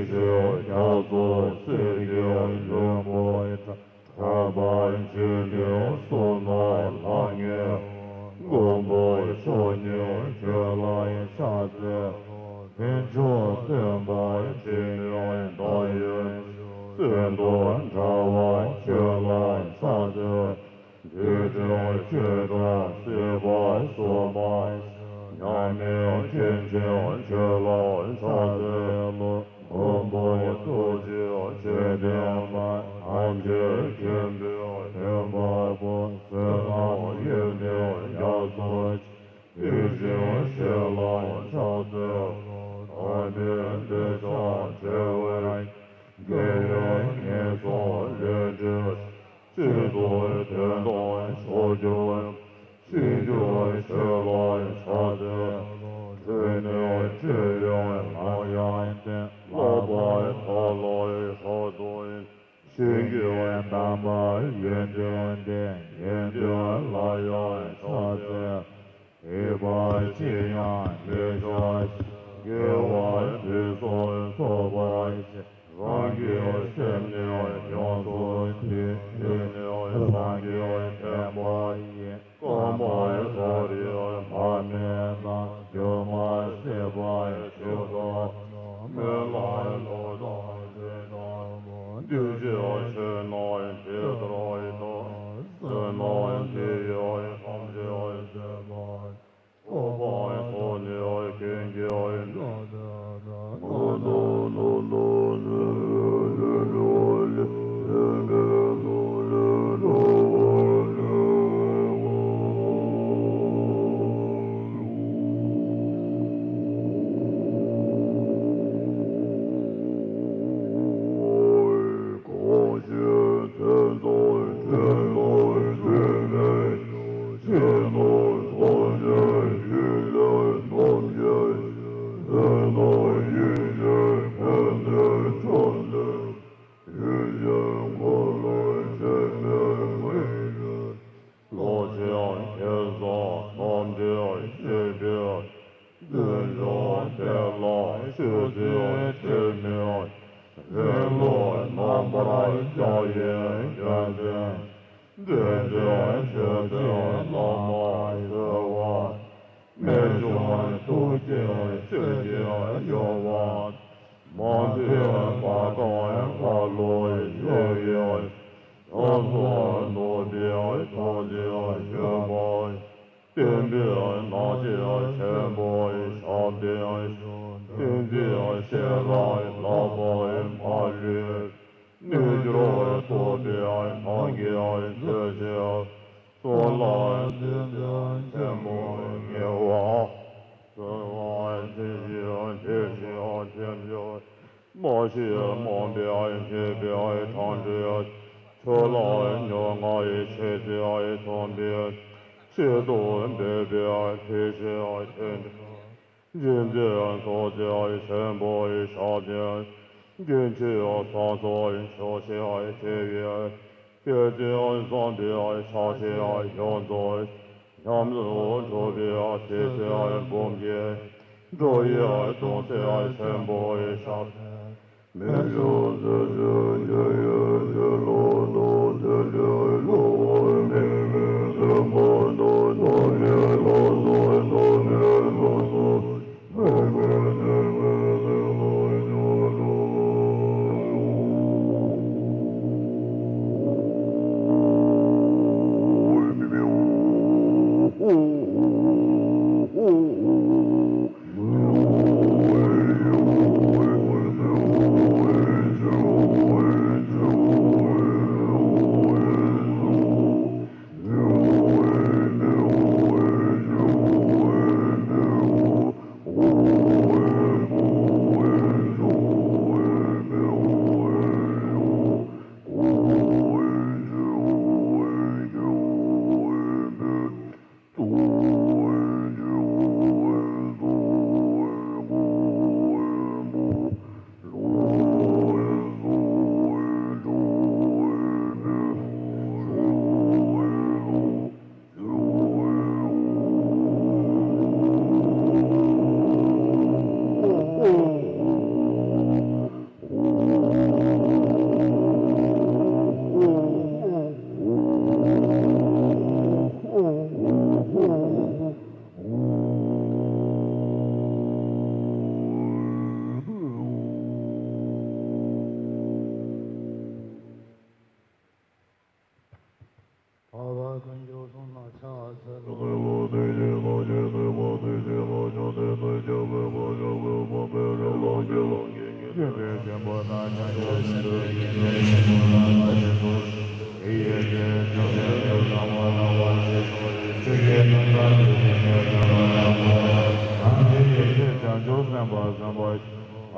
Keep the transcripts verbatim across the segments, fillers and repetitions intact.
ཞེས་རྒྱ་མཚོ་གསེར་གྱི་ལྷུན་པོ་གྲགས་པ་ཇི་སྙེད་གསུང་ནོར་ལྷང་ངེ་མགོན་པོ་མཆོག་ཉིད་ཁྱོད་ལ་ཕྱག་འཚལ་ལོ། ཕན་ཕྱོགས་སྟོན་པ་འཇིགས་མེད་ཟླ་འོད་ཟེར་དུ་འདྲ་བ་ཁྱོད་ལ་ཕྱག་འཚལ། བདུད་ཀྱི་ཁྱོད་དང་སྲིད་པ་སྲུང་མ་མཉམ་མེད་མཁྱེན་ཅིང་ཁྱོད་ལ་ཕྱག་འཚལ་ལོ། མགོན་པོ་ཐུགས་རྗེའི་མཆོད་རྟེན་མ་ཐམས་ཅད་མཁྱེན་པའི་མཁྱེན་པ་པོ། བསོད་ནམས་ཡོན་ཏན་རྒྱ་མཚོ་ཆེ། དེ་བཞིན་གཤེགས་ལ་ཕྱག་འཚལ་ལོ། དམ་པའི་གདུལ་བྱ་བྱེ་བའི་རྒྱལ་ཡོངས་ངན་སོང་ལས་འདྲེན་སྤྱི་གཙུག་དོན་དམ་མཆོག་གྱུར་ཞིང་གྱུར་ཁྱོད་ལ་ཕྱག་འཚལ་ལོ། འཁྲུལ་གནས་འཁྲུལ་ཡུལ་ལམ་ཡང་བསྟན། ལག་པ་ཐོག་ལ་ཧྲག་བཟླས། ཞིང་གི་དམ་པ་ཡོན་ཏན་ལྡན། ཡོན་ཏན་ལ་ཡང་ཕྱག་འཚལ། ཡེ་བ་ཅི་ཡང་མི་བྱ་ཞིང་། དགེ་བ་དུས་གསུམ་ཚོགས་པར་བྱེད། རང་གི་སེམས་ནི་ཡོངས་སུ་འདུལ། དེ་ནི་སངས་རྒྱས་བསྟན་པ་ཡིན། སྐོམ་པ་དོར་ཡང་མ་སྨྲས་ན། སྒྱུ་མ་སྲིད་པར་ཞུགས་དང་། སྨོན་ལམ་ལོག་དང་ལུས་དང་ལུས། འདུས་བྱས་ཆོས་རྣམས་ཇི་ལྟར་བསྟན། བསོད་ནམས་འདི་ཡིས་ཐམས་ཅད་གཟིགས་པ། ཐོབ་པ་ཐོབ་ནས་ཀུན་གྱི་ལོ་ཆེན་ཁེ་བཟང་རྣམ་འདྲེན་བཞད་པའི། བདུད་འཇོམས་དེ་ལ་མཆོད་ཚུལ་ཁྲེལ་མེད། རིང་ལུགས་རྣམ་པར་རྒྱལ་བའི་ཡོན་ཏན། འདྲེན་བྱེད་མཆོད་རྫས་བླ་མ་གསོལ་བ། རྨད་བྱུང་ཐུགས་ཀྱི་ཆོས་ཀྱི་ཡོལ་བ། མང་ཐོས་མ་གང་ལྷ་ཀླུ་འོད་ཡུལ། ལྷ་ཚོགས་ནུབ་པའི་ཐུགས་རྗེའི་ཞུན་མར། བསྟན་པའི་སྣང་བྱེད་ཆེན་པོའི་ཞབས་བརྟན་ཞུ། བསྟན་འཛིན་ཞལ་ལག་ལག་པའི་མ་ལུས། གནོད་འགྱུར་གཏུབ་པའི་ཐང་གའི་མཛོད་ཆེན། གཙུག་ལག་འདི་འདྲ་ཆེན་པོ་ཉེ་བར་གསོལ་བ་འདེབས་ཤིང་འདེབས་ཤིང་འདེབས་ཤིང་། མ་ཤེས་རྨོངས་པའི་ཉེས་པའི་འཕྲང་བསྒྲིགས། ཆོས་ལ་མྱ་ངན་ཆེ་ཚད་མཐོང་བའི། ཆེད་དུ་འབད་པའི་ཐེག་ཆེན་ཐེག་འདྲ། རྗེ་བཙུན་ཐུགས་རྗེ་ཆེན་པོའི་ཞབས་བརྟན། རྒྱུན་གྱི་སངས་རྒྱས་ཆོས་བཤད་བྱེ་བའི། བསྐལ་བརྒྱར་བཟང་པོའི་ཕྱག་རྒྱའི་ཡོངས་རྫོགས། ཉམས་སུ་གྲུབ་པའི་ཚེ་ཚད་འབུམ་གྱི། འགྲོ་ཡི་གདུང་སེལ་ཆེན་པོའི་ཞབས་བརྟན། རྨད་བྱུང་རྫུ་འཕྲུལ་རྒྱལ་བའི་ཆོས་ལུང་དུ། དེ་འདྲའི་བསླུ་བ་མེད་པའི་བདེན་པ་རྣམས། ཐོབ་པའི་ལྷ་ཚོགས་ཐོབ་པའི་ལྷ་ཚོགས།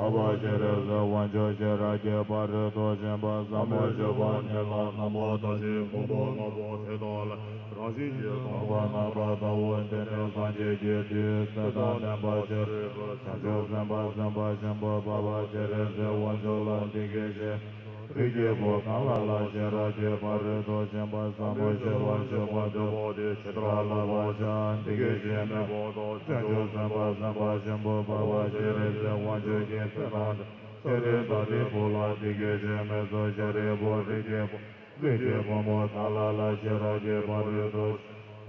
བ་ཅེ་རེ་ཟེར་དབང་ཕྱུག་ཤེས་རབ་ཀྱི་ཕ་རོལ་ཏུ་ཕྱིན་པ་བཟང་པོ་སྤྱོད་པ་ཉིད་ལ་རྣམ་པར་ཐར་ཞིང་ཕུང་པོ་ལྔ་པོ་དེ་དག་ལ་རང་བཞིན་གྱིས་སྟོང་པར་རྣམ་པར་ལྟའོ། དེ་ནས་སངས་རྒྱས་ཀྱི་མཐུས་ཚེ་དང་ལྡན་པ་ཤཱ་རིའི་བུས་བྱང་ཆུབ་སེམས་དཔའ་སེམས་དཔའ་ཆེན་པོ་འཕགས་པ་སྤྱན་རས་གཟིགས་དབང་ཕྱུག་ལ་འདི་སྐད་ཅེས། རིགས་ཀྱི་བུ་གང་ལ་ལ་ཤེས་རབ་ཀྱི་ཕ་རོལ་ཏུ་ཕྱིན་པ་བཟང་པོ་སྤྱོད་པ་སྤྱོད་པར་འདོད་པ་དེས་ཇི་ལྟར་བསླབ་པར་བྱ། འདི་སྐད་ཅེས་སྨྲས་པ་དང་། བྱང་ཆུབ་སེམས་དཔའ་སེམས་དཔའ་ཆེན་པོ་འཕགས་པ་སྤྱན་རས་གཟིགས་དབང་ཕྱུག་གིས་ཚེ་དང་ལྡན་ཤཱ་ར་དྭ་ཏིའི་བུ་ལ་འདི་སྐད་ཅེས་སྨྲས་སོ། ཤཱ་རིའི་བུ། རིགས་ཀྱི་བུ། རིགས་ཀྱི་བུ་མོ་གང་ལ་ལ་ཤེས་རབ་ཀྱི་ཕ་རོལ་ཏུ་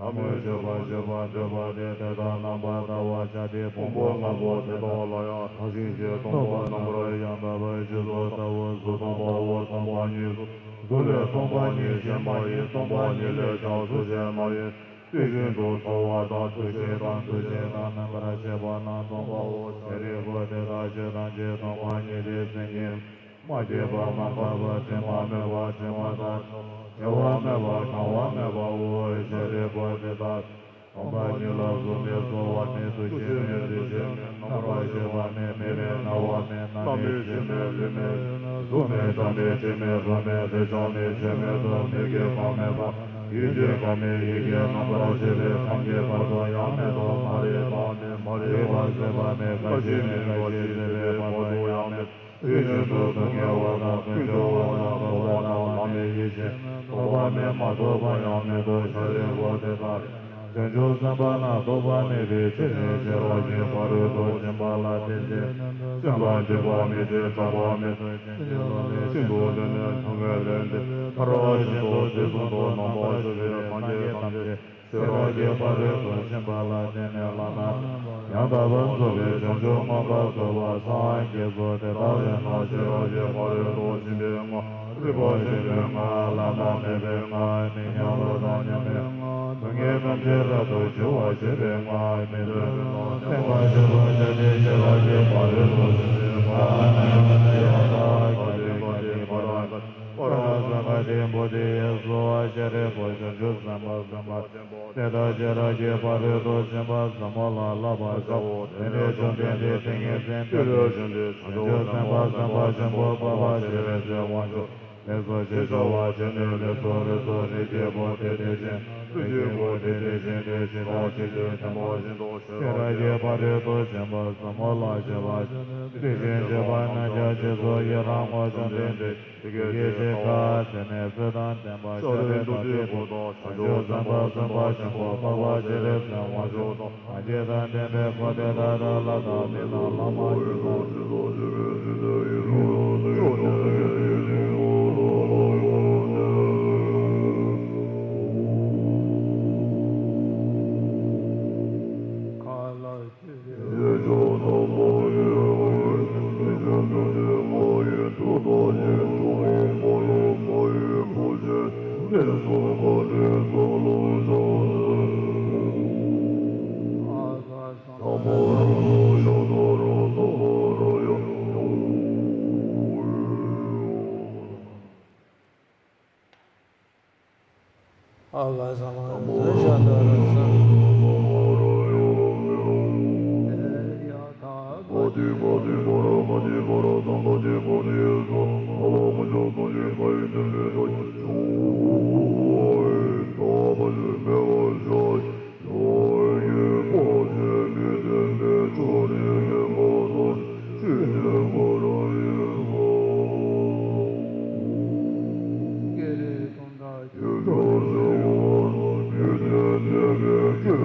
ཕྱིན་པ་བཟང་པོ་སྤྱོད་པ་སྤྱོད་པར་འདོད་པ་དེས་དེ་ལྟར་རྣམ་པར་བལྟ་བར་བྱ་སྟེ། ཕུང་པོ་ལྔ་པོ་དེ་དག་ལ་ཡང་རང་བཞིན་གྱིས་སྟོང་པར་རྣམ་པར་ཡང་དག་པར་རྗེས་སུ་བལྟའོ། གཟུགས་སྟོང་པའོ། སྟོང་པ་ཉིད་གཟུགས། གཟུགས་ལས་སྟོང་པ་ཉིད་གཞན་མ་ཡིན། སྟོང་པ་ཉིད་ལས་ཀྱང་གཟུགས་གཞན་མ་ཡིན། དེ་བཞིན་དུ་ཚོར་བ་དང་འདུ་ཤེས་དང་འདུ་བྱེད་དང་རྣམ་པར་ཤེས་པ་རྣམས་སྟོང་པའོ། ཤཱ་རིའི་བུ། དེ་དག་ཆོས་ཐམས་ཅད་སྟོང་པ་ཉིད་དེ། མཚན་ཉིད་མ་སྐྱེས་པ་མ་འགགས་པ། དྲི་མ་མེད་པ། དྲི་མ་དང་བྲལ་བ། བྱ་བ་མེད་པ། གང་བ་མེད་པའོ། ཤཱ་རིའི་བུ། དེ་དག་སྟོང་པ་ཉིད་ལ་གཟུགས་མེད། ཚོར་བ་མེད། འདུ་ཤེས་མེད། འདུ་བྱེད་མེད། རྣམ་པར་ཤེས་པ་མེད། མིག་མེད། རྣ་བ་མེད། སྣ་མེད། ལྕེ་མེད། ལུས་མེད། གཟུགས་མེད། སྒྲ་མེད། དྲི་མེད། རོ་མེད། རེག་བྱ་མེད། ཆོས་མེད་དོ། མིག་གི་ཁམས་མེད་པ། ཡིད་ཀྱི་ཁམས་མེད། ཡིད་ཀྱི་རྣམ་པར་ཤེས་པའི་ཁམས་ཀྱི་བར་དུ་ཡང་མེད་དོ། མ་རིག་པ་མེད། མ་རིག་པ་ཟད་པ་མེད། རྒ་ཤི་མེད། རྒ་ཤི་ཟད་པའི་བར་དུ་ཡང་མེད། དེ་བཞིན་དུ་སྡུག་བསྔལ་བ་དང་ཀུན་འབྱུང་བ་དང་འཁོར་བ་དང་བླ་མེད་ཡེ་ཤེས་རྟོག་པ་མེད། མ་རྟོགས་པ་ཡང་མེད་དོ། ཤཱ་རིའི་བུ། དེ་ལྟར་བྱང་ཆུབ་སེམས་དཔའ་རྣམས་རྟོགས་པ་མེད་པའི་ཕྱིར་ནི་ཤེས་རབ་ཀྱི་ཕ་རོལ་ཏུ་ཕྱིན་པ་ལ་དེ་བཞིན་སེམས་དང་བཅས་པ་མེད་ཅིང་སྐྲག་པ་མེད་དོ། ཤིན་ཏུ་ལོ་ལེགས་ཤིན་ཏུ་ལོན་ནས་ཐུན་མོང་ལས་འདས་མཐར་ཕྱིན་ཏོ། དུས་གསུམ་དུ་རྣམ་པར་འཇུག་པའི་སངས་རྒྱས་ཐམས་ཅད་ཤེས་རབ་ཀྱི་ཕ་རོལ་ཏུ་ཕྱིན་པ་ལ་བརྟེན་ནས་བླ་ན་མེད་པ་ཡང་དག་པར་རྫོགས་པའི་བྱང་ཆུབ་མངོན་པར་རྫོགས་པར་སངས་རྒྱས་སོ། དེ་ལྟ་བས་ན་ཤེས་རབ་ཀྱི་ཕ་རོལ་ཏུ་ཕྱིན་པའི་སྔགས། རིག་པ་ཆེན་པོའི་སྔགས། བླ་ན་མེད་པའི་སྔགས། མི་མཉམ་པ་དང་མཉམ་པའི་སྔགས། སྡུག་བསྔལ་ཐམས་ཅད་རབ་ཏུ་ཞི་བར་བྱེད་པའི་སྔགས། མི་ལྡན་པའི་སྔགས། བསྟན་པ་ཆེན་པོ་སྤྱད་དེ་ཤེས་རབ་ཀྱི་ཕ་རོལ་ཏུ་ཕྱིན་པའི་སྔགས། ཡང་དག་ག་ཏེ་ག་ཏེ་བ་ར་ག་ཏེ། པ་ར་ས་ག་ཏེ་བོ་དྷི་ཡེ་སྭཱ་ཧཱ། ཤཱ་རིའི་བུ། བྱང་ཆུབ་སེམས་དཔའ་སེམས་དཔའ་ཆེན་པོ་དེ་དག་ཤེས་རབ་ཀྱི་ཕ་རོལ་ཏུ་ཕྱིན་པ་ཟབ་མོ་ལ་བསླབ་པར་བྱའོ། དེ་ནས་བཅོམ་ལྡན་འདས་ཏིང་ངེ་འཛིན་ཏེ་རིགས་ཀྱི་བྱང་ཆུབ་སེམས་དཔའ་སེམས་དཔའ་ཆེན་པོ་འཕགས་པ་སྤྱན་རས་གཟིགས་དབང་ཕྱུག་ལེགས་སོ་ཞེས་བྱ་བ་བྱས་ནས། ལེགས་སོ་ལེགས་སོ། རིགས་ཀྱི་བུ་དེ་དེ་བཞིན། རིགས་ཀྱི་བུ་དེ་དེ་བཞིན་ཏེ། ཇི་ལྟར་ཁྱེད་ཀྱིས་བསྟན་པ་བཞིན་དུ་ཤེས་རབ་ཀྱི་ཕ་རོལ་ཏུ་ཕྱིན་པ་ཟབ་མོ་ལ་སྤྱད་པ་ཅིན། དེ་བཞིན་གཤེགས་པ་རྣམས་ཀྱང་རྗེས་སུ་ཡི་རང་ངོ་། བཅོམ་ལྡན་འདས་ཀྱིས་འདི་སྐད་ཅེས་བཀའ་སྩལ་ནས། ཚེ་དང་ལྡན་པ་ཤཱ་ར་དྭ་ཏིའི་བུ་དང་། བྱང་ཆུབ་སེམས་དཔའ་སེམས་དཔའ་ཆེན་པོ་འཕགས་པ་སྤྱན་རས་གཟིགས་དབང་ཕྱུག་དང་། སངས་རྒྱས་དང་ལྡན་པའི་འཁོར་དེ་དག་དང་། ལྷ་དང་མི་དང་ལྷ་མ་ཡིན་དང་། ཨ་ག་ས་མ་ཟ་ཤ་ད་ར་ས། ཨེ་ཡ་ཐ་ག་ཏི་ག་ཏི་ག་ར་ག་ཏི་ག་ར་ཏང་ག་ཏི་ག་ཏི་ཡ་ས། ཨ་བ་མ་ཇོ་ཏོ་ཇི་ཁ་ཡི་ཏེ་ལེ་ཏོ་ཇི་ཨོ་ཨེ་ཏ་བ་ཇི་མེ་བ་ཇ་ཇ་ཡེ་པ་ཇེ་མི་ཏེ་མེ་ཅོ་རི་ཡེ་ག་ཏོ་ཇི་ཏེ་ག་ར་ཡེ་ག།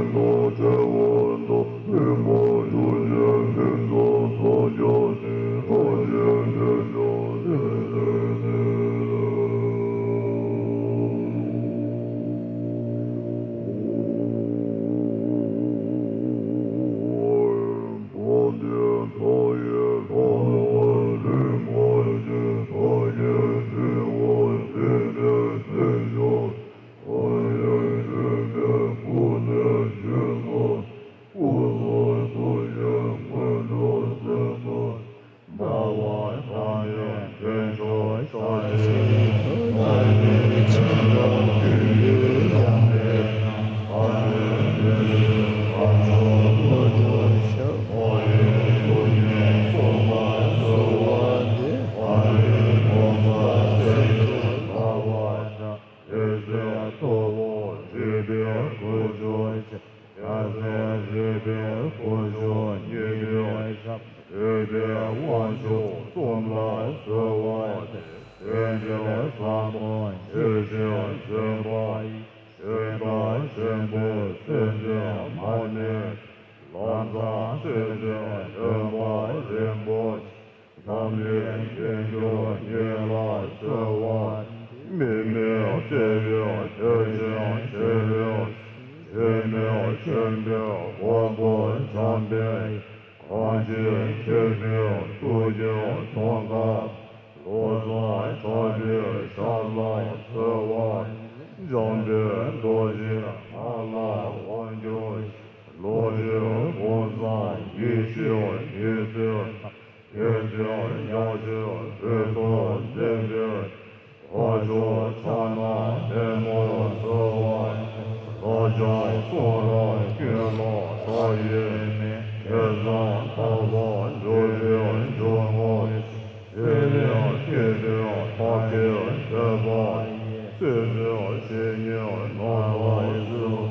གསོལ་བ་འདེབས། དེང་འདིར་བཟང་པོ་ཇི་བཞིན་འཛིན་པ་ཡི། ཞིང་རྟ་ཆེན་པོའི་སྲིད་འཛིན་མ་ཎི། ལམ་བཟང་སྲིད་འཛིན་སྟོན་པ་རིན་པོ་ཆེ། འཛམ་གླིང་མཐུན་འགྱུར་ཉིད་ལ་གསོལ་བ། མི་མེད་བརྩེ་བའི་དེ་བཞིན་གཤེགས་པའི། འཇིགས་མེད་ཆེན་པོའི་དབང་པོ་འཇམ་དཔལ། གང་ཕྱིར་མཁྱེན་པའི་ཐུགས་ཀྱི་ཚོགས་ཁང་། ལོ་གསུམ་གྲགས་པའི་ཞབས་ལ་གསོལ་བ། འཇམ་དཔལ་རྡོ་རྗེའི་ངང་ལ་དབང་བསྒྱུར་ཞིང་། ལོ་རྒྱུན་གོང་ས་ཡེ་ཤེས་ཀྱི་ཚུལ། དེ་ཚེ་ཡང་ཞིང་བོད་སོག་འཛིན་པའི། འཕགས་མཆོག་ཕྱག་ན་པདྨོར་གསོལ་བ། བདག་ཀྱང་གསུང་རབ་ཀུན་ལ་བདག་ཡིད་མོས། དེ་ཙམ་དག་པར་བརྗོད་པའི་སྦྱོར་ངོར། ཚེ་རིང་སྐྱིད་པའི་བདག་གིས་མཛད་པ་ཡི། སྲིད་པའི་བཤེས་གཉེན་རྣམ་པར་གསོལ།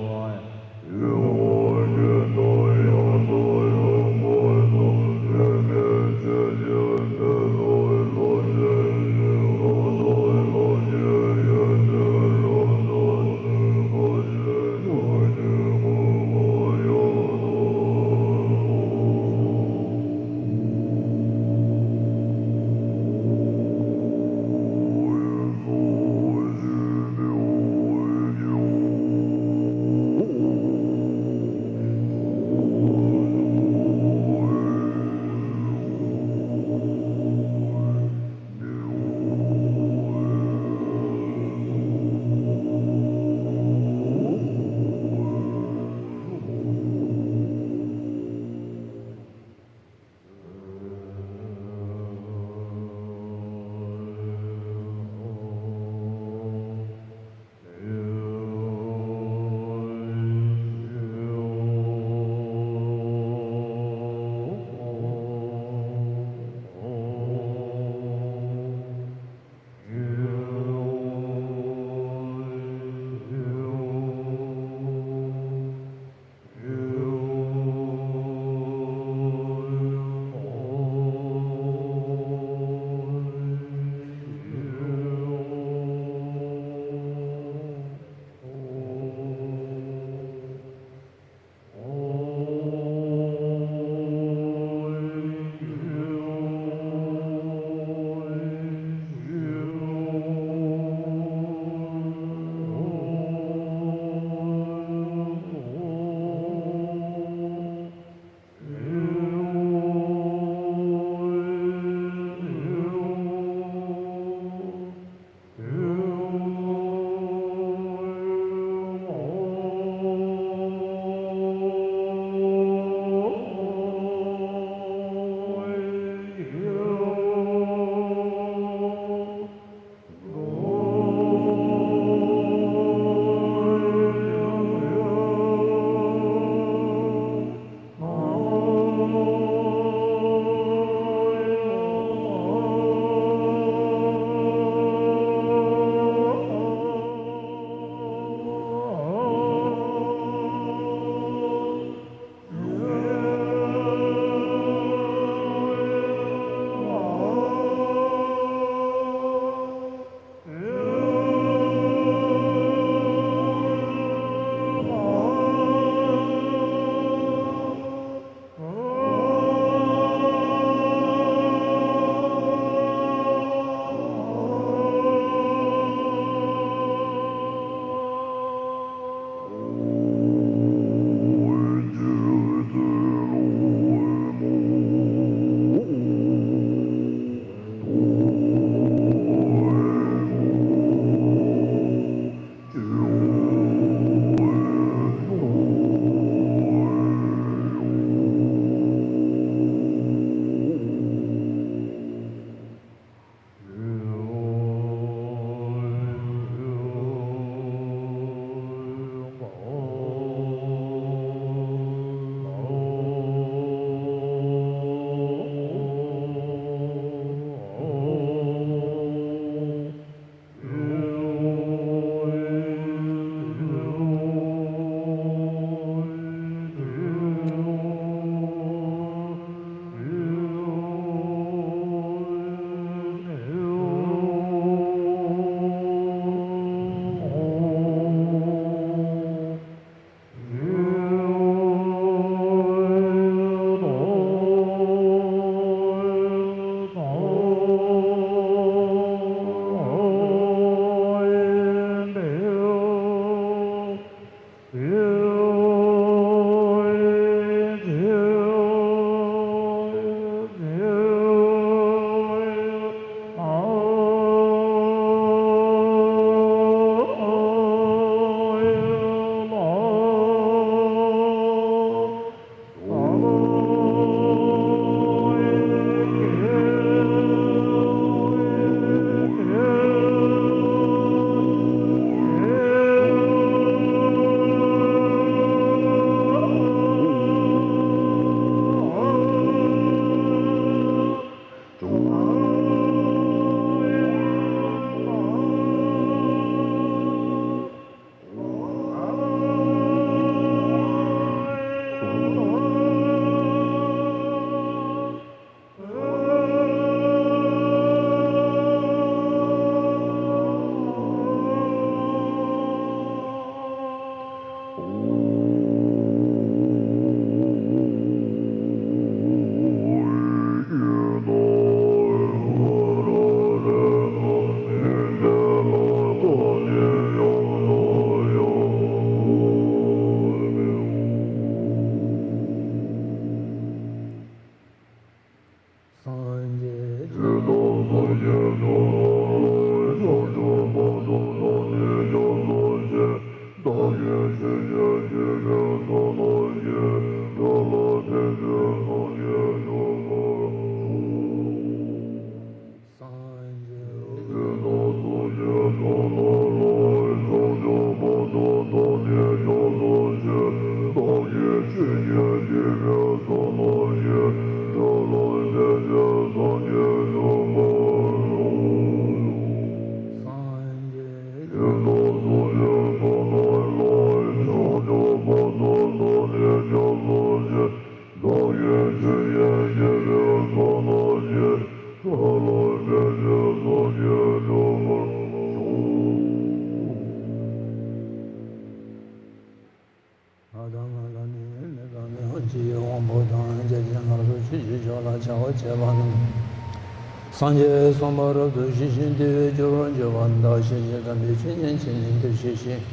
སངས་རྒྱས་གསུངས་པ་རབ་ཏུ་ཞི་ཞིང་དུལ་བའི་རྒྱུར་འགྱུར་བ་དག་ཤེས་ཀྱི་དམ་པའི་ཆོས་ཉན་ཕྱིར་ནི་འདིར་གཤེགས་ཤིང་།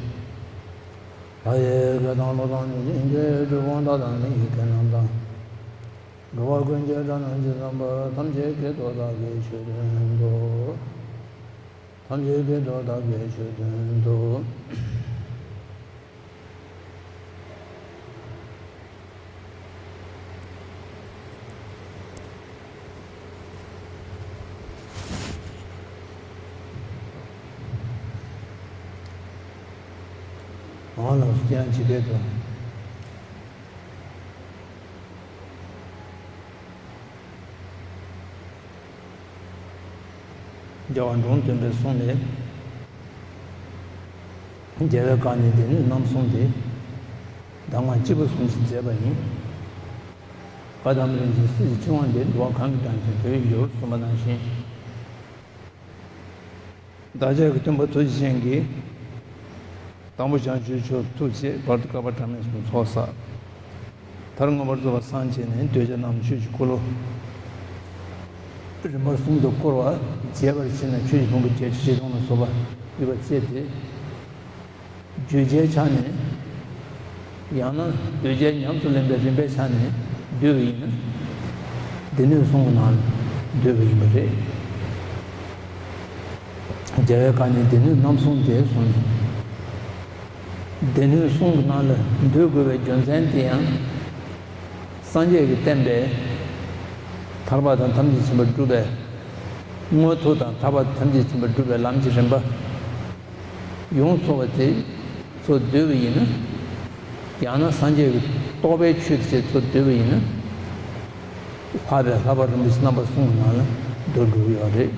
ལྷ་ཡི་སྐད་དང་ཀླུ་དང་གནོད་སྦྱིན་གྱི་སྒྲུབ་དབང་བདག་དང་མི་ཡི་སྐད་རྣམས་དང་། འགྲོ་བ་ཀུན་གྱི་སྒྲ་རྣམས་ཇི་ཙམ་པར། ཐམས་ཅད་སྐད་དུ་བདག་གིས་ཆོས་བསྟན་ཏོ། ཐམས་ཅད་སྐད་དུ་བདག་གིས་ཆོས་བསྟན་ཏོ། ཨང་ལགས་སོ། ཡང་ཇི་སྐད་དུ། རྒྱལ་བ་འབྲོམ་སྟོན་པས་གསུངས་ནས། རྒྱལ་བའི་བཀའ་ནི་སྡེ་སྣོད་རྣམ་གསུམ་སྟེ། གདམས་ངག་སྤྱི་པོ་གསུམ་གྱིས་མཛད་པ་ཡིན། བཀའ་གདམས་རིན་ཆེན་སྲིད་ཞིའི་ཕྲེང་བ་འདི། འགྲོ་བ་གང་གིས་བགྲངས་ཀྱང་དོན་ཡོད་འགྱུར། གསུངས་པ་ནང་བཞིན། བདག་ཅག་གི་སྟོན་པ་ཐུགས་རྗེ་ཅན་གྱིས། དང་པོ་བྱང་ཆུབ་མཆོག་ཐུགས་བསྐྱེད། བར་དུ་བསྐལ་པ་གྲངས་མེད་གསུམ་ཚོགས་བསགས། མཐར་མངོན་པར་རྫོགས་པར་སངས་རྒྱས་ནས། གདུལ་བྱ་རྣམས་ཆོས་ཀྱི་འཁོར་ལོ་རིམ་པ་གསུམ་དུ་བསྐོར་བ་རྒྱས་པར་བྱས་ནས། ཆོས་ཀྱི་ཕུང་པོ་བརྒྱད་ཁྲི་བཞི་སྟོང་ལ་སོགས་པ་ཡོད་པར་བྱས་ཏེ། བརྗོད་བྱའི་ཆ་ནས། ཡང་ན་གདུལ་བྱ་ཉམས་སུ་ལེན་པའི་རིམ་པའི་ཆ་ནས་བསྡུས་པ་ཡིན་ན། སྡེ་སྣོད་གསུམ་གྱི་ནང་ལ་བསྡུས་པ་ཡིན་པ་རེད། རྒྱལ་བའི་བཀའ་ནི་སྡེ་སྣོད་རྣམ་གསུམ་སྟེ་གསུངས་ནས། སྡེ་སྣོད་གསུམ་གྱི་ནང་ལ་བསྡུ་དགོས་པའི་རྒྱུ་མཚན་དེ་ཡང་། སངས་རྒྱས་ཀྱིས་བསྟན་པའི་ཐར་པ་དང་ཐམས་ཅད་མཁྱེན་པར་གྲུབ་པའི་དངོས་ཐོབ་དང་། ཐར་པ་དང་ཐམས་ཅད་མཁྱེན་པར་གྲུབ་པའི་ལམ་གྱི་རིམ་པ་ཡོངས་རྫོགས་པ་དེ་ཚོ་བསྡུས་པ་ཡིན་ན། ཡང་ན་སངས་རྒྱས་ཀྱི་རྟོགས་པའི་ཆོས་དེ་ཚོ་བསྡུས་པ་ཡིན་ན། ལྷག་པའི་ལྷག་པ་རིན་པོ་ཆེ་རྣམ་པ་གསུམ་གྱི་ནང་ལ་བསྡུ་འགྲོ་གི་ཡོད་རེད།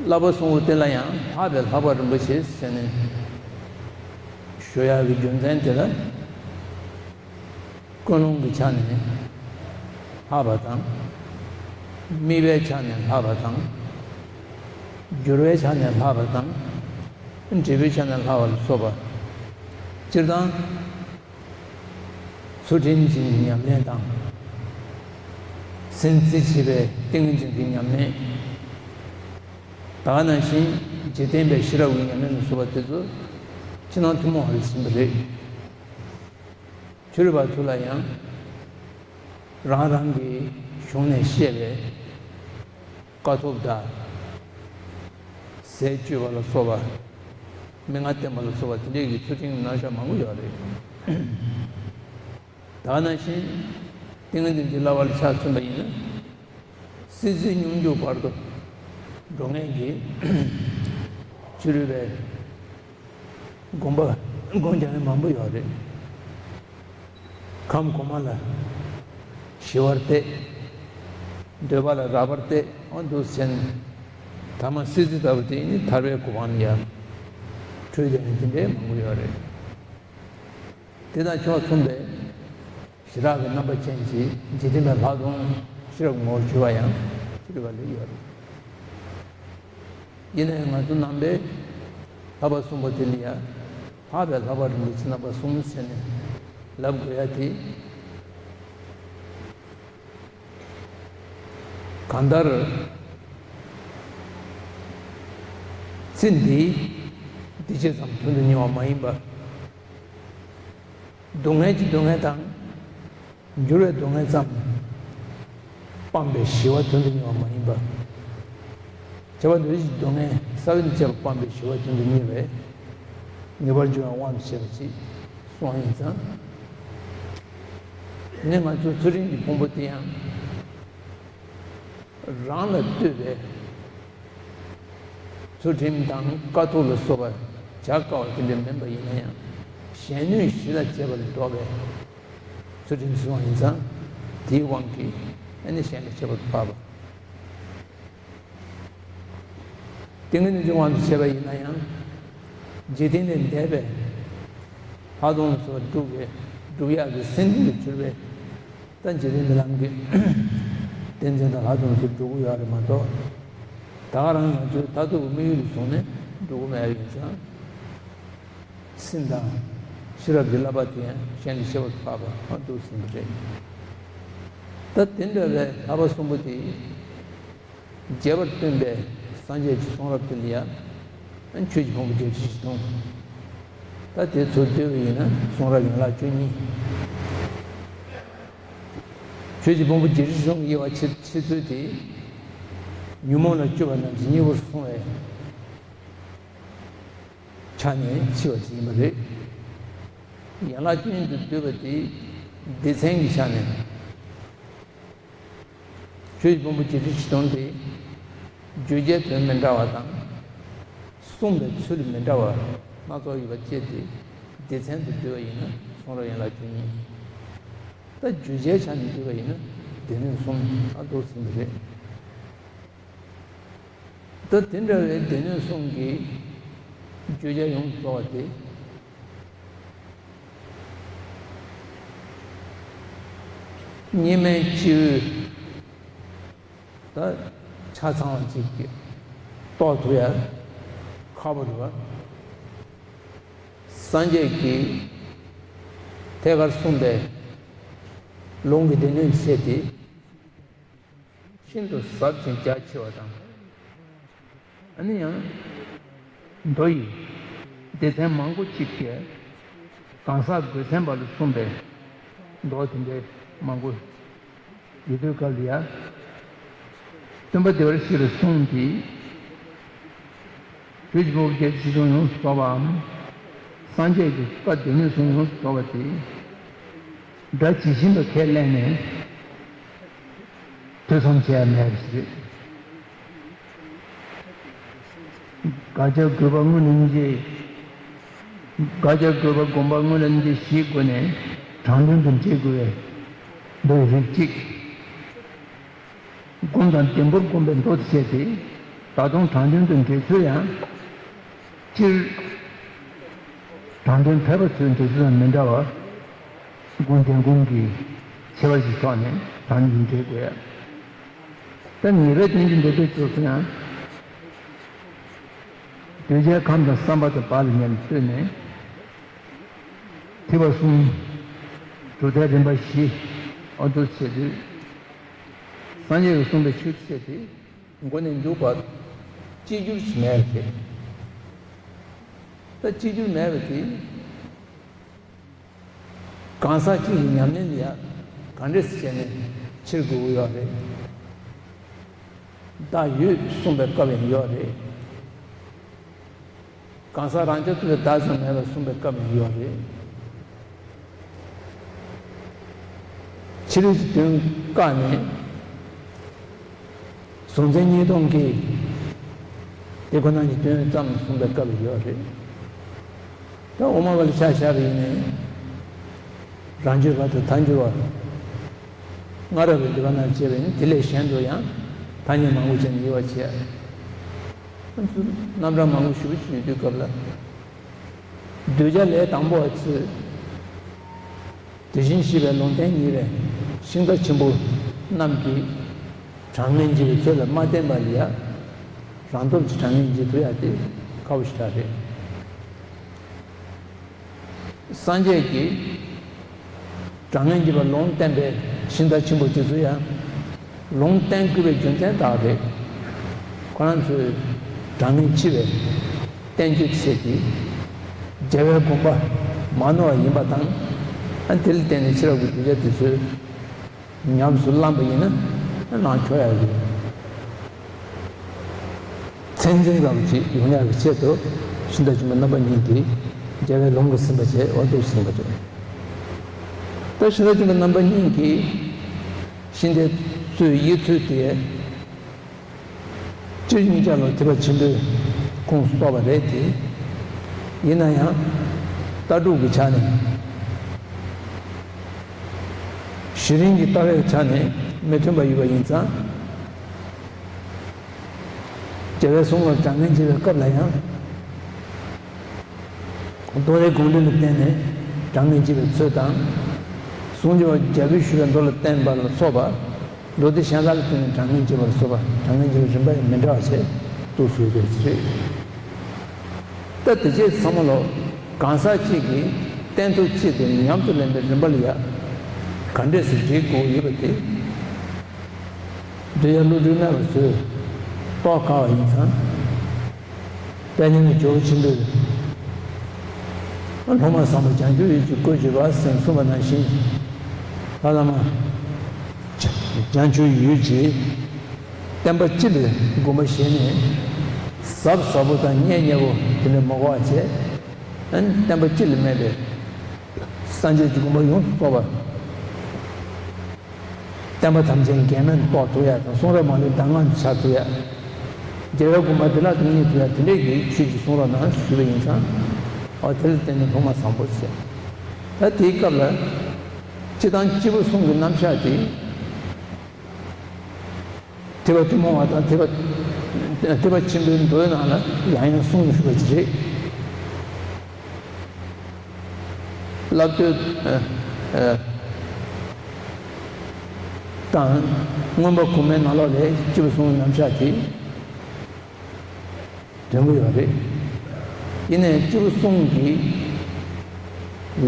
བསླབ་པ་གསུམ་པོ་དེ་ལ་ཡང་ལྷག་པའི་ལྷག་པ་རིན་པོ་ཆེ་ཟེར་ནས་ཞུ་ཡག་གི་རྒྱུ་མཚན་དེ་ལ། ཀུན་སློང་གི་ཆ་ནས་ལྷག་པ་དང་། དམིགས་པའི་ཆ་ནས་ལྷག་པ་དང་། འགྱུར་བའི་ཆ་ནས་ལྷག་པ་དང་། འབྲས་བུའི་ཆ་ནས་ལྷག་པ་ལ་སོགས་པ། སྤྱིར་བཏང་། ཚུལ་ཁྲིམས་ཀྱི་ཉམས་ལེན་དང་། སེམས་རྩེ་བྱེད་པའི་ཏིང་ངེ་འཛིན་གྱི་ཉམས་ལེན། ད་ག་ནང་བཞིན་འཇིག་རྟེན་པའི་ཤེས་རབ་ཀྱི་ཉམས་ལེན་ལ་སོགས་པ་དེ་ཚོ་ཕྱི་ནང་ཐུན་མོང་བ་ལ་ཕྱིན་པ་རེད། ཆོས་རིག་པ་ཚོ་ལ་ཡང་རང་རང་གི་གཞུང་ནས་བཤད་པའི་དཀའ་ཐུབ་དང་། ཟས་སྤྱོད་པ་ལ་སོགས་པ། མན་ངག་བསྟན་པ་ལ་སོགས་པ་དེ་འདྲའི་གི་ཚུལ་ཁྲིམས་རྣམ་གཞག་མང་པོ་ཡོད་རེད། ད་ག་ནང་བཞིན་ཏིང་ངེ་འཛིན་གྱི་བསླབ་པ་ལ་ཆ་མཚོན་པ་ཡིན་ན། སྲིད་རྩེ་སྙོམས་འཇུག་བར་དུ་འགྲོ་མཁན་གྱི་ཆོས་རིག་པའི་དགོངས་པ་དགོངས་རྒྱག་མཁན་མང་པོ་ཡོད་རེད། ཁམས་གོང་མ་ལ་ཞི་བར་གཏད། འདོད་པ་ལ་རགས་པར་གཏད། འོ་འདུག་སེ་བྱས་ནས། ཐ་མ་སྲིད་རྩེ་ལྟ་བུ་དེ་ནི་ཐར་པའི་གོ་འཕང་ལ་ཡང་འགྲོ་བསྡད་མཁན་དེ་འདྲའི་མང་པོ་ཡོད་རེད། དེ་དང་ཕྱོགས་མཚུངས་པའི་ཞི་དྲག་གི་རྣམ་པ་ཅན་གྱི་འཇིག་རྟེན་པའི་ལྷག་མཐོང་ཤེས་རབ་ངོ་བོར་གྱུར་པ་ཡང་ཆོས་རིག་པ་ལ་ཡོད་རེད། ཡིན་ནའི་ང་ཚོ་ནང་པའི་ལྷག་པ་གསུམ་པོ་དེ་ལ་ཡང་ལྷག་པའི་ལྷག་པ་རིན་པོ་ཆེ་རྣམ་པ་གསུམ་ཟེར་ནས་ལབ་དགོས་ཡ་དེ། གང་ལྟར་ཚེ་འདིའི་འདི་ཅི་ཙམ་དོན་དུ་གཉེར་བ་མ་ཡིན་པ། སྡུག་བསྔལ་གྱི་སྡུག་བསྔལ་དང་། འགྱུར་བའི་སྡུག་བསྔལ་ཙམ་སྤངས་པའི་ཞི་བ་དོན་དུ་གཉེར་བ་མ་ཡིན་པ། ཁྱབ་པ་འདུ་བྱེད་ཀྱི་སྡུག་བསྔལ་ས་བོན་བཅས་པ་སྤངས་པའི་ཞི་བ་དོན་དུ་གཉེར་བའི་ངེས་པར་འབྱུང་བའི་དབང་དུ་བྱས་པ་ཅིག་གསུངས་པ་ཡིན་ཙང་། དེ་ནས་ང་ཚོའི་ཚུལ་ཁྲིམས་ཀྱི་ཕུང་པོ་དེ་ཡང་། རང་ལ་ལྟོས་པའི་ཚུལ་ཁྲིམས་དང་དཀའ་ཐུབ་ལ་སོགས་པ་བྱ་དཀའ་བ་དེ་འདྲ་མིན་པ་ཡིན་ན་ཡང་གཞན་གནོད་གཞི་ལ་བྱེད་པ་ལ་འགྲོ་བའི་ཚུལ་ཁྲིམས་སུ་ཡིན་ཙང་། དེའི་དབང་གིས་ཨ་ནི་གཞན་ལ་ཁྱད་པར་དུ་འཕགས་པ། ཏིང་ངེ་འཛིན་གྱི་དབང་དུ་བྱས་པ་ཡིན་ན་ཡང་། འཇིག་རྟེན་ལས་འདས་པའི་ལྷག་མཐོང་ལ་སོགས་པ་སྒྲུབ་པའི་སྒྲུབ་ཡག་གི་སེམས་ཅན་དུ་གྱུར་པའི། ད་འཇིག་རྟེན་འདི་ལམ་གྱི་བསྟན་འཛིན་དང་ལྷག་མཐོང་ཚོ་སྒྲུབ་ཀྱི་ཡོད་རེད་མ་གཏོགས། ད་ག་རང་ང་ཚོའི་མཐར་ཐུག་གི་དམིགས་ཡུལ་དུ་བཟུང་ནས་སྒྲུབ་ཀྱི་མེད་པ་ཡིན་ཙང་། སེམས་དང་ཤེས་རབ་ཀྱི་བསླབ་པ་དེ་ཡང་གཞན་ལས་ཁྱད་པར་དུ་འཕགས་པ་འདུག་ཟིན་པ་རེད། ད་དེ་འདྲ་བའི་བསླབ་པ་གསུམ་པོ་དེ་ རྒྱས་པར་སྟོན་པའི་སངས་རྒྱས་ཀྱི་གསུང་རབ་དེ་ལ་ཡང་ཆོས་ཀྱི་ཕུང་པོ་བརྒྱད་ཁྲི་བཞི་སྟོང་། ད་དེ་ཚོ་བསྡུས་པ་ཡིན་ན་གསུང་རབ་ཡན་ལག་བཅུ་གཉིས། ཆོས་ཀྱི་ཕུང་པོ་བརྒྱད་ཁྲི་བཞི་སྟོང་གི་དབྱེ་བ་ཕྱེ་ཕྱེ་ཚུལ་དེ། ཉོན་མོངས་ལ་སྤྱོད་པ་རྣམས་ཀྱི་གཉེན་པོར་གསུངས་པའི་ཆ་ནས་ཕྱེ་བ་ཅིག་ཡིན་པ་རེད། ཡན་ལག་བཅུ་གཉིས་དུ་བསྡུས་པ་དེ་སྡེ་ཚན་གྱི་ཆ་ནས། ཆོས་ཀྱི་ཕུང་པོ་བརྒྱད་ཁྲི་བཞི་སྟོང་དེ། བརྗོད་བྱའི་དོན་མི་འདྲ་བ་དང་། གསུངས་པའི་ཚུལ་མི་འདྲ་བ་སྣ་ཚོགས་ཡོད་པ་བཅས་ཏེ། སྡེ་ཚན་དུ་བསྡུས་པ་ཡིན་ན་གསུང་རབ་ཡན་ལག་བཅུ་གཉིས། ད་བརྗོད་བྱའི་ཆ་ནས་བསྡུས་པ་ཡིན་ན་སྡེ་སྣོད་གསུམ་ཨ་འདུག་ཟིན་པ་རེད། ད་དེ་འདྲ་བའི་སྡེ་སྣོད་གསུམ་གྱི་བརྗོད་བྱ་ཡོངས་སུ་རྫོགས་པ་དེ། གཉིས་སྨན་སྤྱི་བོའི་ད་ཆ་ཚང་བ་ཅིག་གིས་རྟོགས་ཐུབ་ཡ་ཁག་པོ་རེད་བ། སངས་རྒྱས་ཀྱིས་ཐད་ཀར་གསུངས་པའི་ལུང་གི་སྡེ་སྣོད་བཤད་དེ། ཤིན་ཏུ་ཟབ་ཅིང་རྒྱ་ཆེ་བ་དང་། ཨ་ནི་ཡང་། མདོ་ཡི་སྡེ་ཚན་མང་པོ་ཅིག་གིས་གང་ཟག་དགོས་ཚན་པ་ལ་གསུངས་པའི་མདོ་དེ་འདྲའི་མང་པོ་ཡོད་དུས་སྐབས་ལ་ཡ། སྟོན་པ་བདེ་བར་གཤེགས་པའི་གསུང་དེ། ཆོས་ཀྱི་ཕུང་པོ་བརྒྱད་ཁྲི་བཞི་སྟོང་ཡོངས་སུ་རྫོགས་པའམ། སངས་རྒྱས་ཀྱི་བཀའ་སྡེ་སྣོད་གསུམ་ཡོངས་སུ་རྫོགས་པ་དེ། སྒྲ་ཇི་བཞིན་དུ་ཁས་ལེན་ནས་ཐོས་བསམ་བྱས་ཡ་མེད་པ་ཞིག་རེད། དགག་བྱ་དགོས་པ་དངོས་ལེན་གྱི། དགག་བྱ་དགོས་པ་སྒོམ་པ་དངོས་ལེན་གྱི་གཞིའི་སྒོ་ནས་དྲང་དོན་དུ་འགྲེལ་དགོས་པའི་མདོའི་རིགས་གཅིག་སྒོམ་དང་ལྡན་པར་བསྒོམ་པའི་མདོ་དེ་བཤད་དེ། ད་དུང་དྲང་དོན་དུ་འགྲེལ་ཚུལ་ཡང་། སྤྱིར། དྲང་དོན་ཕལ་པ་ཚོའི་འགྲེལ་ཚུལ་དང་མི་འདྲ་བར། སྒོམ་ལྡན་སྒོམ་གྱི་ཁྱད་པར་གྱི་ཐོག་ནས་དྲང་དོན་འགྲེལ་དགོས་ཡ། ད་ངེས་པའི་དོན་གྱི་མདོ་སྡེ་ཚོ་ཡང་། འདུས་བྱས་ཁམས་དང་བསམ་པ་དང་བག་ལ་ཉལ་ལ་ལྟོས་ནས། ཐེག་པ་གསུམ། གྲུབ་མཐའི་རིམ་པ་བཞི། ཨ་འདུ་བྱེད་དུས། སངས་རྒྱས་ཀྱིས་གསུངས་པའི་ཆོས་ཚུལ་དེ། མགོ་ནས་མཇུག་བར། གཅིག་གྱུར་ཞིག་མེད་པ་རེད། ད་གཅིག་གྱུར་མེད་པ་དེ། གང་ཟག་གཅིག་གི་ཉམས་ལེན་ལ་ཡང་གང་འདྲས་སེ་བྱས་ནས་འཁྱེར་དགོས་ཀྱི་ཡོད་རེད། བདག་ཡོད་གསུངས་པའི་སྐབས་ཡང་ཡོད་རེད། གང་ཟག་རང་རྐྱ་ཐུབ་པའི་བདག་ཙམ་མེད་པར་གསུངས་པའི་སྐབས་ཡང་ཡོད་རེད། ཕྱི་རོལ་གྱི་དོན་བཀག་ནས། གཟུང་འཛིན་གཉིས་སྟོང་གིས་དེ་ཁོ་ན་ཉིད་དོན་ཙམ་གསུངས་པའི་སྐབས་ཡོད་རེད། ད་དབུ་མ་པ་ལ་ཆ་བཞག་པ་ཡིན་ནའི། རང་རྒྱུད་པ་དང་ཐལ་འགྱུར་བ། སྔ་རབས་པའི་འདུལ་བ་རྣམས་བྱས་པ་ཡིན་ན་དེ་ལས་གཞན་དུ་ཡང་ཐ་སྙད་མང་པོ་བྱས་ནས་དབྱེ་བ་ཕྱེ། རྣམ་གྲངས་མང་པོ་ཞེ་པོ་ཅིག་ཡོད་དུས་སྐབས་ལ། གདུལ་བྱ་ལས་དང་པོ་བ་ཚོས། དེ་བཞིན་གཤེགས་པའི་ལུང་བསྟན་གཉིས་པའི་ཤིང་རྟ་ཆེན་པོ་རྣམས་ཀྱིས་གྲངས་ངེས་འབྱེད་པའི་ཚུལ་ལ་མ་བརྟེན་པ་ལ་ཡང་རང་སྟོབས་ཀྱིས་གྲངས་ངེས་འབྱེད་ཐུབ་ཡག་དེ་ཁག་པོ་ཞེ་དྲག་རེད། སངས་རྒྱས་ཀྱིས་གྲངས་ངེས་འབྱེད་པ་ལུང་བསྟན་པའི་ཤིང་རྟ་ཆེན་པོ་དེ་ཚོ་ཡང་། ལུང་བསྟན་དགོས་པའི་རྒྱུ་མཚན་དག་རེད། ཁོ་རང་ཚོས་གྲངས་ངེས་འབྱེད་པའི་བསྟན་བཅོས་བྱས་ཏེ། རྒྱལ་བའི་དགོངས་པ་མ་ནོར་བ་ཡིན་པ་དང་། ཨ་དེ་ལ་བརྟེན་ནས་ཕྱི་རབས་ཀྱི་གདུལ་བྱ་དེ་ཚོས་ཉམས་སུ་བླངས་པ་ཡིན་ན་ནང་ཆོག་ཡག་ཡོད། མཚན་འཛིན་རང་ཅིག་ཡོང་ཡག་གི་ཆེད་དུ་ཤིང་རྟ་ཆེན་པོ་རྣམ་པ་གཉིས་དེ་རྒྱལ་བའི་ལུང་གིས་ཟིན་པ་བྱས་འོ་འདུག་ཟིན་པ་རེད། ད་ཤིང་རྟ་ཆེན་པོ་རྣམ་པ་གཉིས་ཀྱིས་ཤིང་རྟའི་གཙོས་དབྱེ་ཚུལ་དེ། སྤྱིར་གཉིས་ཆ་ལ་ཐེག་པ་ཆེན་པོའི་ཁོངས་སུ་གཏོགས་པ་རེད་དེ། ཡིན་ན་ཡང་། ལྟ་གྲུབ་ཀྱི་ཆ་ནས། གཞི་རིམ་གྱི་ལྟ་བའི་ཆ་ནས་མི་མཐུན་པ་ཡོད་པ་ཡིན་ཙང་། རྒྱལ་བའི་གསུང་ལ་གྲངས་ངེས་འབྱེད་པའི་སྐབས་ལ་ཡང་། རྡོ་རྗེ་དགོངས་འགྲེལ་ལ་བརྟེན་ནས་གྲངས་ངེས་འབྱེད་པའི་ཚུལ་དང་། གཟུངས་འཇུག་པ་རྒྱལ་པོས་ཞུས་པའི་མདོ་ལ་བརྟེན་པ་ལ་སོགས་པ། མདོ་སྡེ་གཞན་དག་ལ་བརྟེན་ནས་གྲངས་ངེས་འབྱེད་པ་ལ་སོགས་པ་གྲངས་ངེས་འབྱེད་པའི་རིམ་པ་ཡང་མི་འདྲ་བ་བྱས་འདུག་ཟེར་ཡོད་པའི་ཚུལ་རེད། ད་དེ་རྗེས་ཚང་མ་ལོ། གང་ཟག་གཅིག་གིས་གཏན་ཐུག་གཅིག་ཏུ་ཉམས་སུ་ལེན་པའི་རིམ་པ་ལ་ཡང་ག་འདྲས་སུ་འགྲིག་དགོས་ཡོད་པ་དེ། འདི་ཡང་བློ་གྲོས་རྣ་བ་ཚོས་ རྟོགས་དཀའ་བ་ཡིན་ཙང་། དཔལ་མཉམ་མེད་ཇོ་བོ་ཆེན་པོས་སློབ་མ་བཟང་པོ་བྱང་ཆུབ་ཡིད་ཀྱིས་བཀོལ་གྱིས་པ་ཟེར་གསུངས་པ་ནང་བཞིན། ད་བླ་མ་བྱང་ཆུབ་ཡིད་ཀྱིས་བསྟན་པ་སྤྱི་ལ་དགོངས་པ་བཞེས་ནས། གཟབ་གཟབ་པོ་དང་མཉེས་མཉེས་པོ་དེ་འདྲ་མ་དགོས་པ་བྱས། ཨན་བསྟན་པ་སྤྱི་ལ་སྨད་པའི་སངས་རྒྱས་ཀྱི་དགོངས་པ་ཡོངས་སུ་རྫོགས་པ། བསྟན་པ་ཐམས་ཅད་འགལ་མེད་རྟོགས་ཐུབ་ཡ་དང་། གསུང་རབ་མ་ལུས་གདམས་ངག་འཆར་ཐུབ་ཡ། རྒྱལ་བའི་དགོངས་པ་འདི་ལ་དོན་གཉེར་ཐུབ་ཡ་དེ་འདྲས་ཀྱི་ཆོས་ཀྱི་གསུང་རབ་ནང་ཞུས་པ་ཡིན་ཙང་། འོ་དེ་ལ་བརྟེན་ནས་སློབ་མ་བཟང་པོ་བྱས། ད་དེའི་སྐབས་ལ་སྤྱི་དང་སྤྱི་བོ་གསུམ་གྱི་རྣམ་གཞག་དེ། ཐེག་པ་ཐུན་མོང་བ་དང་ཐེག་པ་ཐེག་པ་ཆེན་པོའི་མདོའི་ནང་ལ་ཡང་ཡང་གསུངས་ཡོད་པ་ཅིག་རེད། བསླབ་བཏུས་ཨ་ཨ་དང་མངོན་པ་གོང་མའི་ནང་ལོགས་ལས་སྤྱི་བོ་གསུམ་རྣམ་གཞག་དེ་འདོན་གྱི་ཡོད་རེད། ཡིན་ནའི་སྤྱི་བོ་གསུམ་གྱི་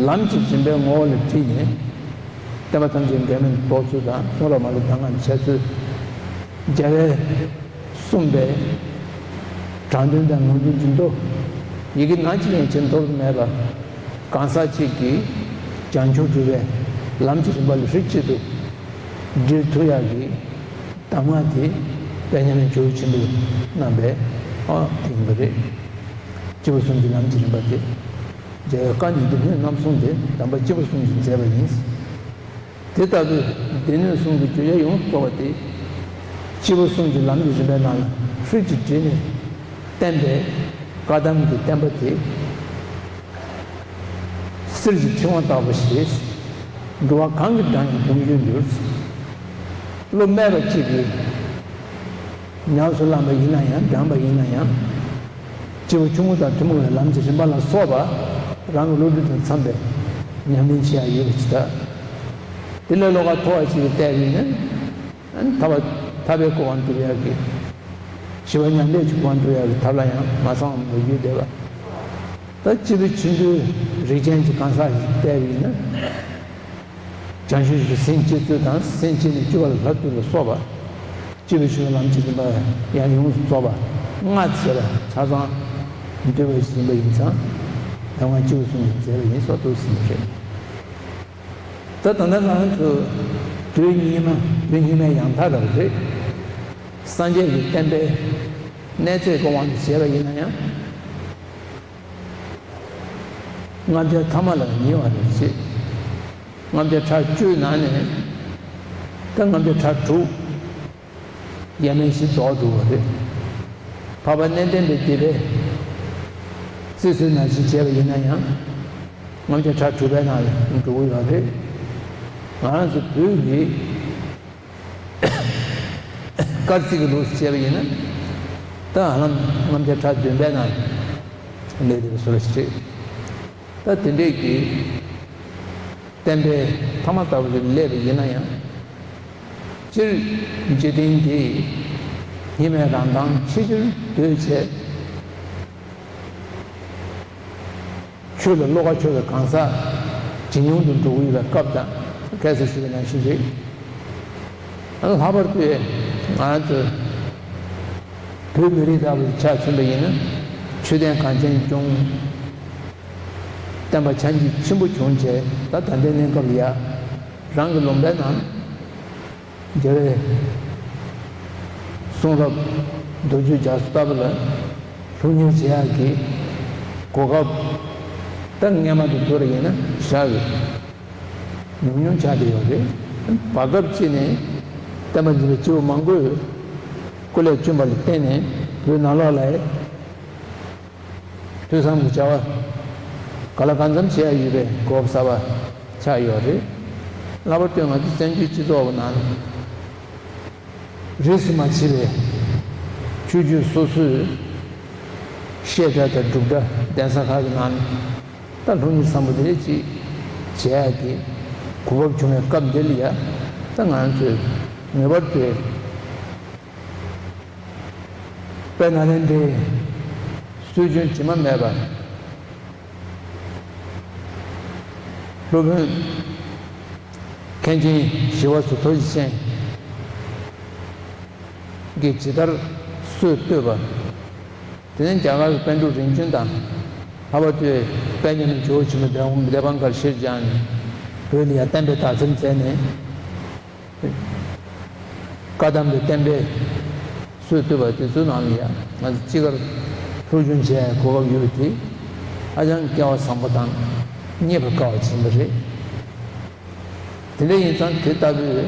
ལམ་གྱི་རིམ་པའི་ངོ་བོ་ལ་དྲིས་ནས། བསྟན་པ་ཐམས་ཅད་འགལ་མེད་རྟོགས་ཚུལ་དང་། གསུང་རབ་མ་ལུས་གདམས་ངག་འཆར་ཚུལ། རྒྱལ་བས་གསུངས་པའི་དྲང་དོན་དང་ངེས་དོན་གྱི་མདོ། ཡི་གེ་ནང་གཅིག་ཡན་ཆད་འདོར་མེད་པ། གང་ཟག་གཅིག་གིས་བྱང་ཆུབ་སྒྲུབ་པའི་ལམ་གྱི་རིམ་པ་ལ་རིགས་གཅིག་ཏུ་སྒྲིལ་ཐུབ་ཡག་གི་གདམས་ངག་དེ་དཔལ་མཉམ་མེད་ཇོ་བོ་ཆེན་པོས་གནང་བའི་ཨ་དེ་ཡིན་པ་རེད། སྤྱི་བོ་གསུམ་གྱི་ལམ་གྱི་རིམ་པ་དེ། རྒྱལ་བའི་བཀའ་འདི་སྡེ་སྣོད་རྣམ་གསུམ་སྟེ། གདམས་པ་སྤྱི་བོ་གསུམ་གྱིས་མཛད་པ་ཡིན། དེ་ལྟ་བུའི་སྡེ་སྣོད་གསུམ་གྱི་བརྗོད་བྱ་ཡོངས་སུ་རྫོགས་པ་དེ། སྤྱི་བོ་གསུམ་གྱི་ལམ་གྱི་རིམ་པའི་ནང་ལ་ཧྲིལ་གྱིས་བསྒྲིལ་ནས་བསྟན་པའི་བཀའ་གདམས་ཀྱི་བསྟན་པ་དེ། གསེར་གྱི་ཕྲེང་བ་ལྟ་བུ་ཞེས། འགྲོ་བ་གང་གིས་བགྲངས་ཡང་སྒོམ་རྒྱུར་འགྱུར། བློ་སྨད་པ་གཅིག་གིས་ཉམས་སུ་བླངས་པ་ཡིན་ན་ཡང་། བགྲངས་པ་ཡིན་ན་ཡང་། སྤྱི་བོ་ཆུང་ངུ་དང་ཐུན་མོང་བའི་ལམ་གྱི་རིམ་པ་ལ་སོགས་པ་རང་གི་བློ་གྲོས་དང་འཚམས་པའི་ཉམས་ལེན་བྱེད་ཡ་ཡོད་པ་ཅིག་ད། དེ་ལས་བློ་ཁ་མཐོ་བ་ཞིག་གིས་བལྟས་པ་ཡིན་ན། ཐར་པ་ཐར་པའི་གོ་འཕང་སྒྲུབ་ཡག་གི། ཞི་བ་མཉམ་གནས་ཀྱི་གོ་འཕང་སྒྲུབ་ཡག་གི་ཐབས་ལ་ཡང་མ་ཚང་བ་མ་གྱུར་བསྡད་པ། ད་སྤྱི་བོ་ཆེན་པོའི་རིགས་ཅན་གྱི་གང་ཟག་ཞིག་བལྟས་པ་ཡིན་ན། བྱང་ཆུབ་ཀྱི་སེམས་བསྐྱེད་ཚུལ་དང་། སེམས་བསྐྱེད་ནས་སྤྱོད་པ་ལ་བསླབ་ཚུལ་ལ་སོགས་པ། སྤྱི་བོ་ཆེན་པོའི་ལམ་གྱི་རིམ་པ་ཡང་ཡོངས་སུ་རྫོགས་པ་ལྔ་བྱས་པ་ཆ་ཚང་འདུས་པ་ཞིག་ཡིན་པ་ཡིན་ཙང་། གདམས་ངག་སྤྱི་བོ་གསུམ་གྱིས་མཛད་པ་ཡིན་སོགས་འདུག་ཟེར་ནི་རེད། ད་ད་ལྟ་ང་ཚོ་དུས་སྙིགས་མ། དུས་སྙིགས་མའི་ཡང་མཐའ་རབ་རེད། སངས་རྒྱས་ཀྱི་བསྟན་པའི་གནས་ཚད་ཀྱི་དབང་དུ་བྱས་པ་ཡིན་ན་ཡང་། ལྔ་བརྒྱ་ཐ་མ་ལ་ཉེ་བ་རེད་ཅེས། ལྔ་བརྒྱ་ཕྲག་བཅུའི་ནང་ནས་ད་ལྔ་བརྒྱ་ཕྲག་དྲུག་ཡས་མས་བཞི་རྫོགས་འགྲོ་བ་རེད། འཕགས་པ་གནས་བརྟན་པའི་སྡེ་པས་རྩིས་སྲོལ་ནང་བཞིན་བྱས་པ་ཡིན་ན་ཡང་། ལྔ་བརྒྱ་ཕྲག་དྲུག་པའི་ནང་ལ་འགྲོ་གི་ཡོད་རེད། ང་རང་ཚོ་བོད་ཀྱི་སྐར་རྩིས་ཀྱི་ལུགས་སུ་བྱས་པ་ཡིན་ན། ད་ཧ་ལམ་ལྔ་བརྒྱ་ཕྲག་བདུན་པའི་ནང་སླེབས་བསྡད་པའི་བཟོ་འདྲ་ཞིག་རེད། ད་དེ་འདྲས་ཀྱི་བསྟན་པའི་ཐ་མ་ལྟ་བུ་ཞིག་སླེབས་པ་ཡིན་ན་ཡང་། སྤྱིར་འཇིག་རྟེན་འདི་སྙིགས་མའི་རང་མདངས་ཆེ་ཆེར་འདོད་བྱས། ཆོས་ལ་བློ་ཁ་ཕྱོགས་པའི་གང་ཟག་ཇེ་ཉུང་དུ་འགྲོ་གི་ཡོད་པའི་སྐབས་དང་། ཁ་སང་ཞུས་པ་ནང་བཞིན་རེད། ལྷག་པར་དུ་ང་ཚོ་བོད་མི་རིགས་ལྟ་བུ་ཆ་མཚོན་པ་ཡིན་ན། ཆོས་ལྡན་གངས་ཅན་ལྗོངས། བསྟན་པ་ཆ་འཇིག་ཆེན་པོ་བྱུང་བྱས། ད་ད་ལྟའི་གནས་སྐབས་ལ་ཡ་རང་གི་ལུང་པའི་ནང་རྒྱལ་བའི་གསུང་རབ་མདོ་རྒྱུད་རྒྱ་མཚོ་ལྟ་བུ་ལ་སློབ་གཉེར་བྱེད་ཡག་གི་གོ་སྐབས་ད་སྔས་མ་དང་བསྡུར་བ་ཡིན་ན་ཞེ་གི་ཉུང་ཉུང་ཆགས་བསྡད་ཡོད་རེད། བར་སྐབས་ཅིག་ནས་བསྟན་པ་འཛིན་པའི་སྐྱེས་བུ་མང་པོས་སྐུ་ལས་བསྐྱོན་པ་ལ་བརྟེན་ནས། བོད་ནང་ལོགས་ལ་ཐོས་བསམ་གྱི་བྱ་བ་ག་ལ་གང་འཚམ་བྱེད་ཡ་ཡོད་པའི་གོ་སྐབས་གསར་པ་ཆགས་ཡོད་རེད། ལྷག་པར་དུ་ང་ཚོ་བཙན་བྱོལ་སྤྱི་ཚོགས་ནང་རིས་སུ་མ་ཆད་པའི་ཆོས་བརྒྱུད་སོ་སོའི་བཤད་གྲྭ་དང་སྒྲུབ་གྲྭ། གདན་ས་ཁག་གི་ནང་ད་སློབ་གཉེར་བཟང་པོ་དེ་ཅིག་བྱེད་ཡ་གི་གོ་སྐབས་བྱུང་བའི་སྐབས་འདི་ལ་ཡ། ད་ང་ཚོས་ངེས་པར་དུ་དཔལ་ནཱ་ལེནྡྲའི་སྲོལ་རྒྱུན་དྲི་མ་མེད་པ་སློབ་དཔོན་མཁན་ཆེན་ཞི་བ་འཚོ་ཐུགས་རྗེ་ཅན་གྱིས་ཇི་ལྟར་ སྲོལ་བཏོད་པ། དེ་ནས་རྒྱ་གར་གྱི་པཎ་གྲུབ་རིམ་བྱོན་དང་། ལྷག་པར་དུ་དཔལ་ལྡན་ཇོ་བོ་ཆེན་པོ་འདི་རང་བདེ་བང་ཁར་ཞེས་བྱ་ནས་བོད་ལ་ཡང་བསྟན་པའི་དར་འཕེལ་མཛད་ནས། བཀའ་གདམས་པའི་བསྟན་པའི་སྲོལ་བཏོད་པ་དེ་ཚོའི་ནང་ལ་ཡང་ང་ཚོ་ཅི་དགར་སློབ་སྦྱོང་བྱེད་ཡའི་གོ་སྐབས་ཡོད་པ་དེ་ཧ་ཅང་སྐལ་བ་བཟང་པོ་དང་རྙེད་པར་དཀའ་བ་ཅིག་ཡིན་པ་རེད། དེ་འདྲ་ཡིན་ཙང་དེ་ལྟ་བུའི་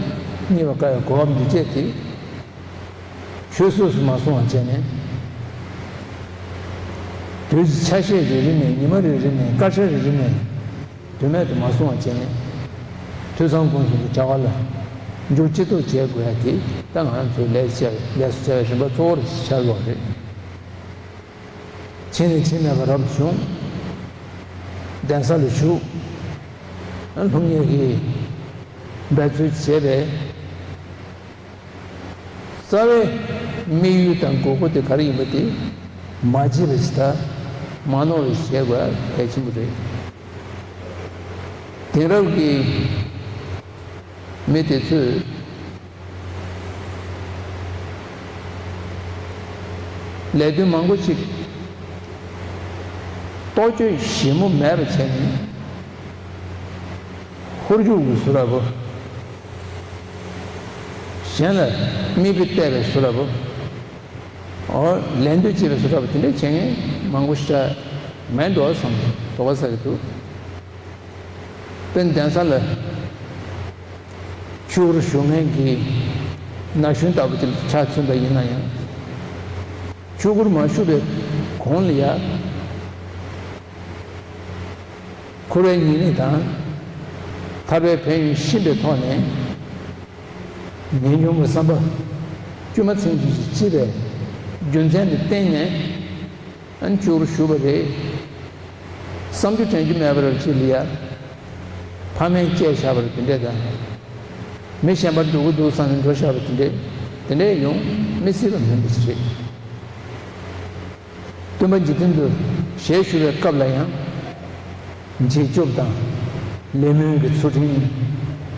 རྙེད་པར་དཀའ་བའི་གོ་སྐབས་འདི་སྤྱད་དེ། ཆོས་སོ་སོ་མ་གསུང་བ་བྱས་ནས། དུས་ཀྱི་ཆ་ཤས་རེ་རེ་ནས་ཉི་མ་རེ་རེ་ནས་སྐར་ཆ་རེ་རེ་ནས་དུས་མེད་དུ་མ་གསུང་བ་བྱས་ནས། ཐོས་བསམ་སྒོམ་གསུམ་གྱི་བྱ་བ་ལ་འཇུག་ཅི་ཐུབ་བྱེད་དགོས་ཡ་དེ་ད་ང་རང་ཚོའི་ལས་བྱ་ལས་སུ་བྱ་བའི་རིམ་པ་གཙོ་བོར་ཆགས་ཡོད་རེད། ཕྱིན་ནས་ཕྱིན་མེད་པ་རབ་བྱུང་། གདན་ས་ལ་བཞུགས། སློབ་གཉེར་གྱི་འབད་རྩོལ་བྱས་པས། རྩ་བའི་དམིགས་ཡུལ་དང་དགོས་མཁོ་དེ་ག་རེ་ཡིན་པ་དེ་མ་བརྗེད་པ་ཞིག་དང་མ་ནོར་བ་ཞིག་བྱེད་དགོས་གལ་ཆེན་པོ་རེད། དེང་རབས་ཀྱི་མི་དེ་ཚོས་ལས་དོན་མང་པོ་ཞིག་རྟོག་དཔྱོད་ཞིབ་མོ་མེད་པ་བྱས་ནས་ཧོར་རྒྱུག་གི་བཟོ་འདྲ་པོ། གཞན་ལ་མིག་དཔེ་བལྟས་པའི་བཟོ་འདྲ་པོ། ཨོ་ལད་ཟློས་བྱེད་པའི་བཟོ་འདྲ་པོ་དེ་འདྲ་བྱེད་མཁན་མང་པོ་ཞིག་མེད་འགྲོ་བསམ་དོགས་པ་ཟ་གི་འདུག་དཔེར་ན་གདན་ས་ལ་ཆོས་སྒོར་ཞུགས་མཁན་གྱི་ན་གཞོན་ལྟ་བུ་ཅིག་ཆ་མཚོན་པ་ཡིན་ན་ཡང་། ཆོས་སྒོར་མ་ཞུགས་པའི་གོང་ལ་ཡ། འཁོར་བའི་ཉེས་དམིགས་དང་། ཐར་པའི་ཕན་ཡོན་ཤེས་པའི་ཐོག་ནས། ངེས་འབྱུང་གི་བསམ་པ་དཀྱུས་མ་ཚིམ་གྱིས་ཅི་བས་རྒྱུ་མཚན་དུ་བརྟེན་ནས་ཨན་ཅུར་ཞུ་བ་རེད། བསམ་རྒྱུ་དྲན་རྒྱུ་མེད་པར་ཅི་ལ་ཡ། ཕ་མས་བཅད་བཞག་པར་དེ་འདྲས་དང་། མི་གཞན་པར་འགྲོ་གི་འདུག་བསམ་ནས་འགྲོ་བཞག་པ་དེ་འདྲས་དེ་འདྲས་ཡོང་མི་སྲིད་པ་མིན་པ་ཞིག་རེད། སྟོན་པ་འཇིག་རྟེན་དུ་ཞལ་བཞུགས་པའི་སྐབས་ལ་ཡང་། འབྱེད་སྐྱོབ་དང་ལས་སྨོན་གྱི་ཚུལ་ཁྲིམས་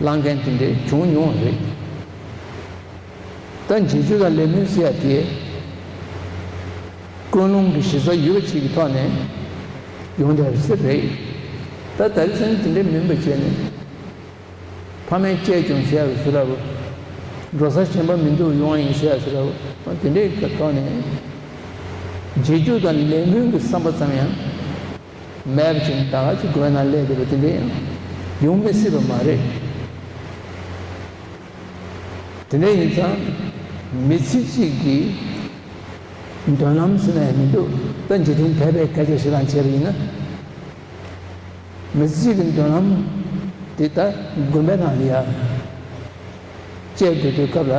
བླང་མཁན་དེ་འདྲས་བྱུང་མྱོང་བ་རེད། ད་འབྱེད་སྐྱོབ་དང་ལས་སྨོན་ཟེར་ཡ་དེ། ཀུན་སློང་གི་གཞི་རྩ་ཡོད་པ་ཅིག་གི་ཐོག་ནས་ཡོང་བསྡད་པ་ཞིག་རེད། ད་ད་རེས་སང་དེ་འདྲས་མིན་པ་བྱས་ནས། ཕ་མས་བཅད་བྱུང་ཟེར་ཡ་གི་ཚུལ་འདྲ་པོ། འགྲོ་ས་གཞན་པ་མི་འདུག་ཡོང་བ་ཡིན་ཟེར་ཡ་ཚུལ་འདྲ་པོ། དེ་འདྲའི་གི་ཐོག་ནས། འབྱེད་སྐྱོབ་དང་ལས་སྨོན་གྱི་བསམ་པ་ཙམ་ཡང་མེད་པ་ཅིག་ད་ག་ཚོད་དགོས་ན་སླེབས་བསྡད་པ་དེ་འདྲ་ཡང་ཡོང་མི་སྲིད་པ་མ་རེད། དེ་འདྲ་ཡིན་ཙང་མི་ཚེ་གཅིག་གི་མདུན་ལམ་ཟེར་ན་ཡང་མི་འདུག་ད་འཇིག་རྟེན་དད་པའི་སྐད་ཆ་ཞིག་དང་བྱས་པ་ཡིན་ན། མི་ཚེ་གཅིག་གི་མདུན་ལམ་དེ་ད་དགོན་པའི་ནང་ལ་ཡ་བཅད་དགོས་དུས་སྐབས་ལ་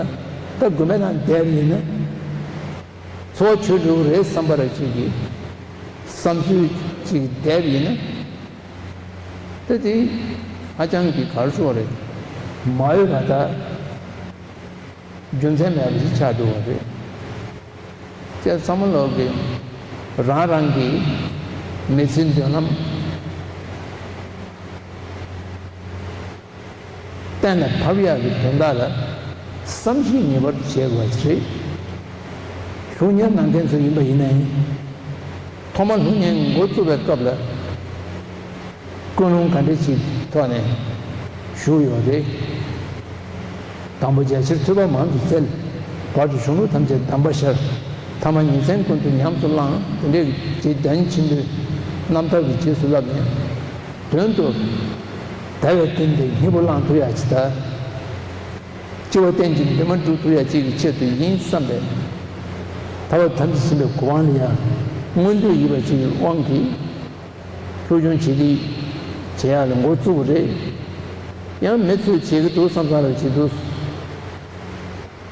ད་དགོན་པའི་ནང་བསྡད་པ་ཡིན་ན། འཚོ་བ་ཆོས་སྒྲུབ་རེད་བསམ་པ་ར་ཅིག་གི་བསམ་ཚུལ་ཅིག་བསྡད་པ་ཡིན་ན། ད་དེ་ཧ་ཅང་གི་གར་ཤོར་བ་རེད། མ་འོས་པ་ད་རྒྱུ་མཚན་མེད་པ་ཞིག་ཆགས་འགྲོ་བ་རེད། བྱས་ཙང་བསམ་བློ་གི་རང་རང་གི་མི་ཚེའི་མདུན་ལམ། གཏན་ལ་ཕབ་ཡག་གི་དོན་དག་ལ་བསམ་གཞིག་ངེས་པར་དུ་བྱེད་དགོས་པ་ཞིག་རེད། སློབ་གཉེར་གནང་མཁན་ཚོ་ཡིན་པ་ཡིན་ན་ཡང་། ཐོག་མར་སློབ་གཉེར་འགོ་བཙུགས་པའི་སྐབས་ལ། ཀུན་སློང་ག་འདྲ་ཞིག་ཐོག་ནས་ཞུགས་ཡོད་རེད། དང་པོ་རྒྱ་ཆེར་ཐོས་པ་མང་དུ་བཙལ། བར་དུ་གཞུང་ལུགས་ཐམས་ཅད་གདམས་པར་ཤར། ཐ་མ་ཉིན་མཚན་ཀུན་ཏུ་ཉམས་སུ་བླངས། དེ་འདྲའི་རྗེ་བདག་ཉིད་ཆེན་པོའི་རྣམ་ཐར་གྱི་རྗེས་སུ་བསླབས་ནས། དོན་དུ་དལ་བའི་རྟེན་འདི་སྙིང་པོ་བླང་ཐུབ་ཡག་ཅིག་དང་། སྐྱེ་བ་གཏན་གྱི་འདུན་མ་འགྲུབ་ཐུབ་ཡག་ཅིག་གི་ཆེད་དུ་ཡིན་བསམ་པས། ཐར་པ་ཐམས་ཅད་མཁྱེན་པའི་གོ་འཕང་ལ་ཡང་མངོན་འདོད་ཡོད་པ་ཅིག་གི་དབང་གིས། སློབ་སྦྱོང་བྱེད་ཀྱི་བྱེད་ཡག་ལ་འགོ་བཙུགས་པ་རེད། ཡང་མི་ཚོས་བྱེད་ཀྱི་འདུག་བསམ་བསམ་རེ་བྱེད་འདུག་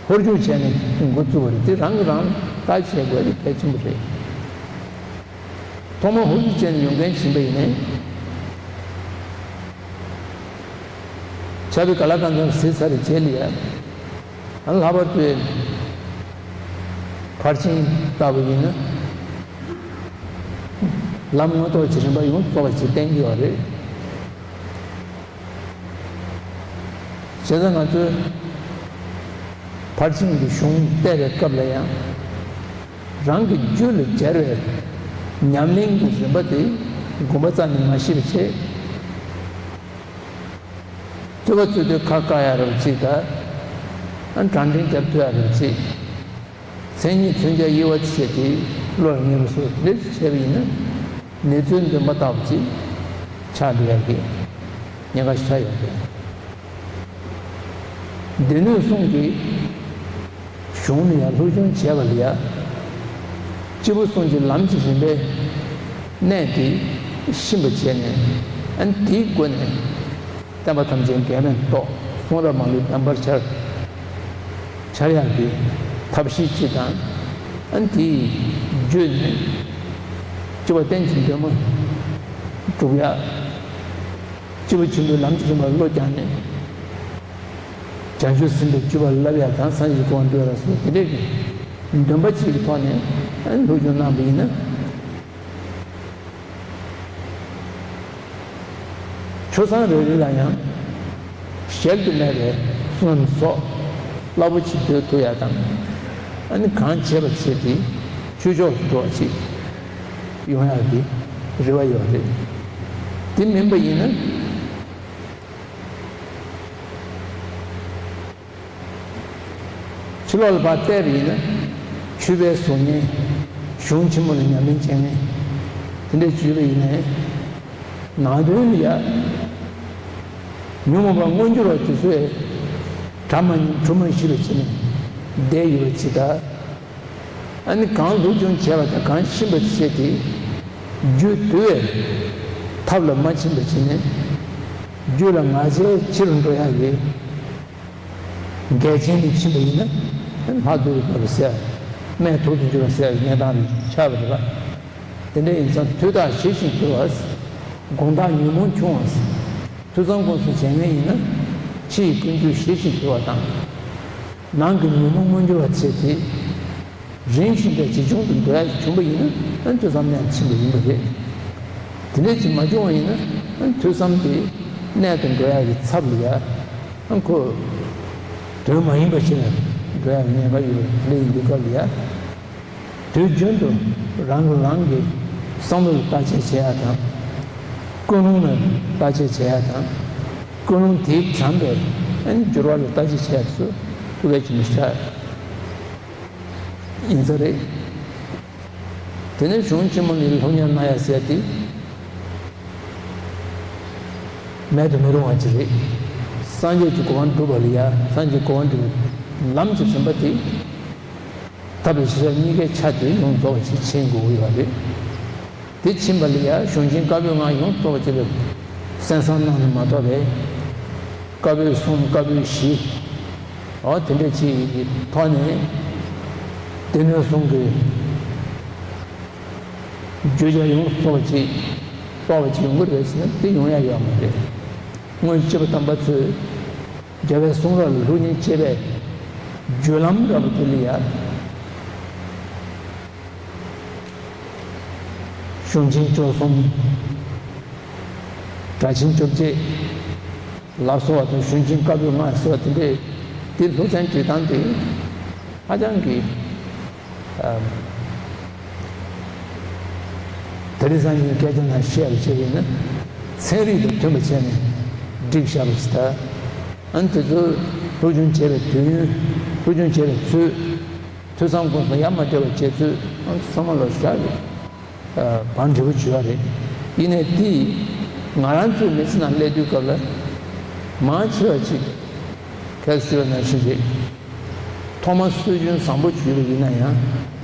ཧོར་རྒྱུག་བྱས་ནས་འགོ་བཙུགས་པ་རེད། དེ་རང་གིས་རང་བརྟག་དཔྱད་དགོས་དེ་གལ་ཆེན་པོ་རེད། ཐོག་མར་ཧོར་རྒྱུག་བྱས་ནས་ཡོང་མཁན་ཞིག་ཡིན་པ་ཡིན་ནའི། ཆབ་ཡིབ་ག་ལ་གང་འཚམ་ཟིན་ཚར་བའི་རྗེས་ལ་ཡ། ཨ་ལྷག་པར་དུ་ཕར་ཕྱིན་ལྟ་བུ་ཡིན་ན། ལམ་མངོན་རྟོགས་ཀྱི་རིམ་པ་ཡོངས་སུ་རྫོགས་པ་ཞིག་བསྟན་གྱི་ཡོད་རེད། བྱས་ཙང་ང་ཚོས་ཕར་ཕྱིན་གྱི་གཞུང་བལྟས་པའི་སྐབས་ལ་ཡང་ རང་གི་རྒྱུད་ལ་སྦྱར་བའི་ཉམས་ལེན་གྱི་རིམ་པ་དེ་དགོངས་པ་རྩ་ནས་མ་ཤེས་པ་བྱས། རྩོད་པ་རྩོད་དུས་ཁ་བཀག་ཡ་རབ་ཅིག་དང་། ཨ་དྲང་འདྲེན་རྒྱབ་ཐུབ་ཡ་རབ་ཅིག་མཚན་ཉིད་མཚོན་བྱ་དབྱེ་བ་དེ་བྱས་ཏེ་བློར་ངེས་པ་སོགས་དེ་འདྲ་བྱས་པ་ཡིན་ན། ནེ་ཙོའི་འདོན་པ་ལྟ་བུ་ཅིག་ཆགས་འགྲོ་ཡ་གི་ཉེན་ཁ་ཞེ་དྲག་ཡོད་རེད། སྡེ་སྣོད་གསུམ་གྱི་གཞུང་ལ་ཡང་སློབ་སྦྱོང་བྱས་པ་ལ་ཡང་། སྤྱི་བོ་གསུམ་གྱི་ལམ་གྱི་རིམ་པའི་གནད་དེ་ཤེས་པར་བྱས་ནས། ཨ་ནི་དེའི་སྒོ་ནས། བསྟན་པ་ཐམས་ཅད་འགལ་མེད་རྟོགས། གསུང་རབ་མང་པོའི་བདེན་པར་འཆར། འཆར་ཡག་གི་ཐབས་ཤེས་སྤྱི་དང་། ཨ་ནི་དེའི་བརྒྱུད་ནས་སྤྱི་བོ་རྟེན་གྱི་འདུན་མ་སྒྲུབ་ཡག་སྤྱི་བོ་ཆེན་པོའི་ལམ་གྱི་རིམ་པར་བློ་བསྐྱངས་ནས། བྱང་ཆུབ་སེམས་དཔའི་སྤྱོད་པ་བསླབ་ཡག་དང་། སངས་རྒྱས་ཀྱི་གོ་འཕང་འགྲུབ་ཡག་སོགས་དེ་འདྲའི་གི་འདུན་པ་གཅིག་གི་ཐོག་ནས་སློབ་སྦྱོང་གནང་བ་ཡིན་ན། ཆོས་ཚང་རེ་རེ་ལ་ཡང་གཞལ་དུ་མེད་པའི་བསོད་ནམས་གསོག་རླབས་པོ་ཆེ་འདོད་ཐུབ་ཡག་དང་། ཨ་ནི་གང་བྱས་པ་བྱས་ཏེ་ཆོས་ཕྱོགས་སུ་འགྲོ་བ་ཅིག་ཡོང་ཡག་གི་རེ་བ་ཡོད་རེད། དེ་མིན་པ་ཡིན་ན། ཕྱི་ལོགས་ལ་ཕར་བལྟས་པ་ཡིན་ན། ཆོས་པའི་གཟུགས་བརྙན། གཞུང་ཆེན་མོ་ལ་ཉམས་ལེན་བྱེད་མཁན་དེ་འདྲ་བྱས་པ་ཡིན་ནའི། ནང་དོན་ལ་ཡ། ཉོན་མོངས་པ་མངོན་གྱུར་བ་དེ་ཚོས་གྲ་མ་ཉན་གྲུ་མ་ཞིག་ལ་བྱས་ནས་བསྡད་ཡོད་པ་ཅིག་དང་། ཨ་ནི་གང་སློབ་སྦྱོང་བྱས་པ་དང་གང་ཤེས་པ་དེ་བྱས་ཏེ། རྒྱུད་དུལ་བའི་ཐབས་ལ་མ་ཕྱིན་པ་བྱས་ནས། རྒྱུད་ལ་ང་རྒྱལ་ཆེ་རུ་འགྲོ་ཡག་གི་འགལ་རྐྱེན་དུ་ཕྱིན་པ་ཡིན་ན། ལྷག་ཏུ་ཡོད་པར་ཟེར། རྨད་དུ་བྱུང་བ་ཟེར་ཡག་གི་གནས་སྟངས་ལ་ཆགས་པ་རེད་པ། དེ་འདྲ་ཡིན་ཙང་དུས་རྟག་ཞི་ཞིང་དུལ་བ། དགོང་དག་ཉོན་མོངས་ཆུང་བ། ཐོས་བསམ་སྒོམ་གསུམ་བྱེད་མཁན་ཡིན་ན། ཕྱི་ཡི་ཀུན་སྤྱོད་ཞི་ཞིང་དུལ་བ་དང་། ནང་གི་ཉོན་མོངས་མངོན་གྱུར་བ་བྱས་ཏེ། རིམ་བཞིན་དུ་ཇེ་ཆུང་དུ་འགྲོ་ཡག་བྱུང་བ་ཡིན་ན། ཨ་ནི་ཐོས་བསམ་ནང་ཕྱིན་པ་ཡིན་པ་རེད། དེ་འདྲ་ཅིག་མ་བྱུང་བ་ཡིན་ན། ཨ་ནི་ཐོས་བསམ་དེ་གནད་དུ་འགྲོ་ཡག་གི་ཚབ་ལ་ཡ། ཨ་ཁོ་དོན་མ་ཡིན་པ་ཞིག་ལ་འགྲོ་ཡག་གི་ཉེན་ཁ་ཡོད་པ་དེ་འདྲ་ཡིན་དུས་སྐབས་ལ་ཡ། དུས་རྒྱུན་དུ་རང་གིས་རང་གི་བསམ་བློ་ལ་བརྟག་དཔྱད་བྱེད་ཡག་དང་། ཀུན་སློང་ལ་བརྟག་དཔྱད་བྱེད་ཡག་དང་། ཀུན་སློང་དེའི་དྲངས་པའི་ཨ་ནི་འགྱུར་བ་ལ་བརྟག་དཔྱད་བྱེད་ཡག་ཚོ་ཐུགས་གལ་ཆེན་པོ་ཞིག་ཡིན་ས་རེད། དེ་ནས་གཞུང་ཆེན་མོ་ནས་སློབ་གཉེར་གནང་ཡག་ཟེར་ཏེ། མེད་དུ་མི་རུང་བ་ཅིག་རེད། སངས་རྒྱས་ཀྱི་གོ་འཕང་སྒྲུབ་པ་ལ་ཡ། སངས་རྒྱས་གོ་འཕང་སྒྲུབ་པའི་ལམ་གྱི་རིམ་པ་དེ། ཐབས་དང་བྱེད་ཕྱོགས་གཉིས་ཀའི་ཆ་དེ་ཡོངས་རྫོགས་པ་ཞིག་མཁྱེན་དགོས་ཀྱི་ཡོད་རེད། དེ་མཁྱེན་པ་ལ་ཡ་གཞུང་ཆེན་བཀའ་པོད་ལྔ་ཡོངས་རྫོགས་པ་ཅིག་ལ་གསན་བསམ་གནང་ནས་མ་གཏོགས་པའི། བཀའ་པོད་གསུམ་བཀའ་པོད་བཞི། འོ་དེ་འདྲ་ཅིག་གི་ཐོག་ནས་སྡེ་སྣོད་གསུམ་གྱི་བརྗོད་བྱ་ཡོངས་རྫོགས་པ་ཅིག་རྟོགས་པ་ཅིག་ཡོང་གི་རེད་ཟེར་ན། དེ་ཡོང་ཡག་ཡོད་མ་རེད། སྔོན་སྐྱེས་པ་དམ་པ་ཚོས་རྒྱལ་བའི་གསུང་རབ་ལ་སློབ་གཉེར་བྱེད་པའི་བརྒྱུད་ལམ་འདྲ་པོ་དེ་ལ་ཡ། གཞུང་ཆེན་བཅུ་གསུམ། སྒྲ་ཆེན་བཅོ་བརྒྱད། ལ་སོགས་པ་དང་། གཞུང་ཆེན་བཀའ་པོད་ལྔ་སོགས་དེ་འདྲས། དེ་སློབ་ཚན་སྒྲིག་སྟངས་དེ་ཧ་ཅང་གི། ཨ། དེ་རིང་སང་ཉིན་སྐད་ཆ་ནང་བཤད་པ་བྱས་པ་ཡིན་ན། ཚན་རིག་དང་མཐུན་པ་བྱས་ནས་བསྒྲིགས་བཞག་པ་ཞིག་དང་། ཨ་ནི་དེ་ཚོ་སློབ་སྦྱོང་བྱེད་པའི་དུས་ཡུན། སློབ་སྦྱོང་བྱེད་པའི་ཚུལ། ཐོས་བསམ་སྒོམ་གསུམ་ཡ་མ་བྲལ་བ་བྱེད་ཚུལ། ཨ་ནི་ཚང་མ་ལ་ཞག་གི། ཨ། བང་འབྲས་བུ་བྱུང་བ་རེད། ཡིན་ནའི་དེ་ང་རང་ཚོའི་མི་ཚེ་ནང་སླེབས་དུས་སྐབས་ལ། མང་ཆེ་བ་ཅིག་གལ་སྲིད་ཞུས་པ་ནང་བཞིན་རེད། ཐོག་མར་སྲོལ་རྒྱུན་བཟང་པོ་ཞུས་པ་ཡིན་ན་ཡང་།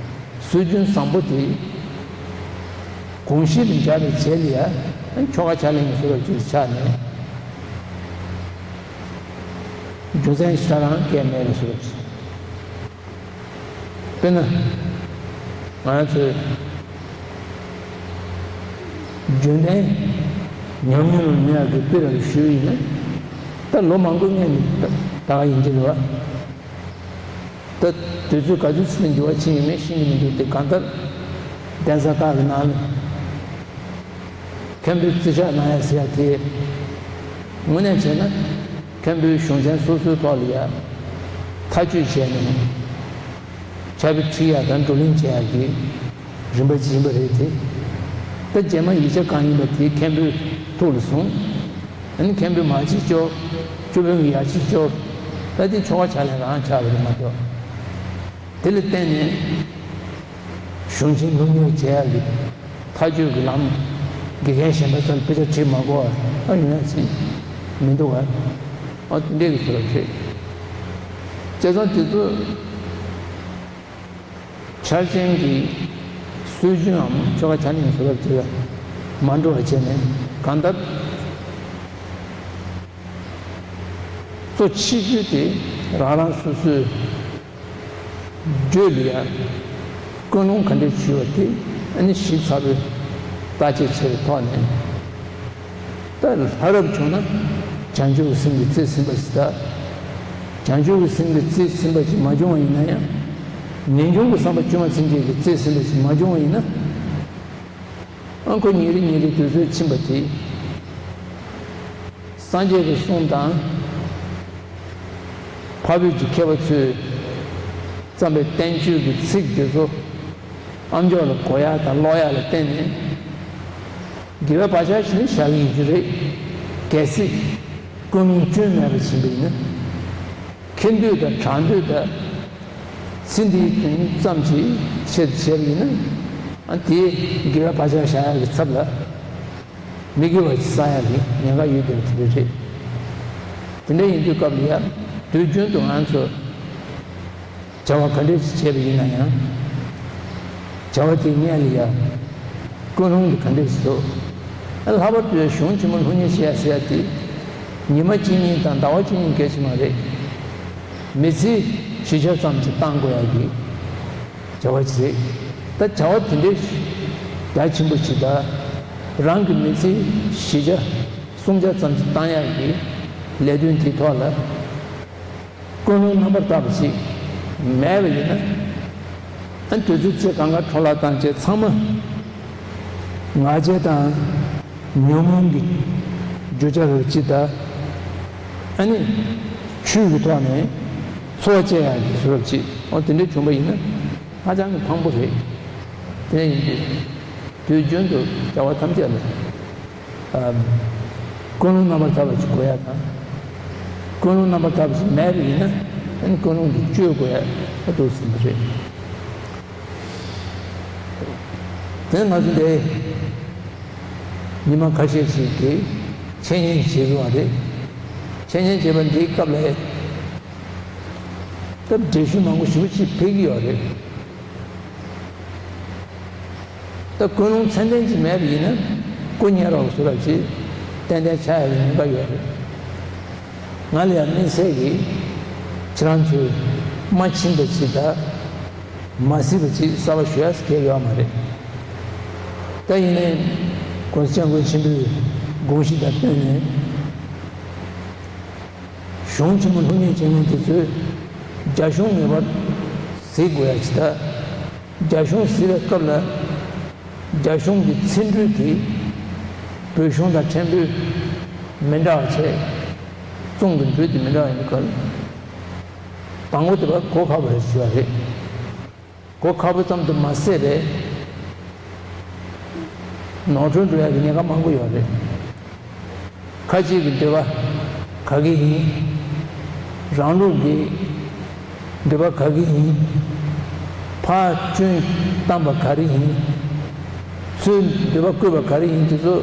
སྲོལ་རྒྱུན་བཟང་པོ་དེ་གོམས་གཤིས་ལ་འཇགས་པའི་རྗེས་ལ་ཡ། ཁྱོ་ག་ཕྱག་ལེན་གྱི་བཟོ་འདྲ་ཅིག་ཆགས་ནས། རྒྱུ་མཚན་ཞེ་དྲག་རང་གང་ཡང་མེད་པའི་བཟོ་འདྲ་ཅིག་དཔེར་ན། ང་རང་ཚོའི་རྒྱུན་ལྡན་ཉམས་མྱོང་ལ་ཉན་ཡག་གི་དཔེ་རང་ཞུས་ཡིན་ན། ད་ལོ་མང་པོའི་སྔོན་ནས་ད་ག་ཡིན་གྱི་རེད་བ། ད་དུས་ཚོད་ག་ཚོད་ཕྱིན་ནས་འགྱུར་བ་ཕྱིན་ཡོད་མེད་ཤེས་ཀྱི་མི་འདུག་དེ་གང་ལྟར་གདན་ས་ཁག་གི་ནང་ལ་མཁན་པོས་བརྩི་བཞག་གནང་ཡག་ཟེར་ཡག་དེ། དངོས་གནས་བྱས་ན་མཁན་པོའི་གཞུང་ཚན་སོ་སོའི་ཐོག་ལ་ཡ་ཐག་གཅོད་བྱས་ནས། ཕྱག་དཔེ་ཁྲིད་ཡག་དང་བགྲོ་གླེང་བྱེད་ཡག་གི་རིམ་པ་ཅིག་ཡིན་པ་རེད་དེ། ད་རྗེས་མ་ཡིག་ཆ་གང་ཡིན་པ་དེ་མཁན་པོའི་ཐུགས་ལ་བཟུང་། ཨ་ནི་མཁན་པོས་མ་བྱེད་སྐྱོར། སྐྱོར་དཔོན་གྱིས་ཡར་བྱེད་སྐྱོར། ད་དེ་ཆོ་ག་ཕྱག་ལེན་རང་ཆགས་པ་རེད་མ་གཏོགས། དེ་ལ་བརྟེན་ནས་གཞུང་ཆེན་སློབ་གཉེར་བྱེད་ཡག་གི་ཐག་གཅོད་ཀྱི་ལམ་དགེ་རྒན་གཞན་པ་ཚོ་ལ་དཔེ་ཆ་ཁྲིད་མ་དགོས་པར་ཨ་ཡོང་ཡག་ཅིག་མི་འདུག་ག་ཨ་དེ་འདྲས་ཀྱི་བཟོ་འདྲ་རེད། བྱས་ཙང་དེ་ཚོ། འཆར་ཅན་གྱི་སྲོལ་རྒྱུན་འམ་ཆོ་ག་ཆ་ནས་བཟོ་རབས་བྱེད་པ་མ་འགྲོ་བ་བྱས་ནས་གང་ལྟར་གཙོ་ཆེ་ཤོས་དེ་རང་རང་སོ་སོའི་བརྗོད་ལ་ཡ་ཀུན་སློང་ག་འདྲས་ཞུ་བ་དེ་ཨ་ནི་ཞིབ་ཚགས་པོས་བརྟག་དཔྱད་བྱས་པའི་ཐོག་ནས། ད་ལྷ་རབ་བྱུང་ན་བྱང་ཆུབ་ཀྱི་སེམས་ཀྱིས་རྩིས་ཟིན་པ་ཞིག་ད། བྱང་ཆུབ་ཀྱི་སེམས་ཀྱིས་རྩིས་ཟིན་པ་ཞིག་མ་བྱུང་བ་ཡིན་ན་ཡང་། ངེས་འབྱུང་གི་བསམ་པ་བཅོས་མ་ཚིག་བཅད་ཀྱིས་རྩིས་ཟིན་པ་ཞིག་མ་བྱུང་བ་ཡིན་ན། ཨ་ཁོ་ཉིན་རེ་ཉིན་རེ་དུས་ཚོད་ཕྱིན་པ་དེ། སངས་རྒྱས་ཀྱི་གསུང་དང་། འཕགས་བོད་ཀྱི་མཁས་པ་ཚོས་བརྩམས་པའི་བསྟན་བཅོས་ཀྱི་ཚིག་དེ་ཚོ། ཨ་མཆོག་ལ་གོ་ཡག་དང་ཀློག་ཡག་ལ་བརྟེན་ནས། དགེ་བའི་བག་ཆགས་ཤིག་ནི་བཞག་གི་ཡོད་རྒྱུ་རེད། གལ་སྲིད་ཀུན་སློང་བཅོས་མེད་པ་ཕྱིན་པ་ཡིན་ན། ཁེ་འདོད་དང་གྲགས་འདོད་དང་། ཚེ་འདིའི་དོན་ཙམ་གྱི་ཆེད་དུ་བྱས་པ་ཡིན་ན། ཨ་དེས་དགེ་བའི་བག་ཆགས་བཞག་ཡག་གི་ཚབ་ལ། མི་དགེ་བ་ཞིག་བསགས་ཡག་གི་ཉེན་ཁ་ཡོད་བསྡད་པ་དེ་འདྲ་རེད། དེ་འདྲ་ཡིན་དུས་སྐབས་ལ་ཡ། དུས་རྒྱུན་དུ་ང་ཚོ་བྱ་བ་ག་འདྲ་ཞིག་བྱས་པ་ཡིན་ན་ཡང་། བྱ་བ་དེའི་སྔོན་ལ་ཡ། ཀུན་སློང་དེ་ག་འདྲ་ཞིག་འདུག་ཨ་ལྷག་པར་དུ་ཡ་གཞུང་ཆེན་མོ་སློབ་གཉེར་བྱེད་ཡ་ཟེར་ཡ་དེ། ཉི་མ་གཅིག་གཉིས་དང་ཟླ་བ་གཅིག་གཉིས་གལ་ཆེ་མ་རེད། མི་ཚེའི་གཞིས་ཆགས་ཙམ་ཞིག་བཏང་དགོས་ཡ་གི་བྱ་བ་ཞིག་རེད། ད་བྱ་བ་དེ་འདྲའི་རྒྱ་ཆེན་པོ་ཞིག་དང་། རང་གི་མི་ཚེའི་གཞིས་ཆགས་སྲུང་བྱ་ཙམ་ཞིག་བཏང་ཡག་གི་ལས་དོན་དེའི་ཐོག་ལ་ཀུན་སློང་རྣམ་པར་དག་པ་ཞིག་མེད་པ་ཡིན་ན། ཨ་དུས་ཚོད་ཅིག་གང་ག་འཕྲོ་བརླག་བཏང་བྱས་ཚང་མ་ང་རྒྱལ་དང་ཉོན་མོངས་ཀྱི་རྒྱུ་ཆ་རབ་ཅིག་དང་། ཨ་ནི་ཆོས་ཀྱི་ཐོག་ནས་འཚོ་བ་སྐྱེལ་ཡག་གི་བཟོ་རབ་ཅིག་འོ་དེ་འདྲ་བྱུང་པ་ཡིན་ན་ཧ་ཅང་གི་ཕངས་པོ་རེད། དེ་ཡིན་དུས་དུས་རྒྱུན་དུ་བྱ་བ་ཐམས་ཅད་ལ། ཨ། ཀུན་སློང་རྣམ་པར་དག་པ་ཅིག་དགོས་ཡ་དང་། ཀུན་སློང་རྣམ་པར་དག་པ་ཅིག་མེད་པ་ཡིན་ན་ཨ་ནི་ཀུན་སློང་དེ་བཅོས་དགོས་ཡ་ད་འདུག་ཟིན་པ་རེད། དེ་ང་ཚོ་འདི་ཉི་མ་ཁ་ཤས་ཤིག་གིས་འཆད་ཉན་བྱེད་དགོས་པ་རེད། འཆད་ཉན་བྱེད་པ་འདིའི་སྐབས་ལ་ད་འགྲེལ་བཤད་མང་པོ་ཞེ་པོ་ཅིག་ཕེབས་ཀྱི་ཡོད་རེད། ད་ཀུན་སློང་ཚད་ལྡན་ཅིག་མེད་པ་ཡིན་ན་སྐུ་ཉེ་རོགས་སུ་ར་ཅིག་ཏན་ཏན་ཆགས་ཡག་གི་ཉེན་ཁ་ཡོད་རེད། ང་ལ་ཡང་དམིགས་བསལ་གྱིས་ཁྱེད་རང་ཚོས་མ་ཕྱིན་པ་ཅིག་དང་མ་གཟིགས་པ་ཅིག་གསར་པ་ཞུ་ཡག་གང་ཡང་ཡོད་མ་རེད། ད་ཡིན་ནའི་༸གོང་ས་༸སྐྱབས་མགོན་ཆེན་པོའི་དགོངས་གཞི་དང་བསྟུན་ནས། གཞུང་ཆེན་མོ་སློབ་གཉེར་བྱེད་མཁན་དེ་ཚོས་རྒྱ་གཞུང་ངེས་པར་གཟིགས་དགོས་ཡ་ཅིག་དང་། རྒྱ་གཞུང་གཟིགས་པའི་སྐབས་ལ་རྒྱ་གཞུང་གི་ཚིག་འབྲུ་དེ་བོད་གཞུང་དང་ཕྲན་བུ་མི་འདྲ་བ་བྱས། རྩོམ་གྱི་འབྲུ་དེ་མི་འདྲ་བ་ཡིན་པའི་ཁར། དང་པོ་དེ་བ་གོ་ཁག་པོ་རེད་ཞུ་བ་རེད། གོ་ཁག་པོ་ཙམ་དུ་མ་ཟད་པའི་ནོར་འཁྲུལ་འགྲོ་ཡག་གི་ཉེན་ཁ་མང་པོ་ཡོད་རེད། ཁ་ཅིག་གི་འདོད་པ་ག་གི་ཡིན། རང་ལུགས་ཀྱི་འདོད་པ་ག་གི་ཡིན། ཕར་སྐྱོན་བཏང་པ་ག་རེ་ཡིན། ཚུར་འདོད་པ་བཀོད་པ་ག་རེ་ཡིན་དེ་ཚོ་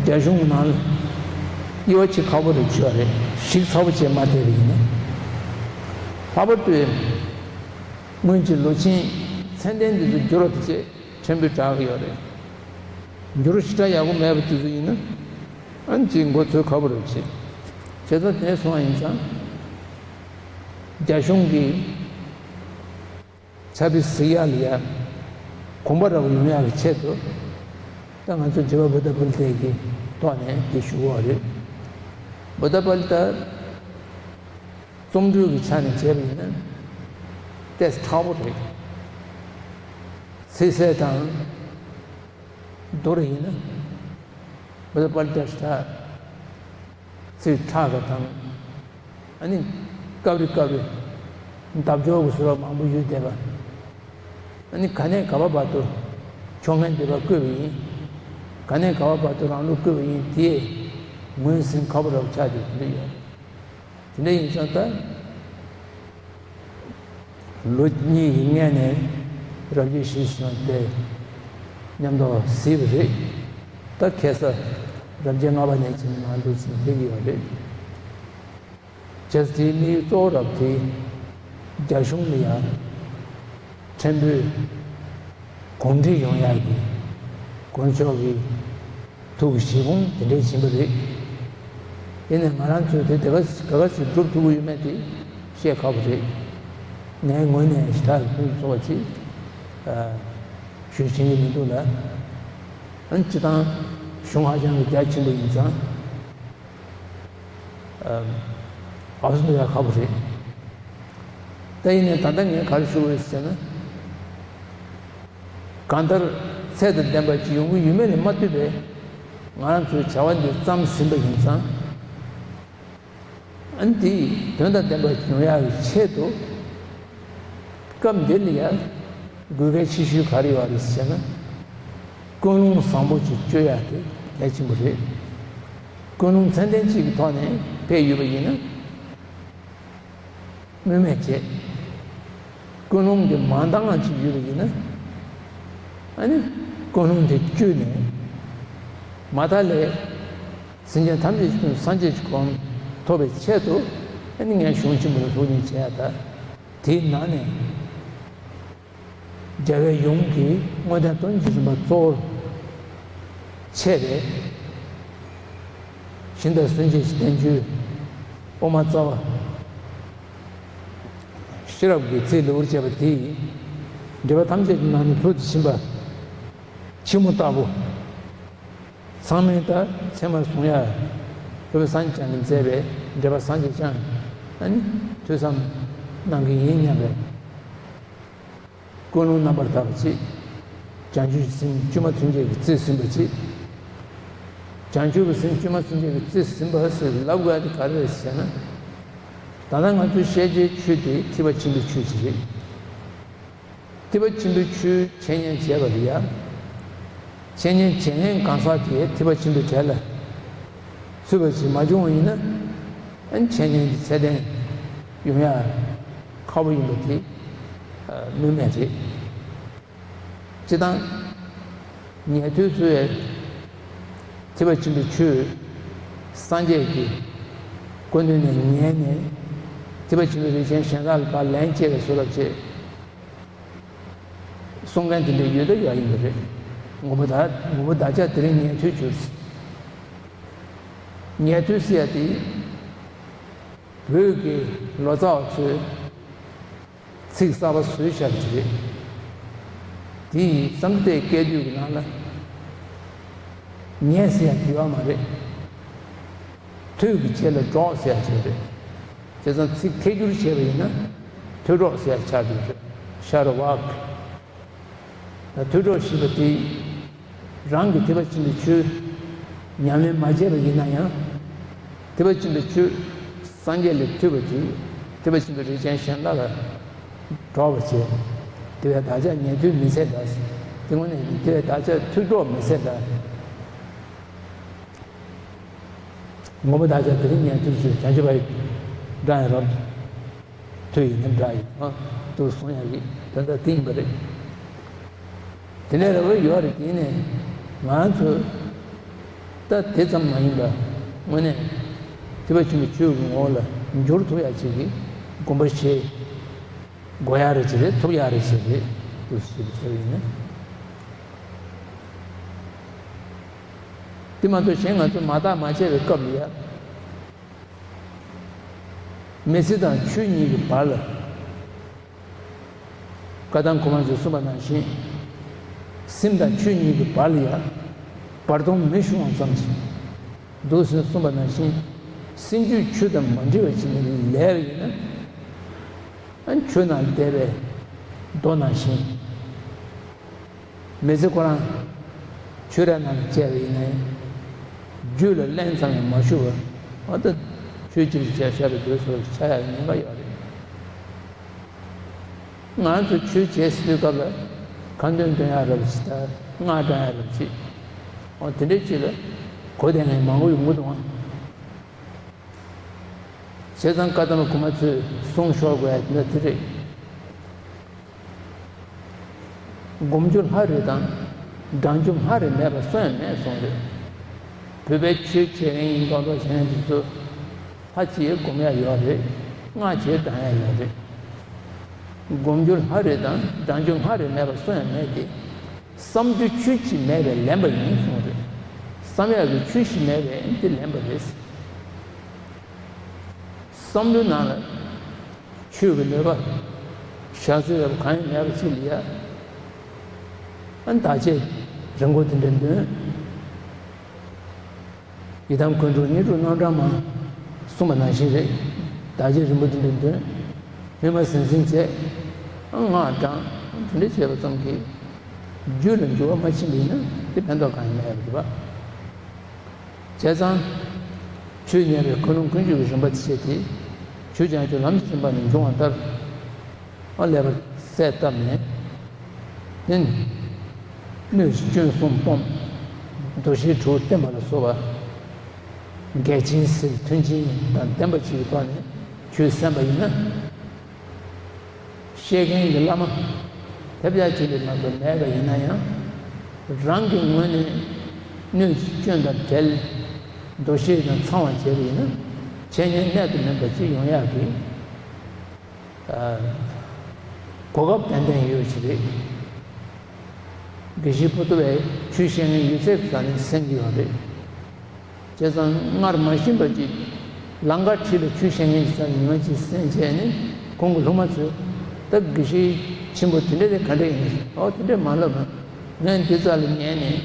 རྒྱ་གཞུང་གི་ནང་ལ་དབྱེ་བ་ཕྱེ་ཁག་པོ་རེད་བྱས་པ་རེད། ཞིབ་ཚགས་པོ་བྱས་མ་བལྟས་པ་ཡིན་ན། ལྷག་པར་དུ་སྔོན་གྱི་ལོ་ཆེན་ཚད་ལྡན་འདི་ཚོ་འགྱུར་བ་དེ་ཚོ་ཕྲན་བུ་དྲག་གི་ཡོད་རེད། འགྱུར་བ་ཞེ་དྲག་ཡག་པོ་མེད་པ་དེ་ཚོ་ཡིན་ན། ཨ་ནི་ཅིག་མགོ་ཚོས་ཁག་པོ་རེད་བྱས། བྱས་ཙང་དེ་སོང་བ་ཡིན་ཙང་། རྒྱ་གཞུང་གི་ཕྱག་དཔེ་གཟིགས་ཡག་ལ་ཡ་གོམས་པ་འདྲ་པོ་ཡོང་ཡག་གི་ཆེད་དུ། ད་ང་ཚོ་བྱེས་པ་བུདྡྷ་པཱ་ལི་ཏའི་གི་ཐོག་ནས་དེ་ཞུ་གི་ཡོད་རེད། བུདྡྷ་པཱ་ལི་ཏ་རྩོམ་འབྲུ་གི་ཆ་ནས་བྱས་པ་ཡིན་ན་ཏོག་ཙམ་ཕྲ་བོ་རེད། ཚིག་གསལ་དང་མདོར་ཡིན་ན་བུདྡྷ་པཱ་ལི་ཏ་ཞེ་དྲག་ཚིག་ཕྲ་བ་དང་། ཨ་ནི་སྐབས་རེ་སྐབས་རེ་འདབ་ཆགས་ཀྱི་བཟོ་འདྲ་མང་པོ་ཡོད་བསྡད་པ། ཨ་ནི་ག་ནས་ག་བ་བར་དུ་ཕྱོགས་ངན་འདོད་པ་བསྐུལ་བ་ཡིན། ག་ནས་ག་བ་བར་དུ་རང་ལུགས་བསྐུལ་བ་ཡིན། དེས་ངོས་ཟིན་ཁག་པོ་རབ་ཆགས་ཏེ་དེ་འདྲ་ཡོད། དེ་འདྲ་ཡིན་ཙང་ད། ལོ་གཉིས་ཀྱི་སྔས་ནས་རབ་རྒྱས་ཞུས་སོང་སྟེ་མཉམ་དུ་གཟིགས་པ་རེད། ད་ཁ་སང་རབ་རྒྱས་ལྔ་པ་ནས་བྱས་ནས་མར་འདུག་ཟིན་ཕེབས་ཀྱི་ཡོད་རེད། བྱས་ཙང་དེའི་དམིགས་ཡུལ་གཙོ་བོ་རབ་དེ་རྒྱ་གཞུང་ལ་ཡང་ཕྲན་བུ་གོམས་འདྲིས་ཡོང་ཡག་གི་དཀོན་མཆོག་གི་ཐུགས་ཀྱི་བཞེད་དགོངས་དེ་འདྲས་ཕྱིན་པ་རེད། ཡིན་ནའི་ང་རང་ཚོས་དེ་དེ་ག་ག་ག་ཞིག་སྒྲུབ་ཐུབ་ཀྱི་ཡོད་མེད་དེ་བཤད་ཁག་པོ་རེད། ངའི་ངོས་ནས་ཞེ་དྲག་ཕུན་སུམ་ཚོགས་པ་ཅིག་ཞུ་ཤེས་ཀྱི་མི་འདུག་ལ། ཨ་ནི་སྤྱིར་བཏང་གཞུང་ཧ་ཅང་གི་རྒྱ་ཆེན་པོ་ཡིན་ཙང་། ཨ་ཨ་བཟོ་འདྲ་ཡག་ཁག་པོ་རེད། ད་ཡིན་ནའི་ད་ལྟ་ངས་ག་རེ་ཞུ་དགོས་ཟེར་ན། གང་ལྟར་ཚད་དང་ལྡན་པ་ཅིག་ཡོང་གི་ཡོད་མེད་ལ་མ་ལྟོས་པའི་ང་རང་ཚོའི་བྱ་བ་འདི་བརྩམས་ཟིན་པ་ཡིན་ཙང་། ཨ་ནི་དེའི་དོན་དང་ལྡན་པ་ཅིག་ཡོང་ཡག་གི་ཆེད་དུ། སྐབས་འདི་ལ་ཡང་དགོས་གལ་ཆེ་ཤོས་ག་རེ་ཡོད་རེད་ཟེར་ན། ཀུན་སློང་བཟང་པོ་ཅིག་སྤྱོད་ཡག་དེ་གལ་ཆེན་པོ་རེད། ཀུན་སློང་ཚད་ལྡན་ཅིག་གི་ཐོག་ནས་ཕེབས་ཡོད་པ་ཡིན་ན། སྨོས་མེད་བྱས། ཀུན་སློང་གི་མང་དག་ཅིག་ཡོད་པ་ཡིན་ན། ཨ་ནི་ཀུན་སློང་དེ་བཅོས་ནས་མ་མཐའ་ལ་སེམས་ཅན་ཐམས་ཅད་ཀྱི་སངས་རྒྱས་ཀྱི་གོ་འཕང་ཐོབ་པའི་ཆེད་དུ་ཨ་ནི་ངས་གཞུང་ཆེན་པོ་ལ་ཐུགས་མཉེས་བྱས་ཡ། ད་དེའི་ནང་ནས་རྒྱལ་བའི་ཡུམ་གྱི་དངོས་བསྟན་དོན་བརྒྱུད་རིམ་པ་གཙོ་བོར་བྱས་པའི་ཞིང་དང་སུན་འབྱིན་གྱི་བསྟན་བཅོས་དབུ་མ་རྩ་བ། ཤེས་རབ་ཀྱི་ཚིག་ལེའུར་བྱས་པ་དེས་འགྲེལ་པ་ཐམས་ཅད་ཀྱི་ནང་ནས་ཕུལ་དུ་ཕྱིན་པ་ཕྱི་མོ་ལྟ་བུ། ཚང་མས་ད་ཚད་མར་བཟུང་ཡ། སློབ་དཔོན་སངས་རྒྱས་བསྐྱངས་ཀྱིས་མཛད་པའི་འགྲེལ་པ་སངས་རྒྱས་བསྐྱངས། ཨ་ནི་ཐོས་བསམ་གནང་གི་ཡིན་སྙམ་པའི་ཀུན་སློང་རྣམ་པར་དག་པ་ཅིག་བྱང་ཆུབ་སེམས་བཅོས་མ་ཚུན་ཆད་ཀྱི་རྩིས་ཟིན་པ་ཅིག་བྱང་ཆུབ་ཀྱི་སེམས་བཅོས་མ་ཚུན་ཆད་ཀྱི་རྩིས་ཟིན་པ་ཟེར་ལབ་དགོས་ཡ་དེ་ག་རེ་རེད་ཟེར་ན། ད་ལྟ་ང་ཚོས་བཤད་བྱའི་ཆོས་དེ་ཐེག་པ་ཆེན་པོའི་ཆོས་ཅིག་རེད། ཐེག་པ་ཆེན་པོའི་ཆོས་འཆད་ཉན་བྱས་པ་རེད་ཡ། འཆད་ཉན་བྱེད་མཁན་གང་ཟག་དེ་ཐེག་པ་ཆེན་པོའི་གྲལ་ལ་ཚུད་པ་ཞིག་མ་བྱུང་བ་ཡིན་ན། ཨ་ནི་འཆད་ཉན་གྱི་ཚད་ལྡན་ཡོང་ཡ་ཁག་པོ་ཡིན་པ་དེ་སྨོས་མེད་རེད། སྤྱིར་བཏང་ཉན་ཐོས་ཚོས་ཐེག་པ་ཆེན་པོའི་ཆོས་སངས་རྒྱས་ཀྱི་སྐུ་མདུན་ནས་ཉན་ནས་ཐེག་པ་ཆེན་པོའི་རིགས་ཅན་གཞན་དག་ལ་ཕར་ལན་སྐྱེལ་བའི་བཟོ་འདྲ་བྱས། གསུང་མཁན་དེ་འདྲ་ཡོད་ད་ཡོད་ཡིན་པ་རེད། མགོན་པོ་དག་མགོན་པོ་བདག་ཅག་དེ་རིང་ཉན་ཐོས་གྱུར། ཉན་ཐོས་ཟེར་ཡ་དེ་བོད་ཀྱི་ལོ་ཙཱ་བ་ཚོས་ཚིག་གསར་པ་བཟོས་བཞག་པ་ཅིག་རེད། དེ་ཡིས་བསམ་གཏན་སྐད་དོད་ཀྱི་ནང་ལ་ཉན་ཟེར་ཡ་དེ་ཡོད་མ་རེད། ཐོས་ཀྱི་རྗེས་ལ་སྒྲོགས་ཟེར་ཡ་ཅིག་རེད། བྱས་ཙང་ཚིག་ཐད་སྒྱུར་བྱས་པ་ཡིན་ན་ཐོས་སྒྲོགས་ཟེར་ཡ་ཆགས་འགྲོ་གི་རེད། ཤ་རུ་བག་ད་ཐོས་སྒྲོགས་ཞེས་པ་དེ་རང་གི་ཐེག་པ་ཆེན་པོའི་ཆོས་ཉམས་ལེན་མ་བྱས་པ་ཡིན་ན་ཡང་། ཐེག་པ་ཆེན་པོའི་ཆོས་སངས་རྒྱས་ལས་ཐོས་པ་དེ་ཐེག་པ་ཆེན་པོའི་རིགས་ཅན་གཞན་དག་ལ་སྒྲོགས་པ་བྱས། དེ་བས་བདག་ཅག་ཉན་ཐོས་མི་ཟེར་འདྲ། དེ་དངོས་གནས་དེ་བས་བདག་ཅག་ཐོས་སྒྲོགས་མི་ཟེར་འདྲ། ངོ་མ་བདག་ཅག་དེ་རིང་ཉན་ཐོས་ཆོས་བྱང་ཆུབ་པ་ཡི་སྒྲ་ཡང་རབ་ཐོས་ཡིན་ན་འདྲ་ཡིན་ཨ། དུ་གསུང་ཡག་གི་དོན་དག་དེ་ཡིན་པ་རེད། དེ་ནས་རེ་བ་ཡོད་རེད། དེ་ནས་ང་ཚོ་ད་དེ་ཙམ་མ་ཡིན་པ་དངོས་གནས་ཐེག་པ་ཆེན་པོའི་ཆོས་ཀྱི་ངོ་བོ་ལ་འགྱུར་ཐུབ་ཡག་ཅིག་གི་དགོངས་པ་བཞེས་དགོས་ཡག་རེད་ཅིག་རེད། ཐུབ་ཡག་རེད་ཅིག་རེད་དུ་ཞེས་པ་བྱས་པ་ཡིན་ན། དེ་མ་གཏོགས་གཞན་ང་ཚོ་མ་བརྟག་མ་དཔྱད་པའི་སྐབས་ལ་ཡ། མི་ཚེ་དང་ཆོས་གཉིས་ཀྱི་བར་ལ། བཀའ་ཐང་སྒོ་མང་ཚོས་གསུངས་པ་ནང་བཞིན། སེམས་དང་ཆོས་གཉིས་ཀྱི་བར་ལ་ཡ། བར་སྟོང་མེ་ཤོང་བ་ཙམ་ཞིག་འདུག་ཟེར་གསུངས་པ་ནང་བཞིན། སེམས་རྒྱུད་ཆོས་དང་མ་འདྲེས་པ་ཞིག་ནས་ལས་པ་ཡིན་ན། ཨ་ཆོས་ནང་བསྡད་པའི་མདོ་ནང་བཞིན། མི་ཚེ་ཁོ་རང་ཆོས་ར་ནང་ལ་བཅད་པ་ཡིན་ན་ཡང་། རྒྱུད་ལ་རླན་ཙམ་ཡང་མ་ཞུགས་པར་ཨ་ད་ཆོས་ཅིག་བྱས་ཤར་བའི་དུས་སུ་ཆགས་ཡག་ཉེན་ཁ་ཡོད་རེད། ང་ཚོ་ཆོས་བྱེད་སྲིད་དུས་སྐབས་ལ་ ཁ་འདོན་འདོན་ཡག་རབ་ཅིག་དང་སྔགས་བགྲང་ཡག་རབ་ཅིག་འོ་དེ་འདྲའི་ཅིག་ལ་གོ་བདེ་མཁན་མང་པོ་ཡོང་གི་འདུག་ཨང་། བྱས་ཙང་བཀའ་གདམས་པ་གོང་མ་ཚོས་གསུངས་ཤོར་དགོས་ཡ་དེ་འདྲ་དེ་རེད། སྒོམ་རྒྱུ་ལྷ་རེ་དང་། བགྲང་རྒྱུ་སྔགས་རེ་མེད་པ་སུ་ཡང་མེད་གསུངས་རེད། བོད་པའི་ཆོས་བྱེད་མཁན་ཡིན་མདོག་མདོག་བྱེད་མཁན་དེ་ཚོ་ལྷ་ཅིག་སྒོམ་ཡ་ཡོད་རེད། སྔགས་ཅིག་བགྲང་ཡ་ཡོད་རེད། སྒོམ་རྒྱུ་ལྷ་རེ་དང་བགྲང་རྒྱུ་སྔགས་རེ་མེད་པ་སུ་ཡང་མེད་དེ། བསམ་རྒྱུ་ཆོས་ཅིག་མེད་པས་ལན་པ་ཡིན་གསུངས་རེད། བསམ་ཡག་གི་ཆོས་ཤིག་མེད་པས་འདི་ལན་པ་རེད། བསམ་བློའི་ནང་ལ་ཆོས་ཀྱི་ནུས་པ་བཞག་ས་ཡོད་པ་གང་ཡང་མེད་པ་ཅིག་ལ་ཡ། ཨ་ནི་བདག་གཅེས་རིང་པོ་དེ་འདྲ་འདོན། ཡི་དམ་མཁའ་འགྲོ་དངོས་གྲུབ་རྣམ་གྲངས་མང་གསུངས་པ་ནང་བཞིན་རེད། བདག་གཅེས་རིང་པོ་དེ་འདྲ་འདོན། སྨྱུག་མ་ཟིང་ཟིང་བྱས། ཨ་སྔགས་བགྲང་། དེ་འདྲ་བྱས་པ་ཙམ་གྱིས་རྒྱུད་ལ་འགྱུར་བ་མ་ཕྱིན་པ་ཡིན་ན་དེ་ཕན་ཐོགས་གང་ཡང་མེད་པ་རེད་པ། བྱས་ཙང་། ཆོས་ཉན་པའི་ཀུན་སློང་ཀུན་སྤྱོད་ཀྱི་རིམ་པ་དེ་བྱས་ཏེ། ཆོས་ཀྱང་ཆོས་ལམ་གྱི་རིམ་པ་ནས་འབྱུང་བ་ལྟར། ཨ་ལས་པར་གསལ་བཏབ་ནས། དེ་ནི། སྣོད་ཀྱི་སྐྱོན་གསུམ་སྤོང་། འདུ་ཤེས་དྲུག་བརྟན་པ་ལ་སོགས་པ། འགལ་རྐྱེན་སེལ་མཐུན་རྐྱེན་དང་ལྡན་པ་ཅིག་གི་ཐོག་ནས་ཆོས་གསན་པ་ཡིན་ན། བཤད་མཁན་གྱི་བླ་མ། ཐབས་ཡག་ཅིག་ལས་མ་གཏོགས་མེད་པ་ཡིན་ན་ཡང་། རང་གི་ངོས་ནས་སྣོད་ཀྱི་སྐྱོན་དང་བྲལ། འདུ་ཤེས་དང་ཚང་བར་བྱས་པ་ཡིན་ན། འཆད་ཉན་གནད་དུ་སྨིན་པ་ཅིག་ཡོང་ཡག་གི་གོ་སྐབས་ཏན་ཏན་ཡོད་ཅིག་རེད། དགེ་བཤེས་པོ་ཏོ་བས་ཆོས་བཤད་མཁན་ཡོད་ཚད་ཀྱི་ས་ནས་གསན་གྱི་ཡོད་རེད། བྱས་ཙང་སྔར་མ་ཤེས་པ་ཅིག་ལམ་ཁ་འཁྲིས་ལ་ཆོས་བཤད་མཁན་གྱི་ས་ནས་ཡོང་ཅིག་གསན་བྱས་ནས་ཁོང་གི་སློབ་མ་ཚོས་ད་དགེ་བཤེས་ཆེན་པོ་དེ་འདྲ་དེ་ག་འདྲ་ཡིན་ཨོ་དེ་འདྲ་མ་ལབ་ངས་འདི་རྩ་ལ་ཉན་ནས་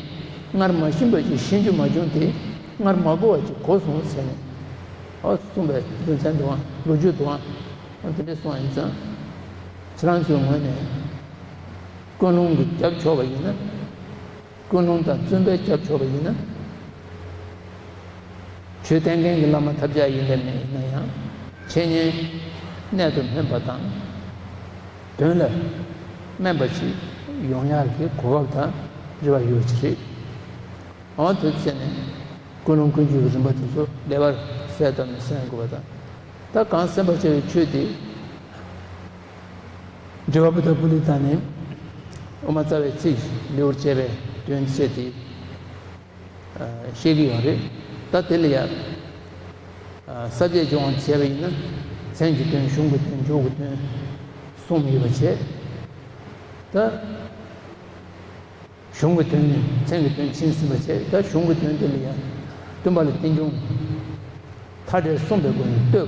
སྔར་མ་ཤེས་པ་ཅིག་ཤེས་རྒྱུ་མ་བྱུང་དེ་སྔར་མ་གོ་བ་ཅིག་གོ་སོང་ཟེར་ནས་ཨོ་གསུངས་པའི་རྒྱུ་མཚན་འདུག་ཨང་ལོ་རྒྱུས་འདུག་ཨང་། དེ་འདྲ་སོང་ཡིན་ཙང་། ཁྱེད་རང་ཚོའི་ངོས་ནས་ཀུན་སློང་གིས་རྒྱབ་ཆོག་པ་ཡིན་ན། ཀུན་སློང་དང་བརྩོན་པས་རྒྱབ་ཆོག་པ་ཡིན་ན། ཆོས་བསྟན་མཁན་གྱི་བླ་མ་ཐབས་ཆག་ཡིན་པའི་མེད་ཡིན་ན་ཡང་འཆད་ཉན་གནད་དུ་སྨིན་པ་དང་། དོན་ལ་སྨན་པ་ཞིག་ཡོང་ཡག་གི་གོ་སྐབས་དང་རེ་བ་ཡོད་ཀྱི་རེད། འོ་དེ་བྱས་ནས་ཀུན་སློང་ཀུན་སྤྱོད་ཀྱི་རིམ་པ་དེ་ཚོ་ལེགས་པར་གསལ་བཏབ་ནས་གསན་དགོས་པ་དང་། ད་གང་གསན་པར་བྱ་བའི་ཆོས་དེ། དྲི་བ་པོ་ཏ་པུ་ལི་ཏ་ནས་དབུ་མ་རྩ་བའི་ཚིག་ལེའུར་བྱས་པའི་དོན་བཤད་དེ་བཤད་ཀྱི་ཡོད་རེད། ད་དེ་ལ་ཡང་ས་བཅད་སྦྱོང་བ་བྱས་པ་ཡིན་ན་མཚན་གྱི་དོན་གཞུང་གི་དོན་འཇུག་གི་དོན་གསུམ་ཡོད་པ་བྱས། ད། གཞུང་གི་དོན་ནི་མཚན་གྱི་དོན་ཕྱིན་ཟིན་པ་བྱས། ད་གཞུང་གི་དོན་དེ་ལ་ཡང་སྟོན་པ་ལ་རྟེན་འབྱུང་མཐའ་བྲལ་གསུངས་པའི་སྒོ་ནས་བསྟོད་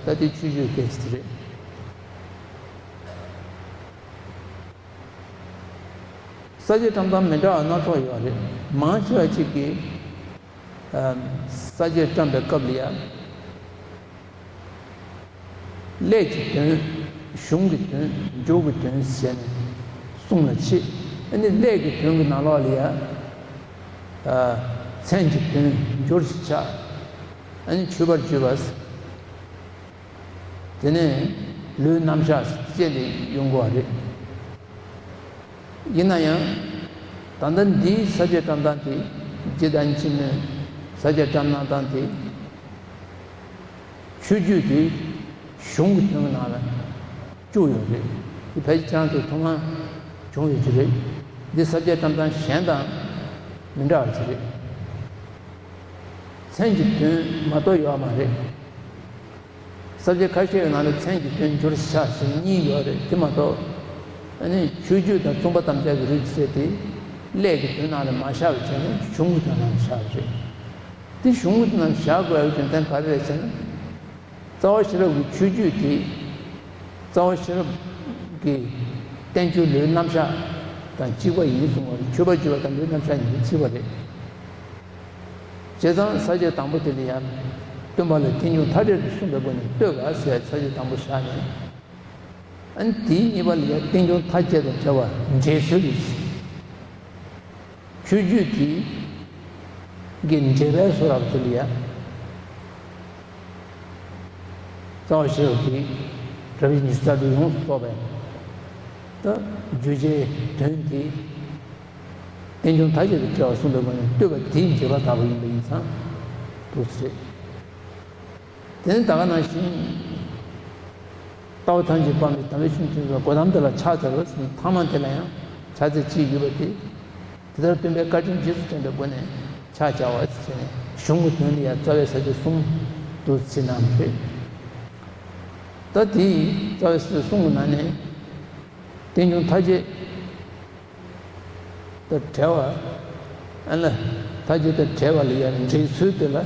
པ། ད་དེ་ཆོས་བརྒྱུད་སྐད་ཆ་དེ་རེད། ས་བཅད་བཀྲམ་སྟངས་མི་འདྲ་བ་སྣ་ཚོགས་ཡོད་རེད། མང་ཆེ་བ་ཅིག་གིས་ས་བཅད་བཀྲམ་པའི་སྐབས་ལ་ཡང་། ཀླད་ཀྱི་དོན། གཞུང་གི་དོན། འཇུག་གི་དོན་ཟེར་ནས་གསུམ་ལ་ཕྱེ། ཨ་ནི་ཀླད་ཀྱི་དོན་གྱི་ནང་ལོགས་ལ་ཡ། མཚན་གྱི་དོན་སྦྱོར་ཞིག་ཆགས། ཨ་ནི་མཆོད་པར་བརྗོད་པ། དེ་ནས་ལུས་རྣམ་གཞག་ཅེས་ནས་ཡོང་གི་བ་རེད། ཡིན་ན་ཡང་། ད་ལྟ་འདིའི་ས་བཅད་བཀྲམ་སྟངས་དེ་ཇི་ལྟར་ཕྱིན་མོད་ས་བཅད་བཀྲམ་གནང་སྟངས་དེ། ཆོས་བརྒྱུད་དེ་གཞུང་གི་དོན་ནང་ལ་བཅུག་ཡོད་རེད། དེ་ཕལ་ཆེར་ཁྱེད་རང་ཚོས་མཐོང་སྣང་བྱུང་ཡོད་ཀྱི་རེད། འདི་ས་བཅད་བཀྲམ་སྟངས་གཞན་དང་མི་འདྲ་བ་ཅིག་རེད། མཚན་གྱི་དོན་མ་གཏོགས་ཡོད་མ་རེད། ས་བཅད་ཁ་ཤས་ཡོད་ནང་ལ་མཚན་གྱི་དོན་སྦྱོར་བྱ་ཞེས་གཉིས་ཡོད་རེད། དེ་མ་གཏོགས། ཨ་ནི་ཆོས་བརྒྱུད་དང་གཙུག་ལག་དམ་བཅའ་གི་རིགས་བྱས་ཏེ། ཀླད་ཀྱི་དོན་ནང་ལ་མ་བཞག་པ་བྱས་ནས་གཞུང་གི་དོན་ནང་ལ་བཞག་པ་རེད། དེ་གཞུང་གི་དོན་ནང་བཞག་དགོས་པའི་རྒྱུ་མཚན་ག་རེ་རེད་ཟེར་ན། རྩ་བ་ཤེས་རབ་ཀྱི་ཆོས་བརྒྱུད་དེ། རྩ་བ་ཤེས་རབ་ཀྱི་བསྟན་བཅོས་ལུས་རྣམ་གཞག་དང་གཅིག་པ་ཡིན་གསུངས་པ་རེད། མཆོད་པར་བརྗོད་པ་དང་ལུས་རྣམ་གཞག་གཉིས་གཅིག་པ་རེད། བྱས་ཙང་ས་བཅད་དང་པོ་དེ་ལ་ཡང་། སྟོན་པ་ལ་རྟེན་འབྱུང་མཐའ་བྲལ་དུ་གསུངས་པའི་སྒོ་ནས་བསྟོད་པ་ཟེར་ས་བཅད་དང་པོ་བཞག་ནས། ཨ་ནི་དེའི་གཉིས་པ་ལ་ཡང་རྟེན་འབྱུང་མཐའ་བཅད་དང་བྲལ་བ་འགྲེལ་ཚུལ། ཆོས་བརྒྱུད་དེ་གི་འགྲེལ་པའི་བཟོ་འདྲ་དེ་ལ་ཡང་། རྩ་བ་ཤེས་རབ་ཀྱི་རབ་དབྱེ་ཉི་ཤུ་རྩ་དྲུག་ཡོངས་སུ་རྫོགས་པའི་ ད་བརྗོད་བྱའི་དོན་དེ་རྟེན་འབྱུང་མཐའ་བརྒྱད་དང་བྲལ་བ་གསུངས་པའི་སྒོ་ནས་ལྟོས་པ་དེའི་འབྱེད་པ་དག་པ་ཡིན་པ་ཡིན་ཙང་འདུག་སེ་རེད། དེ་ནི་ད་ག་ནང་བཞིན། ལྟ་བ་ཐམས་ཅད་སྤངས་པའི་དམ་པའི་ཆོས་ཀྱི་སྒོ་དམ་དེ་ལ་ཕྱག་འཚལ་ལོ་ཟེར་ནས་ཐ་མ་དེ་ལ་ཡང་ཕྱག་འཚལ་ཅེས་ཡོད་པ་དེ། དེ་ལྟར་སྟོན་པའི་བཀའ་དྲིན་རྗེས་སུ་དྲན་པའི་སྒོ་ནས་ཕྱག་བྱ་བ་ཟེར་ནས་གཞུང་གི་དོན་ལ་ཡང་རྩ་བའི་ས་བཅད་གསུམ་དུ་ཕྱེ་གནང་བ་རེད། ད་དེའི་རྩ་བའི་ས་བཅད་གསུམ་གྱི་ནང་ནས་རྟེན་འབྱུང་མཐའ་བརྒྱད་དང་བྲལ་བ། ཨ་ལ། མཐའ་བརྒྱད་དང་བྲལ་བ་ལ་ཡང་འབྲེལ་ཚུལ་དེ་ལ།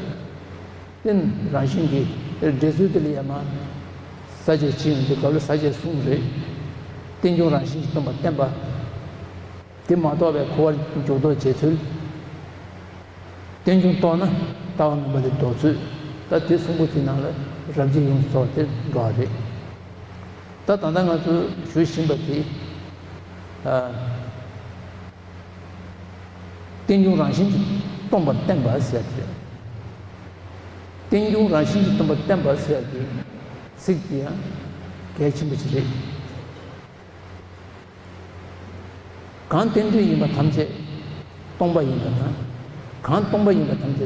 རྟེན་རང་བཞིན་གྱིས་འབྲེལ་ཚུལ་དེ་ལ་ཡང་མ། ས་བཅད་ཅིག་ཡོང་དུས་སྐབས་ལ་ས་བཅད་གསུམ་རེད། རྟེན་འབྱུང་རང་བཞིན་གྱིས་སྟོང་པར་བསྟན་པ། དེ་མ་རྟོགས་པའི་འཁོར་བར་འཇུག་ལྡོག་བྱེད་ཚུལ། རྟེན་འབྱུང་རྟོགས་ན་ལྟ་བ་ངན་པ་ལས་ལྡོག་ཚུལ། ད་དེ་གསུམ་པོ་དེའི་ནང་ལ་རབ་བྱེད་ཡོངས་སུ་རྫོགས་དེ་འགྲོ་བ་རེད། ད་ད་ལྟ་ང་ཚོས་ཞུ་བཞིན་པ་དེ། ཨ། རྟེན་འབྱུང་རང་བཞིན་གྱིས་སྟོང་པར་བསྟན་པ་ཟེར་ཏེ། རྟེན་འབྱུང་རང་བཞིན་གྱིས་སྟོང་པར་བསྟན་པ་ཟེར་ཏེ་ཚིག་དེ་ཡང་གལ་ཆེན་པོ་ཞིག་རེད། གང་རྟེན་འབྲེལ་ཡིན་པ་ཐམས་ཅད་སྟོང་པ་ཡིན་པ་དང་། གང་སྟོང་པ་ཡིན་པ་ཐམས་ཅད་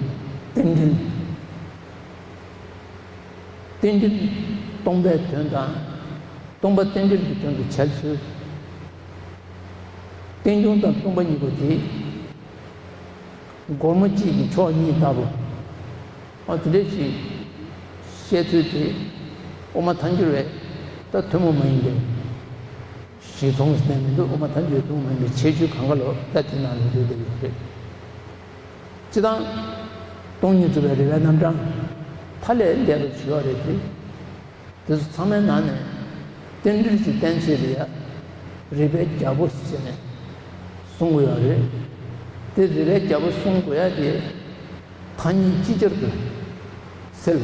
རྟེན་འབྲེལ། རྟེན་འབྲེལ་སྟོང་པའི་དོན་དང་། སྟོང་པ་རྟེན་འབྲེལ་གྱི་དོན་དུ་འཆད་ཚུལ། རྟེན་འབྱུང་དང་སྟོང་པ་གཉིས་པོ་དེ། སྒོར་མོ་གཅིག་གི་ཕྱོགས་གཉིས་ལྟ་བུ། ཨ། དེ་འདྲ་ཞིག་བཤད་ཚུལ་དེ་དབུ་མ་ཐལ་འགྱུར་བས་ད་ཐུན་མོང་མ་ཡིན་པའི་གཞི་མཚུངས་ནས་མི་འདུག་དབུ་མ་ཐལ་འགྱུར་བས་ཐུན་མོང་མ་ཡིན་པའི་ཁྱད་ཆོས་གང་ག་ལོ་ད་དེ་ནང་ལ་འདུས་བསྡད་ཡོད་རེད། སྤྱིར་བཏང་སྟོང་ཉིད་རྫོགས་པའི་རིགས་པའི་རྣམ་གྲངས་མཐའ་ལས་འདས་པ་ཞིག་ཡོད་རེད་དེ། དེ་ཚོ་ཚང་མའི་ནང་ནས་རྟེན་འབྲེལ་གྱི་གཏན་ཚིགས་ལ་ཡ་རིགས་པའི་རྒྱལ་པོ་ཟེར་ནས་གསུང་གི་ཡོད་རེད། དེ་རིགས་པའི་རྒྱལ་པོ་གསུང་དགོས་ཡ་དེ་ཐ་སྙད་ཅིག་ཅར་དུ་སེལ་བ།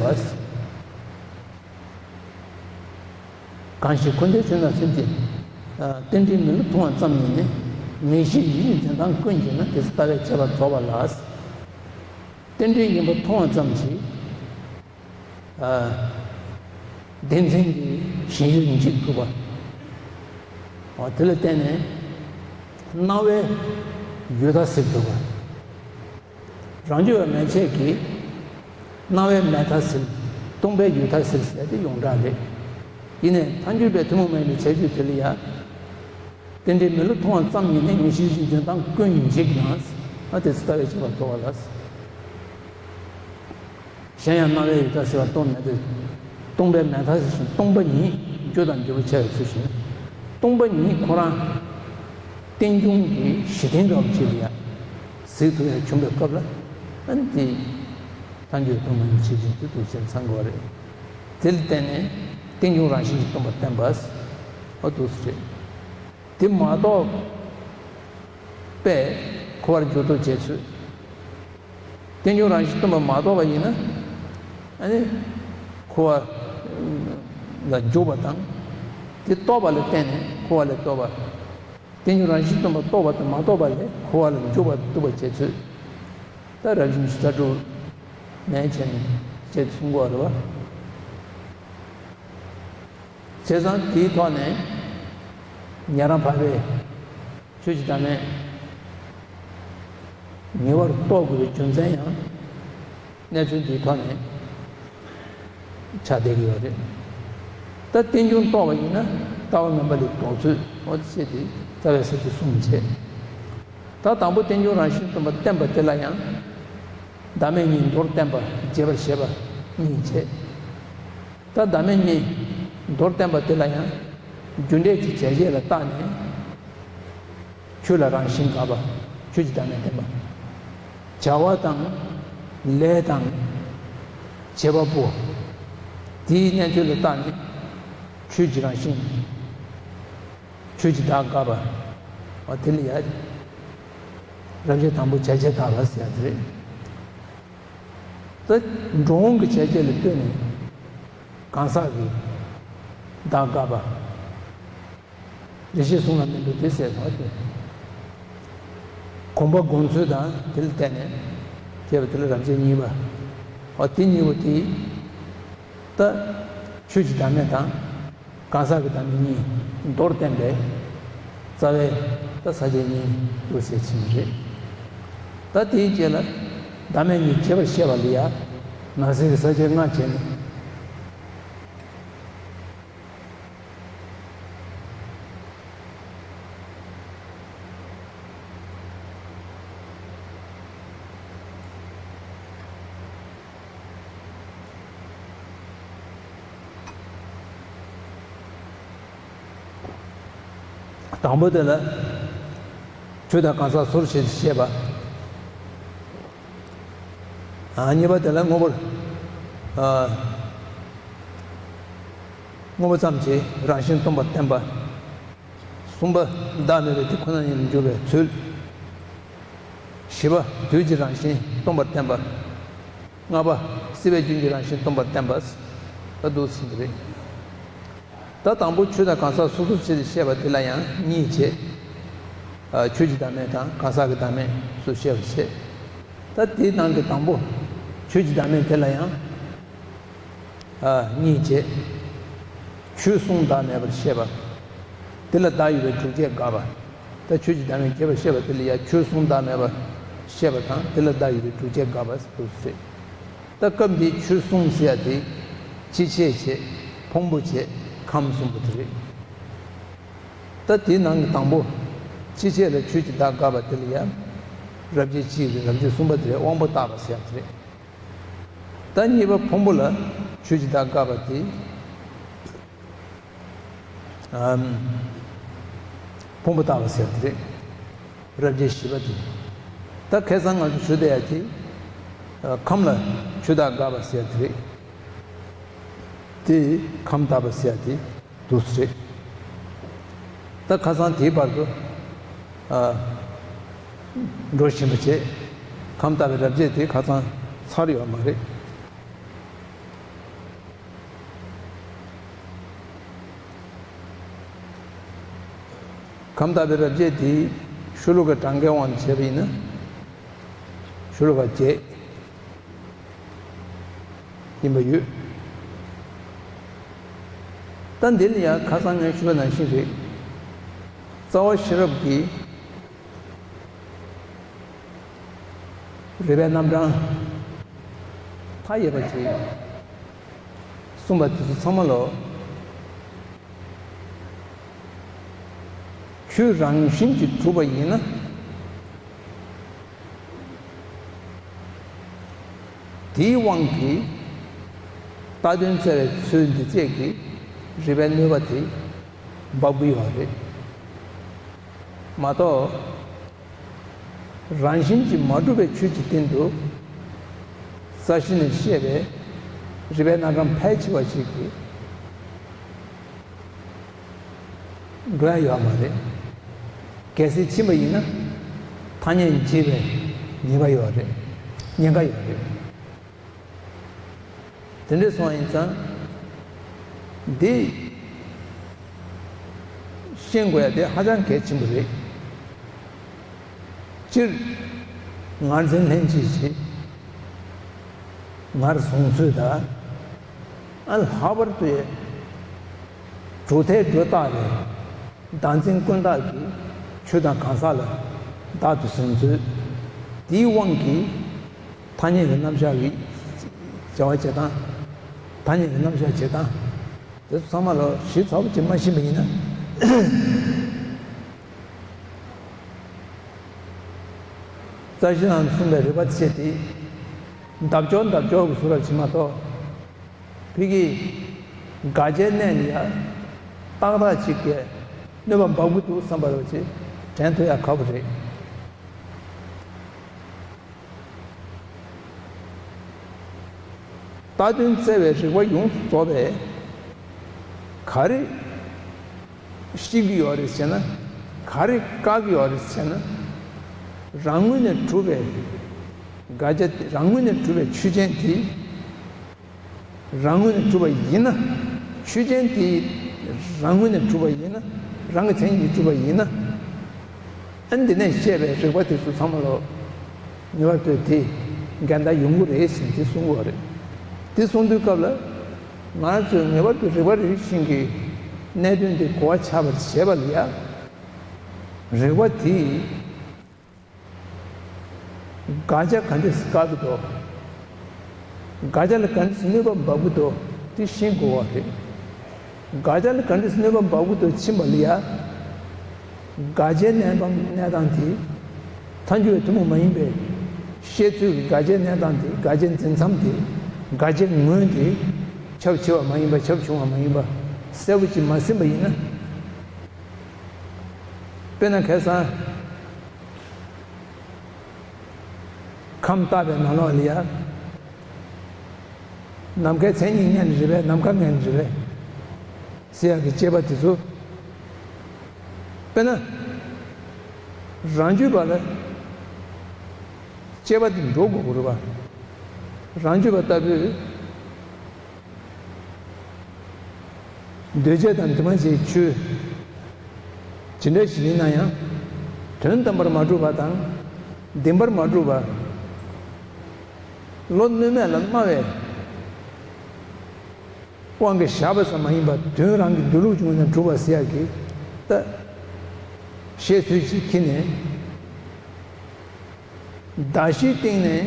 གང་ཞིག་འཁོར་འདས་ཆོས་རྣམས་སེམས་ཀྱི། རྟེན་འབྲེལ་མི་སླུ་མཐོང་བ་ཙམ་ཉིད་ནི། ངེས་ཤེས་ཡིད་ཀྱི་འཛིན་སྟངས་ཀུན་གྱིས་ན། དེ་ཚེ་ལྟ་བས་བྱས་པ་རྫོགས་པ་ལ། རྟེན་འབྲེལ་ཡིན་པ་མཐོང་བ་ཙམ་གྱིས། ཨ། བདེན་འཛིན་གྱི་ཞེན་ཡུལ་འཇིག་ཐུབ་པ། འོ་དེ་ལ་བརྟེན་ནས་སྣང་བའི་ཡུལ་མཐའ་སེལ་ཐུབ་པ། རང་རྒྱུད་པ་མན་ཆད་ཀྱིས་སྣང་བའི་མེད་མཐའ་སེལ། སྟོང་པའི་ཡུལ་མཐའ་སེལ་ཟེར་དེ་ཡོངས་གྲགས་རེད། ཡིན་ནའི་ཐལ་འགྱུར་བས་ཐུན་མོང་མ་ཡིན་པའི་ཁྱད་ཆོས་དེ་ལ་ཡང་། རྟེན་འབྲེལ་མི་སླུ་མཐོང་བ་ཙམ་ཉིད་ནི་ངེས་ཤེས་ཀྱི་འཛིན་སྟངས་ཀུན་འཇིག་ན། ཨ། དེ་ཚེ་ལྟ་བས་བྱས་པ་རྫོགས་པ་ལ། གཞན་ཡང་སྣང་བའི་ཡུལ་མཐའ་སེལ་བ་སྟོང་མེད་དེ། སྟོང་པའི་མེད་མཐའ་སེལ་ཞིང་སྟོང་པ་ཉིད་རྒྱུ་དང་འབྲས་བུ་ཆ་བའི་ཚུལ་བཞིན། སྟོང་པ་ཉིད་ཁོ་རང་རྟེན་འབྱུང་གི་གཞི་རྟེན་འདྲ་བོ་ཅིག་ལ་ཡང་གཟིགས་ཐུབ་ཡ་བྱུང་བའི་སྐབས་ལ། ཨ་ནི་དེ་ཐལ་འགྱུར་ཐུན་མོང་ཆོས་ཅན་དུ་འདུག་ཟེར་ཚང་དགོས་རེད། དེ་ལ་བརྟེན་ནས་རྟེན་འབྱུང་རང་བཞིན་གྱིས་སྟོང་པར་བསྟན་པ། ཨ། འདུག་ཟེར་རེད། དེ་མ་རྟོགས་པས་འཁོར་བར་འཇུག་ལྡོག་བྱེད་ཚུལ། རྟེན་འབྱུང་རང་བཞིན་སྟོང་པ་མ་རྟོགས་པ་ཡིན་ན། ཨ་ནི་འཁོར་བ་ལ་འཇུག་པ་དང་། དེ་རྟོགས་པ་ལ་བརྟེན་ནས་འཁོར་བ་ལས་ལྡོག་པ། རྟེན་འབྱུང་རང་བཞིན་སྟོང་པ་རྟོགས་པ་དང་མ་རྟོགས་པ་ལས་འཁོར་བ་ལ་འཇུག་པ་ལྡོག་པ་བྱེད་ཚུལ། ད་རབ་བྱུང་བཞི་རྩ་དྲུག་ནས་བྱས་ནས་བྱེད་གསུང་གོ་རེད་བ། བྱས་ཙང་དེའི་ཐོག་ནས་ཉན་རང་འཕགས་པའི་ཆོས་ཀྱི་བདག་མེད་ངེས་པར་རྟོགས་དགོས་པའི་རྒྱུ་མཚན་ཡང་གནས་ཚུལ་འདིའི་ཐོག་ནས་ཆགས་བསྡད་ཀྱི་ཡོད་རེད། ད་རྟེན་འབྱུང་རྟོགས་པ་ཡིན་ན་ལྟ་བ་ངན་པ་ལས་ལྡོག་ཚུལ། འོ་དེ་བཤད་དེ་རྩ་བའི་ས་བཅད་གསུམ་བྱས། ད་དང་པོ་རྟེན་འབྱུང་རང་བཞིན་སྟོང་པར་བསྟན་པ་དེ་ལ་ཡང་། བདག་མེད་གཉིས་མདོར་བསྟན་པ་རྒྱས་པར་བཤད་པ་གཉིས་བྱས། ད་བདག་མེད་གཉིས་མདོར་བསྟན་པ་དེ་ལ་ཡང་རྒྱུ་འབྲས་ཀྱི་བྱས་རྗེས་ལ་བརྟགས་ནས། ཆོས་ལ་རང་བཞིན་དགག་པ། ཆོས་ཀྱི་བདག་མེད་བསྟན་པ། བྱ་བ་དང་། ལས་དང་། བྱེད་པ་པོ། དེའི་གནས་ཚུལ་ལ་བརྟགས་ནས། ཆོས་ཀྱི་རང་བཞིན། ཆོས་ཀྱི་བདག་དགག་པ། འོ་དེ་ལ་ཡ། རབ་བྱེད་དང་པོ་བྱས་རྗེས་དགག་པ་ཟེར་ཡ་དེ་རེད། ད་འགྲོ་འོང་གི་བྱས་རྗེས་ལ་ལྟོས་ནས་གང་ཟག་གི་བདག་དགག་པ། རེ་ཞིག་གསུང་ལ་མི་འགྲོ་དེ་ཟེར་བ་དེ། གོམས་པ་སྒོམ་ཚུལ་དང་དེ་ལ་བརྟེན་ནས་སྐྱེས་པ་དེ་ལ་རབ་བྱེད་གཉིས་པ། འོ་དེ་གཉིས་པོ་དེ། ད་ཆོས་ཀྱི་བདག་མེད་དང་། གང་ཟག་གི་བདག་མེད་གཉིས་མདོར་བསྟན་པས། རྩ་བའི་ད་ས་བཅད་གཉིས་འདུག་ཟེར་ཕྱིན་པ་རེད། ད་དེའི་རྗེས་ལ་བདག་མེད་གཉིས་རྒྱས་པར་བཤད་པ་ལ་ཡང་ནང་གསེས་ཀྱི་ས་བཅད་ལྔ་བྱས་ནས། དང་པོ་དེ་ལ་ཆོས་དང་གང་ཟག་ཟུར་ཕྱེ་སྟེ་བཤད་པ། ཨ། གཉིས་པ་དེ་ལ་དངོས་པོར། ཨ། དངོས་པོ་ཙམ་གྱི་རང་བཞིན་སྟོང་པར་བསྟན་པ། གསུམ་པ་བདག་མེད་པའི་དེ་ཁོ་ན་ཉིད་ལ་འཇོག་པའི་ཚུལ། བཞི་པ་དུས་ཀྱི་རང་བཞིན་སྟོང་པར་བསྟན་པ། ལྔ་པ་སྲིད་པའི་རྒྱུན་གྱི་རང་བཞིན་སྟོང་པར་བསྟན་པ། ད་འདུག་ཟིན་གྱི་རེད། ད་དང་པོ་ཆོས་དང་གང་ཟག་སོ་སོར་ཕྱེ་སྟེ་བཤད་པ་དེ་ལ་ཡང་གཉིས་བྱས། ཨ། ཆོས་ཀྱི་བདག་མེད་དང་གང་ཟག་གི་བདག་མེད་སུ་བཤད་པ་བྱས། ད་དེའི་ནང་གི་དང་པོ་ཆོས་ཀྱི་བདག་མེད་དེ་ལ་ཡང་། ཨ། གཉིས་བྱས། ཆོས་གསུམ་བདག་མེད་པར་བཤད་པ། དེ་ལ་བདག་ཡོད་པའི་སྒྲུབ་བྱེད་དགག་པ། ད་ཆོས་ཀྱི་བདག་མེད་རྒྱས་པར་བཤད་པ་དེ་ལ་ཡང་ཆོས་གསུམ་བདག་མེད་པར་བཤད་པ་དང་དེ་ལ་བདག་ཡོད་པའི་སྒྲུབ་བྱེད་དགག་པ་སོ་སོ་རེད། ད་སྐབས་འདིའི་ཆོས་གསུམ་ཟེར་ཡ་དེ་སྤྱི་བྱེ་བྱས། ཕུང་པོ་བྱས། ཁམས་གསུམ་པོ་དེ་རེད། ད་དེའི་ནང་གི་དང་པོ་སྤྱི་བྱེ་ལ་ཆོས་ཀྱི་བདག་དགག་པ་དེ་ལ་ཡང་རབ་བྱེད་གཅིག་རེད། རབ་བྱེད་གསུམ་པ་དེ་རེད། དབང་པོ་བཏགས་པ་ཟེར་ཡ་དེ་རེད། ད་གཉིས་པ་ཕུང་པོ་ལ་ཆོས་ཀྱི་བདག་དགག་པ་དེ། ཨམ། ཕུང་པོ་བཏགས་པ་ཟེར་དེ་རེད། རབ་བྱེད་བཞི་པ་དེ། ད་ཁ་སང་ང་ཚོ་ཞུ་བསྡད་ཡ་དེ། ཨ། ཁམས་ལ་ཆོས་བདག་དགག་པ་ཟེར་དེ་རེད། དེ་ཁམས་བཏགས་པ་ཟེར་དེ་འདུག་སེ་རེད། ད་ཁ་སང་དེའི་བར་དུ། ཨ། འགྲོ་བཞིན་པ་བྱས། ཁམས་བཏགས་པའི་རབ་བྱེད་དེ་ཁ་སང་ཚར་ཡོད་མ་རེད། ཁམས་བཏགས་པའི་རབ་བྱེད་དེ་ཤོ་ལོ་ཀའི་གྲངས་ཀའི་དབང་དུ་བྱས་པ་ཡིན་ན། ཤོ་ལོ་ཀ་བརྒྱད་ཡིན་པ་ཡོད། ད་འདི་ལ་ཡང་ཁ་སང་ངས་ཞུས་པ་ནང་བཞིན་རེད། རྩ་བ་ཤེས་རབ་ཀྱི་རིགས་པའི་རྣམ་གྲངས་མཐའ་ཡས་པ་ཅིག་གསུངས་པ་དེ་ཚོ་ཚང་མ་ལོ། ཆོས་རང་བཞིན་གྱིས་གྲུབ་པ་ཡིན་ན། དེའི་དབང་གིས་རྟག་དོན་བཙལ་བའི་ཚུལ་འདི་བཅས་ཀྱི་རིགས་པའི་གནོད་པ་དེ་འབབ་ཀྱི་ཡོད་རེད་མ་གཏོགས། རང་བཞིན་གྱིས་མ་གྲུབ་པའི་ཆོས་ཀྱི་སྟེང་དུ་རྩ་ཤེ་ནས་བཤད་པའི་རིགས་པའི་རྣམ་གྲངས་ཕལ་ཆེ་བ་ཞིག་གིས་འགྲོ་ཡ་ཡོད་མ་རེད། གལ་སྲིད་ཕྱིན་པ་ཡིན་ན་ཐ་སྙད་འབྱེད་པའི་ཉེས་པ་ཡོད་རེད། ཉེན་ཁ་ཡོད་རེད། དེ་འདྲ་སོང་ཡིན་ཙང་། འདི་ཤེས་དགོས་ཡ་དེ་ཧ་ཅང་གལ་ཆེན་པོ་རེད། སྤྱིར་ངར་འཛིན་ལྷན་སྐྱེས་ཀྱིས་ངར་བཟུང་ཚུལ་དང་། ཨ། ལྷག་པར་དུ་གྲུབ་མཐས་སྒྲོ་བཏགས་པའི་བདག་འཛིན་ཀུན་བཏགས་ཀྱི་ཆོས་དང་གང་ཟག་ལ་བདག་ཏུ་འཛིན་ཚུལ་དེའི་དབང་གིས་ཐ་སྙད་ཀྱི་རྣམ་གཞག་གི་བྱ་བ་བྱེད་སྟངས། ཐ་སྙད་ཀྱི་རྣམ་གཞག་བྱེད་སྟངས་དེ་ཚོ་ཚང་མ་ལ་ཞིབ་ཚགས་པོ་ཅིག་མ་ཤེས་པ་ཡིན་ན། རྩ་ཤེ་ནང་གསུངས་པའི་རིགས་པ་བཅས་ཏེ། འདབ་ཆགས་འདབ་ཆགས་ཀྱི་བཟོ་འདྲ་ཅིག་མ་གཏོགས། ཕ་གིའི་དགག་བྱའི་གནས་ལ་ཡང་ཏག་ཏག་ཅིག་གིས་གནོད་པ་འབབ་ཀྱི་འདུག་བསམ་པ་རོ་ཅིག་དྲན་ཐུབ་ཡ་ཁག་པོ་རེད། རྟག་དོན་བཙལ་བའི་རིགས་པ་ཡོངས་སུ་རྫོགས་པས་ག་རེ་བཤད་ཀྱི་ཡོད་རེད་ཟེར་ན། ག་རེ་བཀག་གི་ཡོད་རེད་ཟེར་ན། རང་ངོས་ནས་གྲུབ་པའི་དགག་བྱ་དེ། རང་ངོས་ནས་གྲུབ་པའི་ཆོས་ཅན་དེ་རང་ངོས་ནས་གྲུབ་པ་ཡིན་ན། ཆོས་ཅན་དེ་རང་ངོས་ནས་གྲུབ་པ་ཡིན་ན། རང་གི་མཚན་ཉིད་ཀྱིས་གྲུབ་པ་ཡིན་ན། ཨ། འདི་ནས་བཤད་པའི་རིགས་པ་དེ་ཚོ་ཚང་མ་ལོ། ངེས་པར་དུ་དེ་འགལ་ཟླ་ཡོང་གི་རེད་ཟེར་དེ་གསུང་གི་ཡོད་རེད། དེ་གསུང་དུས་སྐབས་ལ་ང་ཚོས་ངེས་པར་དུ་རིགས་པ་རེ་རེ་བཞིན་གྱི་གནད་དོན་དེ་གོ་བ་ཆགས་པར་བྱེད་པ་ལ་ཡ། རིག་པ་དེས་དགག་བྱ་ག་འདྲས་སེ་བཀག་གི་འདུག་དགག་བྱ་ལ་ག་འདྲས་སེ་གནོད་པ་འབབ་ཀྱི་འདུག་དེ་ཤེས་དགོས་པ་རེད། དགག་བྱ་ལ་ག་འདྲས་སེ་གནོད་པ་འབབ་ཀྱི་འདུག་ཕྱིན་པ་ལ་ཡ། དགག་བྱའི་གནས་སྟངས་གནས་སྟངས་དེ་ཐལ་འགྱུར་བའི་ཐུན་མོང་མ་ཡིན་པའི་བཤད་ཚུལ་གྱི་དགག་བྱའི་གནས་སྟངས་དེ། དགག་བྱའི་འཛིན་མཚམས་དེ། དགག་བྱའི་ངོས་དེ། ཁྱབ་ཆེ་བ་མ་ཡིན་པ། ཁྱབ་ཆུང་བ་མ་ཡིན་པ་གསལ་པོ་ཅིག་མ་ཟིན་པ་ཡིན་ན། དཔེར་ན་ཁ་སང་ཁམས་བརྟག་པའི་ནང་ལོགས་ལ་ཡ། ནམ་མཁའི་མཚན་ཉིད་ངོས་ནས་རེད་པས། ནམ་མཁའ་ངོས་ནས་རེད་པས་ཟེར་ཡག་གི་དཔྱད་པ་དེ་ཚོ། དཔེར་ན། རང་རྒྱུད་པ་ལ་དཔྱད་པ་དེ་འགྲོ་དགོས་ཀྱི་རེད་པ། རང་རྒྱུད་པ་ལྟ་བུས། འདུས་བྱས་དང་འདུས་མ་བྱས་ཆོས་ཇི་འདྲ་ཞིག་ཡིན་ན་ཡང་། དོན་དམ་པར་མ་གྲུབ་པ་དང་། བདེན་པར་མ་གྲུབ་པ། བློ་གནོད་མེད་ལ་སྨྲ་བའི་དབང་གིས་བཞག་པ་ཙམ་མ་ཡིན་པར། དོན་རང་གི་འདུས་ལུགས་ཀྱི་ངོས་ནས་གྲུབ་པ་ཟེར་ཡག་གི་ད་བཤད་ཚུལ་ཞིག་ཁྱེར་ནས། གདགས་གཞིའི་སྟེང་ནས།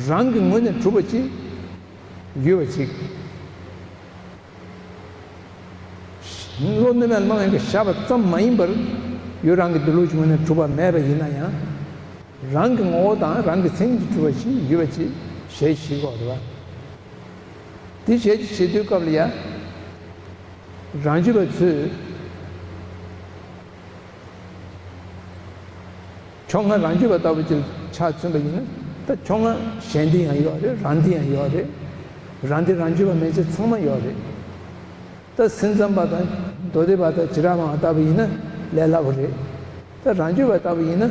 རང་གི་ངོས་ནས་གྲུབ་པ་ཅིག་ཡོད་པ་ཅིག་བློ་གནོད་མེད་ལ་སྨྲ་བའི་དབང་གིས་བཞག་པ་ཙམ་མ་ཡིན་པར། ཡུལ་རང་གི་འདུས་ལུགས་ཀྱི་ངོས་ནས་གྲུབ་པ་མེད་པ་ཡིན་ན་ཡང་། རང་གི་ངོ་བོ་དང་རང་གི་མཚན་ཉིད་ཀྱིས་གྲུབ་པ་ཅིག་ཡོད་པ་ཅིག་ཞལ་བཞེས་དགོས་རེད་པ། དེ་ཞལ་བཞེས་དུས་སྐབས་ལ་ཡ། རང་རྒྱུད་པ་ཚོས། ཕྱོགས་སྔ་རང་རྒྱུད་པ་ལྟ་བུ་ཅིག་ཆ་མཚོན་པ་ཡིན་ན། ད་ཕྱོགས་སྔ་གཞན་སྡེ་ཡང་ཡོད་རེད། རང་སྡེ་ཡང་ཡོད་རེད། རང་སྡེ་རང་རྒྱུད་པ་མན་ཆད་ཚང་མ་ཡོད་རེད། ད་སེམས་ཙམ་པ་དང་མདོ་སྡེ་པ་དང་བྱེ་བྲག་སྨྲ་བ་ལྟ་བུ་ཡིན་ན་ལས་སླ་པོ་རེད། ད་རང་རྒྱུད་པ་ལྟ་བུ་ཡིན་ན།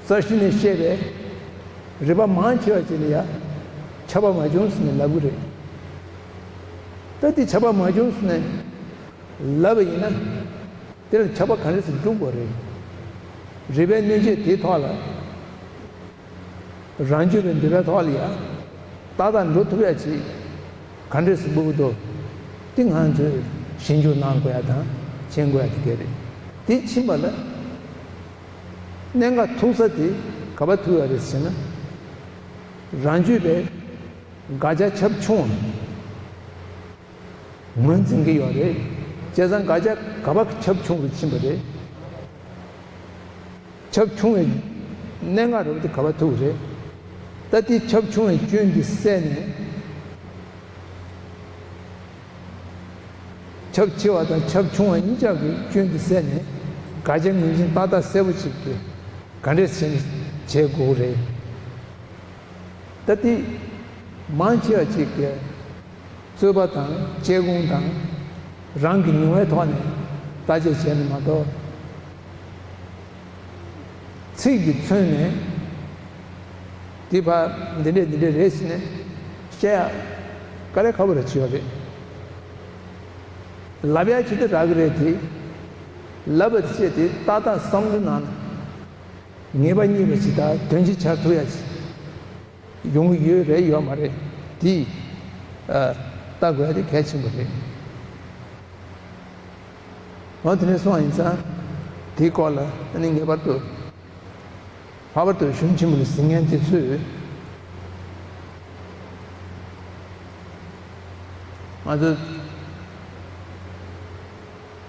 རྩ་ཤེ་ནས་བཤད་པའི་རིགས་པ་མང་ཆེ་བ་ཅིག་ལ་ཡ། ཁྱབ་པ་མ་བྱུང་ཟེར་ནས་ལབ་ཀྱི་རེད། ད་དེ་ཁྱབ་པ་མ་བྱུང་ཟེར་ནས་ལབ་པ་ཡིན་ན། དེ་ལ་ཁྱབ་པ་ག་འདྲ་སེ་སྒྲུབ་དགོས་རེད། རིགས་པའི་གནོད་བྱེད་དེའི་ཐོག་ལ། རང་རྒྱུད་པའི་འདུས་པའི་ཐོག་ལ་ཡ། ཏག་ཏག་འགྲོ་ཐུབ་ཡ་ཅིག་ག་འདྲ་སེ་དགོས་ཀྱི་འདུག་དེ་ང་ཚོས་ཞིབ་འཇུག་གནང་དགོས་ཡ་དང་མཁྱེན་དགོས་ཡ་དེ་ག་རེད། དེ་ཕྱིན་པ་ལ། གནད་འགག་ཐུག་ས་དེ་ག་པར་ཐུག་ཡོད་རེད་ཟེར་ན། རང་རྒྱུད་པའི་དགག་བྱ་ཁྱབ་ཆུང་བ་ངོས་འཛིན་གྱི་ཡོད་རེད། བྱས་ཙང་དགག་བྱ་ག་པར་ཁྱབ་ཆུང་རུ་ཕྱིན་པ་རེད། ཁྱབ་ཆུང་བའི་གནད་འགག་རེད་པ་དེ་ག་པར་ཐུག་རེད། ད་དེ་ཁྱབ་ཆུང་བའི་སྐྱོན་དེ་བསལ་ནས། ཁྱབ་ཆེ་བ་དང་ཁྱབ་ཆུང་བ་གཉིས་ཆ་གི་སྐྱོན་དེ་བསལ་ནས། དགག་བྱའི་ངོས་འཛིན་ཏག་ཏག་གསལ་པོ་ཅིག་གི་ག་འདྲས་བྱས་ནས་བྱེད་དགོས་རེད། ད་དེ་མང་ཆེ་བ་ཅིག་གིས་རྩོད་པ་དང་དཔྱད་སྒོམ་དང་རང་གི་མྱོང་བའི་ཐོག་ནས་བརྟག་དཔྱད་བྱས་ནས་མ་གཏོགས། ཚིག་གིས་མཚོན་ནས་དེ་ཕར་འདི་འདྲས་འདི་འདྲས་རེད་ཟེར་ནས་བཤད་ཡ་དཀའ་ལས་ཁག་པོ་རེད་བྱས་ཡོད་རེད། ལབ་ཡ་ཅིག་ཏུ་རག་གི་རེད་དེ། ལབ་པ་དེ་བྱས་ཏེ་ཏག་ཏག་བསམ་བློ་ནང་ངེས་པ་རྙེད་པ་ཅིག་དང་དོན་གཅིག་འཆར་ཐུབ་ཡ་ཅིག་ཡོང་གི་ཡོད་རེད་ཡོད་མ་རེད་དེ། ཨ། ལྟ་དགོས་ཡ་དེ་གལ་ཆེན་པོ་རེད། འོ་དེ་ནས་སོང་བ་ཡིན་ཙང་། དེའི་སྐོར་ལ་ཨ་ནི་ངེས་པར་དུ། ལྷག་པར་དུ་གཞུང་ཆེན་མོ་ལ་གཟིགས་མཁན་དེ་ཚོས། ང་ཚོ་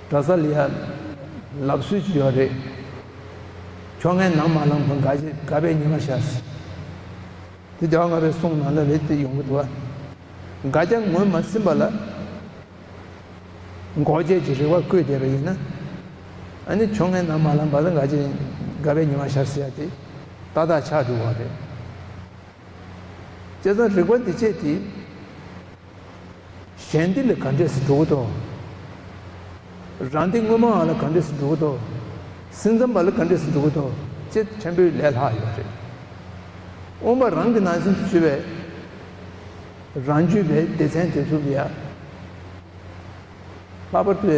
གྲྭ་ས་ལ་ཡ་ལབ་སྲོལ་ཅིག་ཡོད་རེད། ཕྱོགས་སྔའི་ནམ་མ་ལངས་བར་དགག་བྱའི་དགག་པའི་ཉི་མ་ཤར་ཟེར། དེ་རྒྱལ་བ་ལྔ་པའི་གསུང་ནང་ལ་རེད་དེ་ཡོང་གི་འདུག་བ། དགག་བྱ་ངོས་མ་ཟིན་པ་ལ། འགོག་བྱེད་ཀྱི་རིགས་པ་བཀོད་བསྡད་པ་ཡིན་ན། ཨ་ནི་ཕྱོགས་སྔའི་ནམ་མ་ལངས་བར་དུ་དགག་བྱའི་དགག་པའི་ཉི་མ་ཤར་ཟེར་ཡ་དེ་ཏག་ཏག་ཆགས་འགྲོ་བ་རེད། བྱས་ཙང་རིགས་པ་འདི་བྱས་ཏེ། གཞན་སྡེ་ལ་ག་འདྲས་སེ་འགྲོ་གི་འདུག་རང་སྡེ་དངོས་མའི་ནང་ལ་ག་འདྲས་སེ་འགྲོ་གི་འདུག་སེམས་ཙམ་པ་ལ་ག་འདྲས་སེ་འགྲོ་གི་འདུག་ཅེས་ཆེན་པོའི་ལས་ལྷག་ཡོད་རེད། དབུ་མ་རང་གི་ནང་བཞིན་དུ་གྱུར་པའི་རང་རྒྱུད་པའི་སྡེ་ཚན་དེ་ཚོ་ལ་ཡ། ལྷག་པར་དུ།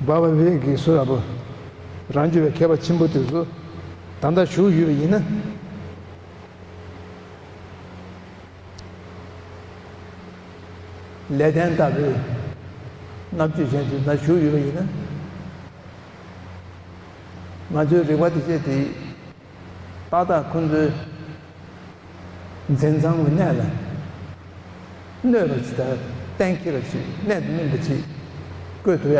བྷ་བྷ་ཝེ་གི་སུ་ར་བོ། རང་རྒྱུད་པའི་མཁས་པ་ཆེན་པོ་དེ་ཚོ་ད་ལྟ་བཞུགས་ཡོད་པ་ཡིན་ན། ལེགས་ལྡན་ལྟ་བུའི་རྣམ་དཔྱོད་ཅན་དེ་ད་བཞུགས་ཡོད་པ་ཡིན་ན། ང་ཚོའི་རིག་པ་དེ་བྱས་ཏེ། ཏག་ཏག་ཁོང་ཚོའི་འཛིན་ཚང་གི་གནས་ལ་གནོད་པ་ཅིག་དང་གཏན་འཁེལ་བ་ཅིག་གནད་དུ་སྨིན་པ་ཅིག་བཀོད་ཐུབ་ཡ་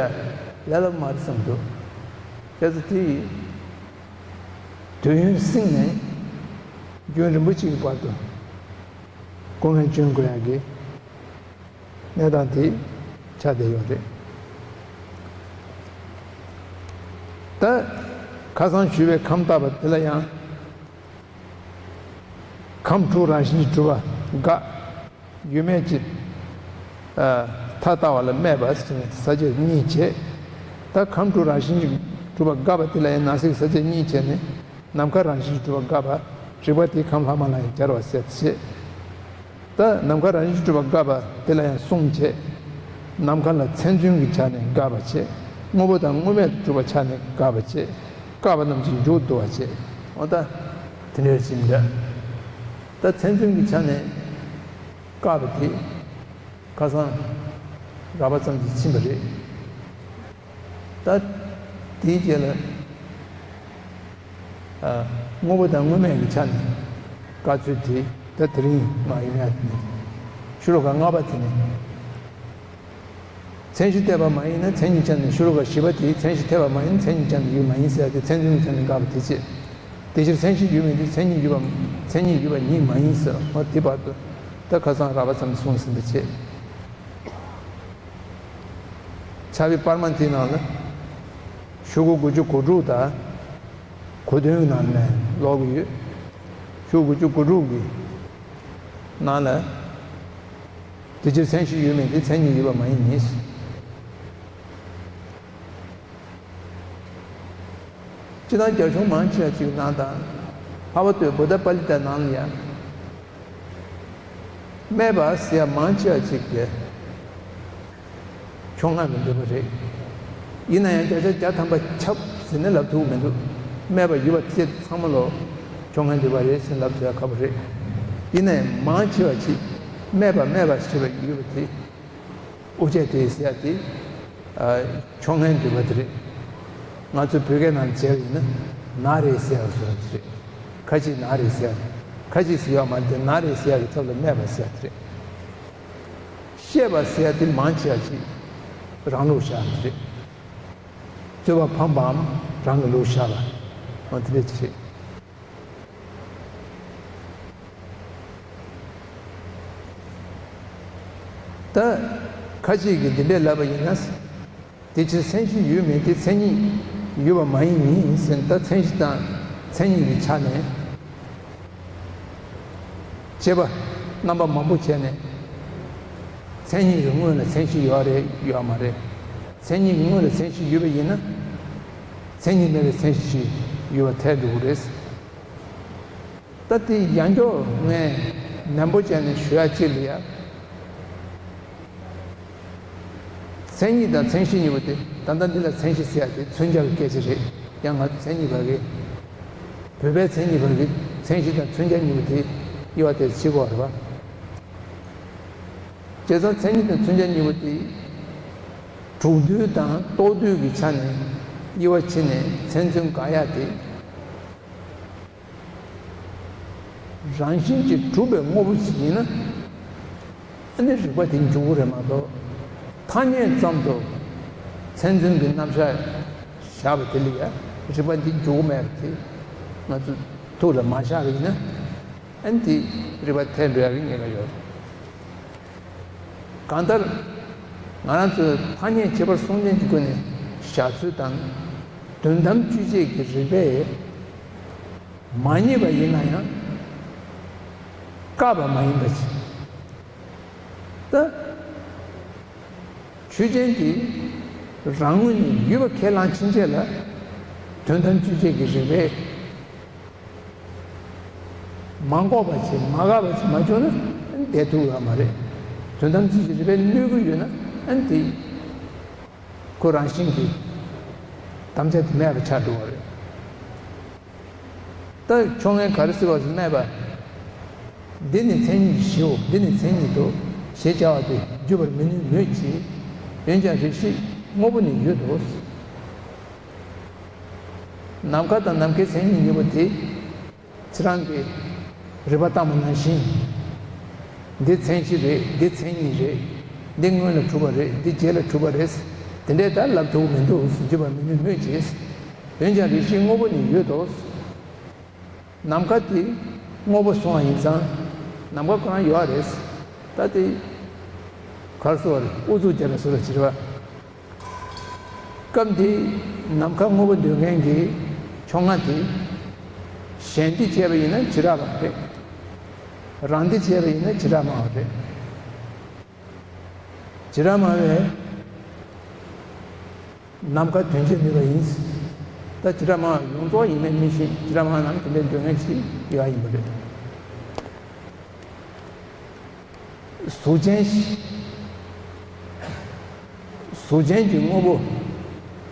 ལས་སླ་པོ་མ་རེད་བསམ་འདུག་བྱས་ཙང་དེ་ཡིས་དུས་ཡུན་བསྲིངས་ནས་རྒྱུན་རིང་པོ་ཅིག་གི་བར་དུ་སྐུ་ངལ་བསྐྱོན་དགོས་ཡ་གི་གནས་སྟངས་དེ་ཆགས་བསྡད་ཡོད་རེད། ད་ཁ་སང་ཞུས་པའི་ཁམས་བཏགས་པ་དེ་ལ་ཡང་། ཁམས་དྲུག་རང་བཞིན་གྱིས་གྲུབ་པ་དགག་ཡུལ་མེད་ཀྱི་མཐའ་ལྟ་བ་ལ་སྨྲས་པ་ཟེར་ནས་ས་བཅད་གཉིས་བྱས། ད་ཁམས་དྲུག་རང་བཞིན་གྱིས་གྲུབ་པ་དགག་པ་དེ་ལ་ཡང་ནང་གསེས་ས་བཅད་གཉིས་བྱས་ནས་ནམ་མཁའ་རང་བཞིན་གྱིས་གྲུབ་པ་དགག་པ། རིགས་པ་དེའི་ཁམས་ལྷག་མ་ལ་ཡང་སྦྱར་བ་ཟེར་བྱས། ད་ནམ་མཁའ་རང་བཞིན་གྱིས་གྲུབ་པ་དགག་པ་དེ་ལ་ཡང་གསུམ་བྱས། ནམ་མཁའ་ལ་མཚན་མཚོན་གྱི་ཆ་ནས་དགག་པ་བྱས། དངོས་པོ་དང་དངོས་མེད་དུ་གྲུབ་པ་ཆ་ནས་དགག་པ་བྱས། བཀག་པ་རྣམས་ཀྱི་མཇུག་བསྡུ་བ་བྱས། འོ་ད་དེ་འདྲ་ཞིག་འདྲ། ད་མཚན་མཚོན་གྱི་ཆ་ནས་བཀག་པ་དེ་ཁ་སང་རགས་པ་ཙམ་གྱིས་ཕྱིན་པ་རེད། ད་དེའི་རྗེས་ལ་ཨ། དངོས་པོ་དང་དངོས་མེད་ཀྱི་ཆ་ནས་བཀག་ཚུལ་དེ་ད་དེ་རིང་མ་ཡིན་ཡ་དེ་ནས་ཤོ་ལོ་ཀ་ལྔ་པ་དེ་ནས། མཚན་གཞི་འཐད་པ་མ་ཡིན་ན་མཚན་ཉིད་ཅན་དུ། ཤོ་ལོ་ཀ་བཞི་པ་དེ་མཚན་གཞི་འཐད་པ་མ་ཡིན་ན་མཚན་ཉིད་ཅན་དུ་ཡོད་མ་ཡིན་ཟེར་ཏེ་མཚན་མཚོན་གྱི་ཆ་ནས་དགག་པ་དེ་བྱས། དེ་ཕྱིར་མཚན་གཞི་ཡོད་མིན་དེ་མཚན་ཉིད་ཡོད་པ། མཚན་ཉིད་ཡོད་པ་ཉིད་མ་ཡིན་ཟེར་བ་དེ་བར་དུ་ད་ཁ་སང་རགས་པ་ཙམ་གསུངས་ཟིན་པ་བྱས། ཕྱག་དཔེ་པར་མ་འདིའི་ནང་ལ་ཤོག་གུ་དགུ་བཅུ་གོ་དྲུག་དང་གོ་བདུན་གྱི་ནང་ནས་ཀློག་གི་ཡོད། ཤོག་གུ་དགུ་བཅུ་གོ་དྲུག་གི་ནང་ལ། དེ་ཕྱིར་མཚན་གཞི་ཡོད་མིན་དེ་མཚན་ཉིད་ཡོད་པ་མ་ཡིན་ཉིད། སྤྱིར་བཏང་རྒྱ་གཞུང་མང་ཆེ་བ་ཅིག་ནང་དང་། ལྷག་པར་དུ་བུདྡྷ་པཱ་ལི་ཏའི་ནང་ལ་ཡང་། སྨྲས་པ་ཟེར་ཡ་མང་ཆེ་བ་ཅིག་གིས་ཕྱོགས་སྔ་གི་འདོད་པ་རེད། ཡིན་ན་ཡང་བརྒྱ་ཆ་བརྒྱ་ཐམ་པ་ཁྱབ་ཟེར་ནས་ལབ་ཐུབ་ཀྱི་མི་འདུག་སྨྲས་པ་ཡོད་པ་དེ་ཚང་མ་ལོ་ཕྱོགས་སྔ་འདོད་པ་རེད་ཟེར་ལབ་ཐུབ་ཡ་ཁག་པོ་རེད། ཡིན་ན་ཡང་མང་ཆེ་བ་ཅིག་སྨྲས་པ་སྨྲས་པ་ཞེས་པ་ཡོད་པ་དེ། དབུ་ཅན་དེ་ཟེར་ཡ་དེ། ཨ། ཕྱོགས་སྔའི་འདོད་པ་དེ་རེད། ང་ཚོ་བོད་སྐད་ནང་བྱས་པ་ཡིན་ན་ན་རེ་ཟེར་ཡ་བཟོ་འདྲ་དེ་རེད། ཁ་ཅིག་ན་རེ་ཟེར་ཡ། ཁ་ཅིག་ཟེར་ཡ་མ་རེད་དེ་ན་རེ་ཟེར་ཡ་གི་ཚབ་ལ་སྨྲས་པ་ཟེར་ཡ་དེ་རེད། བཤད་པ་ཟེར་ཡ་དེ་མང་ཆེ་བ་ཅིག་རང་ལུགས་བཞག་དེ་རེད། རྩོད་པ་ཕམ་པའམ་རང་གི་ལུགས་བཞག་པ། འོ་དེ་འདྲ་ཅིག་རེད། ད་ཁ་ཅིག་གིས་འདི་འདྲས་ལབ་པ་ཡིན་ན། དེ་ཕྱིར་མཚན་གཞི་ཡོད་མིན་དེ་མཚན་ཉིད་ཡོད་པ་མ་ཡིན་ཉིད་ཟེར། ད་མཚན་གཞི་དང་མཚན་ཉིད་ཀྱི་ཆ་ནས་དཔྱད་པ་རྣམ་པ་མང་པོ་བྱས་ནས། མཚན་ཉིད་ཀྱི་སྔོན་ལ་མཚན་གཞི་ཡོད་རེད་ཡོད་མ་རེད། མཚན་ཉིད་ཀྱི་སྔོན་ལ་མཚན་གཞི་ཡོད་པ་ཡིན་ན། མཚན་ཉིད་མེད་པའི་མཚན་གཞི་ཞིག་ཡོད་པ་ཐལ་འགྲོ་གི་རེད། ད་དེ་ཡང་ཁྱོད་ངས་ནན་པོ་བྱས་ནས་ཞུ་ཡ་གཅིག་ལ་ཡ། མཚན་ཉིད་དང་མཚན་གཞི་གཉིས་པོ་དེ། ད་ལྟ་འདི་ལ་མཚན་གཞི་ཟེར་ཡ་དེ་མཚོན་བྱ་གི་སྐད་ཆ་རེད། ཡང་ང་ཚོ་མཚན་ཉིད་པ་གི། བོད་པའི་མཚན་ཉིད་པ་གི་མཚན་གཞི་དང་མཚོན་བྱ་གཉིས་པོ་དེ་དབྱེ་བ་དེ་ཕྱེ་དགོས་རེད་པ། བྱས་ཙང་མཚན་ཉིད་དང་མཚོན་བྱ་གཉིས་པོ་དེ་གྲུབ་དུས་དང་རྟོགས་དུས་ཀྱི་ཆ་ནས་དབྱེ་བ་ཕྱེ་ནས་མཚན་མཚོན་དགག་ཡ་དེ། རང་བཞིན་གྱིས་གྲུབ་པའི་དངོས་པོ་ཞིག་ཡིན་ན། ཨ་ནི་རིགས་པ་དེ་འཇུག་གི་རེད་མ་གཏོགས། ཐ་སྙད་ཙམ་དུ་མཚན་མཚོན་གྱི་རྣམ་གཞག་བཞག་པ་དེ་ལ་ཡང་རིགས་པ་འདི་འཇུག་གི་མེད་པ་དེ་ང་ཚོ་ཐུགས་ལ་མ་བཞག་པ་ཡིན་ན། ཨ་ནི་དེ་རིགས་པ་ཐལ་འགྲོ་ཡག་གི་ཉེན་ཁ་ཡོད་རེད། གང་ལྟར། ང་རང་ཚོས་ཐ་སྙད་ཁྱད་པར་སུམ་ལྡན་གྱི་སྒོ་ནས་བཞག་ཚུལ་དང་། དོན་དམ་དཔྱོད་བྱེད་ཀྱི་རིགས་པས་མ་རྙེད་པ་ཡིན་ན་ཡང་བཀག་པ་མ་ཡིན་པ་ཅིག་ད་ཆོས་ཅན་དེ་རང་ངོས་ནས་ཡོད་པ་ཁས་བླངས་ཕྱིན་ཆད་ལ། དོན་དམ་དཔྱོད་བྱེད་ཀྱི་རིགས་པས་མ་འགོག་པ་ཞིག་མ་འགག་པ་ཞིག་མ་བྱུང་ན་བསྡད་ཐུབ་ཡོད་མ་རེད། དོན་དམ་དཔྱོད་བྱེད་ཀྱི་རིགས་པས་གནོད་ཀྱི་ཡོད་ན་ཨ་ནི་དེ་ཁོ་རང་བཞིན་གྱིས་ དམ་བཅའ་དེ་མེད་པ་ཆགས་འགྲོ་བ་རེད། ད་ཕྱོགས་སྔོན་ག་རེ་ཟེར་བ་ཞིག་སྨྲས་པ། འདི་ནི་མཚན་ཉིད་ཀྱི་གཞིའོ། འདི་ནི་མཚན་ཉིད་དོ། ཞེས་བྱ་བ་དེ་བརྗོད་པར་མི་ནུས་མོད་ཀྱི། འོན་ཀྱང་རེ་ཞིག་དངོས་པོ་ནི་ཡོད་དོ། ནམ་མཁའ་དང་ནམ་མཁའི་མཚན་ཉིད་གཉིས་པོ་དེ། ཁྱེད་རང་གིས་རིག་པ་བཏང་བ་ནང་བཞིན། འདི་མཚན་གཞི་རེད། འདི་མཚན་ཉིད་རེད། འདི་སྔོན་ལ་གྲུབ་པ་རེད། འདི་རྗེས་ལ་གྲུབ་པ་རེད། དེ་འདྲས་ད་ལབ་ཐུབ་མི་འདུག་བརྗོད་པར་མི་ནུས་མོད་ཀྱི། འོན་ཀྱང་རེ་ཞིག་དངོས་པོ་ནི་ཡོད་དོ། ནམ་མཁའ་དེ་དངོས་པོ་སོང་བ་ཡིན་ཙང་། ནམ་མཁའ་ཁོ་རང་ཡོད་རེད། ད་དེ་ག་རེ་ཟེར་བ་རེད། ཨུ་ཚུགས་བརྒྱབ་པའི་བཟོ་འདྲ་ཅིག་རེད་པ། སྐབས་འདིའི་ནམ་མཁའ་དངོས་པོ་འདོད་མཁན་གྱི་ཕྱོགས་སྔ་དེ། གཞན་སྡེ་བྱས་པ་ཡིན་ན་བྱེ་བྲག་པ་རེད། རང་སྡེ་བྱས་པ་ཡིན་ན་བྱེ་བྲག་སྨྲ་བ་རེད། བྱེ་བྲག་སྨྲ་བས་ནམ་མཁའ་དོན་བྱེད་ནུས་པ་ཡིན། ད་བྱེ་བྲག་སྨྲ་བ་ཡོངས་རྫོགས་ཡིན་མིན་མི་ཤེས། བྱེ་བྲག་སྨྲ་བ་རྣམས་དེ་འདྲའི་འདོད་མཁན་ཞིག་ཡོད་ཡིན་པ་རེད། གཟུགས་ཅན་ཞིག་གཟུགས་ཅན་གྱི་དངོས་པོ་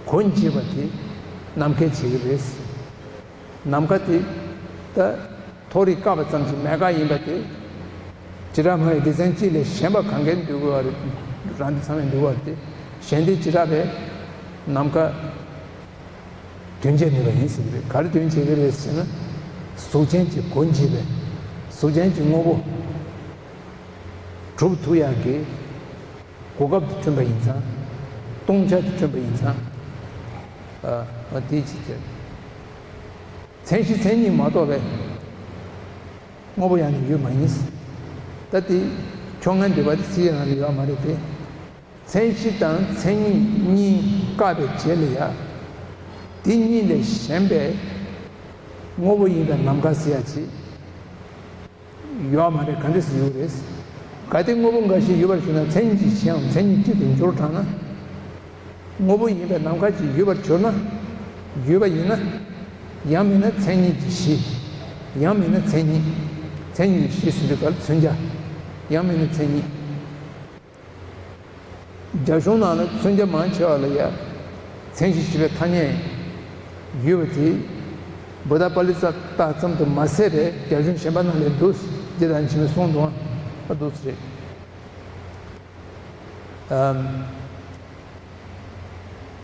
གོ་འབྱེད་པ་དེ་ནམ་མཁས་བྱེད་ཀྱི་རེད། ནམ་མཁའ་དེ་ད་མཐོ་རིས་བཀག་པ་ཙམ་གྱིས་མེད་དཀའ་ཡིན་པ་དེ། བྱེ་བྲག་སྨྲ་བའི་སྡེ་ཚན་གཅིག་ལས་གཞན་པ་གང་གས་འདུལ་དགོས་པ་རེད། རང་སྡེ་ཚང་མས་འདུལ་བ་དེ། གཞན་སྡེ་བྱེ་བྲག་པས་ནམ་མཁའ་དོན་བྱེད་ནུས་པ་ཡིན་ཟེར་གྱི་རེད། ག་རེ་དོན་བྱེད་ཀྱི་རེད་ཟེར་ན། གཟུགས་ཅན་གྱི་གོ་འབྱེད་པས་གཟུགས་ཅན་གྱི་དངོས་པོ་གྲུབ་ཐུབ་ཡག་གི་གོ་སྐབས་དེ་བསྐྲུན་པ་ཡིན་ཙང་། སྟོང་ཆ་དེ་བསྐྲུན་པ་ཡིན་ཙང་། ཨ་ཨ་དེའི་ཕྱིར་དེ། མཚན་གཞི་མཚན་ཉིད་མ་གཏོགས་པའི་དངོས་པོ་ཡང་ནི་ཡོད་མ་ཡིན། ད་དེ་ཕྱོགས་སྔ་འདོད་པ་དེ་ཚིག་ཡང་ནི་ཡོད་མ་རེད་དེ། མཚན་གཞི་དང་མཚན་ཉིད་གཉིས་བཀག་པའི་རྗེས་ལ་ཡང་། དེ་གཉིས་ལས་གཞན་པའི་དངོས་པོ་ཡིན་པའི་ནམ་མཁའ་ཟེར་ཡ་ཅིག་ཡོད་མ་རེད། ག་འདྲ་ཟེར་ཡོད་རེད། གལ་ཏེ་དངོས་པོ་འགའ་ཞིག་ཡོད་པར་གྱུར་ན། མཚན་ཉིད་ཀྱི་གཞིའམ་མཚན་ཉིད་གཅིག་ཏུ་འགྱུར་དྲགས་ན། དངོས་པོ་ཡིན་པའི་ནམ་མཁའ་ཅིག་ཡོད་པར་གྱུར་ན། ཡོད་པ་ཡིན་ན། ཡང་མིན་ན་མཚན་ཉིད་ཀྱི་གཞི། ཡང་མིན་ན་མཚན་ཉིད། མཚན་ཉིད་ཀྱི་གཞི་ཟེར་དུས་ག་ལ་མཚོན་བྱ། ཡང་མིན་ན་མཚན་ཉིད། རྒྱ་གཞུང་ནང་ལ་མཚོན་བྱ་མང་ཆེ་བ་ལ་ཡ། མཚན་གཞི་ཞེས་པའི་ཐ་སྙད་ཡོད་པ་དེ། བུདྡྷ་པཱ་ལི་ཙ་ལྟ་ཙམ་དུ་མ་ཟད་པའི་རྒྱ་གཞུང་གཞན་པ་ནང་ལས་འདུག་ཅེས་དང་འཆི་མེད་གསུངས་འདུག་ཨ། འདུག་ཟེར། ཨམ།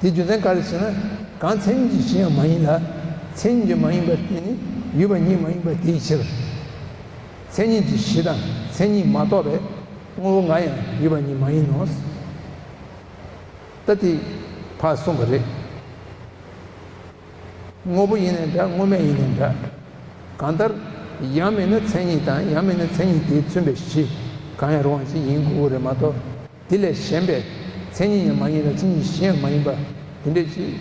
དེ་རྒྱུ་མཚན་ག་རེ་ཟེར་ན། གང་མཚན་ཉིད་ཀྱི་གཞི་ཡང་མ་ཡིན་ལ། མཚན་ཉིད་ཀྱིས་མ་ཡིན་པ་དེ་ནི་ཡོད་པ་ཉིད་མ་ཡིན་པ་དེའི་ཕྱིར། མཚན་ཉིད་ཀྱི་གཞི་དང་མཚན་ཉིད་མ་གཏོགས་པའི་དངོས་པོ་འགའ་ཡང་ཡོད་པ་ཉིད་མ་ཡིན་ནོ། ད་དེ་ཕར་གསུངས་པ་རེད། དངོས་པོ་ཡིན་ནའི་འདྲ། དངོས་མེད་ཡིན་ནའི་འདྲ། གང་ལྟར་ཡང་མིན་ན་མཚན་ཉིད་དང་། ཡང་མིན་ན་མཚན་ཉིད་དེས་མཚོན་པའི་གཞི་གང་ཡང་རུང་བ་ཞིག་ཡིན་དགོས་རེད་མ་གཏོགས། དེ་ལས་གཞན་པའི་མཚན་ཉིད་ཡང་མ་ཡིན་ལ། མཚན་ཉིད་གཞི་ཡང་མ་ཡིན་པ་དེ་འདྲ་ཞིག་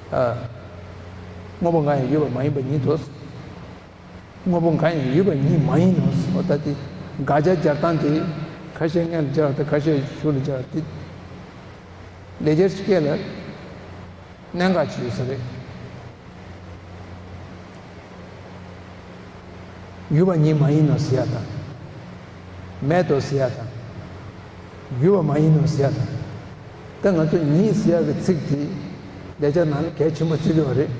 ཨ། དངོས་པོ་འགའ་ཡང་ཡོད་པ་མ་ཡིན་པ་ཉིད་དོ། དངོས་པོ་འགའ་ཡང་ཡོད་པ་ཉིད་མ་ཡིན་ནོ། འོ་ད་དེ་དགག་བྱ་སྦྱར་སྟངས་དེ་ཁ་ཤས་སྔོན་ལ་སྦྱར་བ་དང་ཁ་ཤས་གཞུག་ལ་སྦྱར་བ་དེ། ལེགས་སྦྱར་སྐད་ལ་གནད་འགག་ཅིག་ཡོད་ས་རེད། ཡོད་པ་ཉིད་མ་ཡིན་ནོ་ཟེར་ཡ་དང་། མེད་དོ་ཟེར་ཡ་དང་། ཡོད་པ་མ་ཡིན་ནོ་ཟེར་ཡ་དང་། ད་ང་ཚོ་ཉིད་ཟེར་ཡ་གི་ཚིག་དེ་ལེགས་སྦྱར་ནང་ལ་གལ་ཆེན་པོ་བརྩི་གི་ཡོད་རེད།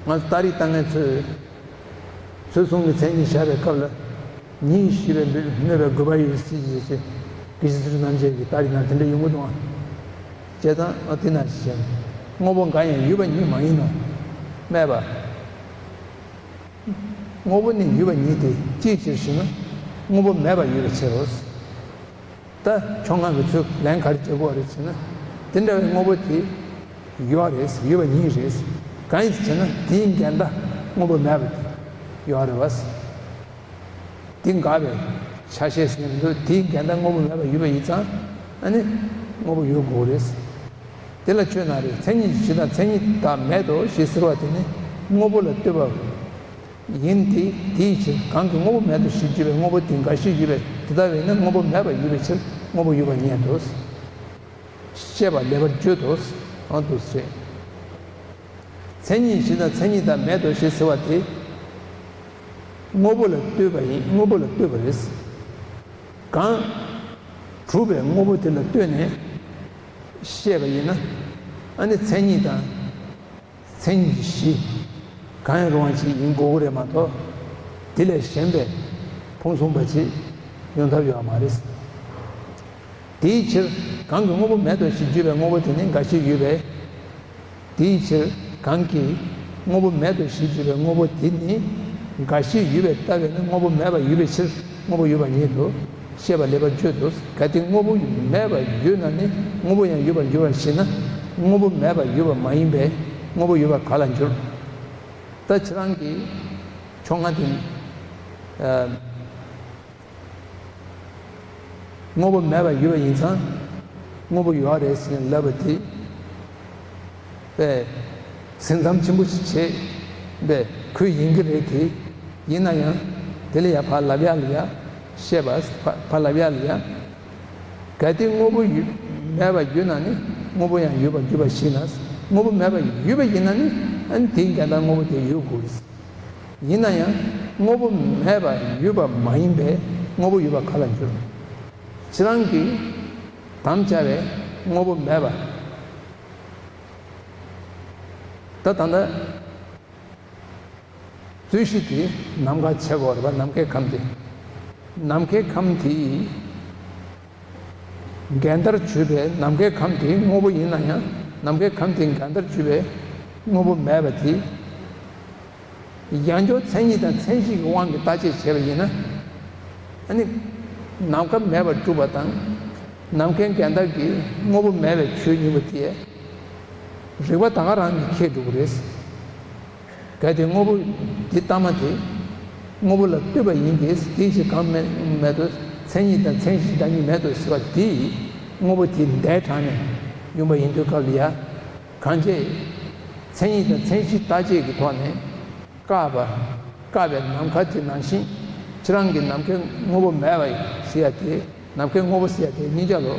ང་ཚོ་ཏ་རིག་ལྟ་མཁན་ཚོས་ཚུལ་གསུམ་གྱི་མཚན་ཉིད་བཞག་པའི་སྐབས་ལ། ཉིད་ཞེས་པའི་སྨོས་པའི་དགོས་པ་ཡོད་སྲིད་ཅེས་ཀྱི་དགེ་བཤེས་ཚུལ་རྣམ་འབྱེད་ཀྱི་ཏ་རིག་ནང་དེ་འདྲ་ཡོང་གི་འདུག་ཨང་། བྱས་ཙང་ཨ་དེ་ནང་བཞིན་དངོས་པོ་འགའ་ཡང་ཡོད་པ་ཉིད་མ་ཡིན་ནོ། སྨྲས་པ། དངོས་པོ་ནི་ཡོད་པ་ཉིད་དེ་ཅིའི་ཕྱིར་ཞེ་ན། དངོས་པོ་མེད་པར་ཡོད་པའི་ཕྱིར་རོ། ད་ཕྱོགས་སྔ་གི་ཚུལ་ལན་ག་རེ་བྱེད་དགོས་རེད་ཟེར་ན། དེ་འདྲ་བའི་དངོས་པོ་དེ་ཡོད་རེད། ཡོད་པ་ཉིད་རེད། གང་ཡིན་ཟེར་ན་དེའི་འགལ་ཟླ་དངོས་པོ་མེད་པ་དེ་ཡོད་རེད་བ། དེ་འགལ་བའི་ཆ་ཤས་ཟེར་ན་མི་འདུག་དེའི་འགལ་ཟླ་དངོས་པོ་མེད་པ་ཡོད་པ་ཡིན་ཙང་། ཨ་ནི་དངོས་པོ་ཡོད་དགོས་རེད། དེ་ལ་ཆོས་ན་རེ། མཚན་ཉིད་ཀྱི་གཞི་དང་མཚན་ཉིད་དག་མེད་དོ་ཞེས་ཟེར་བ་དེ་ནི་དངོས་པོ་ལ་ལྟོས་པའོ། ཡིན་ཏེ། དེའི་ཕྱིར་གང་གིས་དངོས་པོ་མེད་དོ་ཞེས་བརྗོད་པའི་དངོས་པོ་དེ་འགའ་ཞིག་ཡོད་པས། དེ་ལྟ་བས་ན་དངོས་པོ་མེད་པར་ཡོད་པའི་ཕྱིར་དངོས་པོ་ཡོད་པར་ངེས་སོ། ཤེས་པ་ལེགས་པར་བརྗོད་དོ། འོ་འདུག་སེ། མཚན་ཉིད་གཞི་དང་མཚན་ཉིད་དག་མེད་དོ་ཞེས་ཟེར་བ་དེ། དངོས་པོ་ལ་ལྟོས་པ་ཡིན། དངོས་པོ་ལ་ལྟོས་པ་རེད། གང་གྲུབ་པའི་དངོས་པོ་དེ་ལ་ལྟོས་ནས། བཤད་པ་ཡིན་ན། ཨ་ནི་མཚན་ཉིད་དང་མཚན་ཉིད་བཞི་གང་ཡང་རུང་བ་ཅིག་ཡིན་དགོས་ཀྱི་རེད་མ་གཏོགས། དེ་ལས་གཞན་པའི་ཕུང་གསུམ་པ་ཅིག་ཡོང་ཐབས་ཡོད་མ་རེད། དེའི་ཕྱིར་གང་གིས་དངོས་པོ་མེད་དོ་ཞེས་བརྗོད་པའི་དངོས་པོ་དེ་ནི་འགའ་ཞིག་ཡོད་པས། དེའི་ཕྱིར་གང་གིས་དངོས་པོ་མེད་དོ་ཞེས་བརྗོད་པའི་དངོས་པོ་དེ་ནི་འགའ་ཞིག་ཡོད་པས་ལྟ་བས་ན་དངོས་པོ་མེད་པར་ཡོད་པའི་ཕྱིར་དངོས་པོ་ཡོད་པ་ཉིད་དུ་ཤེས་པ་ལེགས་པར་བརྗོད་དོ། གལ་ཏེ་དངོས་པོ་མེད་པར་ཡོད་ན་ནི་དངོས་པོ་ཡང་ཡོད་པར་འགྱུར་བར་ཤེས་ན། དངོས་པོ་མེད་པར་ཡོད་པ་མ་ཡིན་པས་དངོས་པོ་ཡོད་པ་ག་ལ་འགྱུར། ད་ཁྱེད་རང་གིས་ཕྱོགས་སྔ་དེ། ཨ། དངོས་པོ་མེད་པར་ཡོད་པ་ཡིན་ཙང་དངོས་པོ་ཡོད་རེད་ཟེར་ལབ་པ་དེ་པས་སེམས་ཙམ་ཆེན་པོ་ཞིག་བྱས་པས་ཁོས་ཡིན་གྱི་རེད་དེ། ཡིན་ན་ཡང་དེ་ལ་ཡང་ཕར་ལབ་ཡག་ལ་ཡ་བཤད་པ་ཕར་ཕར་ལབ་ཡག་ལ་ཡ། གལ་ཏེ་དངོས་པོ་ཡོད་མེད་པར་གྱུར་ན་ནི་དངོས་པོ་ཡང་ཡོད་པར་གྱུར་པར་ཤེས་ན། དངོས་པོ་མེད་པར་ཡོད་པ་ཡིན་ན་ནི་ཨ་ནི་དེའི་འགལ་ཟླར་དངོས་པོ་དེ་ཡོད་དགོས། ཡིན་ན་ཡང་དངོས་པོ་མེད་པར་ཡོད་པ་མ་ཡིན་པས་དངོས་པོ་ཡོད་པ་ག་ལ་འགྱུར། ཁྱེད་རང་གིས་དམ་བཅའ་བའི་དངོས་པོ་མེད་པ། ད་ད་ལྟ་རྩོད་གཞི་དེ་ནམ་མཁའ་ཆགས་ཡོད་རེད་པ། ནམ་མཁའི་ཁམས་དེ། ནམ་མཁའི་ཁམས་དེ་འགལ་ཟླར་གྱུར་པའི་ནམ་མཁའི་ཁམས་དེ་དངོས་པོ་ཡིན་ན་ཡང་ནམ་མཁའི་ཁམས་དེ་འགལ་ཟླར་གྱུར་པའི་དངོས་པོ་མེད་པ་དེ། ཡང་བསྐྱར་མཚན་ཉིད་དང་མཚན་གཞི་གི་དབང་གིས་བརྟག་དཔྱད་བྱས་པ་ཡིན་ན། ཨ་ནི་ནམ་མཁའ་མེད་པར་གྲུབ་པ་དང་། ནམ་མཁའི་འགལ་ཟླ་གི་དངོས་པོ་མེད་པའི་ཆོས་གཉིས་པོ་དེ་རིགས་པ་ད་ག་རང་གིས་ཁེགས་འགྲོ་གི་རེད། གལ་ཏེ་དངོས་པོ་འདི་ལྟ་མ་དེ་དངོས་པོ་ལ་ལྟོས་པ་ཡིན་ཏེ། དེའི་ཕྱིར་གང་མེད་མེད་དོ། མཚན་ཉིད་དང་མཚན་གཞིའི་བདག་ཉིད་མེད་དོ་ཟེར་བ་དེ་དངོས་པོ་དེ་འདས་གྲངས་ནས་ཡོང་པ་ཡིན་དུས་སྐབས་ལ་ཡ། གང་བྱས་མཚན་ཉིད་དང་མཚན་གཞི་བརྟག་དཔྱད་ཀྱི་ཐོག་ནས་བཀག་པ། བཀག་པའི་ནམ་མཁའ་དེ་ནང་བཞིན་ཁྱེད་རང་གི་ནམ་མཁའི་དངོས་པོ་མེད་པ་ཟེར་ཡ་དེ། ནམ་མཁའི་དངོས་པོ་ཟེར་ཡ་དེ་གཉིས་ཆ་ལོ་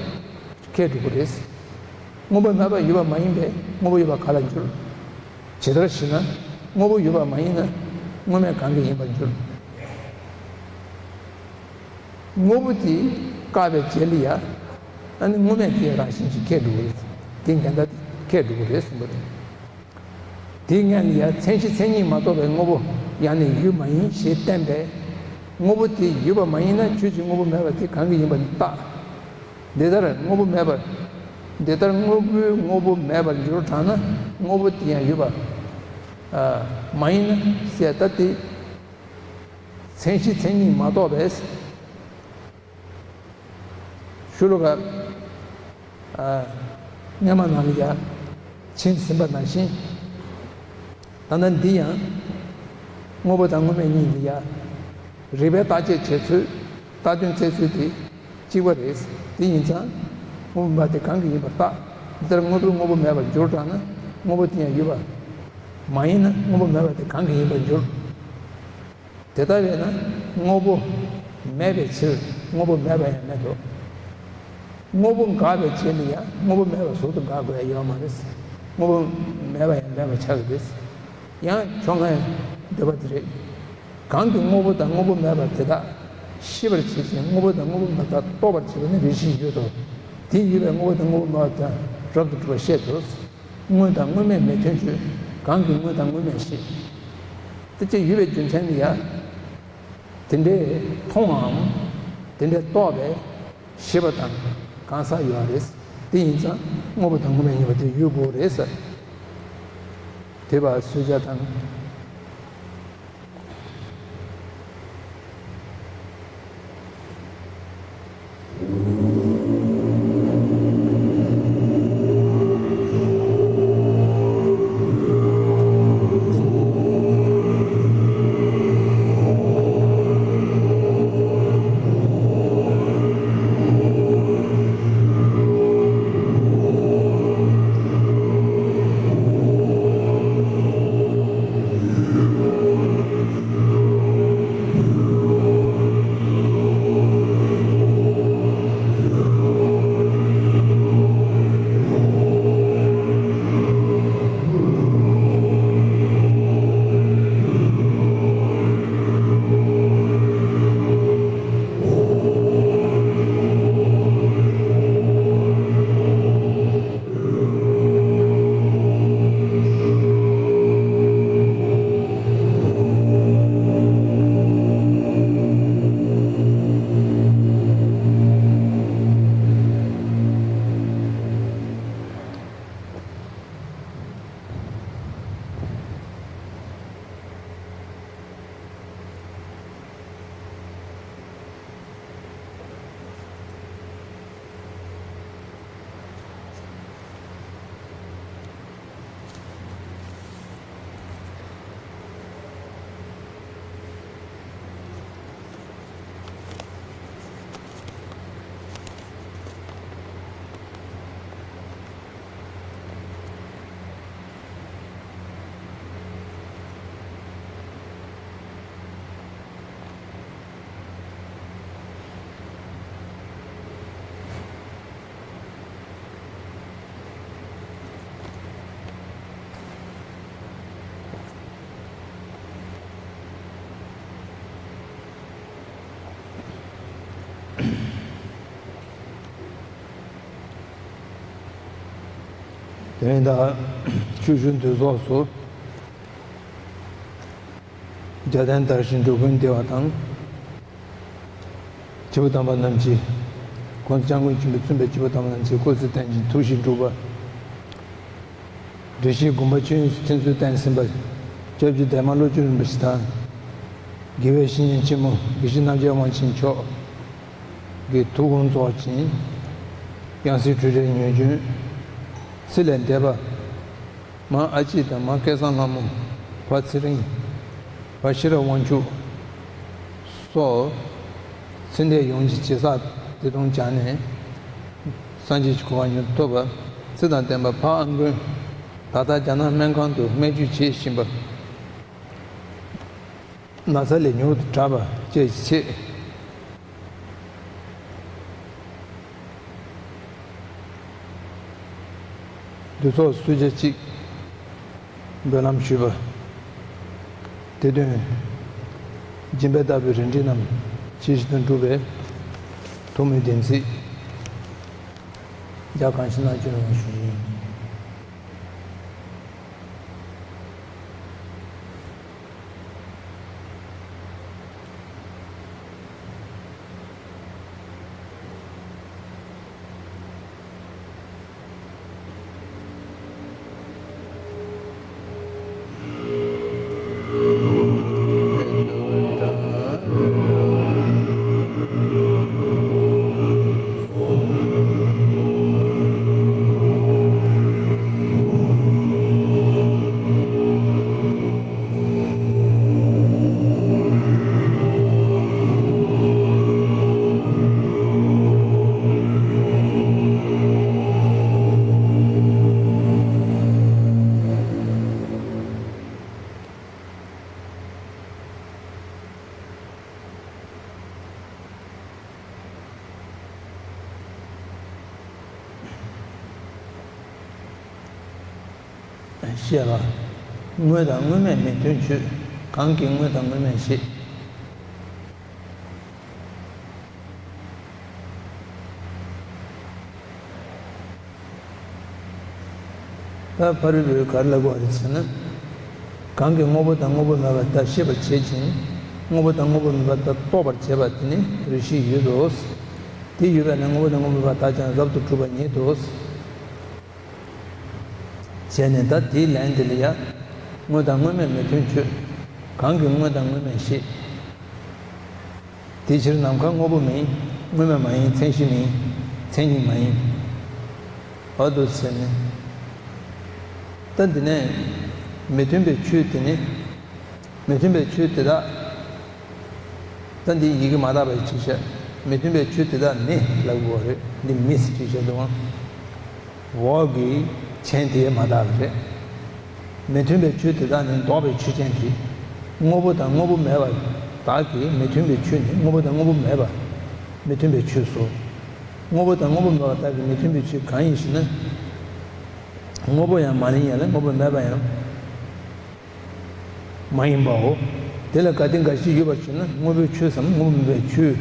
ཁེགས་འགྲོ་གི་རེད། དངོས་པོ་མེད་པ་ཡོད་པ་མ་ཡིན་པས་དངོས་པོ་ཡོད་པ་ག་ལ་འགྱུར། ཇི་ལྟར་ཞེ་ན། དངོས་པོ་ཡོད་པ་མ་ཡིན་ན་དངོས་མེད་གང་གིས་ཡིན་པར་འགྱུར། དངོས་པོ་དེ་བཀག་པའི་རྗེས་ལ་ཡ། ཨ་ནི་དངོས་མེད་དེའི་རང་བཞིན་གྱིས་ཁེགས་འགྲོ་གི་རེད། དེ་འགལ་ཟླ་དེ་ཁེགས་འགྲོ་གི་རེད་གསུངས་པ་རེད། དེའི་སྔོན་ལ་ཡང་མཚན་གཞི་མཚན་ཉིད་མ་གཏོགས་པའི་དངོས་པོ་ཡང་ནི་ཡོད་མ་ཡིན་ཞེས་བསྟན་པས། དངོས་པོ་དེ་ཡོད་པ་མ་ཡིན་ན་ཆོས་ཅན་དངོས་པོ་མེད་པ་དེ་གང་གིས་ཡིན་པར་བརྟག། འདི་ལྟར་དངོས་པོ་མེད་པར། འདི་ལྟར་དངོས་པོའི་དངོས་པོ་མེད་པར་འགྱུར་གྲང་ན་དངོས་པོ་དེ་ཡང་ཡོད་པ་མ་ཡིན་ན་ཟེར། ད་དེ་མཚན་གཞི་མཚན་ཉིད་མ་གཏོགས་པས། ཤུ་ལོ་ཀ་ཨ་སྔོན་མ་ནང་ལ་ཡ་ཕྱིན་ཟིན་པ་ནང་བཞིན། ད་ལྟ་འདི་ཡང་དངོས་པོ་དང་དངོས་མེད་གཉིས་ལ་ཡ་རིགས་པས་བརྟག་དཔྱད་བྱེད་ཚུལ། བརྟག་དོན་བཙལ་ཚུལ་དེ་གཅིག་པ་རེད། དེ་ཡིན་ཙང་དངོས་པོ་མེད་པ་དེ་གང་གིས་ཡིན་པར་བརྟག། འདི་ལྟར་དངོས་པོའི་དངོས་པོ་མེད་པར་འགྱུར་གྲང་ན་དངོས་པོ་དེ་ཡང་ཡོད་པ་མ་ཡིན་ན་དངོས་པོ་མེད་པ་དེ་གང་གིས་ཡིན་པར་འགྱུར། དེ་ལྟ་བས་ན་དངོས་པོ་མེད་པའི་ཕྱིར་དངོས་པོ་མེད་པ་ཡང་མེད་དོ། དངོས་པོ་འགག་པའི་རྗེས་ནས་ཡང་དངོས་པོ་མེད་པ་ཟུར་དུ་འགག་དགོས་ཡ་ཡོད་མ་རེད། དངོས་པོ་མེད་པ་ཡང་མེད་པ་ཆགས་ཀྱི་རེད། ཡང་ཕྱོགས་སྔའི་འདོད་པ་དེ་རེད། གང་གིས་དངོས་པོ་དང་དངོས་པོ་མེད་པ་དེ་དག་ཤེས་པར་བྱེད་ཅིང་། དངོས་པོ་དང་དངོས་པོ་མེད་པ་རྟོགས་པར་བྱེད་པ་ནི་རེ་ཞིག་ཡོད་དོ། དེ་ཡོད་པས་དངོས་པོ་དང་དངོས་པོ་མེད་པ་དང་རབ་ཏུ་གྲུབ་པར་བཤད་དོ། དངོས་དང་དངོས་མེད་མི་མཐུན་ཕྱིར། གང་གིས་དངོས་དང་དངོས་མེད་ཤེས། དེ་ཅི་ཡོད་པའི་རྒྱུ་མཚན་ནི་ཡ། དེ་འདྲའི་མཐོང་བའམ་དེ་འདྲའི་རྟོགས་པའི་ཤེས་པ་དང་གང་ཟག་ཡོད་རེད། དེ་ཡིན་ཙང་དངོས་པོ་དང་དངོས་མེད་གཉིས་པོ་དེ་ཡོད་དགོས་རེད་ཟེར། དེ་བ་སུ་ཇ་དང་། དོན་དག་ཆུ་ཤུར་འདུས་ཚོགས་སུ་རྒྱལ་བསྟན་དར་ཞིང་འགྲོ་ཀུན་བདེ་བ་དང་། སྐྱེས་བུ་དམ་པ་རྣམས་ཀྱིས། ༸གོང་ས་༸སྐྱབས་མགོན་ཆེན་པོས་བཙུན་པའི་སྐྱེས་བུ་དམ་པ་རྣམས་ཀྱིས་སྐུ་ཚེ་བརྟན་ཅིང་ཐུགས་བཞེད་འགྲུབ་པ། དགེ་བཤེས་དགོངས་པ་ཆོས་དབྱིངས་སུ་ཐིམ་ཚུལ་བསྟན་ཟིན་པ། སྐྱབས་རྗེ་འདན་མ་བློ་བཅོལ་རིན་པོ་ཆེ་དང་། དགེ་བའི་བཤེས་གཉེན་ཆེན་མོ་དགེ་བཤེས་རྣམ་རྒྱལ་དབང་ཆེན་མཆོག་གི་ཐུགས་དགོངས་རྫོགས་ཤིང་། ཡང་སྲིད་འཁྲུལ་བྲལ་ཉེར་བདུན་ཚུལ་ལས་འདས་པ། མ་ཨ་ཅེ་དང་མ་སྐལ་བཟང་ལྷ་མོ། བ་ཚེ་རིང་། བ་ཤེས་རབ་དབང་ཕྱུག་སོགས་ཚེ་འདས་ཡོངས་ཀྱི་བྱས་བསགས་བདེ་སྟོང་སྦྱངས་ནས་སངས་རྒྱས་ཀྱི་གོ་འཕང་མྱུར་ཐོབ་པ། ཚེ་དང་ལྡན་པ་ཕ་ཨ་མགོན། ད་ལྟ་རྒྱ་ནག་སྨན་ཁང་དུ་སྨན་བཅོས་བྱེད་བཞིན་པ། ན་ཚ་ལས་མྱུར་དུ་དྲག་པ་བཅས་ཀྱི་ཆེད། འདུས་ཚོགས་སུ་ཚུད་ཅེས་གཅིག་འབུལ་ལམ་ཞུས་པ། དེ་དོན་སྦྱིན་པའི་ལྟ་བུའི་རིན་བྲལ་རྣམས་ཇི་བཞིན་དུ་འགྲུབ་པའི་ཐུགས་སྨོན་བདེན་ཚིག་རྒྱ་གང་ཞིག་གནང་སྐྱོང་ཡོང་ཞུ་ཡིན། བཤད་པ། དངོས་དང་དངོས་མེད་མི་མཐུན་ཕྱོགས། གང་གིས་དངོས་དང་དངོས་མེད་ཞེས། ད་ཕ་རོལ་པོས་ག་རེ་ལབ་དགོས་རེད་ཟེར་ན། གང་གིས་དངོས་པོ་དང་དངོས་པོ་མེད་པར་ལྟ་ཤེས་པར་བྱེད་ཅིང་། དངོས་པོ་དང་དངོས་པོ་མེད་པར་ལྟ་རྟོགས་པར་བྱེད་པ་དེ་ནི་རེ་ཞིག་ཡོད་དོ། དེ་ཡོད་པས་ན་དངོས་པོ་དང་དངོས་པོ་མེད་པར་ལྟ་ཀྱང་རབ་ཏུ་གྲུབ་པ་ཉིད་དོ། བྱས་ནས་ད་དེའི་ལན་དེ་ལ་ཡང་། དངོས་དང་དངོས་མེད་མི་མཐུན་ཕྱོགས། གང་གིས་དངོས་དང་དངོས་མེད་ཞེས། དེ་ཕྱིར་ནམ་མཁའ་དངོས་པོ་མིན། དངོས་མེད་མ་ཡིན། མཚན་གཞི་མིན། མཚན་ཉིད་མ་ཡིན། འོ་དུ་ཟེར་ནས། ད་འདི་ནས་མི་མཐུན་པའི་ཆོས་དེ་ནི། མི་མཐུན་པའི་ཆོས་དེ་དག་ད་འདི་ཡི་གེ་མ་དག་པའི་ཕྱིར་བཤད། མི་མཐུན་པའི་ཆོས་དེ་དག་ནི་ལབ་དགོས་རེད། འདི་མི་ཟེར་ཕྱིར་བཤད་འདུག་ཨང་། འོག་གི་མཆན་དེ་མ་དག་པ་རེད། མི་མཐུན་པའི་ཆོས་དེ་དག་ནི་ལྡོག་པའི་ཆོས་ཅན་དེ། དངོས་པོ་དང་དངོས་པོ་མེད་པ་དག་གི་མི་མཐུན་པའི་ཆོས་ནི་དངོས་པོ་དང་དངོས་པོ་མེད་པ་མི་མཐུན་པའི་ཆོས་སོ། དངོས་པོ་དང་དངོས་པོ་མེད་པ་དག་གི་མི་མཐུན་པའི་ཆོས་གང་ཡིན་ཞེ་ན། དངོས་པོ་ཡང་མ་ཡིན་ཡང་ལ་དངོས་པོ་མེད་པ་ཡང་མ་ཡིན་པའོ། དེ་ལ་ག་དེ་འགའ་ཞིག་ཡོད་པར་བྱས་ན་དངོས་པོའི་ཆོས་སམ་དངོས་པོ་མེད་པའི་ཆོས།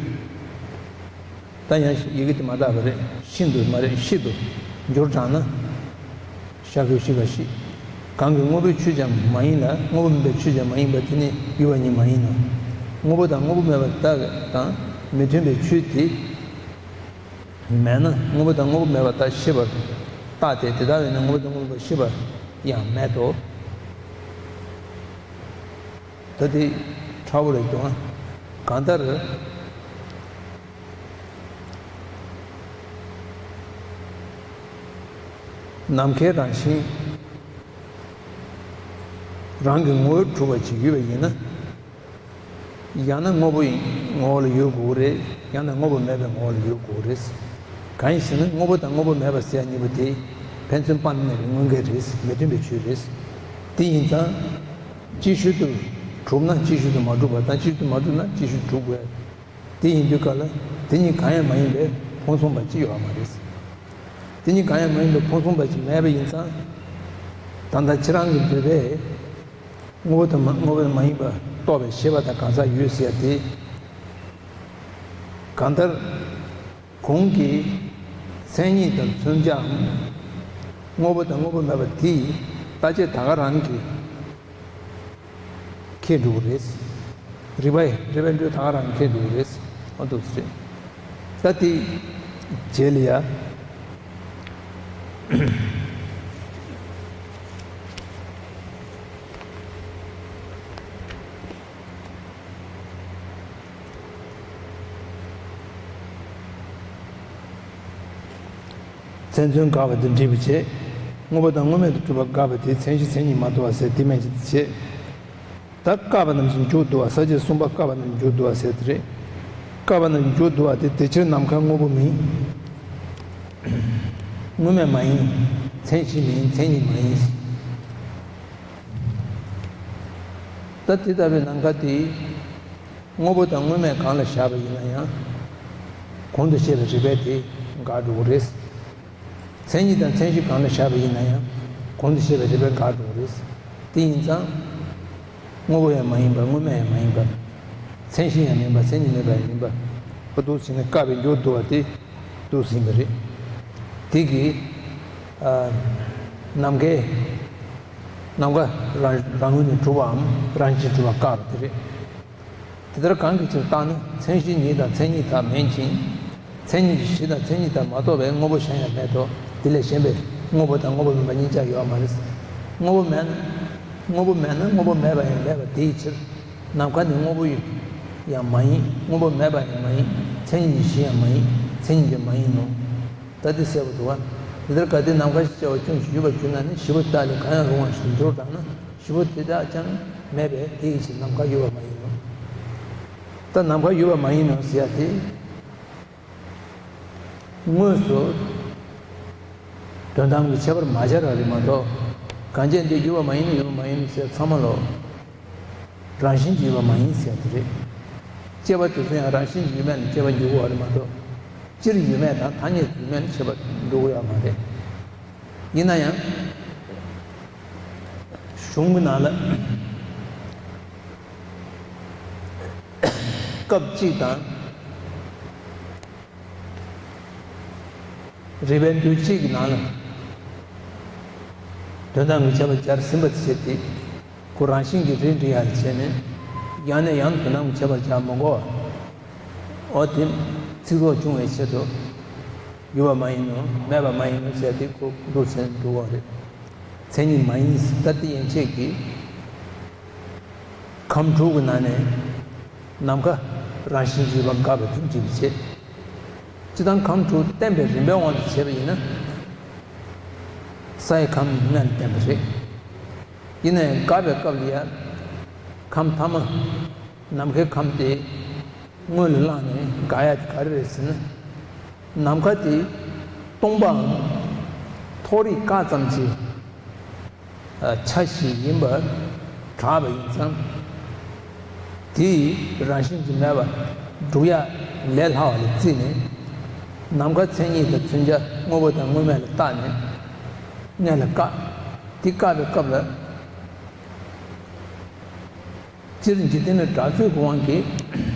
ད་ཡང་ཡི་གེ་དེ་མ་དག་པ་རེད། ཤིན་ཏུ་མ་རེད། ཤིན་ཏུ་འགྱུར་དྲགས་ན། ཤ་ཁོས་ཤི་ག་ཤི། གང་གི་དངོས་པོའི་ཆོས་ཀྱང་མ་ཡིན་ལ་དངོས་པོ་མིན་པའི་ཆོས་ཀྱང་མ་ཡིན་པ་དེ་ནི་ཡོད་པ་ཉིད་མ་ཡིན་ནོ། དངོས་པོ་དང་དངོས་པོ་མེད་པ་དག་དང་མི་མཐུན་པའི་ཆོས་དེ། མེད་ན་དངོས་པོ་དང་དངོས་པོ་མེད་པ་དག་ཤེས་པར་བརྟགས་ཏེ། དེ་ལྟ་བས་ན་དངོས་པོ་དང་དངོས་པོ་མེད་པ་ཤེས་པ་ཡང་མེད་དོ། ད་དེ་ཕྲ་བོ་རེད་འདུག་ཨ། གང་ལྟར་ནམ་མཁའི་རང་བཞིན་རང་གི་ངོ་བོས་གྲུབ་པ་ཅིག་ཡོད་པ་ཡིན་ན། ཡང་ན་དངོས་པོ་ཡི་ངོ་བོ་ལ་ཡོད་དགོས་རེད། ཡང་ན་དངོས་པོ་མེད་པའི་ངོ་བོ་ལ་ཡོད་དགོས་རེད། གང་ཡིན་ཟེར་ན་དངོས་པོ་དང་དངོས་པོ་མེད་པ་ཟེར་ཡ་གཉིས་པོ་དེ་ཕན་ཚུན་སྤངས་ནས་རེད། དངོས་འགལ་རེད། མི་མཐུན་པའི་ཆོས་རེད། དེ་ཡིན་ཙང་། གཅིག་ཤུལ་དུ་གྲུབ་ན་གཅིག་ཤུལ་དུ་མ་གྲུབ་པ་དང་། གཅིག་ཤུལ་དུ་མ་གྲུབ་ན་གཅིག་ཤུལ་དུ་གྲུབ་དགོས། དེ་ཡིན་དུས་ག་ལ་དེ་གཉིས་གང་ཡང་མ་ཡིན་པའི་ཕུང་གསུམ་པ་གཅིག་ཡོད་པ་མ་རེད། དེ་གཉིས་གང་ཡང་མ་ཡིན་པའི་ཕུང་གསུམ་པ་གཅིག་མེད་པ་ཡིན་ཙང་། ད་ལྟ་ཁྱེད་རང་གི་འདོད་པས། དངོས་པོ་དང་མ་དངོས་པོ་མ་ཡིན་པ་རྟོགས་པའི་ཤེས་པ་དང་གང་ཟག་ཡོད་ཟེར་ཡ་དེ། གང་ལྟར་གོང་གི་མཚན་ཉིད་དང་མཚོན་བྱའམ་ དངོས་པོ་དང་དངོས་པོ་མེད་པ་དེ་ཡི་ལྟ་བྱེད་ད་ག་རང་གིས་ཁེགས་འགྲོ་གི་རེད། རིགས་པ་ཡིས། རིགས་པས་འགྲོས་ད་ག་རང་ཁེགས་འགྲོ་གི་རེད། ཨ་འདུག་སེ་རེད། ད་དེ་རྗེས་ལ་ཡ། མཚན་མཚོན་དགག་པ་དེ་འགྲིག་པ་བྱེད། དངོས་པོ་དང་དངོས་མེད་དུ་གྲུབ་པ་དགག་པ་དེ་མཚན་གཞི་མཚན་ཉིད་མ་དོ་བ་ཟེར་དེ་མན་ཆད་དེ་བྱེད། ད་བཀག་པ་རྣམས་ཀྱི་མཇུག་བསྡུ་བ། ས་བཅད་གསུམ་པ་བཀག་པ་རྣམས་ཀྱི་མཇུག་བསྡུ་བ་ཟེར་དེ་རེད། བཀག་པ་རྣམས་ཀྱི་མཇུག་བསྡུ་བ་དེ་དེ་ཕྱིར་ནམ་མཁའ་དངོས་པོ་མིན། དངོས་མེད་མ་ཡིན། མཚན་གཞི་མིན། མཚན་ཉིད་མ་ཡིན། ད་དེ་ལྟ་བུའི་ནམ་མཁའ་དེ་དངོས་པོ་དང་དངོས་མེད་གང་ལ་བཞག་པ་ཡིན་ན་ཡང་། གོང་དུ་བཤད་པའི་རིགས་པས་དེ་འགག་འགྲོ་གི་རེད། མཚན་ཉིད་དང་མཚན་གཞི་གང་ལ་བཞག་པ་ཡིན་ན་ཡང་། གོང་དུ་བཤད་པའི་རིགས་པས་འགག་འགྲོ་གི་རེད། དེ་ཡིན་ཙང་། དངོས་པོ་ཡང་མ་ཡིན་པ། དངོས་མེད་ཡང་མ་ཡིན་པ། མཚན་གཞི་ཡང་མིན་པ། མཚན་ཉིད་མེད་པ་ཡང་མིན་པ། འདུག་སེ་བྱས་ནས་བཀག་པའི་མཇུག་བསྡུ་བ་དེ་འདུག་སེ་ཡིན་པ་རེད། དེ་གིས། ཨ། ནམ་མཁའི། ནམ་མཁའ་རང་རང་ངོས་ནས་གྲུབ་པའམ་རང་བཞིན་གྲུབ་པ་བཀག་པ་དེ་རེད། དེ་ལྟར་གང་གི་ཕྱིར་བརྟགས་ན། མཚན་གཞི་ཉིད་དང་མཚན་ཉིད་དག་མིན་ཅིང་། མཚན་ཉིད་ཀྱི་གཞི་དང་མཚན་ཉིད་དག་མ་གཏོགས་པའི་དངོས་པོ་གཞན་ཡང་མེད་དོ། དེ་ལས་གཞན་པའི་དངོས་པོ་དང་དངོས་པོ་མིན་པ་གཉིས་ཀྱང་ཡོད་པ་མ་རེད། དངོས་པོ་མེད་ན། དངོས་པོ་མེད་ན་དངོས་པོ་མེད་པ་ཡང་མེད་པ་དེའི་ཕྱིར། ནམ་མཁའ་ནི་དངོས་པོ་ཡང་མ་ཡིན། དངོས་པོ་མེད་པ་ཡང་མ་ཡིན། མཚན་ཉིད་ཀྱི་གཞི་ཡང་མ་ཡིན། མཚན་ཉིད་ཀྱང་མ་ཡིན་ནོ། ད་དེ་གསལ་པོ་འདུག་པ། འདི་ལྟར་གལ་ཏེ་ནམ་མཁའ་ཞེས་བྱ་བ་ཅུང་ཞིག་ཡོད་པར་གྱུར་ན་ནི། བཞི་པོ་དེ་དག་ལས་གང་ཡང་རུང་བ་ཞིག་ཏུ་འགྱུར་རོ་གྲགས་ན། བཞི་པོ་དེ་དག་ཀྱང་མེད་པས་དེ་ཡི་ཕྱིར་ནམ་མཁའ་ཡོད་པ་མ་ཡིན་ནོ། ད་ནམ་མཁའ་ཡོད་པ་མ་ཡིན་ནོ་ཟེར་ཡ་དེ། དངོས་སུ་དོན་དམ་གྱི་ཁྱད་པར་མ་སྦྱར་བ་རེད་མ་གཏོགས། གང་བྱས་འདི་ཡོད་པ་མ་ཡིན་ནོ། ཡོད་པ་མ་ཡིན་ནོ་ཟེར་ཚང་མ་ལོ། རང་བཞིན་གྱིས་ཡོད་པ་མ་ཡིན་ཟེར་དེ་རེད། སྐྱེས་པ་དེ་ཚོ་ཡང་རང་བཞིན་གྱིས་ཡོད་མེད་ལ་དཔྱད་པ་འཇུག་དགོས་པ་རེད་མ་གཏོགས། སྤྱིར་ཡོད་མེད་དང་ཐ་སྙད་ཡོད་མེད་ལ་དཔྱད་པ་འཇུག་དགོས་ཡ་མ་རེད། ཡིན་ན་ཡང་། གཞུང་གི་ནང་ལ། སྐབས་གཅིག་དང་། རིགས་པའི་འགྲོས་གཅིག་གི་ནང་ལ། དོན་དམ་གྱི་ཁྱད་པར་སྦྱར་ཟིན་པ་དེ་བྱས་ཏེ། ཁོ་རང་བཞིན་གྱིས་རིགས་འགྲེ་ཡག་ལ་བྱས་ནས། ཡང་ནས་ཡང་དུ་དོན་དམ་གྱི་ཁྱད་པར་སྦྱར་མི་དགོས་པ། འོ་དེ་ཚིག་ཟོག་བྱུང་བའི་ཆེད་དུ། ཡོད་པ་མ་ཡིན་ནོ། མེད་པ་མ་ཡིན་ནོ་ཟེར་ཏེ་ཁོ་འདུག་ཟེར་འདུག་པ་རེད། མཚན་ཉིད་མ་ཡིན་ཟེར་ད་དེ་ཡན་ཆད་ཀྱིས། ཁམས་དྲུག་གི་ནང་ནས་ནམ་མཁའ་རང་བཞིན་གྱིས་ཡོད་པ་དགག་པའི་དོན་འགྲིག་པའི་ཕྱིར། སྤྱིར་བཏང་ཁམས་དྲུག་བསྟན་པའི་རིམ་པའི་དབང་དུ་བྱས་པ་ཡིན་ན། ས་ཡི་ཁམས་ལྔ་ནས་བསྟན་པ་རེད། ཡིན་ནའང་དགག་པའི་སྐབས་ལ་ཡ། ཁམས་ཐ་མ། ནམ་མཁའི་ཁམས་དེ། སྔོན་ལ་བླངས་ནས་དགག་ཡ་དེ་ག་རེ་རེད་ཟེར་ན། ནམ་མཁའ་དེ་སྟོང་པའམ་མཐོ་རིས་བཀག་ཙམ་གྱི་ཆ་ཞིག་ཡིན་པར་གྲགས་པ་ཡིན་ཙང་། དེ་ཡི་རང་བཞིན་གྱིས་མེད་པར་སྒྲུབ་ཡ་ལས་སླ་བ་ལ་བརྩིས་ནས། ནམ་མཁའ་མཚན་ཉིད་དང་མཚོན་བྱ་དངོས་པོ་དང་དངོས་མེད་ལ་བརྟགས་ནས། སྔོན་ལ་བཀག་དེ་བཀག་པའི་སྐབས་ལ། སྤྱིར་འཇིག་རྟེན་ལ་གྲགས་ཚུལ་གྱི་དབང་གིས།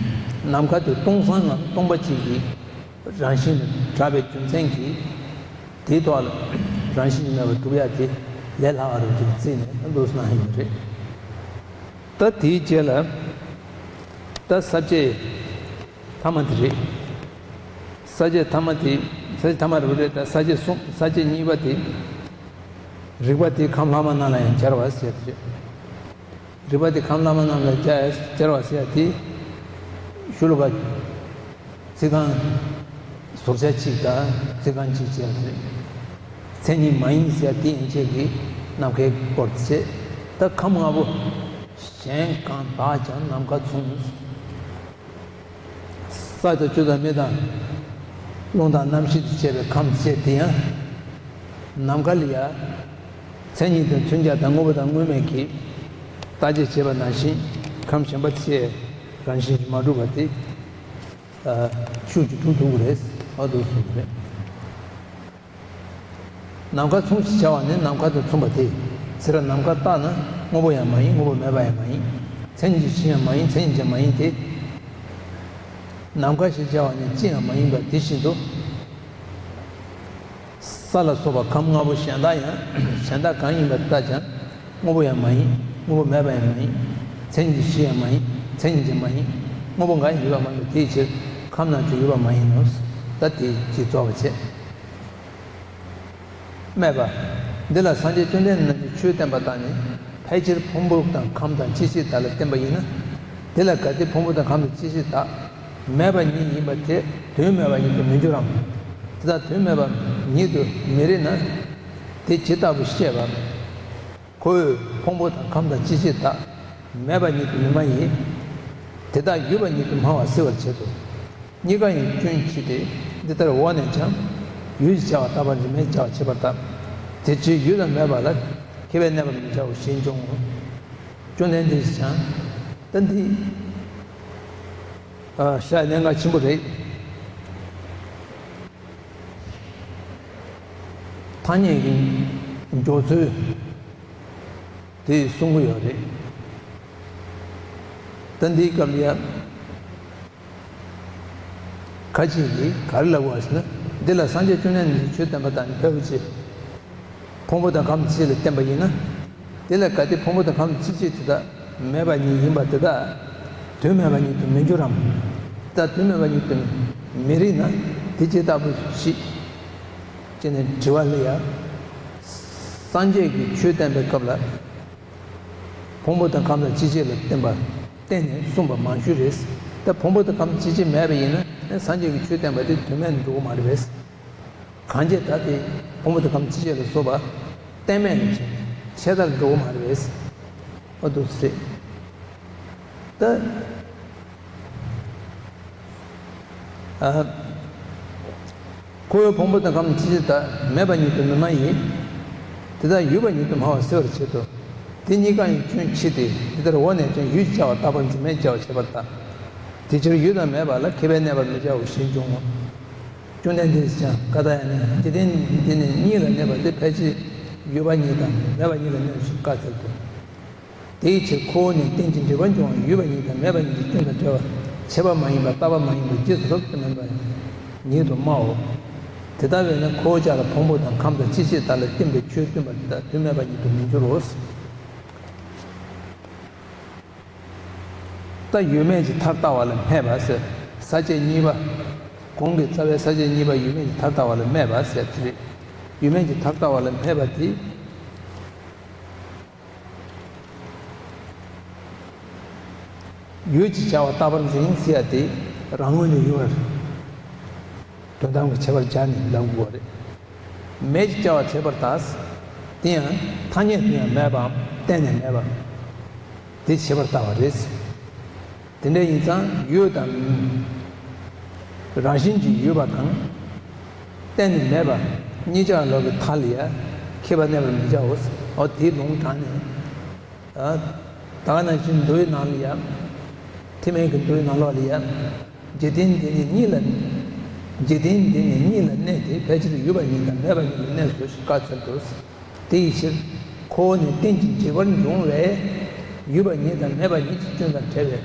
ནམ་མཁའ་དེ་སྟོང་སང་ངམ་སྟོང་པ་གཅིག་གི་རང་བཞིན་ལ་གྲགས་པའི་རྒྱུ་མཚན་གྱིས། དེའི་ཐོག་ལ་རང་བཞིན་གྱིས་མེད་པར་སྒྲུབ་ཡ་དེ་ལས་སླ་བ་རུ་འདུག་བརྩིས་ནས་འདུག་སེ་གནང་ཡིན་པ་རེད། ད་དེའི་རྗེས་ལ། ད་ས་བཅད་ཐ་མ་དེ་རེད། ས་བཅད་ཐ་མ་དེ། ས་བཅད་ཐ་མ་རེད་པ། རེད། ད་ས་བཅད་གསུམ། ས་བཅད་གཉིས་པ་དེ། རིགས་པ་དེ་ཁམས་ལྷག་མ་རྣམས་ལ་ཡང་སྦྱར་བ་ཟེར་ཏེ། རིགས་པ་དེ་ཁམས་ལྷག་མ་རྣམས་ལ་སྦྱར་སྦྱར་བ་ཟེར་ཡ་དེ། ཤུ་ལོ་ཀ་ཚིག་རྐང་ཟུར་ཆ་གཅིག་དང་ཚིག་རྐང་གཅིག་བྱས་པ་དེ་རེད། མཚན་ཉིད་མ་ཡིན་ཟེར་ཡ་དེ་ཡན་ཆད་ཀྱིས་ནམ་མཁའི་སྐོར་དེ་བྱས། ད་ཁམས་ལྔ་པོ་གཞན་གང་དག་ཀྱང་ནམ་མཁའ་མཚུངས། ས་དང་ཆུ་དང་མེ་དང་རླུང་དང་རྣམ་ཤེས་ཀྱིས་བྱས་པའི་ཁམས་བཅས་དེ་ཡང་། ནམ་མཁའ་ལ་ཡང་མཚན་ཉིད་དང་མཚོན་བྱ་དང་དངོས་པོ་དང་དངོས་མེད་ཀྱི་བརྟག་དཔྱད་བྱས་པ་ནང་བཞིན་ཁམས་གཞན་པ་བཅས་རང་བཞིན་གྱིས་མ་གྲུབ་པ་དེ། ཨ། ཤུགས་ཀྱིས་གྲུབ་ཐུབ་ཀྱི་རེད། ཨ། འདུག་གསུངས་པ་རེད། ནམ་མཁའ་མཚུངས་ཞེས་བྱ་བ་ནི་ནམ་མཁའ་དང་མཚུངས་པ་དེ། ཟེར་བ་ནམ་མཁའ་བརྟགས་ན་དངོས་པོ་ཡང་མ་ཡིན། དངོས་པོ་མེད་པ་ཡང་མ་ཡིན། མཚན་ཉིད་ཀྱི་གཞི་ཡང་མ་ཡིན། མཚན་ཉིད་ཀྱང་མ་ཡིན་ཏེ། ནམ་མཁའ་ཞེས་བྱ་བ་ནི་ཅི་ཡང་མ་ཡིན་པ་དེ་བཞིན་དུ། ས་ ས་ལ་སོགས་པ་ཁམས་ལྔ་པོ་གཞན་དག་ཡང་གཞན་དག་གང་ཡིན་པ་ལྟ་ཀྱང་དངོས་པོ་ཡང་མ་ཡིན། དངོས་པོ་མེད་པ་ཡང་མ་ཡིན། མཚན་ཉིད་ཀྱི་གཞི་ཡང་མ་ཡིན། མཚན་ཉིད་ཀྱང་མ་ཡིན། དངོས་པོ་འགའ་ཡང་ཡོད་པ་མ་ཡིན་པས་དེའི་ཕྱིར་ཁམས་རྣམས་ཀྱང་ཡོད་པ་མ་ཡིན་ནོ། ད་དེ་ཅིག་རྫོགས་པ་བྱས། སྨྲས་པ། འདི་ལ་སངས་རྒྱས་བཅོམ་ལྡན་འདས་རྣམས་ཀྱིས་ཆོས་བསྟན་པ་དག་ནི་ཕལ་ཆེར་ཕུང་པོ་དང་ཁམས་དང་སྐྱེ་མཆེད་དག་ལ་བརྟེན་པ་ཡིན་ན། དེ་ལ་གལ་ཏེ་ཕུང་པོ་དང་ཁམས་དང་སྐྱེ་མཆེད་དག་མེད་པ་ཉིད་ཡིན་པ་དེ་དོན་མེད་པ་ཉིད་དུ་མི་འགྱུར་རམ། དེ་དག་དོན་མེད་པ་ཉིད་དུ་མི་རིགས་ན། དེ་ཇི་ལྟ་བུ་ཞེས་པ། ཁོ་བོས་ཕུང་པོ་དང་ཁམས་དང་སྐྱེ་མཆེད་དག་མེད་པ་ཉིད་དུ་མི་སྨྲ་ཡིན། དེ་དག་ཡོད་པ་ཉིད་དུ་སྨྲ་བར་བསྲེ་བར་བྱེད་དོ། གཉིས་ཀ་ཡང་སྐྱོན་ཕྱིར་ཏེ། འདི་ལྟར་འོག་ནས་ཀྱང་། ཡོད་ཅེས་བྱ་བ་རྟག་པར་འཛིན་མེད་ཅེས་བྱ་བ་བྱེད་པར་ཐལ། དེ་ཕྱིར་ཡོད་དང་མེད་པ་ལ་མཁས་པས་གནས་པར་མི་བྱའོ་ཞེས་འབྱུང་ངོ་། བཅོམ་ལྡན་འདས་ཀྱིས་ཀྱང་། ད་འདི་ཨ་ཤ་གནད་འགག་ཆེན་པོ་རེད། ཐ་སྙད་ཀྱི་འཇོག་ཚུལ་དེ་གསུང་གི་ཡོད་རེད། ད་འདིའི་སྐབས་ལ་ཡ། ཁ་ཅིག་གིས་ག་རེ་ལབ་དགོས་ཟེར་ན། འདི་ལ་སངས་རྒྱས་བཅོམ་ལྡན་འདས་ཀྱིས་ཆོས་བསྟན་པ་དག་ནི་ཕལ་པ་ཅིག་ཕུང་པོ་དང་ཁམས་སྐྱེ་མཆེད་ལ་བརྟེན་པ་ཡིན་ན། དེ་ལ་གལ་ཏེ་ཕུང་པོ་དང་ཁམས་སྐྱེ་མཆེད་དེ་དག་མེད་པ་ཉིད་ཡིན་པ་དེ་དག་དོན་མེད་པ་ཉིད་དུ་མི་འགྱུར་རམ། དེ་དག་དོན་མེད་པ་ཉིད་དུ་མི་རིགས་ན། དེ་ཇི་ལྟ་བུ་ཞིག་ཅེས་ནས་དྲི་བ་ལ་ཡ། སངས་རྒྱས་ཀྱིས་ཆོས་བསྟན་པའི་སྐབས་ལ། ཕུང་པོ་དང་ཁམས་དང་སྐྱེ་མཆེད་ལ་བརྟེན་པ་བརྟེན་ནས་གསུངས་པ་མང་ཤོས་རེད། ད་ཕུང་པོ་དང་ཁམས་སྐྱེ་མཆེད་མེད་པ་ཡིན་ན་སངས་རྒྱས་ཀྱིས་ཆོས་བསྟན་པ་དེ་དོན་མེད་དུ་འགྲོ་གི་མ་རེད་པས། གང་ཅི་ད་དེ་ཕུང་པོ་དང་ཁམས་སྐྱེ་མཆེད་ལ་སོགས་པ་གཏན་མེད་ནས་བྱས་ནས་ཆད་ལྟར་འགྲོ་གི་མ་རེད་པས། ཨོ་འདུག་སེ་རེད། ད། ཨ། ཁོ་བོས་ཕུང་པོ་དང་ཁམས་སྐྱེ་མཆེད་དག་མེད་པ་ཉིད་དུ་མི་སྨྲ་ཡིན། དེ་དག་ཡོད་པ་ཉིད་དུ་སྨྲ་བར་བསྲེ་བར་བྱེད་དོ། དེ་གཉིས་ཀ་ཡང་སྐྱོན་ཕྱིར་ཏེ། འདི་ལྟར་འོག་ནས་ཀྱང་ཡོད་ཅེས་བྱ་བ་རྟག་པར་འཛིན་མེད་ཅེས་བྱ་བ་བྱེད་པར་ཐལ། དེ་ཕྱིར་ཡོད་དང་མེད་པ་ལ་མཁས་པས་གནས་པར་མི་བྱའོ་ཞེས་འབྱུང་ངོ་། བཅོམ་ལྡན་འདས་ཀྱིས་ཀྱང་ཀ་ཏྱ་ཡ་ནས། འཇིག་རྟེན་འདི་ནི་གཉིས་ལ་གནས་པ་སྟེ། ཕལ་ཆེར་ཡོད་པ་ཉིད་དང་མེད་པ་ཉིད་ལ་གནས་སོ་ཞེས་བཀའ་སྩལ་ཏོ། དེའི་ཕྱིར་ཁོ་བོ་ནི་རྟེན་ཅིང་འབྲེལ་པར་འབྱུང་བ་ཡོད་པ་ཉིད་དང་མེད་པ་ཉིད་ཀྱི་སྐྱོན་དང་བྲལ་བ། ཆད་པ་མ་ཡིན་པ་རྟག་པ་མ་ཡིན་པ་རྗེས་སུ་རབ་ཏུ་སྨིན་པ་ཉིད་དུ་སྨྲའོ། དེ་ལྟ་བས་ན་ཁོ་བོ་ཅག་ལ་ཕུང་པོ་དང་ཁམས་དང་སྐྱེ་མཆེད་དག་ལ་བརྟེན་པའི་ཆོས་སྟོན་པ་དེ་དག་དོན་མེད་པ་ཉིད་དུ་མི་འགྱུར་རོ། ད་ཡོད་མེད་ཀྱི་མཐར་ལྟ་བ་ལ་སྨྲས་པ་ཟེར། ས་བཅད་གཉིས་པ། གོང་གི་རྩ་བའི་ས་བཅད་གཉིས་པ་ཡོད་མེད་ཀྱི་མཐར་ལྟ་བ་ལ་སྨྲས་པ་ཟེར་དེ་རེད། ཡོད་མེད་ཀྱི་མཐར་ལྟ་བ་ལ་སྨྲས་པ་དེ། ཡོད་ཅེས་བྱ་བ་རྟག་པར་འཛིན་ཟེར་ཡ་དེ་རང་ངོས་ནས་ཡོད་པར་དོན་དམ་གྱི་ཁྱད་པར་སྦྱར་ནས་ལབ་དགོས་པ་རེད། མེད་ཅེས་བྱ་བ་བྱེད་པར་ཐལ། དེ་ཡང་ཐ་སྙད་དུ་ཡང་མེད་པའམ་གཏན་ནས་མེད་པ་དེ་བྱེད་པར་ལྟ་བ་རེད། དེ་འདྲ་ཡིན་ཙང་ཡོད་དང་རང་བཞིན་གྱིས་ཡོད་པ་དང་གཏན་ནས་མེད་པ་གཉིས་ཆར་ལོག་གི་མཐའ་ལ་ཡ་མཁས་པ་གནས་པར་མི་བྱའོ། འོ་དེའི་ལུང་དྲངས་ནས། ད་ག་ནང་བཞིན་མདོའི་ནང་ལ་ཡ། ཐེག་དམན་གྱི་མདོའི་ནང་ལོགས་ལ་ཡ། འཇིག་རྟེན་འདི་ནི་གཉིས་ལ། འཇིག་རྟེན་འདི་ནི་གཉིས་ལ་གནས་ཏེ་ཕལ་ཆེར་ཡོད་པ་ཉིད་དང་མེད་པ་ཉིད་ལ་གནས་སོ་ཞེས་བཀའ་སྩལ་ཏོ། དེ་ཡི་ཕྱིར་ཁོ་བོ་ནི་རྟེན་ཅིང་འབྲེལ་པར་འབྱུང་བས་ཡོད་པ་ཉིད་དང་མེད་པ་ཉིད་ཀྱི་སྐྱོན་དང་བྲལ་བས།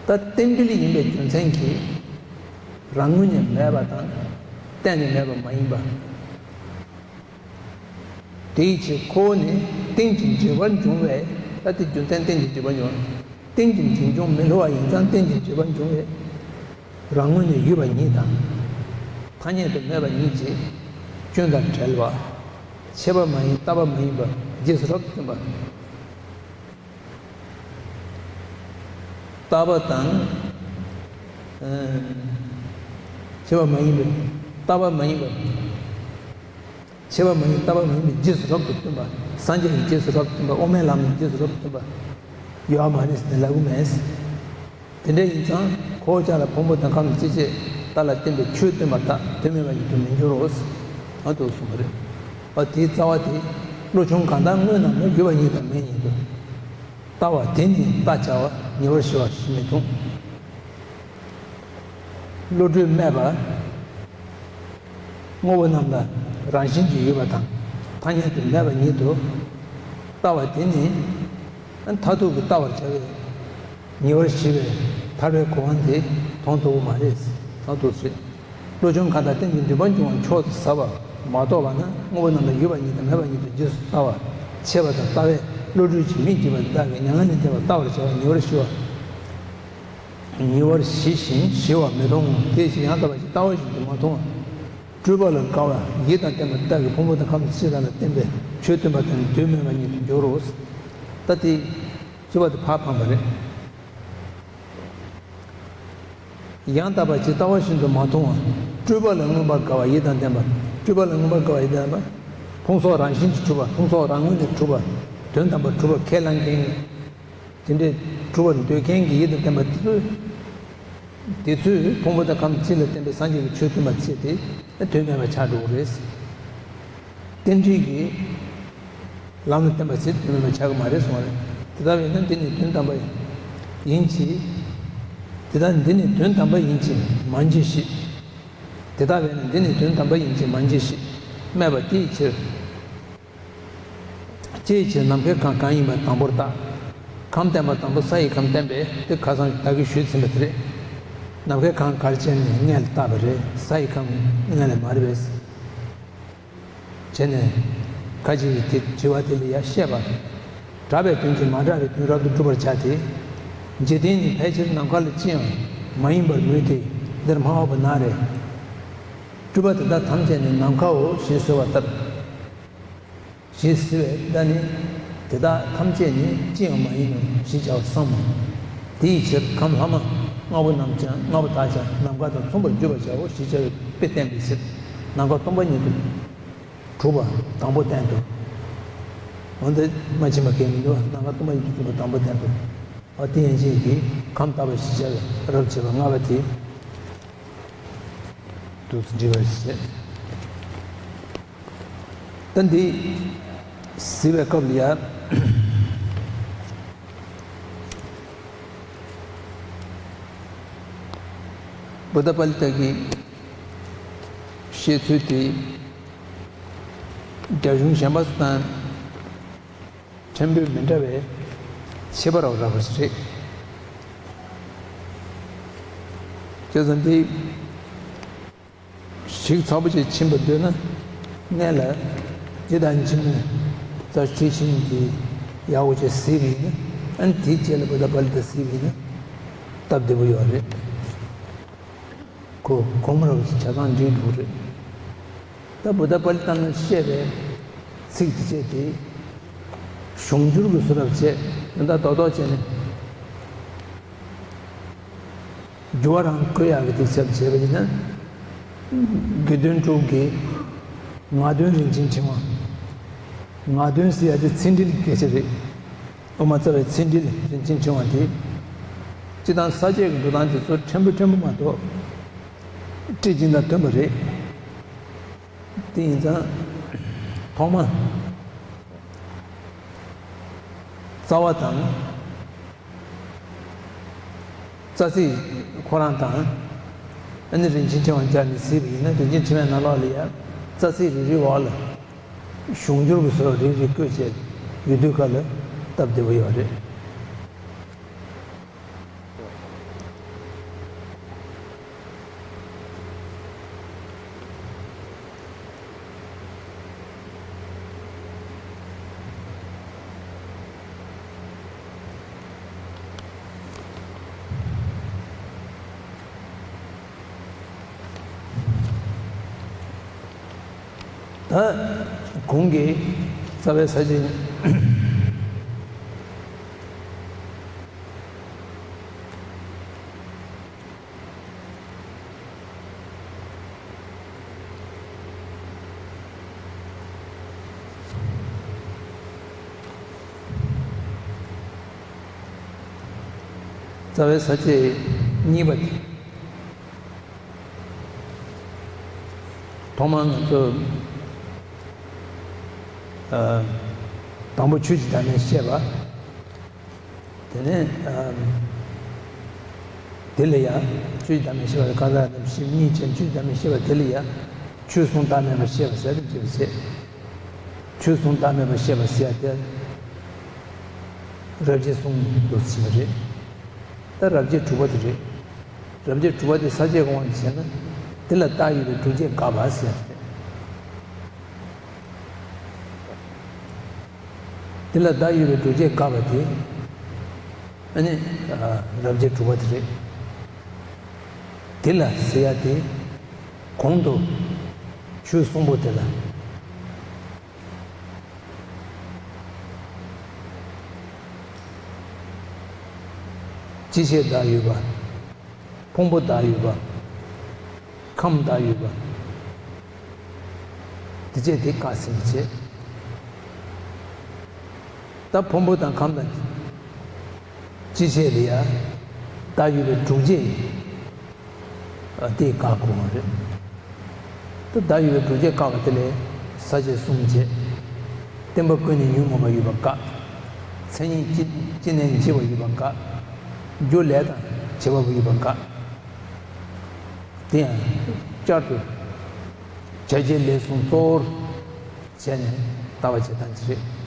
ད་རྟེན་འབྲེལ་ཡིན་པའི་རྒྱུ་མཚན་གྱིས་རང་ངོས་ནས་མེད་པ་དང་གཏན་ནས་མེད་པ་མ་ཡིན་པ། དེའི་ཕྱིར་ཁོ་བོ་ནི་རྟེན་ཅིང་འབྲེལ་པར་འབྱུང་བས། ད་དེ་རྒྱུ་མཚན་རྟེན་ཅིང་འབྲེལ་པར་འབྱུང་། རྟེན་ཅིང་འབྲེལ་འབྱུང་མི་སླུ་བ་ཡིན་ཙང་རྟེན་ཅིང་འབྲེལ་པར་འབྱུང་བས། རང་ངོས་ནས་ཡོད་པ་ཉིད་དང་། ཐ་སྙད་དུ་མེད་པ་ཉིད་ཀྱི་སྐྱོན་དང་བྲལ་བ། ཆད་པ་མ་ཡིན་རྟག་པ་མ་ཡིན་པ་རྗེས་སུ་རབ་ཏུ་སྟོན་པ། རྟག་པ་དང་། ཨ། ཆད་པ་མ་ཡིན་པའི་རྟག་པ་མ་ཡིན་པ། ཆད་པ་མ་ཡིན་རྟག་པ་མ་ཡིན་པའི་རྗེས་སུ་རབ་ཏུ་སྟོན་པ། སངས་རྒྱས་ཀྱི་རྗེས་སུ་རབ་ཏུ་སྟོན་པ། དབུ་མའི་ལམ་གྱི་རྗེས་སུ་རབ་ཏུ་སྟོན་པ་ཡོད་མ་རེད་ཟེར་ནས་ལབ་གི་མེད། དེ་འདྲ་ཡིན་ཙང་ཁོ་བོ་ཅག་ལ་ཕུང་པོ་དང་ཁམས་སྐྱེ་མཆེད་དག་ལ་བརྟེན་པའི་ཆོས་སྟོན་པ་དག་དོན་མེད་པ་ཉིད་དུ་མི་འགྱུར་རོ། ཨ་འདུག་གསུངས་པ་རེད། ཨ་དེའི་རྩ་བ་དེ། བློ་ཆུང་གང་དག་དངོས་རྣམས་ལ་ཡོད་པ་ཉིད་དང་མེད་ཉིད་དུ། ལྟ་བ་དེ་ནི་ལྟ་བྱ་བ་ཉེ་བར་ཞི་བ་ཞིག་མི་མཐོང་། བློ་གྲོས་སྨྲས་པ། དངོས་པོ་རྣམས་ལ་རང་བཞིན་གྱིས་ཡོད་པ་དང་ཐ་སྙད་དུ་མེད་པ་ཉིད་དུ་ལྟ་བ་དེ་ནི། མཐར་ཐུག་གི་ལྟ་བར་བྱ་བའི་ཉེ་བར་ཞི་བའི་ཐར་པའི་གོ་འཕང་དེ་མཐོང་ཐུབ་པ་མ་རེད། མཐོང་ཐུབ་ཟེར། བློ་ཆུང་གང་དག་རྟེན་ཅིང་འབྲེལ་པར་འབྱུང་བ་མཆོག་ཏུ་ཟབ་པ། མ་རྟོགས་པ་ན་དངོས་པོ་རྣམས་ལ་ཡོད་པ་ཉིད་དང་མེད་པ་ཉིད་དུ་རྗེས་སུ་ལྟ་བ། ཆད་པ་དང་ལྟ་བས་བློ་གྲོས་ཀྱིས་མིག་བསྒྱུར་བ་དེ་དག་གིས་མྱ་ངན་ལས་འདས་པར་ལྟ་བར་བྱ་བ་ཉེ་བར་ཞི་བ། ཉེ་བར་ཞི་ཞིང་ཞི་བར་མི་མཐོང་ངོ་། དེ་བཞིན་ཡང་དག་པ་ཇི་ལྟ་བ་བཞིན་དུ་མ་མཐོང་བ། སྤྲུལ་པ་ལ་དགའ་བ་ཡིད་དང་ལྡན་པ་དེ་དག་གིས་ཕུང་པོ་དང་ཁམས་དང་ཅི་དག་ལ་བརྟེན་པའི་ཆོས་སྟོན་པ་དང་དོན་མེད་པ་ཉིད་དུ་འགྱུར་རོ། ད་དེ་རྩོད་པ་དེ་ཕར་འཕངས་པ་རེད། ཡང་དག་པ་ཇི་ལྟ་བ་བཞིན་དུ་མ་མཐོང་བ། སྤྲུལ་པ་ལ་མངོན་པར་དགའ་བ་ཡིད་དང་ལྡན་པ། སྤྲུལ་པ་ལ་མངོན་པར་དགའ་བ་ཡིད་དང་ལྡན་པ། ཕུང་སོགས་རང་བཞིན་གྱིས་གྲུབ་པ། ཕུང་སོགས་རང་ངོས་ནས་གྲུབ་པ། དོན་དམ་པར་གྲུབ་པ་ཁས་བླངས་མཁན། དེ་འདྲའི་གྲུབ་པར་འདོད་མཁན་གྱི་ཡིད་དང་ལྡན་པ་དེ་ཚོས། དེ་ཚོས་ཕུང་པོ་དང་ཁམས་ཅི་ལ་བརྟེན་པའི་སངས་རྒྱས་ཀྱི་ཆོས་སྟོན་པ་བྱས་ཏེ་དོན་མེད་པ་ཆགས་འགྲོ་གི་རེད། རྟེན་འབྲེལ་གྱི་ལམ་ལ་བརྟེན་པ་ཟེར་དོན་མེད་པ་ཆགས་ཀྱི་མ་རེད་གསུངས་པ་རེད། དེ་ལྟ་བས་ན་འདི་ནི་དོན་དམ་པ་ཡིན་གྱི། དེ་ལྟ་འདི་ནི་དོན་དམ་པ་ཡིན་གྱི་མ་འཇིགས་ཤིག། དེ་ལྟ་བས་ན་འདི་ནི་དོན་དམ་པ་ཡིན་གྱི་མ་འཇིགས་ཤིག། སྨྲས་པ། ཅིའི་ཕྱིར། ཅིའི་ཕྱིར་ནམ་མཁའི་ཁམས་གང་ཡིན་པ་དང་པོར་བརྟག། ཁམས་བསྟན་པ་དང་པོ་ས་ཡི་ཁམས་བསྟན་པས་དེ་ཁ་སང་ད་གིན་ཞུས་ཟིན་པ་དེ་རེད། ནམ་མཁའི་ཁམས་ག་རེ་བྱས་ནས་མངལ་ལ་བཏགས་པ་རེད། ས་ཡི་ཁམས་མངལ་ལ་མ་རེད་པས། བྱས་ནས་ཁ་ཅིག་གིས་དེ་དྲི་བ་དེ་ལ་ཡང་བཤད་པ། གྲགས་པའི་དོན་གྱིས་མ་གྲགས་པའི་དོན་རབ་ཏུ་སྒྲུབ་པར་བྱ་སྟེ། འཇིག་རྟེན་ནི་ཕལ་ཆེར་ནམ་མཁའ་ལ་ཅི་ཡང་མ་ཡིན་པར་མོས་ཏེ་འདིར་སྨྲ་བ་པོ་ན་རེ། སྤྲུལ་པ་དེ་དག་ཐམས་ཅད་ནི་ནམ་མཁའོ་ཞེས་ཟེར་བ་ལྟར། ཞེས་ཟེར་བས་ད་ནི་དེ་དག་ཐམས་ཅད་ནི་ཅི་ཡང་མ་ཡིན་ནོ་ཞེས་བྱ་བར་བསམ་མོ། དེ་ཡི་ཕྱིར་ཁམས་ལྷག་མ་ལྔ་པོ་རྣམས་ཀྱང་ལྔ་པོ་དག་ཀྱང་ནམ་མཁའ་དང་མཚུངས་པར་བརྗོད་པར་བྱའོ་ཞེས་བྱ་བའི་དཔེ་བསྟན་པའི་ཕྱིར་ནམ་མཁའ་སྟོང་པ་ཉིད་དུ་གྲུབ་པ་དང་པོ་བསྟན་ཏོ། འོན་ཏེ་མ་ཕྱིན་པ་གང་མི་འདུག་ནམ་མཁའ་སྟོང་པ་ཉིད་དུ་གྲུབ་པ་དང་པོ་བསྟན་ཏོ། འོ་དེ་ཡན་ཆད་ཀྱིས་ཁམས་དག་པ་ཞེས་བྱ་བའི་རབ་བྱེད་པ་ལྔ་པ་དེ། འདུག་སེ་འབྲི་བར་བྱེད། ད་འདི་གཟིགས་པའི་སྐབས་ལ་ཡ། བུདྡྷ་པཱ་ལི་ཏ་གི་བཤད་ཚུལ་དེ་རྒྱ་གཞུང་གཞན་པ་ཚོ་དང་། ཕྲན་བུ་མི་འདྲ་བའི་ཁྱད་པར་རག་པ་ཞིག་རེད། བྱས་ཙང་འདི་ཞིབ་ཚགས་པོ་ཅིག་ཕྱིན་པ་འདོད་ན། སྔོན་ལ་ཇི་ལྟར་འཆི་མེད་རྩ་ཆེ་ཆུང་གི་ཡག་པོ་ཅིག་གཟིགས་པ་ཡིན་ན། ཨ་ནི་དེའི་རྗེས་ལ་བུདྡྷ་པཱ་ལི་ཏ་གཟིགས་པ་ཡིན་ན་སྟབས་བདེ་པོ་ཡོད་རེད། ཁོ་གོང་མ་རབ་ཏུ་ཆ་ཚང་འགྲིག་འགྲོ་རེད། ད་བུདྡྷ་པཱ་ལི་ཏ་ལ་བཤད་པའི་ཚིག་དེ་བྱས་ཏེ། གཞུང་འགྱུར་གྱི་བཟོ་འདྲ་བྱས། ཡང་ད་རྡོག་རྡོག་བྱས་ནས་འགྱུར་བ་རང་བཀོད་ཡག་གི་དེ་ཚབ་བྱས་པ་ཡིན་ན། དགེ་འདུན་གྲུབ་ཀྱི་ངག་འདོན་རིན་ཆེན་ཕྲེང་བ། ངག་འདོན་ཟེར་ཡ་དེ་ཚིག་འགྲེལ་སྐད་ཆ་རེད། དབུ་མ་རྩ་བའི་ཚིག་འགྲེལ་རིན་ཆེན་ཕྲེང་བ་དེ། སྤྱིར་བཏང་ས་བཅད་ཀྱི་འགྲོ་སྟངས་དེ་ཚོ་ཕྲན་བུ་ཕྲན་བུ་མ་གཏོགས་སྤྲེལ་གཅིག་དང་མཐུན་པ་རེད། དེ་ཡིན་ཙང་ཐོག་མ་རྩ་བ་དང་། རྩ་ཚིག་ཁོ་རང་དང་། ཨ་ནི་རིན་ཆེན་ཕྲེང་བ་སྦྱར་ནས་གཟིགས་པ་ཡིན་ན། རིན་ཆེན་ཕྲེང་བའི་ནང་ལོགས་ལ་ཡང་རྩ་ཚིག་རེ་རེའི་འོག་ལ་གཞུང་འགྱུར་གྱི་བཟོ་འདྲ་རེ་རེ་བཀོད་བྱས་ཡོད་དུས་སྐབས་ལ་སྟབས་བདེ་པོ་ཡོད་རེད། ད་གོང་གི་རྩ་བའི་ས་བཅད། རྩ་བའི་ས་བཅད་གཉིས་པ་དེ། ཐོག་མར་ང་ཚོ་ཨ་དང་པོ་ཆོས་ཀྱི་བདག་མེད་བཤད་པ། དེ་ནས་ཨ་དེ་ལ་ཡང་ཆོས་ཀྱི་བདག་མེད་བཤད་པ་དེ་གང་ཟག་རྣམས་ཤེས་པ་གཉིས་ཅན་ཆོས་ཀྱི་བདག་མེད་བཤད་པ་དེ་ལ་ཡང་ཆོས་གསུམ་བདག་མེད་པར་བཤད་པ་ཟེར་ཏེ་བརྗོད་པ་བྱེད། ཆོས་གསུམ་བདག་མེད་པར་བཤད་པ་ཟེར་ཡ་དེ། རབ་བྱེད་གསུམ་དུ་ཕྱེ་བ་རེད། ད་རབ་བྱེད་དྲུག་པ་དེ་རེད། རབ་བྱེད་དྲུག་པ་དེ་ས་བཅད་དབང་དུ་བྱས་ན། དེ་ལ་བཏགས་ཡོད་པའི་སྒྲུབ་བྱེད་དགག་པ་ཟེར་ཡ་དེ་རེད། དེ་ལ་བདག་ཡོད་པའི་སྒྲུབ་བྱེད་དགག་པ་དེ། ཨ་ནི། རབ་བྱེད་དྲུག་པ་དེ་རེད། དེ་ལ་ཟེར་ཡ་དེ། གོང་དུ་ཆོས་གསུམ་པོ་དེ་ལ། ཅི་བྱེད་བདག་ཡོད་པ། ཕུང་པོ་བདག་ཡོད་པ། ཁམས་བདག་ཡོད་པ། དེ་བྱས་དེ་བཀག་ཟིན་པ་བྱས། ད་ཕུང་པོ་དང་ཁམས་དང་། ཅི་བྱེད་ལ་ཡ། བདག་ཡོད་པའི་སྒྲུབ་བྱེད། དེ་བཀག་དགོས་པ་རེད། ད་བདག་ཡོད་པའི་སྒྲུབ་བྱེད་བཀག་པ་དེ་ལས་ས་བཅད་གསུམ་བྱས། བརྟེན་པ་ཀུན་ནས་ཉོན་མོངས་པ་ཡོད་པ་བཀག་མཚན་ཉིད་ཅི་ཅི་ནས་འབྱེད་པ་ཡོད་པ་བཀག་རྒྱུ་ལས་དང་བྱེད་པ་པོ་ཡོད་པ་བཀག་དེ་ཡང་བསྐྱར་དུ་བྱ་བྱེད་ལས་གསུམ་གཙོ་བོར་བྱས་ནས་ལྟ་བ་བྱེད་སྟངས་ཅིག་རེད།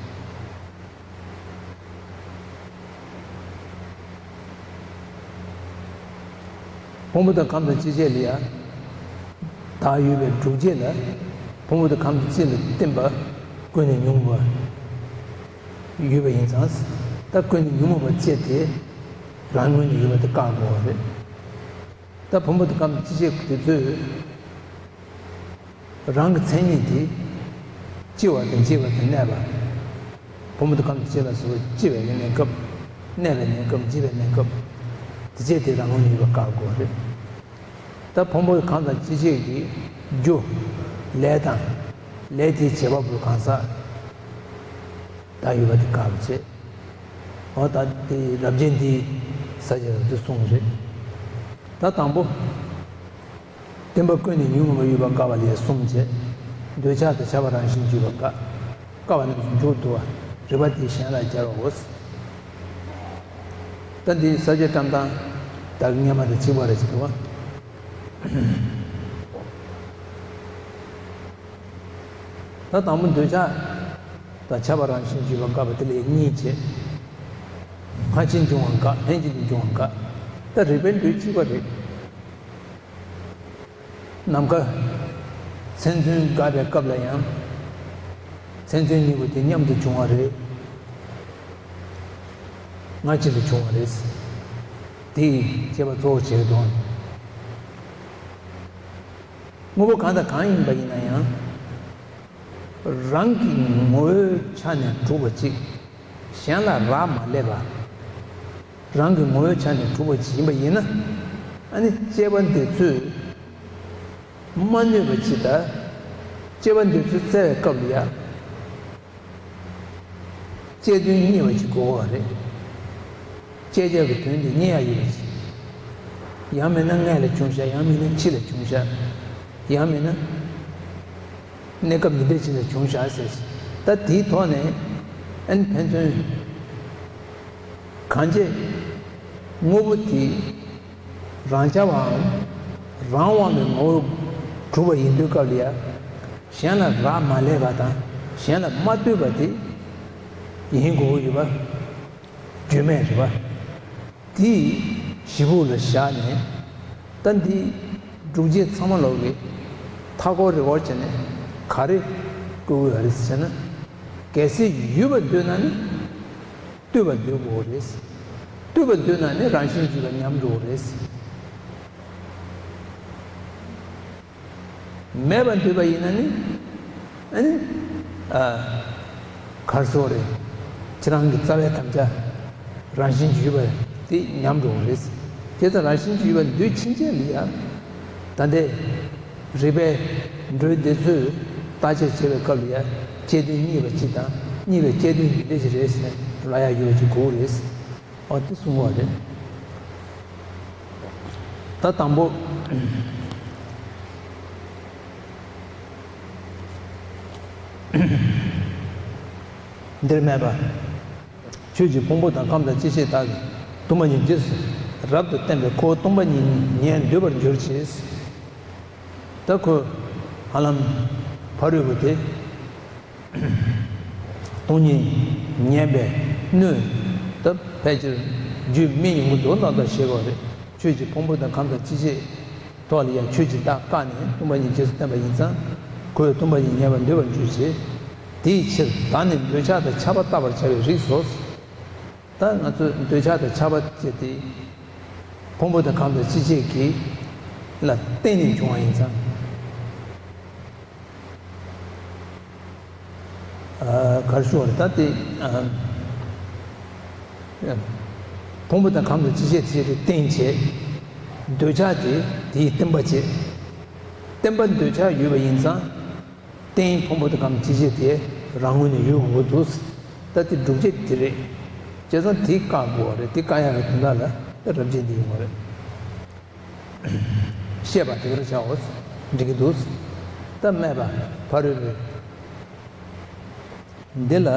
ཕུང་པོ་དང་ཁམས་དང་ཅི་བྱེད་ལ་ཡ། བདག་ཡོད་པའི་སྒྲུབ་བྱེད་ལ། ཕུང་པོ་དང་ཁམས་དང་ཅི་ལ་བརྟེན་པ་ཀུན་ནས་ཉོན་མོངས་པ་ཡོད་པ་ཡིན་ཙང་། ད་ཀུན་ནས་ཉོན་མོངས་པ་བཅད་དེ་རང་ངོས་ནས་ཡོད་པ་དེ་བཀག་དགོས་པ་རེད། ད་ཕུང་པོ་དང་ཁམས་དང་ཅི་བྱེད་དེ་ཚོས། རང་གི་མཚན་ཉིད་དེ། ལྕི་བ་དང་འཇིགས་པ་དང་གནས་པ། ཕུང་པོ་དང་ཁམས་དང་ལྕི་ལ་སོགས་པའི་ལྕི་བའི་གནས་སྐབས། གནས་པའི་གནས་སྐབས་འཇིགས་པའི་གནས་སྐབས། དེ་བྱས་དེ་རང་ངོས་ནས་ཡོད་པ་བཀག་དགོས་རེད། ད་ཕུང་པོ་གང་དང་ཅི་བྱེད་ཀྱི་རྒྱུ། ལས་དང་། ལས་དེའི་བྱེད་པ་པོའི་གང་ཟག་བདག་ཡོད་པ་དེ་བཀག་པ་བྱས། འོ་ད་དེ་རབ་བྱེད་འདིའི་ས་བཅད་རབ་ཏུ་གསུངས་རེད། ད་དང་པོ། བརྟེན་པ་ཀུན་ནས་ཉོན་མོངས་པ་ཡོད་པ་བཀག་པ་ལས་གསུམ་བྱས། འདོད་ཆགས་དང་ཁྱབ་པ་རང་བཞིན་བརྗོད་པ་བཀག་བཀག་པ་རྣམས་སུ་འཇུག་ཏུ་བ། རིགས་པ་དེས་གཞན་ལ་སྦྱར་བའོ། ད་འདི་ས་བཅད་བཀྲམ་སྟངས་ད་གི་སྔ་མ་དང་གཅིག་པ་རེད་ཅེས་འདུག་བ། ད་དང་པོ་འདོད་ཆགས་དང་ཁྱབ་པ་རང་བཞིན་བརྗོད་པ་བཀག་པ་དེ་ལས་གཉིས་བྱས། སྔ་ཕྱི་འབྱུང་བ་བཀག་ལྷན་ཅིག་ཏུ་འབྱུང་བ་བཀག་ད་རིགས་པས་འདོད་གཅིག་པ་རེད། ནམ་མཁའ་མཚན་མཚོན་འགག་པའི་སྐབས་ལ་ཡང་། མཚན་མཚོན་གཉིས་པོ་དེ་མཉམ་དུ་བྱུང་བ་རེད། སྔ་ཕྱི་ལ་བྱུང་བ་རེད། དེ་ཡི་བྱེད་པ་གཙོ་བོ་བྱེད་དོན། དངོས་པོ་གང་དང་གང་ཡིན་པ་ཡིན་ན་ཡང་། རང་གི་ངོ་བོའི་ཆ་ནས་གྲུབ་པ་གཅིག་གཞན་ལ་རག་མ་ལས་པ། རང་གི་ངོ་བོའི་ཆ་ནས་གྲུབ་པ་གཅིག་ཡིན་པ་ཡིན་ན། ཨ་ནི་དཔྱད་པ་འདི་ཚོས་མ་གནོད་པ་གཅིག་དང་། དཔྱད་པ་འདི་ཚོས་བཙལ་བའི་སྐབས་ལ་ཡང་། དཔྱད་དོན་རྙེད་པ་ཅིག་དགོས་པ་རེད། དཔྱད་བྱ་བའི་དོན་དེ་རྙེད་ཡ་ཡོད་པ་ཅིག་ཡང་མིན་ན་སྔས་ལ་བྱུང་ཤག་ཡང་མིན་ན་ཕྱི་ལ་བྱུང་ཤག་ཡང་མིན་ན་གནས་སྐབས་འདི་འདྲ་ཅིག་ལ་བྱུང་ཤག་ཟེར་ཅིག་ད་དེའི་ཐོག་ནས་ཨ་ནི་ཕན་ཚུན་གང་བྱས་དངོས་པོ་དེ། རང་རྐྱ་བའམ་རང་དབང་བའི་ངོ་བོར་གྲུབ་པ་ཡིན་དུས་སྐབས་ལ་ཡང་གཞན་ལ་རག་མ་ལས་པ་དང་གཞན་ལ་མ་ལྟོས་པ་དེ་ཡིན་དགོས་ཡོད་པ་བརྗོད་མེད་རེད་པ། དེ་གཞི་ཕུགས་ལ་བཞག་ནས་ད་འདི་སྒྲུབ་བྱེད་ཚང་མ་ལོག་གི་མཐའ་འཁོར་རེ་བར་བྱས་ནས་ག་རེ་བཀོད་དགོས་ཡོད་རེད་ཟེར་ན། གལ་སྲིད་ཡོད་པར་འདོད་ན་ནི། ལྟོས་པར་འདོད་དགོས་རེད། ལྟོས་པར་འདོད་ན་ནི་རང་བཞིན་གྱིས་པ་ཉམས་འགྲོ་གི་རེད། མེད་པར་འདོད་པ་ཡིན་ན་ནི། ཨ་ནི། ཨ། གར་སོགས་རེད། ཁྱེད་རང་གི་རྩ་བའི་དམ་བཅའ། རང་བཞིན་གྱིས་པ་དེ་ཉམས་འགྲོ་གི་རེད། དེ་ལྟར་རང་བཞིན་གྱིས་པ་འདོད་ཕྱིན་ཆད་ལ་ཡང་། ད་ལྟའི། རིགས་པས་འགྲོས་འདི་ཚོས་བརྟག་དཔྱད་བྱེད་པའི་སྐབས་ལ་ཡང་དཔྱད་དོན་རྙེད་པ་གཅིག་དང་རྙེད་པའི་དཔྱད་དོན་འདི་འདྲ་ཞིག་རེད་ཟེར་ལབ་ཡག་ཡོད་པ་ཅིག་དགོས་རེད། ཨོ་དེ་གསུང་བ་རེད། ད་དང་པོ། འདིར་སྨྲས་པ། ཆོས་ཀྱི་ཕུང་པོ་དང་ཁམས་དང་ཅི་བྱེད་བདག་གི་སྟོང་པ་ཉིད་རྗེས་སུ་རབ་ཏུ་བསྟན་པས་ཁོ་བོ་སྟོང་པ་ཉིད་ཉིད་ཉན་འདོད་པར་གྱུར་ཅིག་ད་ཁོས་ཧ་ལམ་ཕ་རོལ་པོ་དེ་སྟོང་ཉིད་ཉན་པའི་སྣོད་ད་ཕལ་ཆེར་རྒྱུད་སྨིན་ཡོང་གི་འདུག་ན་ད་ཞེས་པ་རེད། ཆོས་ཀྱི་ཕུང་པོ་དང་ཁམས་དང་ཅི་བྱེད་ཐོག་ལ་ཡང་ཆོས་ཀྱི་བདག་བཀག་ནས་སྟོང་པ་ཉིད་རྗེས་སུ་བསྟན་པ་ཡིན་ཙང་ཁོས་སྟོང་པ་ཉིད་ཉན་པར་འདོད་པར་གྱུར་ཅིག་དེའི་ཕྱིར་ད་ནི་འདོད་ཆགས་དང་ཆགས་པ་བཏགས་པར་བྱ་བའི་རིགས་སོ། ད་ང་ཚོས་འདོད་ཆགས་དང་ཆགས་པ་བཅས་ཏེ་ཕུང་པོ་དང་ཁམས་དང་སྤྱི་བྱེ་བ་ལ་བརྟེན་ནས་བྱུང་བ་ཡིན་ཙང་། ག་རེ་ཞུ་བ་རེད། ད་དེ་ཕུང་པོ་དང་ཁམས་དང་སྤྱི་བྱེ་བ་དེ་བརྟེན་བྱས། འདོད་ཆགས་དེ་དེའི་བརྟེན་པ་བྱེད། བརྟེན་པ་འདོད་ཆགས་ཡོད་པ་ཡིན་ཙང་། རྟེན་ཕུང་པོ་དང་ཁམས་སྤྱི་བྱེ་བ་དེ་རང་ངོས་ནས་ཡོད་དགོས་འདུག་ད་དེ་སྒྲུབ་བྱེད་དེ་རེད། བྱས་ཙང་དེ་བཀག་དགོས་པ་རེད། དེ་བཀག་ཡག་གི་དོན་དག་ལ་ད་རབ་བྱེད་འདི་ཡོང་བ་རེད། ཤེས་པ་དེ་ལྟར་བྱའོ། འགྲིག་གི་འདུག་ད་སྨྲས་པ། ཕ་རོལ་པོས། འདི་ལ།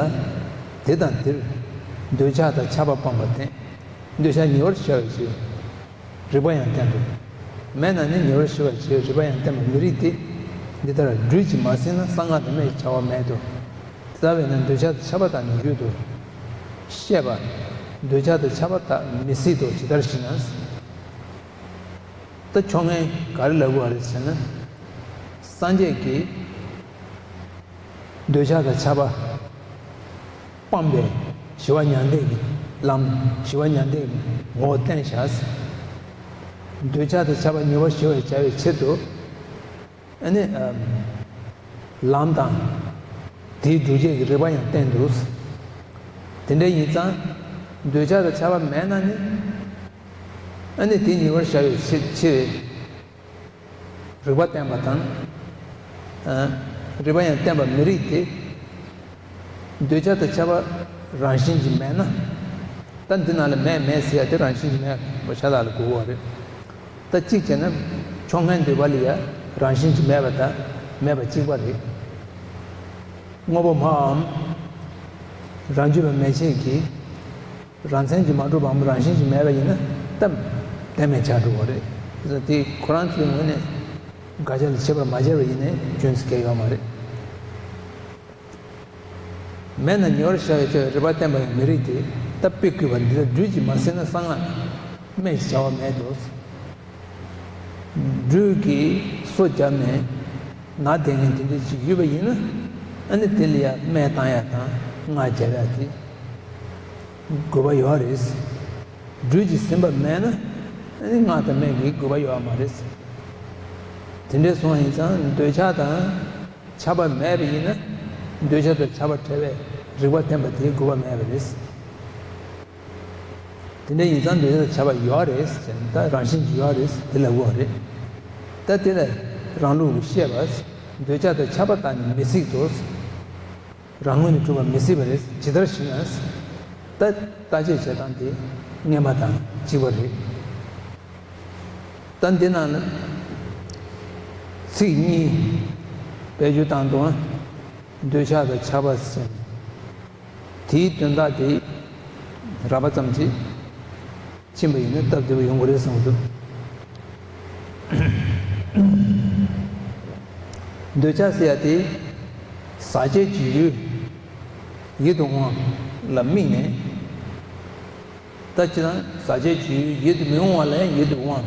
དེ་དང་དེར། འདོད་ཆགས་དང་ཆགས་པ་སྤངས་པ་བསྟན། འདོད་ཆགས་ཉེ་བར་ཞི་བར་བྱེད། རིགས་པ་ཡང་བསྟན་ཏོ། མེད་ན་ནི་ཉེ་བར་ཞི་བར་བྱེད། རིགས་པ་ཡང་བསྟན་པ་མི་རིགས་ཏེ། འདི་ལྟར་སྦྲུལ་གྱིས་མ་ཟིན་ན་གསང་སྔགས་དང་སྨྲས་ཀྱི་བྱ་བ་མེད་དོ། དེ་ལྟ་བས་ན་འདོད་ཆགས་དང་ཆགས་པ་དག་ནི་ཡོད་དོ། བཤད་པ། འདོད་ཆགས་དང་ཆགས་པ་དག་མི་སྲིད་དོ། ཇི་ལྟར་ཞེ་ན། ད་ཕྱོགས་སྔོན་ག་རེ་ལབ་དགོས་པ་རེད་ཟེར་ན། སངས་རྒྱས་ཀྱིས་འདོད་ཆགས་དང་ཆགས་པ་སྤངས་པའི་ཞི་བ་མྱང་འདས་ཀྱི་ལམ། ཞི་བ་མྱང་འདས་ཀྱི་ངོ་བོ་བསྟན་བཞག་འདོད་ཆགས་དང་ཆགས་པ་ཉེ་བར་ཞི་བར་བྱ་བའི་ཆེད་དུ། ཨ་ནི། ལམ་དང་། དེའི་སྒྲུབ་བྱེད་ཀྱི་རིགས་པ་ཡང་བསྟན་འདུག་དེ་འདྲ་ཡིན་ཙང་། འདོད་ཆགས་དང་ཆགས་པ་མེད་ན་ནི། ཨ་ནི་དེ་ཉེ་བར་བྱ་བའི་ཕྱིར་ཕྱིར། རིགས་པ་བསྟན་པ་དང་། རིགས་པ་ཡང་བསྟན་པ་མི་རིགས་ཏེ། འདོད་ཆགས་དང་ཆགས་པ་རང་བཞིན་གྱིས་མེད་ན། ད་འདི་ནང་ལ་མེད་མེད་ཟེར་ཡ་དེ་རང་བཞིན་གྱིས་མེད་པ་ཤ་སྟག་ལ་གོ་དགོས་པ་རེད། ད་གཅིག་བྱས་ན་ཕྱོགས་སྔོན་འདོད་པ་ལ་ཡ་རང་བཞིན་གྱིས་མེད་པ་དང་མེད་པ་གཅིག་པ་རེད། དངོས་པོ་མའམ་རང་རྒྱུད་པ་མན་ཆད་ཀྱིས། རང་མཚན་གྱིས་མ་གྲུབ་པའམ་རང་བཞིན་གྱིས་མེད་པ་ཡིན་ན་སྟབས་བདེ་མེད་ཆགས་འགྲོ་བ་རེད། དེ་ཁོ་རང་ཚོའི་ངོས་ནས་དགག་བྱ་ལ་བྱེད་པར་མ་བྱས་པ་ཡིན་ནའི་སྐྱོན་ཟེར་གྱི་ཡོད་མ་རེད། མེད་ན་ཉེ་བར་ཞི་བར་བྱ་བའི་རིགས་པ་བསྟན་པ་ཡང་མི་རིགས་ཏེ། ད་དཔེ་བཀོད་པ་འདི་ལ་སྦྲུལ་གྱིས་མ་ཟིན་ན་གསང་སྔགས་དང་སྨྲས་ཀྱི་བྱ་བ་མེད་དོ། སྦྲུལ་གྱིས་སོ་བརྒྱབ་ནས་ནག་དེ་ངན་དེ་འདྲ་ཅིག་ཡོད་པ་ཡིན་ན། ཨ་ནི་དེ་ལ་ཡ་སྨན་བཏང་ཡ་དང་སྔགས་རྒྱབ་ཡ་དེ་དགོས་པ་ཡོད་རེད། སྦྲུལ་གྱིས་ཟིན་པ་མེད་ན་ཨ་ནི་སྔགས་དང་སྨན་གྱི་དགོས་པ་ཡོད་མ་རེད། དེ་འདྲ་སོང་ཡིན་ཙང་འདོད་ཆགས་དང་ཆགས་པ་མེད་པ་ཡིན་ན། འདོད་ཆགས་དང་ཆགས་པ་བྲལ་བའི་རིགས་པ་བསྟན་པ་དེའི་དགོས་པ་མེད་པ་རེད། དེ་འདྲ་ཡིན་ཙང་འདོད་ཆགས་དང་ཆགས་པ་ཡོད་རེད་ཟེར་ན། ད་རང་བཞིན་གྱིས་ཡོད་རེད་དེ་ལབ་དགོས་རེད། ད་དེ་ལ་རང་ལུགས་ཀྱི་བཤད་པ། འདོད་ཆགས་དང་ཆགས་པ་དག་ནི་མི་སྲིད་དོ། རང་ངོས་ནས་གྲུབ་པ་མི་སྲིད་པ་རེད། ཇི་ལྟར་ཞེ་ན། ད་བརྟག་དཔྱད་བྱེད་སྟངས་དེ་སྔོན་མ་དང་གཅིག་པ་རེད། ད་འདི་ནང་ན་ཚིག་གཉིས་བེད་སྤྱོད་བཏང་འདུག་འདོད་ཆགས་དང་ཆགས་པ་ཟེར་ནས། དེའི་དོན་དག་དེ་རགས་པ་ཙམ་ཅིག་ཕྱིན་པ་ཡིན་ན་སྟབས་བདེ་པོ་ཡོང་གི་རེད་བསམ་གྱི་འདུག་འདོད་ཆགས་ཟེར་ཡ་དེ་ཟག་བཅས་ཀྱི་ཡུལ་ཡིད་དུ་འོང་བ་ལ་དམིགས་ནས། ད་སྤྱིར་བཏང་ཟག་བཅས་ཀྱི་ཡུལ་ཡིད་དུ་མི་འོང་བ་ལ་ཡང་ཡིད་དུ་འོང་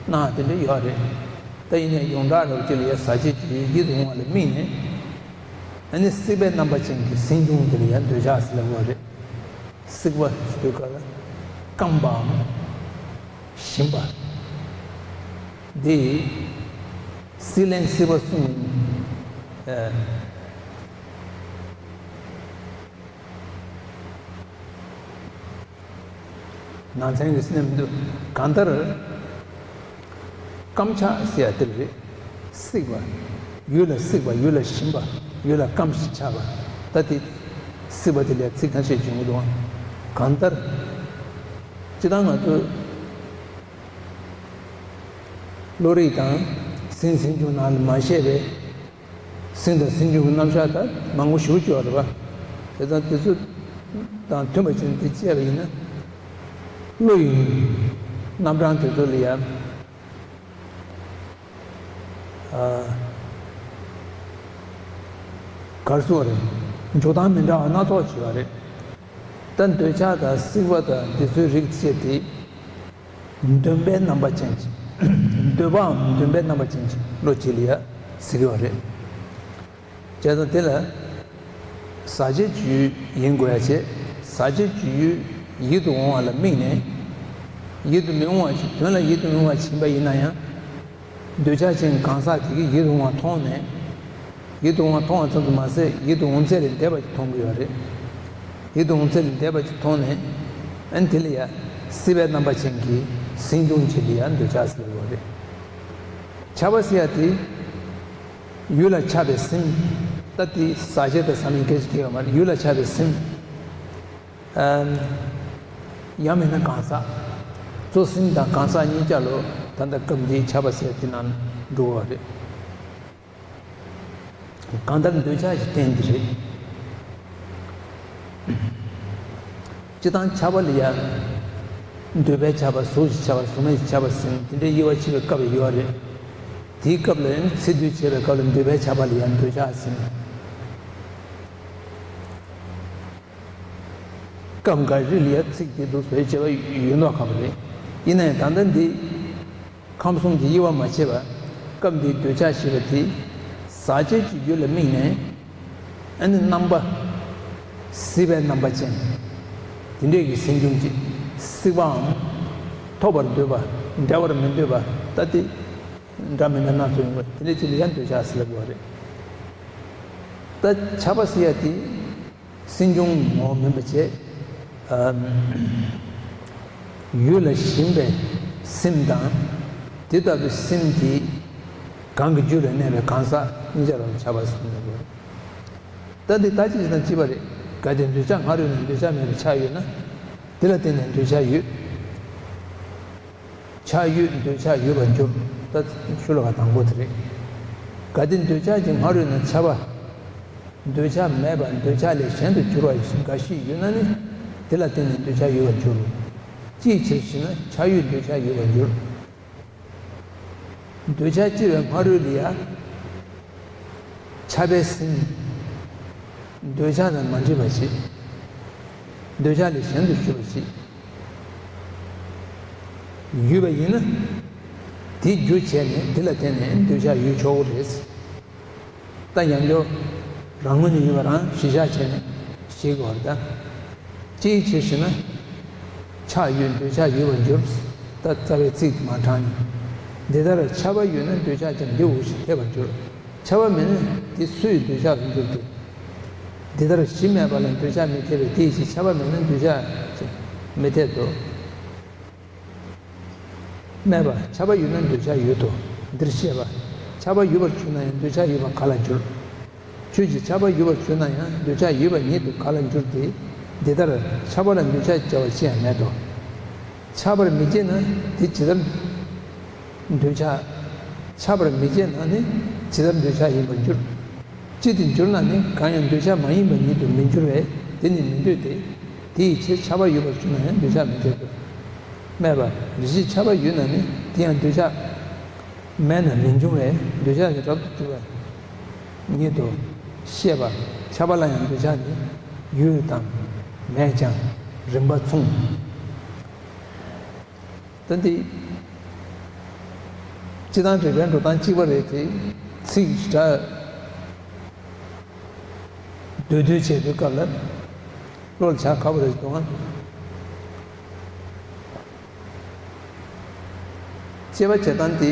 སྣང་དེ་འདྲ་ཡོད་རེད། ད་ཡིན་ནའི་ཡོངས་གྲགས་རབ་ཅིག་ལ་ཡང་ཟག་བཅས་ཀྱི་ཡུལ་ཡིད་དུ་འོང་བ་ལ་དམིགས་ནས། ཨ་ནི་སྲེད་པའི་རྣམ་པ་ཅན་གྱི་སེམས་བྱུང་དེ་ལ་ཡང་འདོད་ཆགས་ཟེར་ལབ་དགོས་རེད། སྲེད་པ་ཞེས་པའི་སྐབས་ལ་སྐམ་པའམ་ཞིམ་པ། འདི་སྲེད་ལེན་སྲེད་པ་གསུམ་ཡིན། ཨ། ནང་ཚན་གྱི་སེམས་འདུ་གང་ལྟར། སྐམ་ཆགས་ཟེར་ཡ་དེ་རེད། སྲེད་པ། ཡུལ་ལ་སྲེད་པ། ཡུལ་ལ་ཞིམ་པ། ཡུལ་ལ་སྐམ་ཞིང་ཆགས་པ། ད་དེ་སྲེད་པ་དེ་ལ་ཚིག་ཁ་ཤས་བྱུང་གི་འདུག་གང་ལྟར། སྤྱིར་བཏང་ང་ཚོ་བློ་རིག་དང་སེམས་སེམས་བྱུང་ནང་ལ་མ་བཤད་པའི། སེམས་དང་སེམས་བྱུང་གི་རྣམ་གཞག་ད་མང་པོ་ཞེ་པོ་ཅིག་ཡོད་རེད་པ། དེ་ཙང་དེ་ཚོ་དང་མཐུན་པ་ཅིག་འདི་བྱས་པ་ཡིན་ན། བློ་ཡི་རྣམ་གྲངས་དེ་ཚོ་ལ་ཡང་། ཨ། ག་རེ་ཟེར་དགོས་རེད། འཇོག་སྟངས་མི་འདྲ་བ་སྣ་ཚོགས་ཅིག་ཡོད་རེད། ད་འདོད་ཆགས་དང་སྲེད་པ་དང་འདི་ཚོའི་རིགས་བཅས་ཏེ། འདུན་པའི་རྣམ་པ་ཅན་གྱི། འདོད་པའམ་འདུན་པའི་རྣམ་པ་ཅན་གྱི་བློ་ཅིག་ལ་ཡ་ཟེར་གྱི་ཡོད་རེད། བྱས་ཙང་དེ་ལ་ ཟག་བཅས་ཀྱི་ཡུལ་ཡིན་དགོས་ཡ་བྱས། ཟག་བཅས་ཀྱི་ཡུལ་ཡིད་དུ་འོང་བ་ལ་དམིགས་ནས། ཡིད་དུ་མི་འོང་བ་ཞིག་དོན་ལ་ཡིད་དུ་མི་འོང་བ་ཕྱིན་པ་ཡིན་ན་ཡང་། འདོད་ཆགས་ཅན་གང་ཟག་དེ་གིས་ཡིད་དུ་འོང་བ་མཐོང་ནས། ཡིད་དུ་འོང་བ་མཐོང་བ་ཙམ་དུ་མ་ཟད། ཡིད་དུ་འོང་ཚད་ལས་འདས་པ་ཅིག་མཐོང་གི་ཡོད་རེད། ཡིད་དུ་འོང་ཚད་ལས་འདས་པ་ཅིག་མཐོང་ནས། ཨ་ནི་དེ་ལ་ཡ་སྲིད་པའི་རྣམ་པ་ཅན་གྱི་སེམས་བྱུང་ཅིག་ལ་ཡ་འདོད་ཆགས་ཟེར་བ་རེད། ཆགས་པ་ཟེར་ཡ་དེ། ཡུལ་ལ་ཆགས་པའི་སེམས། ད་དེ་ཟག་བཅས་དང་ཟག་མེད་སྐད་ཆ་གང་ཡང་ཡོད་མ་རེད། ཡུལ་ལ་ཆགས་པའི་སེམས། ཨམ། ཡང་མིན་ན་གང་ཟག། གཙོ་སེམས་དང་གང་ཟག་གཉིས་ཆ་ལ་ད་ལྟ་སྐབས་འདིའི་ཆགས་པ་ཟེར་དེ་ནང་འགྲོ་བ་རེད། གང་ལྟར་འདོད་ཆགས་ཀྱི་རྟེན་འདི་རེད། སྤྱིར་བཏང་ཆགས་པ་ལ་ཡ། འདོད་པའི་ཆགས་པ། གཟུགས་ཀྱི་ཆགས་པ། གཟུགས་མེད་ཀྱི་ཆགས་པ་ཟེར་ནས་དེ་འདྲའི་དབྱེ་བ་ཕྱེ་བའི་སྐབས་ཡོད་རེད། དེའི་སྐབས་ལ་ཡང་ཚེ་འདུས་བྱས་པའི་སྐབས་ལ་འདོད་པའི་ཆགས་པ་ལ་ཡང་འདོད་ཆགས་ཟེར་ནས། སྐབས་འགའ་རེ་ལ་ཡང་ཚིག་དེ་འདུག་བེད་སྤྱོད་པ་ཡོད་མདོག་ཁ་པོ་རེད། ཡིན་ན་ཡང་ད་ལྟ་འདི་ཁམས་གསུམ་གྱི་དབྱེ་བ་མ་ཕྱེ་བར། སྐབས་འདིའི་འདོད་ཆགས་ཞེས་པ་དེ་ཟག་བཅས་ཀྱི་རྒྱུ་ལ་དམིགས་ནས། ཨ་ནི་རྣམ་པ། སྲིད་པའི་རྣམ་པ་ཅན། དེ་འདྲས་ཀྱི་སེམས་བྱུང་ཅིག། སྲིད་པའམ། ཐོབ་པར་འདོད་པ། འབྲལ་བར་མི་འདོད་པ། ད་དེ། འདྲ་མི་འདྲ་སྣ་ཚོགས་ཡོང་བ་དེ་འདྲས་ཅིག་ལ་ཡང་འདོད་ཆགས་ཟེར་ལབ་དགོས་པ་རེད། ད་ཆགས་པ་ཟེར་ཡ་དེ། སེམས་བྱུང་ངོ་བོ་མིན་པ་བྱས། ཨ། ཡུལ་ལ་ཞེན་པའི་སེམས་དང་། དེ་ལྟ་བུའི་སེམས་དེ་གང་གི་རྒྱུད་ལ་གནས་པའི་གང་ཟག་གཉིས་ཆར་ཆགས་པ་ཟེར་འདུག། ད་འདི་ལྟ་ཅི་ཞིག་དང་ཅི་བ་རེད། གལ་ཏེ་འདོད་ཆགས་སྔར་ཡོད་ན་འདོད་ཆགས་མེད་པའི་ཆགས་ཡོད་ན། དེ་ལ་བརྟེན་ནས་འདོད་ཆགས་ཡོད། ཆགས་ཡོད་འདོད་ཆགས་ཡོད་པར་འགྱུར། ད་ཤུ་ལ་བ་དང་པོ་དེ་རེད། གལ་ཏེ་འདོད་ཆགས་ཀྱི་སྔར་ཡོད་ན་ཆགས་པ། འདོད་ཆགས་མེད་པར་འདོད་ཆགས་ལས་གཞན་དུ་གྱུར་བ་འགའ་ཞིག་ཡོད་ན་ནི། དེ་ལ་བརྟེན་ནས་འདོད་ཆགས་ཡོད་པར་འགྱུར། ཅིའི་ཕྱིར་ཞེ་ན། ཆགས་ཡོད་འདོད་ཆགས་ཡོད་པར་འགྱུར། འདོད་ཆགས་སྐྱེ་བའི་སྔ་རོལ་ལ་ཡང་། ཆགས་པའི་སེམས། འདོད་ཆགས་དང་མ་འདྲེས་པ་ཞིག། འདོད་ཆགས་ལས་གཞན་དུ་གྱུར་པ་ཞིག་ཡོད་པ་ཡིན་ན། དེ་རྒྱུ་བྱས་ནས་དེ་ལ་བརྟེན་ནས་འདོད་ཆགས་ཡོད་ཆོག་གི་རེད། ད་ཡང་བསྐྱར་རང་ངོས་ནས་ཡོད་པ་རང་གཞི་བཞག་བྱས་ནས་ཤེས་དགོས་པ་རེད་ད། ཅིའི་ཕྱིར་ཞེ་ན། ཆགས་ཡོད་འདོད་ཆགས་ཡོད་པར་འགྱུར། ད་རྩ་བའི་ཚིག་དེ་མར་དྲངས་ནས། འདི་ལྟར་ཆགས་པ་ཡོད་ན་འདོད་ཆགས་ཀྱང་འདི་འོ་ཞེས་འཐད་པར་འགྱུར། ཆགས་པ་མེད་ན་དེ་སུ་ཡི་འདོད་ཆགས་སུ་འགྱུར་ཏེ། འདི་ལྟར་གཞི་མེད་པ་ལ་འདོད་ཆགས་མི་འཐད་པས་དེའི་ཕྱིར་ཆགས་པ་མེད་ན་འདོད་ཆགས་མི་འཐད་དོ། སྨྲས་པ། ཆགས་པ་ཡོད་ན་འདོད་ཆགས་ཡོད་དོ། འདིར་བཤད་པ། ཆགས་པ་ཡོད་པར་གྱུར་ན་ཡང་འདོད་ཆགས་ཡོད་པ་ག་ལ་འགྱུར། ཁྱོད་ཀྱིས་ཆགས་པ་ཡོད་པར་གྱུར་ན་ཡང་འདོད་ཆགས་ཡོད་པ་ཉིད་དུ་ག་ལ་འགྱུར་ཏེ། འདི་ལྟར་ཆགས་པ་ལ་འདོད་ཆགས་བྱ་བ་ཅི་ཡང་མེད་དོ། ཆགས་པར་མི་བྱེད་ན་དེ་ཇི་ལྟར། འདོད་ཆགས། ཆགས་པར་མི་བྱེད་ན་ནི་ཇི་ལྟར་འདོད་ཆགས་ཡིན་པར་འགྱུར། ཅི་སྟེ་འགྱུར་ན་ནི་གང་ཡང་འདོད་ཆགས་མ་ཡིན་པ་ཉིད་དུ་མི་འགྱུར་བས་དེ་ནི་མི་འདོད་དེ། དེ་ཡི་ཕྱིར་ཆགས་པ་ཡོད་པར་གྱུར་ན་ཡང་འདོད་ཆགས་མི་འཐད་དོ། སྨྲས་པ། རེ་ཞིག་ཆགས་པ་ཡོད་ན་ནི་དེ་ཡང་འདོད་ཆགས་མེད་ན་མི་འབྱུང་བས་འདོད་ཆགས་ཀྱི་རབ་ཏུ་གྲོལ་བ་ཉིད་དུ་བཤད་པ། ཆགས་པ་ལ་ཡང་འདོད་ཆགས་ནི་ཡོད་དམ་མེད་ཀྱང་རིམ་པ་མཚུངས། ད་འདི། སྤྱི་དང་རིགས་པའི་འགྲོ་སྟངས་གཅིག་པ་རེད་དེ། ཚིག་འདྲ། བསྡུས་བསྡུས་བྱེད་དུས་སྐབས་ལ། བློ་ལ་བྱ་དཀའ་པོ་རེད་འདུག་ཨང་། དཔྱད་པ་བྱེད་སྟངས་འདི།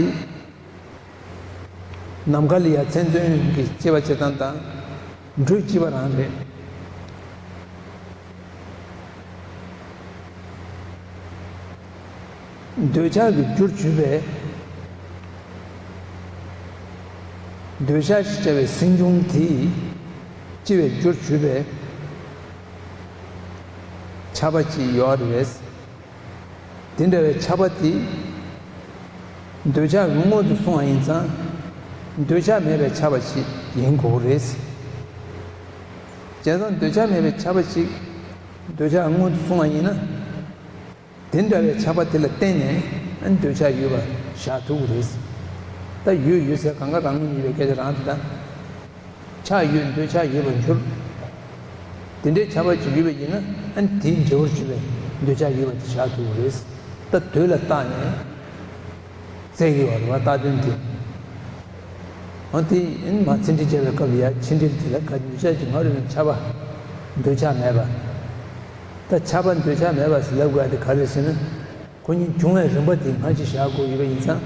ནམ་མཁའ་ལ་ཡ་མཚན་མཚོན་གྱི་དཔྱད་པ་བྱེད་སྟངས་དང་། འགྲོས་གཅིག་པ་རང་རེད། འདོད་ཆགས་ཀྱི་རྒྱུར་གྱུར་པའི། འདོད་ཆགས་ཞེས་བྱ་བའི་སེམས་བྱུང་དེ། སྐྱེ་བའི་རྒྱུར་གྱུར་པའི། ཆགས་པ་ཅིག་ཡོད་རེད། དེ་འདྲ་བའི་ཆགས་པ་དེ། འདོད་ཆགས་ཀྱི་སྔོན་དུ་སོང་བ་ཡིན་ཙང་། འདོད་ཆགས་མེད་པའི་ཆགས་པ་ཞིག་ཡིན་དགོས་རེད། བྱས་ཙང་འདོད་ཆགས་མེད་པའི་ཆགས་པ་ཞིག། འདོད་ཆགས་སྔོན་དུ་སོང་བ་ཡིན་ན། དེ་འདྲ་བའི་ཆགས་པ་དེ་ལ་བརྟེན་ནས་འདོད་ཆགས་ཡོད་པ་བཞག་ཐུབ་ཀྱི་རེད། ད་ཡོད་ཡོད་ཟེར་གང་ག་རང་ངོས་ཉིད་པའི་སྐད་ཆ་རང་དེ་ད། ཆགས་ཡོད་འདོད་ཆགས་ཡོད་པར་འགྱུར། དེ་འདྲའི་ཆགས་པ་ཅིག་ཡོད་པ་ཡིན་ན་ཨ་ནི་དེའི་འབྲས་བུར་གྱུར་པའི་འདོད་ཆགས་ཡོད་པ་དེ་བཞག་ཐུབ་ཀྱི་རེད། ད་དུས་ལ་བརྟགས་ནས་བཙལ་གྱི་ཡོད་རེད་བ་བརྟག་དོན་དེ། འོ་དེ་ཨ་ནི་མ་ཚིག་འགྲེལ་བྱས་པའི་སྐབས་ལ་ཡ་ཚིག་འགྲེལ་དེ་ལ་ག་འདོད་ཆགས་ཀྱི་སྔ་རོལ་ནས་ཆགས་པ་ འདོད་ཆགས་མེད་པ། ད་ཆགས་པ་འདོད་ཆགས་མེད་པ་ཟེར་ལབ་དགོས་ཡ་དེ་ག་རེ་རེད་ཟེར་ན། ཁོ་གཉིས་འབྱུང་བའི་རིམ་པ་དེ་སྔ་ཕྱི་བཞག་དགོས་ཡོད་པ་ཡིན་ཙང་།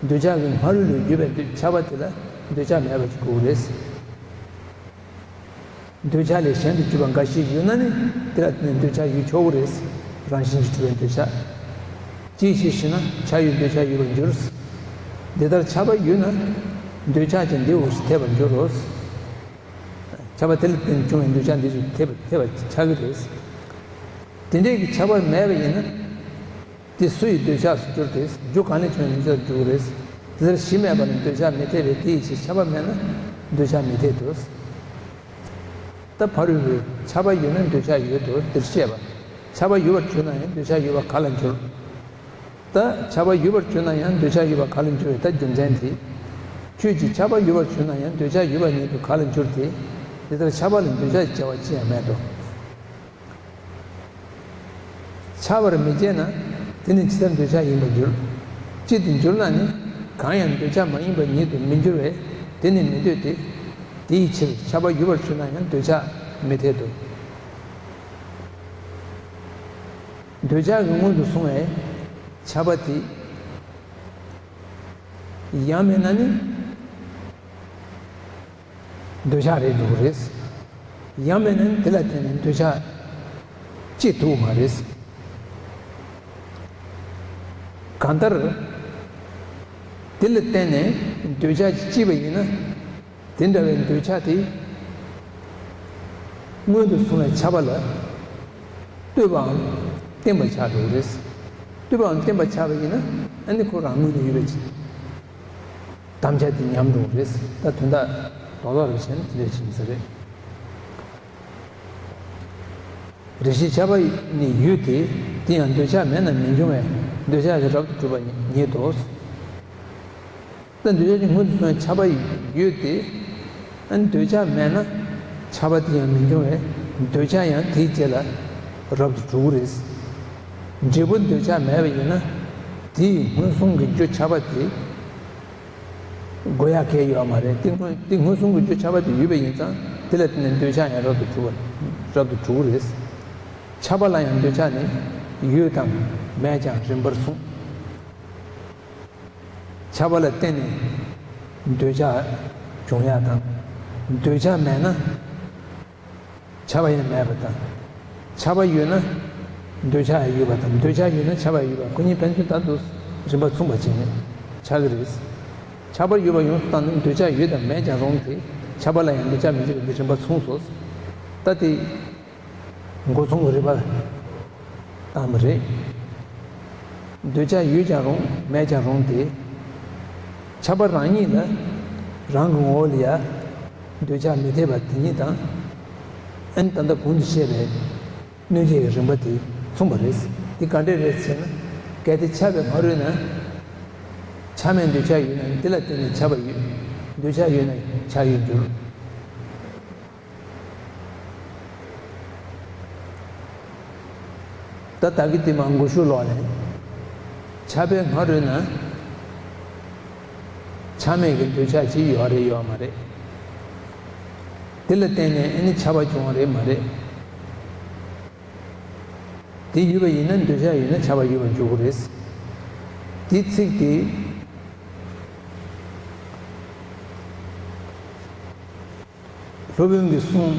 འདོད་ཆགས་ཀྱི་སྔ་རོལ་ལ་ཡོད་པའི་འདོད་ཆགས་པ་དེ་ལ་འདོད་ཆགས་མེད་པ་ཅིག་དགོས་ཀྱི་རེད། འདོད་ཆགས་ལས་གཞན་དུ་གྱུར་པ་འགའ་ཞིག་ཡོད་ན་ནི་དེ་ལ་བརྟེན་ནས་འདོད་ཆགས་ཡོད་ཆོག་གི་རེད། རང་བཞིན་གྱིས་གྲུབ་པའི་འདོད་ཆགས། ཅིའི་ཕྱིར་ཞེ་ན་ཆགས་ཡོད་འདོད་ཆགས་ཡོད་པར་འགྱུར། འདི་ལྟར་ཆགས་པ་ཡོད་ན་འདོད་ཆགས་ཀྱང་འདི་འོ་ཞེས་འཐད་པར་འགྱུར་རོ། ཆགས་པ་དེ་ལ་བརྟེན་བྱུང་བའི་འདོད་ཆགས་འདི་ཚོ་འཐད་པ་འཐད་པ་ཆགས་ཀྱི་རེད། དེ་འདྲའི་གི་ཆགས་པ་མེད་པ་ཡིན་ན། དེ་སུ་ཡི་འདོད་ཆགས་སུ་འགྱུར་ཏེ། རྒྱུ་གང་ལས་བྱུང་བའི་འདོད་ཆགས་སུ་འགྱུར་རེད། དེ་ལྟར་གཞི་མེད་པ་ལ་འདོད་ཆགས་མི་འཐད་པས་དེ་ཡི་ཕྱིར་ཆགས་པ་མེད་ན་འདོད་ཆགས་མི་འཐད་དོ། ད་ཕ་རོལ་པོས་ཆགས་པ་ཡོད་ན་འདོད་ཆགས་ཡོད་དོ་འདིར་བཤད་པ། ཆགས་པ་ཡོད་པར་གྱུར་ན་ཡང་འདོད་ཆགས་ཡོད་པ་ག་ལ་འགྱུར། ད་ཆགས་པ་ཡོད་པར་གྱུར་ན་ཡང་འདོད་ཆགས་ཡོད་པ་ག་ལ་འགྱུར་བས། ད་རྒྱུ་མཚན་དེ། ཁྱོད་ཀྱིས་ཆགས་པ་ཡོད་པར་གྱུར་ན་ཡང་འདོད་ཆགས་ཡོད་པ་ཉིད་དུ་ག་ལ་འགྱུར་ཏེ། དེ་ལྟར་ཆགས་པ་ལ་འདོད་ཆགས་ཀྱི་བྱ་བ་ཅི་ཡང་མེད་དོ། ཆགས་པར་མི་བྱེད་ན་དེ་ནི་ཇི་ལྟར་འདོད་ཆགས་ཡིན་པར་འགྱུར། ཅི་སྟེ་འགྱུར་ན་ནི་གང་ཡང་འདོད་ཆགས་མ་ཡིན་པ་ཉིད་དུ་མི་འགྱུར་བས་དེ་ནི་མི་འདོད་དེ། དེ་ཡི་ཕྱིར་ཆགས་པ་ཡོད་པར་གྱུར་ན་ཡང་འདོད་ཆགས་མི་འཐད་དོ། འདོད་ཆགས་ཀྱི་སྔོན་དུ་སོང་བའི་ཆགས་པ་དེ་ཡང་མེད་ན་ནི། འདོད་ཆགས་རེད་འགྲོ་གི་རེད། ཡང་མིན་ན་དེ་ལ་བརྟེན་ནས་འདོད་ཆགས་སྐྱེ་ཐུབ་མ་རེད། གང་ལྟར། དེ་ལ་བརྟེན་ནས་འདོད་ཆགས་ཀྱིས་སྐྱེས་པ་ཡིན་ན། དེ་འདྲ་བའི་འདོད་ཆགས་དེ། སྔོན་དུ་སོང་བའི་ཆགས་པ་ལ། ལྟོས་པའམ་བརྟེན་པ་ཆགས་འགྲོ་གི་རེད། ལྟོས་པའམ་བརྟེན་པ་ཆགས་པ་ཡིན་ན་ཨ་ནི་ཁོ་རང་སྔོན་དུ་ཡོད་པའི་ཕྱིར། དམ་བཅའ་དེ་ཉམས་འགྲོ་གི་རེད། ད་དོན་དག་རྡོག་རྡོག་རེ་བྱས་ན་དེ་འདྲ་ཞིག་ཡིན་ས་རེད། རེ་ཞིག་ཆགས་པ་ནི་ཡོད་དེ། དེ་ཡང་འདོད་ཆགས་མེད་ན་མི་འབྱུང་བས་འདོད་ཆགས་ཀྱིས་རབ་ཏུ་གྲུབ་པ་ཉིད་དོ། ད་འདོད་ཆགས་ཀྱི་སྔོན་དུ་སོང་བའི་ཆགས་པ་ཡོད་དེ། ཨ་ནི་འདོད་ཆགས་མེད་ན་ཆགས་པ་དེ་ཡང་མི་འབྱུང་བས་འདོད་ཆགས་ཡང་དེའི་རྗེས་ལ་རབ་ཏུ་གྲུབ་ཀྱི་རེད། འབྲས་བུ་འདོད་ཆགས་མེད་པ་ཡིན་ན་དེའི་སྔོན་སོང་གི་རྒྱུ་ཆགས་པ་དེ། དགོས་ཡག་གང་ཡང་ཡོད་མ་རེད། དེ་སྔོན་དེ་སྔོན་སོང་གི་རྒྱུ་ཆགས་པ་དེ་ཡོད་པ་ཡིན་ཙང་དེ་ལ་བརྟེན་ནས་འདོད་ཆགས་ཡང་རབ་ཏུ་གྲུབ་པ་རབ་ཏུ་གྲུབ་ཀྱི་རེད། ཆགས་པ་ལ་ཡང་འདོད་ཆགས་ནི་ཡོད་དང་མེད་ཀྱང་རིམ་པར་གསུངས། ཆགས་པ་ལ་བརྟེན་ནས་འདོད་ཆགས་འབྱུང་ཡག་དང་། འདོད་ཆགས་མེད་ན། ཆགས་པ་ཡང་མེད་པ་དང་། ཆགས་པ་ཡོད་ན། འདོད་ཆགས་ཡང་ཡོད་པ་དང་འདོད་ཆགས་ཡོད་ན་ཆགས་པ་ཡོད་པ་ཁོ་གཉིས་ཕན་ཚུན་ལྟར་དུ་རིམ་པ་མཚུངས་པ་བྱས་ནས་ཆགས་ཀྱི་རེད། ཆགས་པ་ཡོད་པ་ཡོངས་སུ་བཏང་ན་འདོད་ཆགས་ཡོད་དང་མེད་ཀྱང་རུང་སྟེ་ཆགས་པ་ལ་ཡང་འདོད་ཆགས་མི་བྱེད་པ་འདི་རིམ་པ་མཚུངས་སོ། ད་དེ། འགོ་མཚུངས་ཀྱི་རིམ་པ་བཏང་བ་རེད། འདོད་ཆགས་ཡོད་ཀྱང་རུང་མེད་ཀྱང་རུང་སྟེ། ཆགས་པ་རང་ཉིད་ལ་རང་གི་ངོ་བོ་ལ་ཡང་འདོད་ཆགས་མི་འཐད་པ་དེ་ཉིད་དང་། ཨ་ནི་ད་ལྟ་གོང་དུ་བཤད་པའི་གནོད་བྱེད་ཀྱི་རིམ་པ་དེ་མཚུངས་པ་རེད། འདི་ག་འདྲས་རེད་ཟེར་ན། གལ་ཏེ་ཆགས་པའི་སྔ་རོལ་ན། ཆགས་མེད་འདོད་ཆགས་ཡོད་ན་འདི་ལ་བརྟེན་ནས་ཆགས་པ་ཡོད། འདོད་ཆགས་ཡོད་ན་ཆགས་ཡོད་འགྱུར། ད་ད་གི་དེ་མ་འགོ་ཤུགས་ལོག་ནས། ཆགས་པའི་སྔ་རོལ་ན། ཆགས་མེད་ཀྱི་འདོད་ཆགས་ཅིག་ཡོད་རེད་ཡོད་མ་རེད། དེ་ལ་བརྟེན་ནས་ཨ་ནི་ཆགས་པ་བྱུང་བ་རེད་མ་རེད། དེ་ཡོད་པ་ཡིན་ན་འདོད་ཆགས་ཡོད་ན་ཆགས་པ་ཡོད་པར་འགྱུར་གྱི་རེད། དེ་ཚིག་དེ། སློབ་དཔོན་གྱི་གསུང་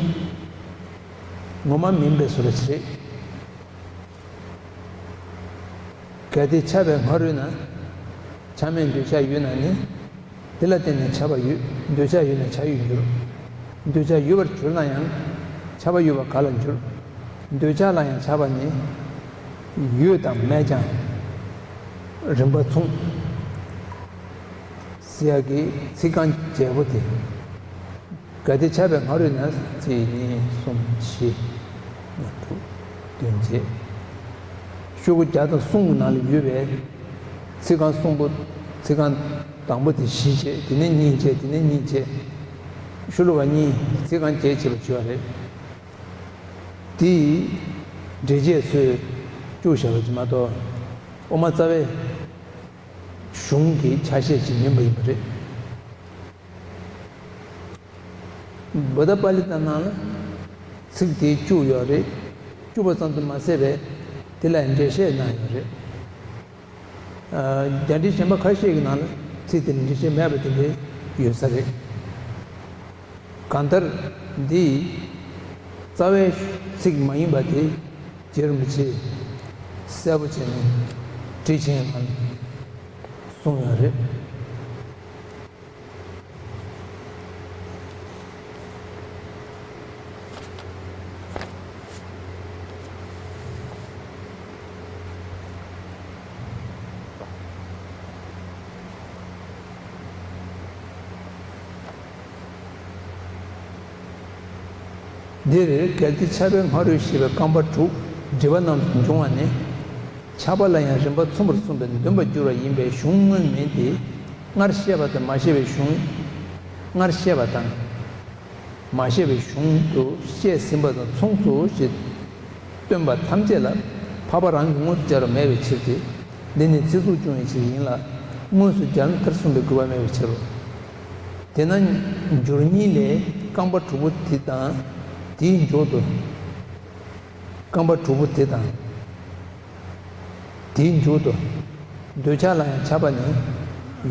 ངོ་མ་མིན་པའི་བཟོ་འདྲ་ཞིག་རེད། གལ་ཏེ་ཆགས་པའི་སྔ་རོལ་ན། ཆགས་མེད་འདོད་ཆགས་ཡོད་ན་ནི། དེ་ལ་བརྟེན་ནས་ཆགས་པ་ཡོད། འདོད་ཆགས་ཡོད་ན་ཆགས་ཡོད་འགྱུར། འདོད་ཆགས་ཡོད་པར་གྱུར་ན་ཡང་། ཆགས་པ་ཡོད་པ་ག་ལ་འགྱུར། འདོད་ཆགས་ལ་ཡང་ཆགས་པ་ནི། ཡོད་དང་མེད་ཀྱང་། རིམ་པ་མཚུངས། ཟེར་ཡག་གི་ཚིག་རྐང་བརྒྱད་པོ་དེ། གལ་ཏེ་ཆགས་པའི་སྔ་རོལ་ན། གཅིག་གཉིས་གསུམ་བཞི། ལྔ་དྲུག་བདུན་བརྒྱད། ཤོག་གུ་བརྒྱ་དང་གསུམ་གྱི་ནང་ལ་ཡོད་པའི། ཚིག་རྐང་གསུམ་པོ། ཚིག་རྐང་དང་པོ་དེ་བཞི་བྱས། དེ་ནས་གཉིས་བྱས། དེ་ནས་གཉིས་བྱས། ཤོ་ལོ་ཀ་གཉིས། ཚིག་རྐང་བརྒྱད་བྱས་པ་བྱས་པ་རེད། དེ་འགྲེལ་བྱེད་ཚོས་བཅུག་བཞག་པ་ཅིག་མ་གཏོགས། དབུ་མ་རྩ་བའི་གཞུང་གི་ཆ་ཤས་ཅིག་མིན་པ་ཡིན་པ་རེད། བུདྡྷ་པཱ་ལི་ཏ་ནང་ལ། ཚིག་དེ་བཅུ་ཡོད་རེད། བཅུ་པ་ཙམ་དུ་མ་ཟད་པའི་དེ་ལ་འགྲེལ་བཤད་གནང་ཡོད་རེད། ཨ། རྒྱ་འགྲེལ་གཞན་པ་ཁ་ཤས་ཀྱི་ནང་ལ་ཚིག་དེ་ལ་འགྲེལ་བཤད་མེད་པ་དེ་འདྲ་ཡོད་ས་རེད། གང་ལྟར་འདི་རྩ་བའི་ཚིག་མ་ཡིན་པ་དེ་རྗེ་རིན་པོ་ཆེས་གསལ་པོ་བྱས་ནས་ཊཱིཀ་ཆེན་ནང་གསུངས་ཡོད་རེད། འདིར་གལ་ཏེ་ཁྱབ་པའི་སྔ་རོལ་ཞེས་པའི་རྐང་པ་དྲུག་སྒྲིབ་པ་རྣམས་སུ་འབྱུང་བ་ནི། ཁྱབ་པ་ལ་ཡང་རིམ་པ་མཚུངས་པར་གསུངས་པས་འདོན་པར་འགྱུར་བ་ཡིན་པས་གཞུང་དངོས་མིན་ཏེ། སྔར་བཤད་པ་དང་མ་བཤད་པའི་གཞུང་། སྔར་བཤད་པ་དང་མ་བཤད་པའི་གཞུང་དུ་བཤད་ཟིན་པ་དང་མཚུངས་སོ་ཞེས་སྟོན་པ་ཐམས་ཅད་ལ་འཕགས་པ་རང་གིས་དངོས་སུ་སྦྱར་བ་མེད་པའི་ཕྱིར་ཏེ། འདི་ནི་ཚིག་རྩུབ་སྐྱོན་ཡི་ཕྱིར་ཡིན་ལ། དངོས་སུ་སྦྱར་ན་མཐར་སོན་པའི་དགོས་པ་མེད་པའི་ཕྱིར་རོ། དེས་ན་འགྱུར་ཉིད་ལས་རྐང་པ་དྲུག་པོ་དེ་དང་དེའི་མཇུག་ཏུ། རྐང་པ་དྲུག་པོ་དེ་དང་དེའི་མཇུག་ཏུ། འདོད་ཆགས་ལ་ཡང་ཁྱབ་པ་ནི་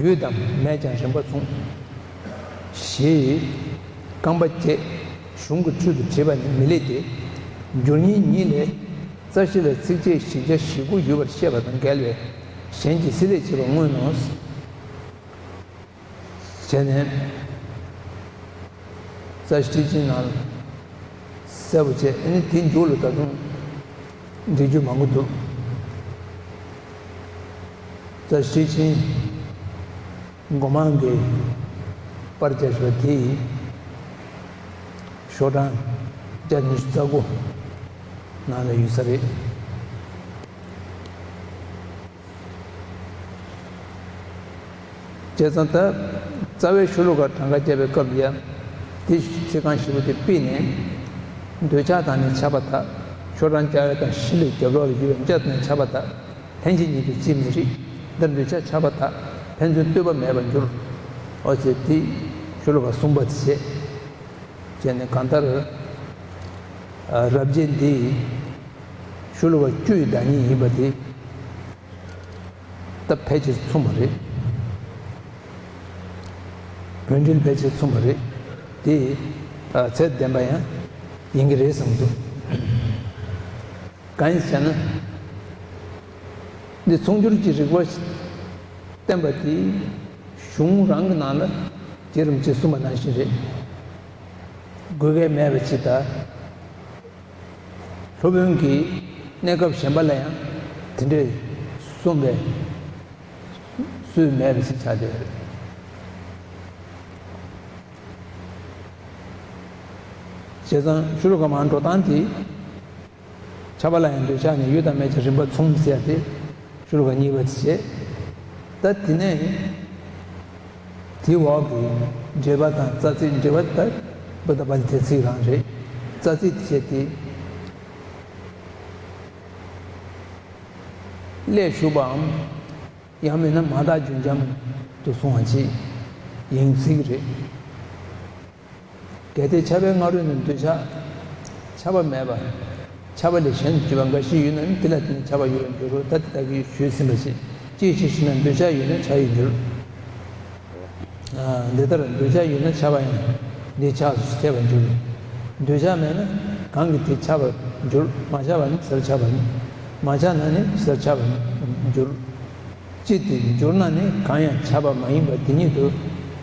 ཡོད་དམ་མེད་ཀྱང་རིམ་པ་མཚུངས། ཞེས་རྐང་པ་བཅད་གཞུང་གི་ཁྲོད་དུ་བྲིས་པ་ནི་མི་ལེགས་ཏེ། འགྱུར་ཉིད་ཉིད་ལས་རྩ་བཞི་ལ་ཚིགས་བཅད་བཞི་བརྒྱ་ཞེ་དགུ་ཡོད་པར་བཤད་པ་དང་འགལ་བས་གཞན་གྱིས་བསྲེ་ལྷད་བྱེད་པ་དངོས་ནོ། བྱས་ནས། རྩ་བཞི་ཊཱིཀ་ཆེན་ནང་གསལ་པོ་བྱས། ཨ་ནི་དེའི་མཇུག་ལ་ད་དུང་འགྲེལ་རྒྱུ་མང་པོ་འདུག་རྩ་བཞི་ཊཱིཀ་ཆེན་མགོ་མང་གི་པར་རྒྱག་ཞུ་བ་དེ་ཡི་ཤོག་གྲངས་བརྒྱ་ཉི་ཤུ་རྩ་དགུ་ནང་ལ་ཡོད་ས་རེད། བྱས་ཙང་ད་རྩ་བའི་ཤོ་ལོ་ཀ་གྲངས་ཀ་བརྒྱབ་པའི་སྐབས་ལ་ཡ། དེ་ཚིག་རྐང་བཞི་པོ་དེ་ཕུད་ནས། འདོད་ཆགས་དང་ནི་ཁྱབ་པ་དག་ཤོ་གྲངས་བརྒྱ་དང་བཞི་ལས་རྒྱབ་ལོགས་ལ་ཡོད་པའི་བརྒྱ་དང་ཁྱབ་པ་དག་ལྷན་ཅིག་ཉིད་དུ་ཅིས་མི་རིགས། འདིར་འདོད་ཆགས་ཁྱབ་པ་དག་ཕན་ཚུན་ལྟོས་པ་མེད་པར་འགྱུར། འོ་ཟེར་དེ་ཤོ་ལོ་ཀ་གསུམ་པ་དེ་བྱས། བྱས་ནས་གང་ལྟར། རབ་བྱེད་འདི་ཤོ་ལོ་ཀ་བཅུའི་བདག་ཉིད་ཡིན་པ་དེ། ད་ཕལ་ཆེར་མཚུངས་པ་རེད། བོད་འགྲེལ་ཕལ་ཆེར་མཚུངས་པ་རེད། དེ་ཚད་ལྡན་པ་ཡང་ཡིན་གྱི་རེད་བསམ་འདུག་གང་ཡིན་ཟེར་ན། འདི་མཚུངས་སྦྱོར་གྱི་རིགས་པ་བསྟན་པ་དེ་གཞུང་རང་གི་ནང་ལ་རྗེ་རིན་པོ་ཆེས་གསུངས་པ་ནང་བཞིན་རེད། དགོས་གལ་མེད་པ་ཅིག་དང་། སློབ་དཔོན་གྱིས་གནས་སྐབས་གཞན་པ་ལ་ཡང་དེ་འདྲས་གསུངས་པའི་སྲོལ་མེད་པ་ཞིག་ཆགས་བསྡད་ཡོད་རེད། བྱས་ཙང་ཤོ་ལོ་ཀ་མར་འགྲོ་སྟངས་དེ། ཁྱབ་པ་ལ་ཡང་འདོད་ཆགས་ནི་ཡོད་དང་མེད་ཀྱི་རིམ་པ་མཚུངས་ཟེར་ཏེ། ཤོ་ལོ་ཀ་གཉིས་པ་དེ་བྱས། ད་དེ་ནས། དེའི་འོག་གི་འགྲེལ་པ་དང་རྩ་ཚིག་འགྲེལ་པ་ད་བུདྡྷ་པཱ་ལི་དེ་ཚིག་རང་རེད། རྩ་ཚིག་དེ་བྱས་ཏེ། ཀླད་ཞུགས་པའམ། ཡང་མིན་ན་མ་དག་རྒྱུན་འབྱམས་དུ་སོང་བ་ཅིག་ཡིན་སྲིད་ཀྱི་རེད། གལ་ཏེ་ཁྱབ་པའི་སྔ་རོལ་ནས་འདོད་ཆགས་ཁྱབ་པ་མེད་པ། ཁྱབ་པ་ལས་གཞན་དུ་གྱུར་པ་འགའ་ཞིག་ཡོད་ན་ནི་དེ་ལ་བརྟེན་ནས་ཁྱབ་པ་ཡོད་པར་འགྱུར་རོ། ད་དེ་དག་གིས་ཞུས་ཟིན་པ་བཞིན་ཅིའི་ཕྱིར་ཞེ་ན་འདོད་ཆགས་ཡོད་ན་ཆགས་ཡོད་འགྱུར། འདི་ལྟར་འདོད་ཆགས་ཡོད་ན་ཁྱབ་པ་ཡང་འདི་ཆགས་སོ་ཞེས་ཁྱབ་པར་འགྱུར། འདོད་ཆགས་མེད་ན་གང་གིས་དེ་ཁྱབ་པར་འགྱུར། མ་ཁྱབ་པ་ནི་ཇི་ལྟར་ཁྱབ་པ་ནི། མ་ཁྱབ་ན་ནི་ཇི་ལྟར་ཁྱབ་པར་འགྱུར། ཅི་སྟེ་འགྱུར་ན་ནི་གང་ཡང་ཁྱབ་པ་མ་ཡིན་པ་དེ་ཉིད་དུ་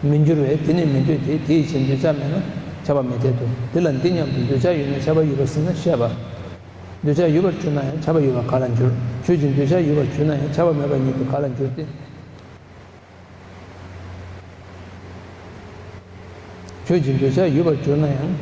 མི་འགྱུར་བས་དེ་ནི་མི་འདོད་དེ། དེའི་ཕྱིར་འདོད་ཆགས་མེད་ན་ཁྱབ་པ་མི་འཐད་དོ། དེ་ལ་འདི་སྙམ་དུ་འདོད་ཆགས་ཡོད་ན་ཁྱབ་པ་ཡོད་པར་སེམས་ན་བཤད་པ། འདོད་ཆགས་ཡོད་པར་གྱུར་ན་ཡང་ཁྱབ་པ་ཡོད་པར་ག་ལ་འགྱུར། ཁྱོད་ཀྱིས་འདོད་ཆགས་ཡོད་པར་གྱུར་ན་ཡང་ཁྱབ་པ་མེད་པ་ཉིད་དུ་ག་ལ་འགྱུར་ཏེ། ཁྱོད་ཀྱིས་འདོད་ཆགས་ཡོད་པར་གྱུར་ན་ཡང་།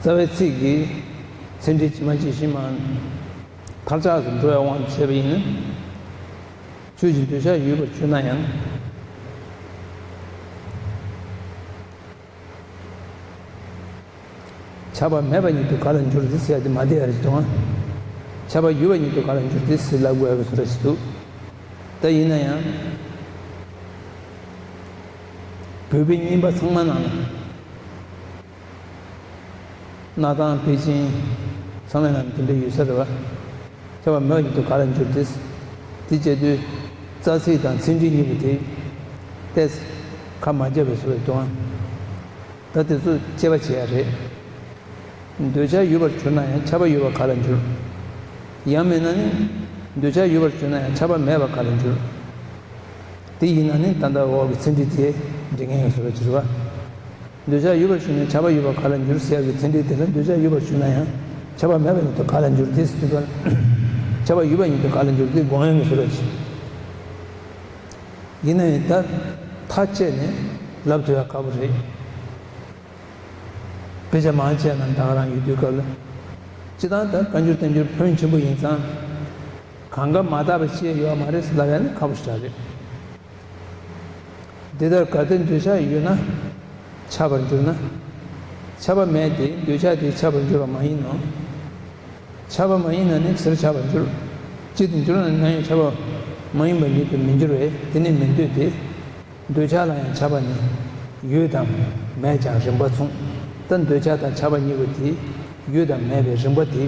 རྩ་བའི་ཚིག་གིས་ཚད་འབྲས་ཇི་མ་ཇི་བཞིན་མ་མཐར་ཆགས་སུ་འགྲོ་བའི་དབང་དུ་བྱས་པ་ཡིན་ན། ཆོས་ཀྱི་འདོད་ཆགས་ཡོད་པར་གྱུར་ན་ཡང་། ཆགས་པ་མེད་པ་ཉིད་དུ་ག་ལ་འགྱུར་ཏེ་ཟེར་ཡ་དེ་མ་བདེ་བ་རེད་དོ། ཆགས་པ་ཡོད་པ་ཉིད་དུ་ག་ལ་འགྱུར་ཏེ་ཟེར་ལབ་དགོས་ཡ་གི་བཟོ་འདྲ་ཞིག་འདུག་ད་ཡིན་ན་ཡང་། བོད་པའི་རྙིང་པ་ཚང་མ་ནང་ལ། གནའ་ཐང་པེ་ཅིན་ཚང་མའི་ནང་དེ་འདྲ་ཡོད་ས་རེད་བ། ཆགས་པ་མེད་པ་ཉིད་དུ་ག་ལ་འགྱུར་ཏེ། དེ་བྱེད་དུས་རྩ་ཚིག་དང་ཚད་འབྲས་གཉིས་པོ་དེ་ཏོག་ཙམ་ཁ་མ་བརྒྱབ་པའི་བཟོ་འདྲ་འདུག་ཨང་། ད་དེ་ཚོ་དཔྱད་པ་བྱེད་ཡ་རེད། འདོད་ཆགས་ཡོད་པར་གྱུར་ན་ཡང་ཆགས་པ་ཡོད་པར་ག་ལ་འགྱུར། ཡང་མིན་ན་ནི། འདོད་ཆགས་ཡོད་པར་གྱུར་ན་ཡང་ཆགས་པ་མེད་པར་ག་ལ་འགྱུར། དེ་ཡིན་ན་ནི་ད་ལྟ་འོག་གི་ཚད་འབྲས་དེ་འགྲིག་མཁན་ཡོད་བཟོ་འདྲ་ཅིག་རེད་བ། འདོད་ཆགས་ཡོད་པར་གྱུར་ན་ཆགས་པ་ཡོད་པར་ག་ལ་འགྱུར་ཟེར་ཡག་གི་ཚད་འབྲས་དེ་ལ་འདོད་ཆགས་ཡོད་པར་གྱུར་ན་ཡང་ཆགས་པ་མེད་པ་ཉིད་དུ་ག་ལ་འགྱུར་ཏེ་ཟེར་དུས། ཆགས་པ་ཡོད་པ་ཉིད་དུ་ག་ལ་འགྱུར་ཏེ་དགོངས་ཡངས་ཀྱི་བཟོ་འདྲ་ཅིག་ཡིན་ན་ཡང་ད་མཐའ་དཔྱད་ནས་ལབ་ཐུབ་ཡག་ཁག་པོ་རེད། དཔེ་ཆ་མང་ཆེ་རྣམས་ད་ག་རང་ཡོད་དུས་སྐབས་ལ། སྤྱིར་བཏང་ད་བཀའ་འགྱུར་བསྟན་འགྱུར་ཕོན་ཆེན་པོ་ཡིན་ཙང་། གང་ག་མ་དག་པ་ཅི་ཡང་ཡོད་མ་རེད་ལབ་ཡག་ནི་ཁག་པོ་ཞེ་དྲག་རེད། འདི་ལྟར་གལ་ཏེ་འདོད་ཆགས་ཡོད་ན། ཆགས་པར་འགྱུར་ན། ཆགས་པ་མེད་དེ་འདོད་ཆགས་དེ་ཆགས་པར་འགྱུར་བ་མ་ཡིན་ནོ། ཆགས་པ་མ་ཡིན་ན་ནི་ཕྱིར་ཆགས་པར་འགྱུར། གཅིག་ཏུ་འགྱུར་ན་ནི་ན་ཡང་ཆགས་པ་མ་ཡིན་པ་ཉིད་དུ་མི་འགྱུར་བས་དེ་ནི་མི་འདོད་དེ། འདོད་ཆགས་ལ་ཡང་ཆགས་པ་ནི་ཡོད་དང་མེད་ཀྱང་རིམ་པ་མཚུངས། ད་འདོད་ཆགས་དང་ཆགས་པ་གཉིས་པོ་དེ་ཡོད་དང་མེད་པའི་རིམ་པ་དེ་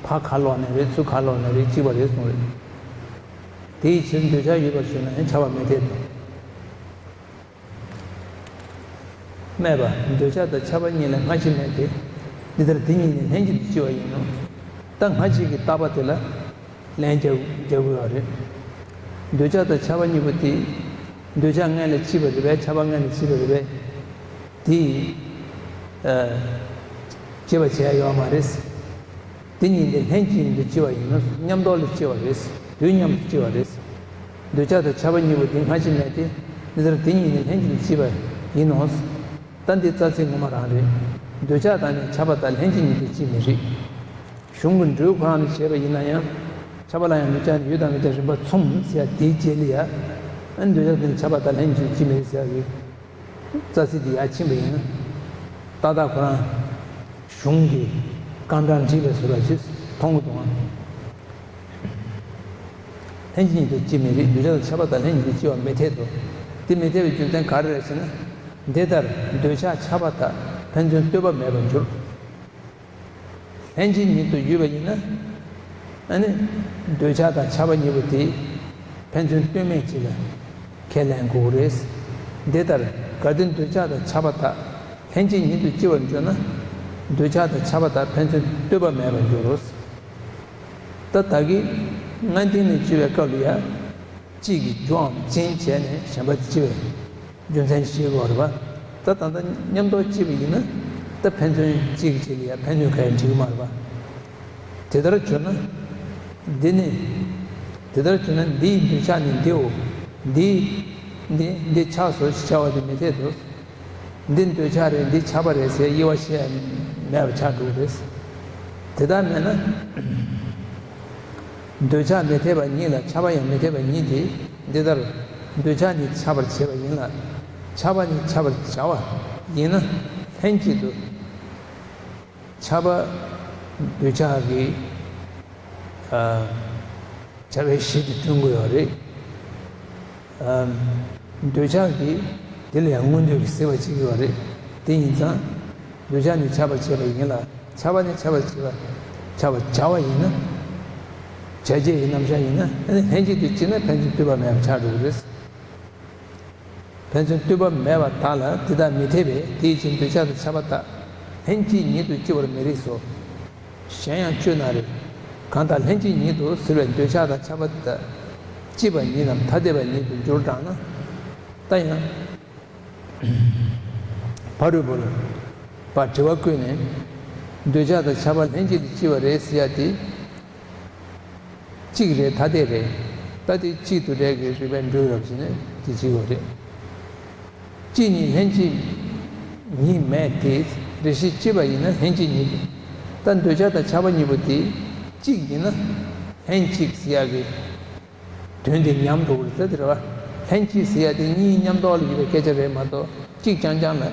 ཕར་ག་ལོག་ནས་རེད་ཚུར་ག་ལོག་ནས་རེད་གཅིག་པ་རེད་གསུངས་རེད། དེའི་ཕྱིར་འདོད་ཆགས་ཡོད་པར་ཞུས་ན་ཡང་ཆགས་པ་མི་འཐད་དོ། སྨྲས་པ། འདོད་ཆགས་དང་ཆགས་པ་གཉིས་ལ་སྔ་ཕྱི་མེད་དེ། འདི་ལྟར་དེ་གཉིས་ནི་ལྷན་ཅིག་ཏུ་སྐྱེ་བ་ཡིན་ནོ། ད་སྔ་ཕྱི་གི་རྟག་པ་དེ་ལ་ལན་རྒྱག་རྒྱག་དགོས་པ་རེད། འདོད་ཆགས་དང་ཆགས་པ་གཉིས་པོ་དེ། འདོད་ཆགས་སྔོན་ལ་སྐྱེས་པ་རེད་པས་ཆགས་པ་སྔོན་ལ་སྐྱེས་པ་རེད་པས། དེ། ཨ། སྐྱེ་བ་བྱས་ཡོད་མ་རེད། དེ་གཉིས་འདི་ལྷན་ཅིག་ཏུ་སྐྱེ་བ་ཡིན་ནོ། མཉམ་དུ་ལ་སྐྱེ་བ་རེད། དུས་མཉམ་དུ་སྐྱེ་བ་རེད། འདོད་ཆགས་དང་ཆགས་པ་གཉིས་པོ་དེ་སྔ་ཕྱི་མེད་དེ། འདི་ལྟར་དེ་གཉིས་ནི་ལྷན་ཅིག་ཏུ་སྐྱེ་བ་ཡིན་ནོ། ད་འདི་རྩ་ཚིག་ངོ་མ་རང་རེད། འདོད་ཆགས་དང་ནི་ཆགས་པ་དག་ལྷན་ཅིག་ཉིད་དུ་སྐྱེ་མི་རིགས། གཞུང་གི་འགྲོས་ཁོ་རང་ལ་བྱས་པ་ཡིན་ན་ཡང་། ཆགས་པ་ལ་ཡང་འདོད་ཆགས་ནི་ཡོད་དང་མེད་ཀྱང་རིམ་པ་མཚུངས་ཟེར་ཡ་དེའི་རྗེས་ལ་ཡ། ཨ་ནི་འདོད་ཆགས་དང་ཆགས་པ་དག་ལྷན་ཅིག་སྐྱེ་མི་རིགས་ཟེར་ཡ་གི་རྩ་ཚིག་དེ་ཡར་ཕྱིན་པ་ཡིན་ན། ཏག་ཏག་ཁོ་རང་གཞུང་གི་རྐང་གྲངས་བྲིས་པའི་བཟོ་འདྲ་ཞིག་མཐོང་གི་འདུག་ཨང་། ལྷན་ཅིག་ཉིད་དུ་སྐྱེ་མི་རིགས། འདོད་ཆགས་དང་ཆགས་པ་དག་ལྷན་ཅིག་ཏུ་སྐྱེ་བ་མི་འཐད་དོ། དེ་མི་འཐད་པའི་རྒྱུ་མཚན་ག་རེ་རེད་ཟེར་ན། འདི་ལྟར་འདོད་ཆགས་ཆགས་པ་དག་ཕན་ཚུན་ལྟོས་པ་མེད་པར་འགྱུར། ལྷན་ཅིག་ཉིད་དུ་ཡོད་པ་ཡིན་ན། ཨ་ནི། འདོད་ཆགས་དང་ཆགས་པ་གཉིས་པོ་དེ། ཕན་ཚུན་ལྟོས་མེད་ཅིག་ལ་ཁས་ལེན་དགོས་རེད། འདི་ལྟར་གལ་ཏེ་འདོད་ཆགས་དང་ཆགས་པ་དག་ལྷན་ཅིག་ཉིད་དུ་སྐྱེ་བར་འགྱུར་ན། འདོད་ཆགས་དང་ཆགས་པ་དག་ཕན་ཚུན་ལྟོས་པ་མེད་པར་འགྱུར་རོ། ད་ད་གིན་སྔ་རྟིང་ནས་སྐྱེ་བའི་སྐབས་ལ་ཡང་། གཅིག་གིས་རྒྱུའམ་རྐྱེན་བྱས་ནས་གཞན་པ་སྐྱེ་བའི་རྒྱུ་མཚན་ཤེས་དགོས་རེད་པ། ད་ད་ལྟ་མཉམ་དུ་སྐྱེས་པ་ཡིན་ན། ད་ཕན་ཚུན་གཅིག་གིས་གཅིག་ལ་ཡང་ཕན་གནོད་གང་ཡང་འགྲིག་གི་མ་རེད་པ། དེ་ལྟར་བྱུང་ན། འདི་ནི། དེ་ལྟར་བྱུང་ན་འདིའི་འདོད་ཆགས་ནི་འདིའོ། འདི། འདི། འདི་ཆགས་སོ་ཞེས་བྱ་བ་དེ་མི་འཐད་དོ། འདི་འདོད་ཆགས་རེད་འདི་ཆགས་པ་རེད་ཟེར་དབྱེ་བ་ཕྱེ་ཡ་མེད་པ་ཆགས་འགྲོ་གི་རེད། དེ་ལྟར་མེད་ན། འདོད་ཆགས་མི་འཐད་པ་ཉིད་ལ་ཆགས་པ་ཡང་མི་འཐད་པ་ཉིད་དེ། འདི་ལྟར་འདོད་ཆགས་ནི་ཆགས་པར་བྱེད་པ་ཡིན་ལ། ཆགས་པ་ནི་ཆགས་པར་བྱ་བ་ཡིན་ན་ལྷན་ཅིག་ཏུ། ཆགས་པ་འདོད་ཆགས་ཀྱི། ཨ། བྱ་བའི་གཞི་དེ་བསྐྲུན་དགོས་ཡོད་རེད། ཨ། འདོད་ཆགས་ཀྱིས་དེ་ལ་ཡང་མངོན་འདོད་ཀྱི་སྲེད་པ་བྱེད་ཀྱི་ཡོད་རེད། དེ་ཡིན་ཙང་། འདོད་ཆགས་ནི་ཆགས་པར་བྱེད་པ་ཡིན་ལ། ཆགས་པ་ནི་ཆགས་པར་བྱེད་པ། ཆགས་པར་བྱ་བ་ཡིན་ན། བྱ་བྱེད་ཀྱི་རྣམ་གཞག་ཡིན་ན། ལྷན་ཅིག་ཏུ་སྐྱེས་ན་ཕན་ཚུན་ལྟོས་པ་མེད་པར་ཆགས་འགྲོ་གི་རེད། ཕན་ཚུན་ལྟོས་པ་མེད་པ་དག་ལ་དེ་དག་མི་འཐད་པས་དེའི་ཕྱིར་འདོད་ཆགས་དང་ཆགས་པ་དག་ལྷན་ཅིག་ཉིད་དུ་སྐྱེ་བར་མི་རིགས་སོ། གཞན་ཡང་སྤྱོད་ན་རེ། གང་དག་ལྷན་ཅིག་ཉིད་དུ་ཟེར་བའི་འདོད་ཆགས་དང་ཆགས་པ་དེ་དག་སྐྱེས་པ་ཉིད་དམ་ཐ་དད་པ་ཉིད་དུ་འགྱུར་དྲགས་ན། ད་ཡང་། ཕ་རོལ་པོ་ལ་བ་དྲི་བ་བཀོད་ནས། འདོད་ཆགས་དང་ཆགས་པ་ལྷན་ཅིག་ཏུ་སྐྱེ་བ་རེད་ཟེར་ཡ་དེ། གཅིག་རེད་ཐ་དད་རེད། ད་དེ་གཅིག་ཏུ་རེད་ཀྱི་རིགས་པས་འགྲོ་རབས་ཟེར་ནས་དེ་གཅིག་པ་རེད། གཅིག་ཉིད་ལྷན་ཅིག་ གཉིས་མེད་དེ། རེ་ཞིག་གཅིག་པ་ཡིན་ན་ལྷན་ཅིག་ཉིད། ད་འདོད་ཆགས་དང་ཆགས་པ་གཉིས་པོ་དེ་གཅིག་ཡིན་ན་ལྷན་ཅིག་ཟེར་ཡག་གི་དོན་དེ་ཉམས་འགྲོ་གི་རེད། ད་དེ་རེད་བ། ལྷན་ཅིག་ཟེར་ཡག་དེ་གཉིས་མཉམ་དུ་ལ་ཡོད་པའི་སྐད་ཆ་རེད་མ་གཏོགས། གཅིག་རྐྱང་རྐྱང་ལ་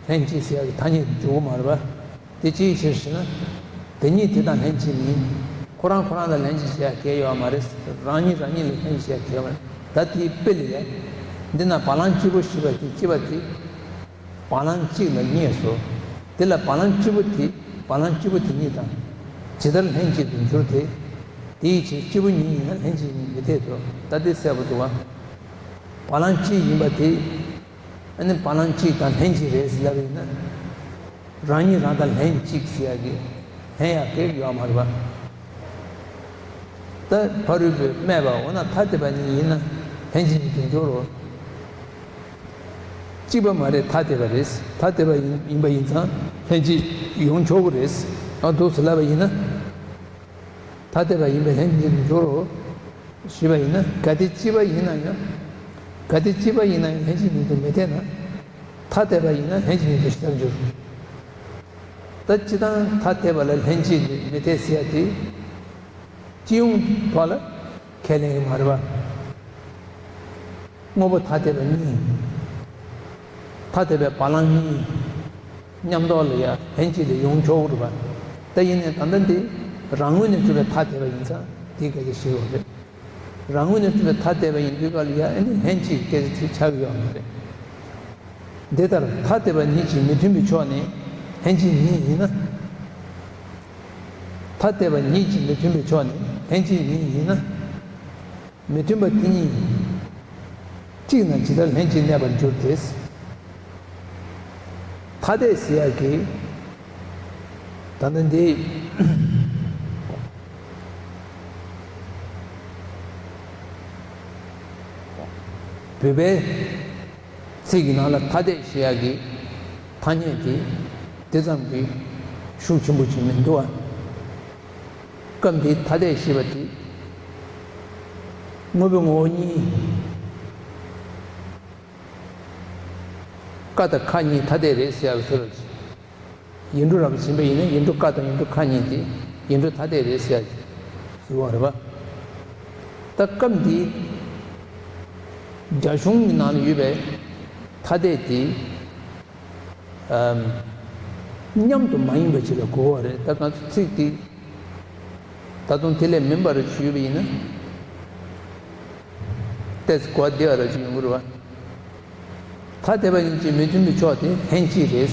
ལྷན་ཅིག་ཟེར་ཡག་གི་ཐ་སྙད་དེ་འཇོག་གི་མ་རེད་བ། དེ་ཅིའི་ཕྱིར་ཞེ་ན། དེ་གཉིས་དེ་དང་ལྷན་ཅིག་མིན། ཁོ་རང་ཁོ་རང་དང་ལྷན་ཅིག་བྱེད་ཡ་གལ་ཡོད་མ་རེད། རང་ཉིད་རང་ཉིད་ལ་ལྷན་ཅིག་བྱེད་ཡ་གལ་ཡོད་མ་རེད། ད་དེའི་དཔེ་ལ་ཡ། འདི་ན་བ་ལང་གཅིག་པོ་ཞེས་པ་དེ་གཅིག་པ་དེ། བ་ལང་གཅིག་ལ་གཉིས་སོ། དེ་ལ་བ་ལང་གཅིག་པོ་དེ། བ་ལང་གཅིག་པོ་དེ་གཉིས་དང་། ཇི་ལྟར་ལྷན་ཅིག་ཏུ་འགྱུར་ཏེ། དེའི་ཕྱིར་གཅིག་པུ་ཉིད་ཡིན་ན་ལྷན་ཅིག་ཉིད་མི་འཐད་དོ། ད་དེ་གསལ་པོ་འདུག་བ། བ་ལང་གཅིག་ཡིན་པ་དེ། ཨ་ནི་བ་ལང་གཅིག་དང་ལྷན་ཅིག་རེད་ཟེར་ལབ་ཡིན་ན། རང་ཉིད་རང་དང་ལྷན་ཅིག་ཟེར་ཡག་གི་ལྷན་ཡག་གི་ཡོད་མ་རེད་པ། ད་ཕ་རོལ་པོས་སྨྲས་པ། འོ་ན་ཐ་དད་པ་ཉིད་ཡིན་ན་ལྷན་ཅིག་ཉིད་དུ་འགྱུར་རོ། གཅིག་པ་མ་རེད། ཐ་དད་པ་རེད། ཐ་དད་པ་ཡིན་ཡིན་པ་ཡིན་ཙང་ལྷན་ཅིག་ཡོང་ཆོག་གི་རེད། ཨ་འདུག་སེ་ལབ་པ་ཡིན་ན། ཐ་དད་པ་ཡིན་པས་ལྷན་ཅིག་ཏུ་འགྱུར་རོ། ཞུས་པ་ཡིན་ན། གལ་ཏེ་གཅིག་པ་ཡིན་ན་ཡང་། གལ་ཏེ་གཅིག་པ་ཡིན་ན་ཡང་ལྷན་ཅིག་ཉིད་དུ་མི་འཐད་ན། ཐ་དད་པ་ཡིན་ན་ལྷན་ཅིག་ཉིད་དུ་ཞེས་བྱར་འགྱུར། ད་སྤྱིར་བཏང་ཐ་དད་པ་ལ་ལྷན་ཅིག་ཏུ་མི་འཐད་ཟེར་ཡ་དེ། སྤྱི་ཡོངས་ཐོག་ལ་ཁས་ལེན་གྱི་མ་རེད་པ། དངོས་པོ་ཐ་དད་པ་གཉིས། ཐ་དད་པའི་བ་ལང་གཉིས། མཉམ་དུ་ལ་ཡ་ལྷན་ཅིག་ཏུ་ཡོང་ཆོག་རེད་པ། ད་ཡིན་ནའི་ད་ལྟ་འདི་རང་ངོས་ནས་གྲུབ་པའི་ཐ་དད་པ་ཡིན་ཙང་དེའི་སྐད་ཆ་བཤད་ཡོད་རེད། རང་ངོས་ནས་གྲུབ་པའི་ཐ་དད་པ་ཡིན་དུས་སྐབས་ལ་ཡ་ཨ་ནི་ལྷན་ཅིག་སྐད་ཆ་དེ་ཆགས་ཀྱི་ཡོད་མ་རེད། འདི་ལྟར་ཐ་དད་པ་ཉིད་ཀྱིས་མི་མཐུན་པའི་ཕྱོགས་ནི་ལྷན་ཅིག་ཉིད་ཡིན་ན། ཐ་དད་པ་ཉིད་ཀྱིས་མི་མཐུན་པའི་ཕྱོགས་ནི་ལྷན་ཅིག་ཉིད་ཡིན་ན། མི་མཐུན་པ་དེ་གཉིས་གཅིག་ན་ཇི་ལྟར་ལྷན་ཅིག་གནས་པར་འགྱུར་ཏེ། ཐ་དད་ཟེར་ཡག་གི་ད་ལྟ་འདི་བོད་པའི་ཚིག་གི་ནང་ལ་ཐ་དད་ཞེས་ཡག་གི་ཐ་སྙད་དེ་དེ་ཙམ་གྱི་ཤུགས་ཆེན་པོ་ཅིག་མི་འདུག་ཨ། སྐབས་འདིའི་ཐ་དད་ཞེས་པ་དེ་དངོས་པོའི་ངོ་བོ་གཉིས། ཀ་དང་ཁ་གཉིས་ཐ་དད་རེད་ཟེར་ཡག་གི་བཟོ་འདྲ་ཅིག་ཡིག་འབྲུ་ར་བ་ཕྱིན་པ་ཡིན་ན་ཡིག་འབྲུ་ཀ་དང་ཡིག་འབྲུ་ཁ་གཉིས་དེ་ཡིག་འབྲུ་ཐ་དད་རེད་ཟེར་ཡག་གི་བཟོ་བ་རེད་པ། ད་སྐབས་འདིའི་རྒྱ་གཞུང་གི་ནང་ལ་ཡོད་པའི་ཐ་དད་དེ། ཨམ། མཉམ་དུ་མ་ཡིན་པ་ཅིག་ལ་གོ་བ་རེད། ད་ང་ཚོ་ཚིག་དེ་ད་དུང་དེ་ལས་མིན་པ་རེ་ཞུས་པ་ཡིན་ན། ཏོག་ཙམ་གོ་བདེ་བ་རེ་ཅིག་ཡོང་གི་རེད་པ། ཐ་དད་པ་ཉིད་ཀྱིས་མི་མཐུན་པའི་ཕྱོགས་དེ་ལྷན་ཅིག་རེད།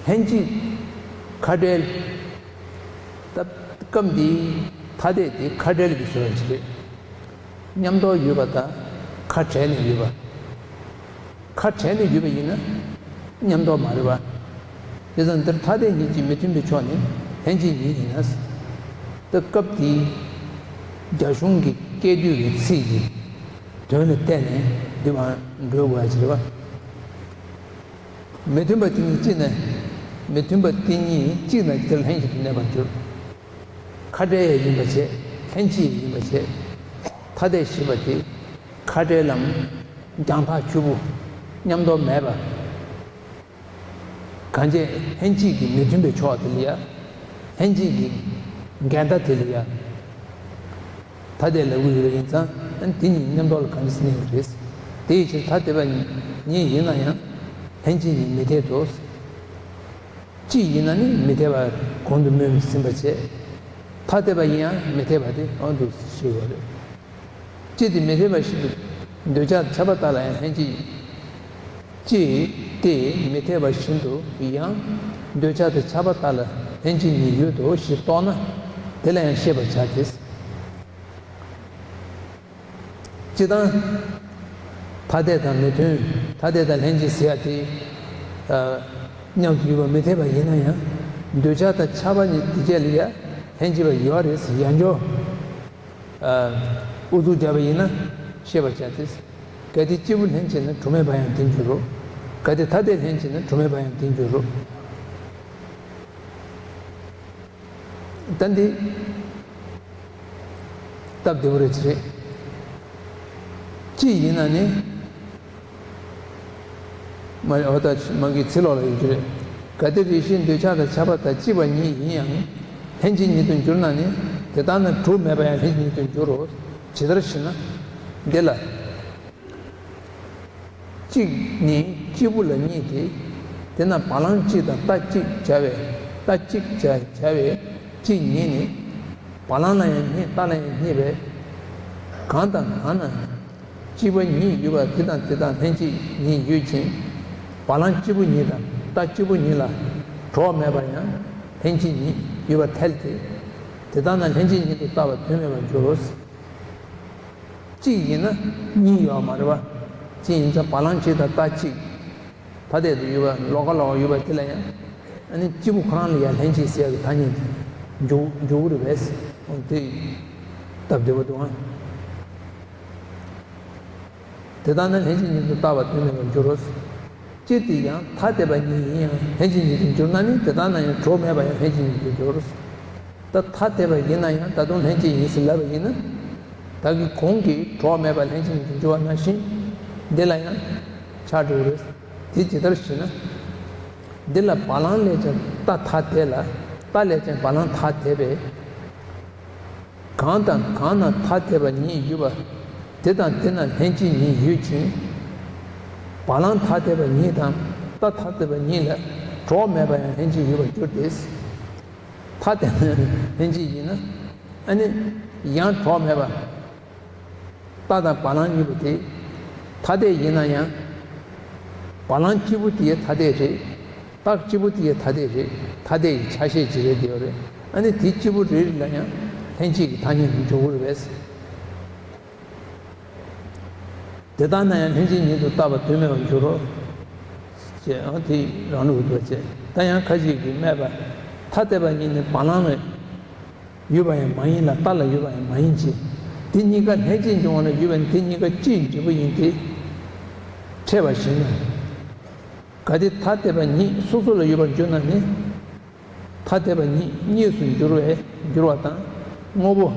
ལྷན་ཅིག་ཁ་བྲལ། ད་སྐབས་འདིའི་ཐ་དད་དེ་ཁ་བྲལ་གྱི་བཟོ་འདྲ་ཅིག་རེད། མཉམ་དུ་ཡོད་པ་དང་ཁ་བྲལ་ནས་ཡོད་པ། ཁ་བྲལ་ནས་ཡོད་པ་ཡིན་ན་མཉམ་དུ་མ་རེད་པ། དེ་ཙང་འདིར་ཐ་དད་ཉིད་ཀྱིས་མི་མཐུན་པའི་ཕྱོགས་ནི་ལྷན་ཅིག་ཉིད་ཡིན་ན། ད་སྐབས་འདིའི་རྒྱ་གཞུང་གི་སྐད་དོད་ཀྱི་ཚིག་གི་དོན་ལ་བལྟས་ནས་འདི་མར་འགྲོ་དགོས་པ་ཅིག་རེད་པ། མི་མཐུན་པ་དེ་གཉིས་གཅིག་ན། མི་མཐུན་པ་དེ་གཉིས་གཅིག་ན་དེར་ལྷན་ཅིག་ཏུ་གནས་པར་འགྱུར། ཁ་བྲལ་ཡང་ཡིན་པ་བྱས། ལྷན་ཅིག་ཡིན་པ་བྱས། ཐ་དད་ཞེས་པ་དེ་ཁ་བྲལ་ལམ། རྒྱང་ཐག་ཆོད་པོ། མཉམ་དུ་མེད་པ། གང་བྱས་ལྷན་ཅིག་གི་མི་མཐུན་པའི་ཕྱོགས་དེ་ལ་ཡ། ལྷན་ཅིག་གི་འགལ་ཟླ་དེ་ལ་ཡ། ཐ་དད་ལབ་ཀྱི་ཡོད་པ་ཡིན་ཙང་དེ་གཉིས་མཉམ་དུ་ལ་གང་ཅི་གནས་ཀྱི་རེད། དེའི་ཕྱིར་ཐ་དད་པ་ཉིད་ཡིན་ན་ཡང་ལྷན་ཅིག་ཉིད་མི་འཐད་དོ། གཅིག་ཡིན་ན་ནི་མི་འཐད་པ་གོང་དུ་སྨོས་ཟིན་པ་བྱས། ཐ་དད་པ་ཡིན་ཡང་མི་འཐད་པ་དེ་ཨང་དུ་ཞིག་ཡོད་རེད། གཅིག་དེ་མི་འཐད་པ་བཞིན་དུ་འདོད་ཆགས་ཁྱབ་པ་དག་ལ་ཡང་ལྷན་ཅིག་གཅིག་དེ་མི་འཐད་པ་བཞིན་དུ་ཡང་འདོད་ཆགས་དང་ཁྱབ་པ་དག་ལ་ལྷན་ཅིག་ཉིད་ཡོད་དོ་ཞེས་རྟོགས་ན་དེ་ལ་ཡང་ཤེས་པར་བྱ་སྟེ། སྤྱིར་བཏང་། ཐ་དད་དང་མི་མཐུན། ཐ་དད་དང་ལྷན་ཅིག་ཟེར་ཡ་དེ། ཨ། མཉམ་དུ་ཡོད་པ་མི་འཐད་པ་ཡིན་ན་ཡང་། འདོད་ཆགས་དང་ཁྱབ་པ་གཉིས་དེ་བཅས་ལ་ཡང་ལྷན་ཅིག་པ་ཡོད་རེད་ཟེར་ཡང་འཇོག་ཨ། ཨུ་ཚུགས་བརྒྱབ་པ་ཡིན་ན་ཤེས་པར་བྱ་སྟེ། གལ་ཏེ་སྐྱེས་བུ་ལྷན་ཅིག་ན་གྲུབ་མེད་པ་ཡང་དེ་འགྱུར་རོ། གལ་ཏེ་ཐ་དད་ལྷན་ཅིག་ན་གྲུབ་མེད་པ་ཡང་དེ་འགྱུར་རོ། ད་འདི་སྟབས་བདེ་པོ་རེད་ཅི་རེད། གཅིག་ཡིན་ན་ནི། མ་རེད། འོ་ད་མ་གི་ཚིག་ལོག་ལ་ཡོད་རྒྱུ་རེད། གལ་ཏེ་རེ་ཞིག་འདོད་ཆགས་དང་ཆགས་པ་དང་སྐྱིད་པ་ཉིད་ཡིན་ཡང་ལྷན་ཅིག་ཉིད་དུ་འགྱུར་ན་ནི། དེ་ལྟར་ན་གྲོགས་མེད་པ་ཡང་ལྷན་ཅིག་ཉིད་དུ་འགྱུར་རོ། ཇི་ལྟར་ཞེ་ན། འདི་ལ། གཅིག་ནི་སྐྱིད་པོ་ལ་གཉིས་ཏེ། དེས་ན་བ་ལང་གཅིག་དང་རྟ་གཅིག་བྱ་བས། རྟ་གཅིག་བྱ་བྱ་བས་གཅིག་ཉིད་ནི། བ་ལང་ལ་ཡང་གཉིས། རྟ་ལ་ཡང་གཉིས་པས། གང་དང་གང་ན་སྐྱིད་པ་ཉིད་ཡོད་པ་དེ་དང་དེ་དག་ལྷན་ཅིག་ཉིད་ཡོད་ཅིང་། བ་ལང་གཅིག་པུ་ཉིད་དང་རྟ་གཅིག་པུ་ཉིད་ལ་གྲོགས་མེད་པ་ཡང་ལྷན་ཅིག་ཉིད་ཡོད་པར་ཐལ་ཏེ། དེ་ལྟར་ན་ལྷན་ཅིག་ཉིད་དུ་བལྟ་བ་དོན་མེད་པར་འགྱུར་རོ། གཅིག་ཡིན་ན་གཉིས་ཡོད་མ་རེད་པ། གཅིག་ཡིན་ཙང་བ་ལང་གཅིག་དང་རྟ་གཅིག་ཐ་དད་དུ་ཡོད་པ། ལོགས་ཀ་ལོགས་ཀ་ཡོད་པ་དེ་ལ་ཡང་། ཨ་ནི་གཅིག་པུ་ཁོ་རང་ལ་ཡང་ལྷན་ཅིག་ཟེར་ཡག་གི་ཐ་སྙད་དེ་འཇོག་འཇོག་གི་རེད་པས། འོ་དེ་སྟབས་བདེ་པོ་འདུག་ཨ། དེ་ལྟར་ན་ལྷན་ཅིག་ཉིད་དུ་བལྟ་བ་དོན་མེད་པར་འགྱུར་རོ། ཅི་སྟེ་ཡང་ཐ་དད་པ་ཉིད་ཡིན་ཡང་ལྷན་ཅིག་ཉིད་དུ་འགྱུར་ན་ནི། དེ་ལྟར་ན་ཡང་གྲོགས་མེད་པ་ཡང་ལྷན་ཅིག་ཉིད་དུ་འགྱུར། ད་ཐ་དད་པ་ཡིན་ན་ཡང་ད་དུང་ལྷན་ཅིག་ཡིན་ཟེར་ལབ་པ་ཡིན་ན། ད་གིན་གོང་གི་གྲོགས་མེད་པ་ལྷན་ཅིག་ཉིད་དུ་འགྱུར་བ་ནང་བཞིན་འདི་ལ་ཡང་ཆགས་འགྲོ་གི་རེད། དེ་ཇི་ལྟར་ཞེ་ན། འདི་ལ་བ་ལང་ལས་ཀྱང་རྟ་ཐ་དད་ལ། རྟ་ལས་ཀྱང་བ་ལང་ཐ་དད་པས། གང་དང་གང་ན་ཐ་དད་པ་ཉིད་ཡོད་པ་དེ་དང་དེ་ན་ལྷན་ཅིག་ཉིད་ཡོད་ཅིང་། བ་ལང་ཐ་དད་པ་ཉིད་དང་རྟ་ཐ་དད་པ་ཉིད་ལ་གྲོགས་མེད་པ་ཡང་ལྷན་ཅིག་ཡོད་པར་འགྱུར་ཏེ། ཐ་དད་ན་ལྷན་ཅིག་ཡིན་ན། ཨ་ནི་ཡང་གྲོགས་མེད་པ། རྟ་དང་བ་ལང་གཉིས་པོ་དེ་ཐ་དད་ཡིན་ན་ཡང་། བ་ལང་གཅིག་པུ་དེ་ཐ་དད་རེད། རྟ་གཅིག་པུ་དེ་ཐ་དད་རེད། ཐ་དད་ཀྱི་ཆ་ཤས་ཅིག་རེད་དེ་ཡོད་རེད། ཨ་ནི་དེ་གཅིག་པུ་རེ་རེ་ལ་ཡང་ལྷན་སྐྱེས་ཀྱི་ཐ་སྙད་དུ་འཇོག་གི་རེད་པས། དེ་ལྟར་ན་ཡང་ལྷན་སྐྱེས་ཉིད་དུ་བལྟ་བ་དོན་མེད་པར་འགྱུར་རོ། ཅེས་ཨང་དེ་རང་ལུགས་འདུག་ཅེས། ད་ཡང་ཁ་ཅིག་གིས་སྨྲས་པ། ཐ་དད་པ་ཉིད་ནི་བ་ལང་ལ་ཡོད་པ་ཡང་མ་ཡིན་ལ་རྟ་ལ་ཡོད་པ་ཡང་མ་ཡིན་གྱི། དེ་གཉིས་ཀ་ལྷན་ཅིག་འབྱུང་བ་ལ་ཡོད་པ་ནི་དེ་གཉིས་ཀ་སྤྱིའི་འབྲས་བུ་ཡིན་ཏེ། ཕྲད་པ་བཞིན་ནོ། གལ་ཏེ་ཐ་དད་པ་ཉིད་སོ་སོ་ལ་ཡོད་པར་འགྱུར་ན་ནི། ཐ་དད་པ་ཉིད་གཉིས་སུ་འགྱུར་བས་འགྱུར་བ་དང་། དངོས་པོ་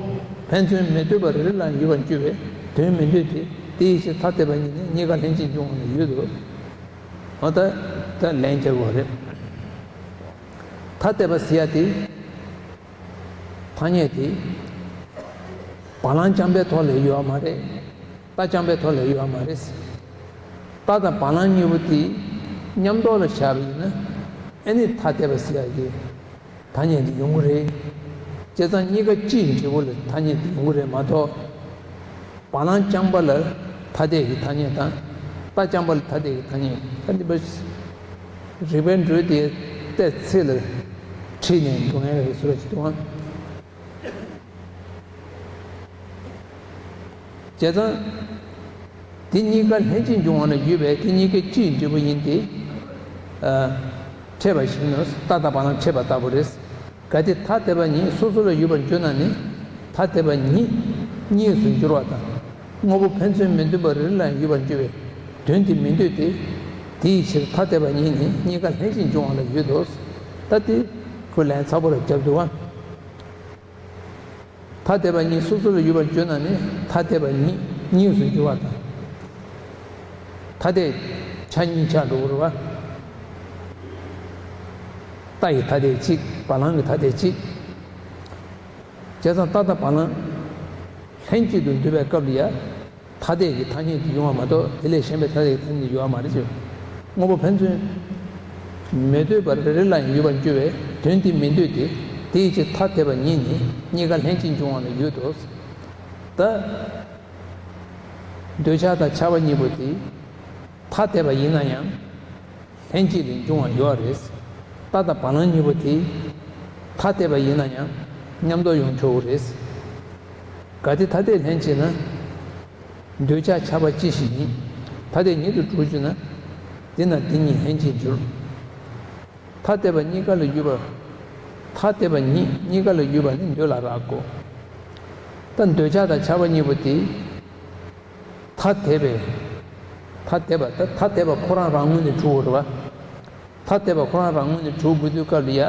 ཕན་ཚུན་མི་ལྟོས་པར་རེ་རེ་ལ་ཡོད་པར་འགྱུར་བས་དོན་མི་འདོད་དེ། དེའི་ཕྱིར་ཐ་དད་པ་ཉིད་ནི་གཉིས་ཀ་ལྷན་ཅིག་འབྱུང་བ་ལ་ཡོད་དོ། འོ་ད་ད་ལན་རྒྱག་དགོས་རེད། ཐ་དད་པ་ཟེར་ཡ་དེ། ཐ་སྙད་དེ། བ་ལང་རྐྱང་པའི་ཐོག་ལ་ཡོད་པ་མ་རེད། རྟ་རྐྱང་པའི་ཐོག་ལ་ཡོད་པ་མ་རེད། རྟ་དང་བ་ལང་གཉིས་པོ་དེ་མཉམ་དུ་ལ་བཞག་པ་ཡིན་ན། ཨ་ནི་ཐ་དད་པ་ཟེར་ཡ་གི་ཐ་སྙད་དེ་ཡོང་གི་རེད། བྱས་ཙང་གཉིས་ཀ་སྤྱིའི་འབྲས་བུ་ལ་ཐ་སྙད་དེ་ཡོང་གི་རེད་མ་གཏོགས། བ་ལང་རྐྱང་པ་ལ་ཐ་དད་ཀྱི་ཐ་སྙད་དང་། རྟ་རྐྱང་པ་ལ་ཐ་དད་ཀྱི་ཐ་སྙད། ད་འདི་པ་རིགས་པའི་འགྲོས་དེ་ཏོག་ཙམ་ལ་ཁྲིད་ནས་འགྲོ་མཁན་རེད་ཟེར་བ་ཅིག་འདུག་ཨང་། བྱས་ཙང་། དེ་གཉིས་ཀ་ལྷན་ཅིག་འབྱུང་བ་ན་ཡོད་པས་དེ་གཉིས་ཀའི་སྤྱིའི་འབྲས་བུ་ཡིན་ཏེ། ཨ། ཕྲད་པ་བཞིན་ནོ། རྟ་དང་བ་ལང་ཕྲད་པ་ལྟ་བུ་རེད། གལ་ཏེ་ཐ་དད་པ་ཉིད་སོ་སོ་ལ་ཡོད་པར་འགྱུར་ན་ནི། ཐ་དད་པ་ཉིད་གཉིས་སུ་འགྱུར་བ་དང་། དངོས་པོ་ཕན་ཚུན་མི་ལྟོས་པར་རེ་རེ་ལ་ཡོད་པར་འགྱུར་བས་དོན་དེ་མི་འདོད་དེ། དེའི་ཕྱིར་ཐ་དད་པ་ཉིད་ནི་གཉིས་ཀ་ལྷན་ཅིག་འབྱུང་བ་ལ་ཡོད་དོ། ད་དེ་ཁོས་ལན་ཚ་པོ་རེ་བརྒྱབ་འདུག་ཨ། ཐ་དད་པ་ཉིད་སོ་སོ་ལ་ཡོད་པར་འགྱུར་ན་ནི་ཐ་དད་པ་ཉིད་གཉིས་སུ་འགྱུར་བ་དང་། ཐ་དད་ཆ་གཉིས་ཆགས་འགྲོ་གི་རེད་པ། རྟ་ཡི་ཐ་དད་གཅིག་བ་ལང་གི་ཐ་དད་གཅིག་བྱས་ཙང་རྟ་དང་བ་ལང་ལྷན་ཅིག་ཏུ་འདུས་པའི་སྐབས་ལ་ཡ། ཐ་དད་ཀྱི་ཐ་སྙད་དེ་ཡོང་བ་མ་གཏོགས་དེ་ལས་གཞན་པའི་ཐ་དད་ཀྱི་ཐ་སྙད་དེ་ཡོང་བ་མ་རེད་ཅེས། དངོས་པོ་ཕན་ཚུན་མི་ལྟོས་པར་རེ་རེ་ལ་ཡང་ཡོད་པར་འགྱུར་བས་དོན་དེ་མི་འདོད་དེ། དེའི་ཕྱིར་ཐ་དད་པ་ཉིད་ནི་གཉིས་ཀ་ལྷན་ཅིག་འབྱུང་བ་ལ་ཡོད་དོ། ད། འདོད་ཆགས་དང་ཆགས་པ་གཉིས་པོ་དེ་ཐ་དད་པ་ཡིན་ན་ཡང་། ལྷན་ཅིག་ལས་འབྱུང་བ་ཡོད་རེད། རྟ་དང་བ་ལང་གཉིས་པོ་དེ་ཐ་དད་པ་ཡིན་ན་ཡང་མཉམ་དུ་ཡོང་ཆོག་གི་རེད། གལ་ཏེ་ཐ་དད་ལྷན་སྐྱེས་ན། འདོད་ཆགས་ཆགས་པ་ཅི་ཞིག་ཡིན། ཐ་དད་ཉིད་དུ་གྲུབ་གྱུར་ན། དེ་ན་དེ་གཉིས་ལྷན་ཅིག་འགྱུར། ཐ་དད་པ་གཉིས་ཀ་ལ་ཡོད་པ། ཐ་དད་པ་ཉིད་གཉིས་ཀ་ལ་ཡོད་པ་ནི་འདོད་ལ་རག་གོ། ད་འདོད་ཆགས་དང་ཆགས་པ་གཉིས་པོ་དེ། ཐ་དད་པས། ཐ་དད་པ་ད་ཐ་དད་པ་ཁོ་རང་རང་ངོས་ནས་གྲུབ་པ་རེད་པ། ཐ་དད་པ་ཁོ་རང་རང་ངོས་ནས་གྲུབ་དགོས་དུས་སྐབས་ལ་ཡ།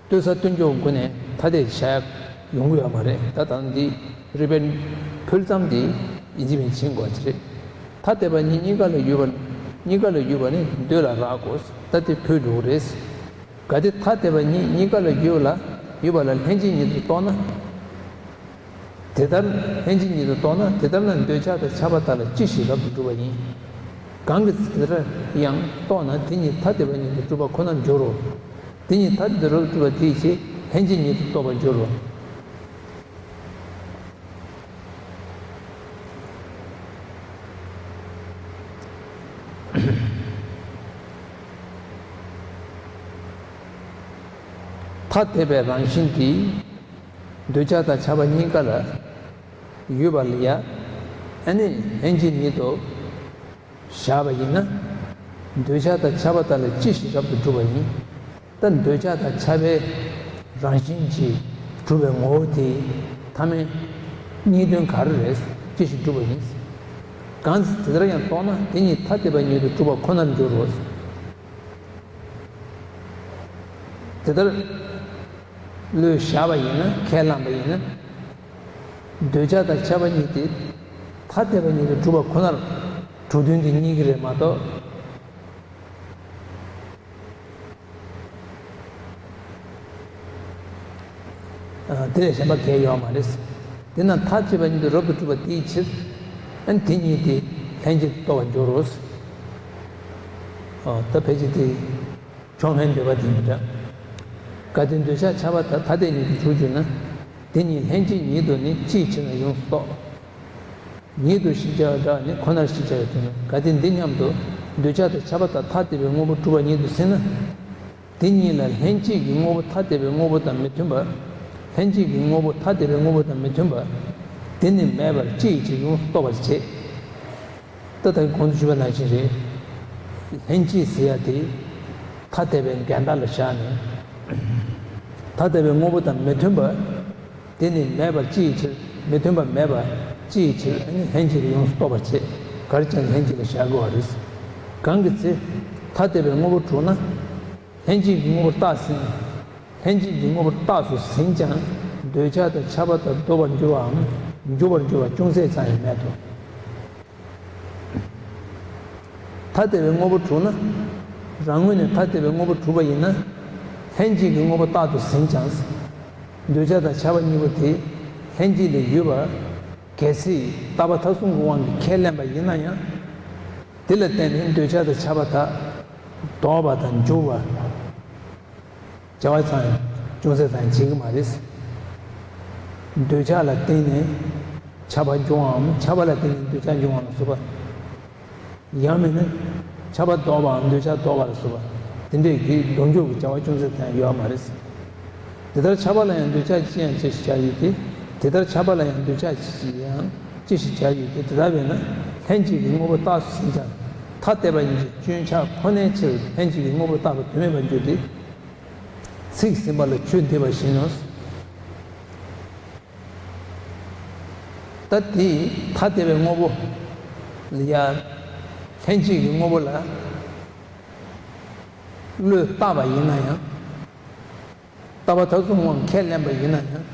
ལྟོས་ས་ལྟོས་འཇོག་སྒོ་ནས་ཐ་དད་བྱ་ཡག་ཡོང་གི་ཡོད་མ་རེད། ད་ད་འདི་རིགས་པའི་ཕུལ་ཙམ་འདི་ཡིན་གཅིག་མིན་གཅིག་དགོས་ཀྱི་རེད། ཐ་དད་པ་གཉིས་གཉིས་ཀ་ལ་ཡོད་པ། གཉིས་ཀ་ལ་ཡོད་པ་ནི་འདོད་ལ་རག་གོ། ད་དེ་འཕོས་འགྲོ་གི་རེད། གལ་ཏེ་ཐ་དད་པ་གཉིས་གཉིས་ཀ་ལ་ཡོད་ལ་ཡོད་པ་ལ་ལྷན་ཅིག་ཉིད་དུ་རྟོགས་ན། དེ་ལྟར་ལྷན་ཅིག་ཉིད་དུ་རྟོགས་ན་དེ་ལྟར་ན་འདོད་ཆགས་དང་ཁྱབ་པ་དག་ལ་ཅི་ཞིག་རབ་ཏུ་གྲུབ་པ་ཡིན། གང་གིས་དེ་ལྟར་ཡང་རྟོགས་ན་དེ་ཉིད་ཐ་དད་པ་ཉིད་དུ་གྲུབ་པ་ཁོ་ནར་འགྱུར་རོ། དེ་ཉིད་ཐ་དད་དུ་རབ་ཏུ་གྲུབ་པ་དེའི་ཕྱིར་ལྷན་ཅིག་ཉིད་དུ་རྟོགས་པར་འགྱུར་རོ། ཐ་དད་པའི་རང་བཞིན་དེ། འདོད་ཆགས་དང་ཁྱབ་པ་གཉིས་ཀ་ལ་ཡོད་པ་ལ་ཡ། ཨ་ནི་ལྷན་ཅིག་ཉིད་དུ་བཞག་པ་ཡིན་ན། འདོད་ཆགས་དང་ཁྱབ་པ་དག་ལ་ཅི་ཞིག་རབ་ཏུ་གྲུབ་པ་ཡིན། ད་འདོད་ཆགས་དང་ཁྱབ་པའི་རང་བཞིན་གྱིས་གྲུབ་པའི་ངོ་བོ་དེ་ཐ་མའི་གཉིས་དོན་ག་རེ་རེད། ཅི་ཞིག་གྲུབ་པ་ཡིན། གང་ཚེ་དེ་ལྟར་ཡང་རྟོགས་ན་དེ་ཉིད་ཐ་དད་པ་ཉིད་དུ་གྲུབ་པ་ཁོ་ནར་འགྱུར་རོ། དེ་ལྟར་བློས་བཞག་པ་ཡིན་ན། ཁས་བླངས་པ་ཡིན་ན། འདོད་ཆགས་དང་ཁྱབ་པ་གཉིས་དེ་ཐ་དད་པ་ཉིད་དུ་གྲུབ་པ་ཁོ་ནར་གྲུབ་དོན་དེ་རྙེད་ཀྱི་རེད་མ་གཏོགས། དེ་ལས་གཞན་པ་གང་ཡང་ཡོད་མ་རེད། དེས་ན་ཐ་དད་པ་ཉིད་དུ་རབ་ཏུ་གྲུབ་པ་དེའི་ཕྱིར། ཨ་ནི་དེ་ཉིད་དེ་ལྷན་ཅིག་ཏུ་རྟོགས་པར་འགྱུར་རོ། ཨ། ད་ཕལ་ཆེར་དེ་ཕྱོགས་སྔོན་འདོད་པ་དེ་ཡིན་འདྲ། གལ་ཏེ་འདོད་ཆགས་ཁྱབ་པ་དག་ཐ་དད་ཉིད་དུ་གྲུབ་གྱུར་ན། དེ་ཉིད་ལྷན་ཅིག་ཉིད་དུ་ནི་ཅིའི་ཕྱིར་ན་ཡོངས་སུ་རྟོག། ཉིད་དུ་ཞེས་བྱ་བ་འདྲ་ནི་ཁོ་ནར་ཞེས་བྱ་བའི་དོན་ནོ། གལ་ཏེ་འདི་སྙམ་དུ་འདོད་ཆགས་དང་ཁྱབ་པ་དག་ཐ་དད་པའི་དངོས་པོར་གྲུབ་པ་ཉིད་དུ་ཟིན་ན། དེ་ཉིད་ལ་ལྷན་སྐྱེས་ཀྱི་དངོས་པོ་ཐ་དད་པའི་དངོས་པོ་དང་མི་མཐུན་པ། ལྷན་སྐྱེས་ཀྱི་དངོས་པོ་ཐ་དད་པའི་དངོས་པོ་དང་མི་མཐུན་པ། དེ་ནི་མེད་པར་ཅི་ཡི་ཕྱིར་ཡོངས་སུ་རྟོག་པར་བྱེད། ད་ལྟ་གོང་དུ་ཞུས་པ་ནང་བཞིན་རེད། ལྷན་སྐྱེས་ཟེར་ཡ་དེ་ཐ་དད་པའི་འགལ་ཟླ་ལ་བཞག་ནས། ཐ་དད་པའི་དངོས་པོ་དང་མི་མཐུན་པ། དེ་ནི་མེད་པར་ཅི་ཡི་ཕྱིར་མི་མཐུན་པ་མེད་པ་ཅི་ཡི་ཕྱིར་ཨ་ནི་ལྷན་སྐྱེས་ལ་ཡོངས་སུ་རྟོག་པར་བྱེད། ག་རེ་བྱས་ནས་ལྷན་སྐྱེས་ལ་བཞག་དགོས་པ་རེད། གང་གི་ཚེ། ཐ་དད་པའི་དངོས་པོར་གྲུབ་ན། ལྷན་སྐྱེས་ཀྱི་དངོས་པོར་བཏགས་ཟིན། ལྷན་སྐྱེས་ཀྱི་དངོས་པོར་བཏགས་སུ་ཟིན་ཀྱང་འདོད་ཆགས་དང་ཁྱབ་པ་དང་ལྡོག་པར་འགྱུར་བའམ་འཇུག་པར་འགྱུར་བ་ཅུང་ཟད་ཙམ་ཡང་མེད་དོ། ཐ་དད་པའི་དངོས་པོ་གྲུབ་ན། རང་ངོས་ནས་ཐ་དད་པའི་དངོས་པོ་གྲུབ་པ་ཡིན་ན། ལྷན་སྐྱེས་ཀྱི་དངོས་པོ་རྟག་ཏུ་ཟིན་ཀྱང་། འདོད་ཆགས་དང་ཁྱབ་པ་གཉིས་པོ་དེ་ལྷན་སྐྱེས་ལ་ཡོད་པ། གལ་སྲིད་རྟག་པ་མཐའ་གསུམ་གྱི་དབང་གིས་ཁས་ལེན་པ་ཡིན་ན་ཡང་། དེ་ལ་བརྟེན་ནས་འདོད་ཆགས་དང་ཁྱབ་པ་དག་ལྡོག་པ་དང་འཇུག་པ། བྱ་བ་ཚང་ཡང་ཅུང་ཟད་ཙམ་བྱེད་ཀྱི་མ་རེད། འདོད་ཆགས་ལ་བརྟེན་ནས་ཁྱབ་པ་འབྱུང་བའམ་ཁྱབ་པ་ལ་བརྟེན་ནས་འདོད་ཆགས་འབྱུང་བ་ལ་སོགས་པ། ཡང་མིན་ན། ཁྱབ་པ་ལྡོག་པའམ་འདོད་ཆགས་ལྡོག་པ་ལ་སོགས་པ། དེ་འདྲའི་གི་ལྡོག་འཇུག་གི་བྱ་བ་ཅུང་ཟད་ཙམ་ཡང་ཡོད་མ་རེད། དེ་ལྟར་ཁྱབ་པ་ལ་ཡང་འདོད་ཆགས་ཅི་ཡང་ཅི་ཞིག་བྱ་ཡོད་དེ། དེ་ལྟར་ཁྱབ་པ་ལ་ཡང་འདོད་ཆགས་ཅི་ཞིག་ཡང་ཅི་ཞིག་བྱ་ཡོད་དེ། དེ་ལྟ་བས་ན་ལྷན་སྐྱེས་ཀྱི་དངོས་པོ་རྟག་ཏུ་ཟིན་ཀྱང་ཐ་དད་པ་ཉིད་ཀྱི་སྐྱོན་ཆགས་ཁོ་ནའི་ཕྱིར་ལྷན་སྐྱེས་ཀྱི་དངོས་པོ་རྟག་ཏུ་དོན་མེད་པར་འགྱུར་ཏེ། ཚིག་ཟིན་པ་ལ་ཆོས་འདི་པ་བཞིན་ནོ། ད་དེ་ཐ་དད་པའི་དངོས་པོ་ལ་ཡ། ལྷན་སྐྱེས་ཀྱི་དངོས་པོ་ལ་བློས་བཏགས་པ་ཡིན་ན་ཡང་། རྟག་པ་མཐའ་གསུམ་དབང་ཁས་ལེན་པ་ཡིན་ན་ཡང་།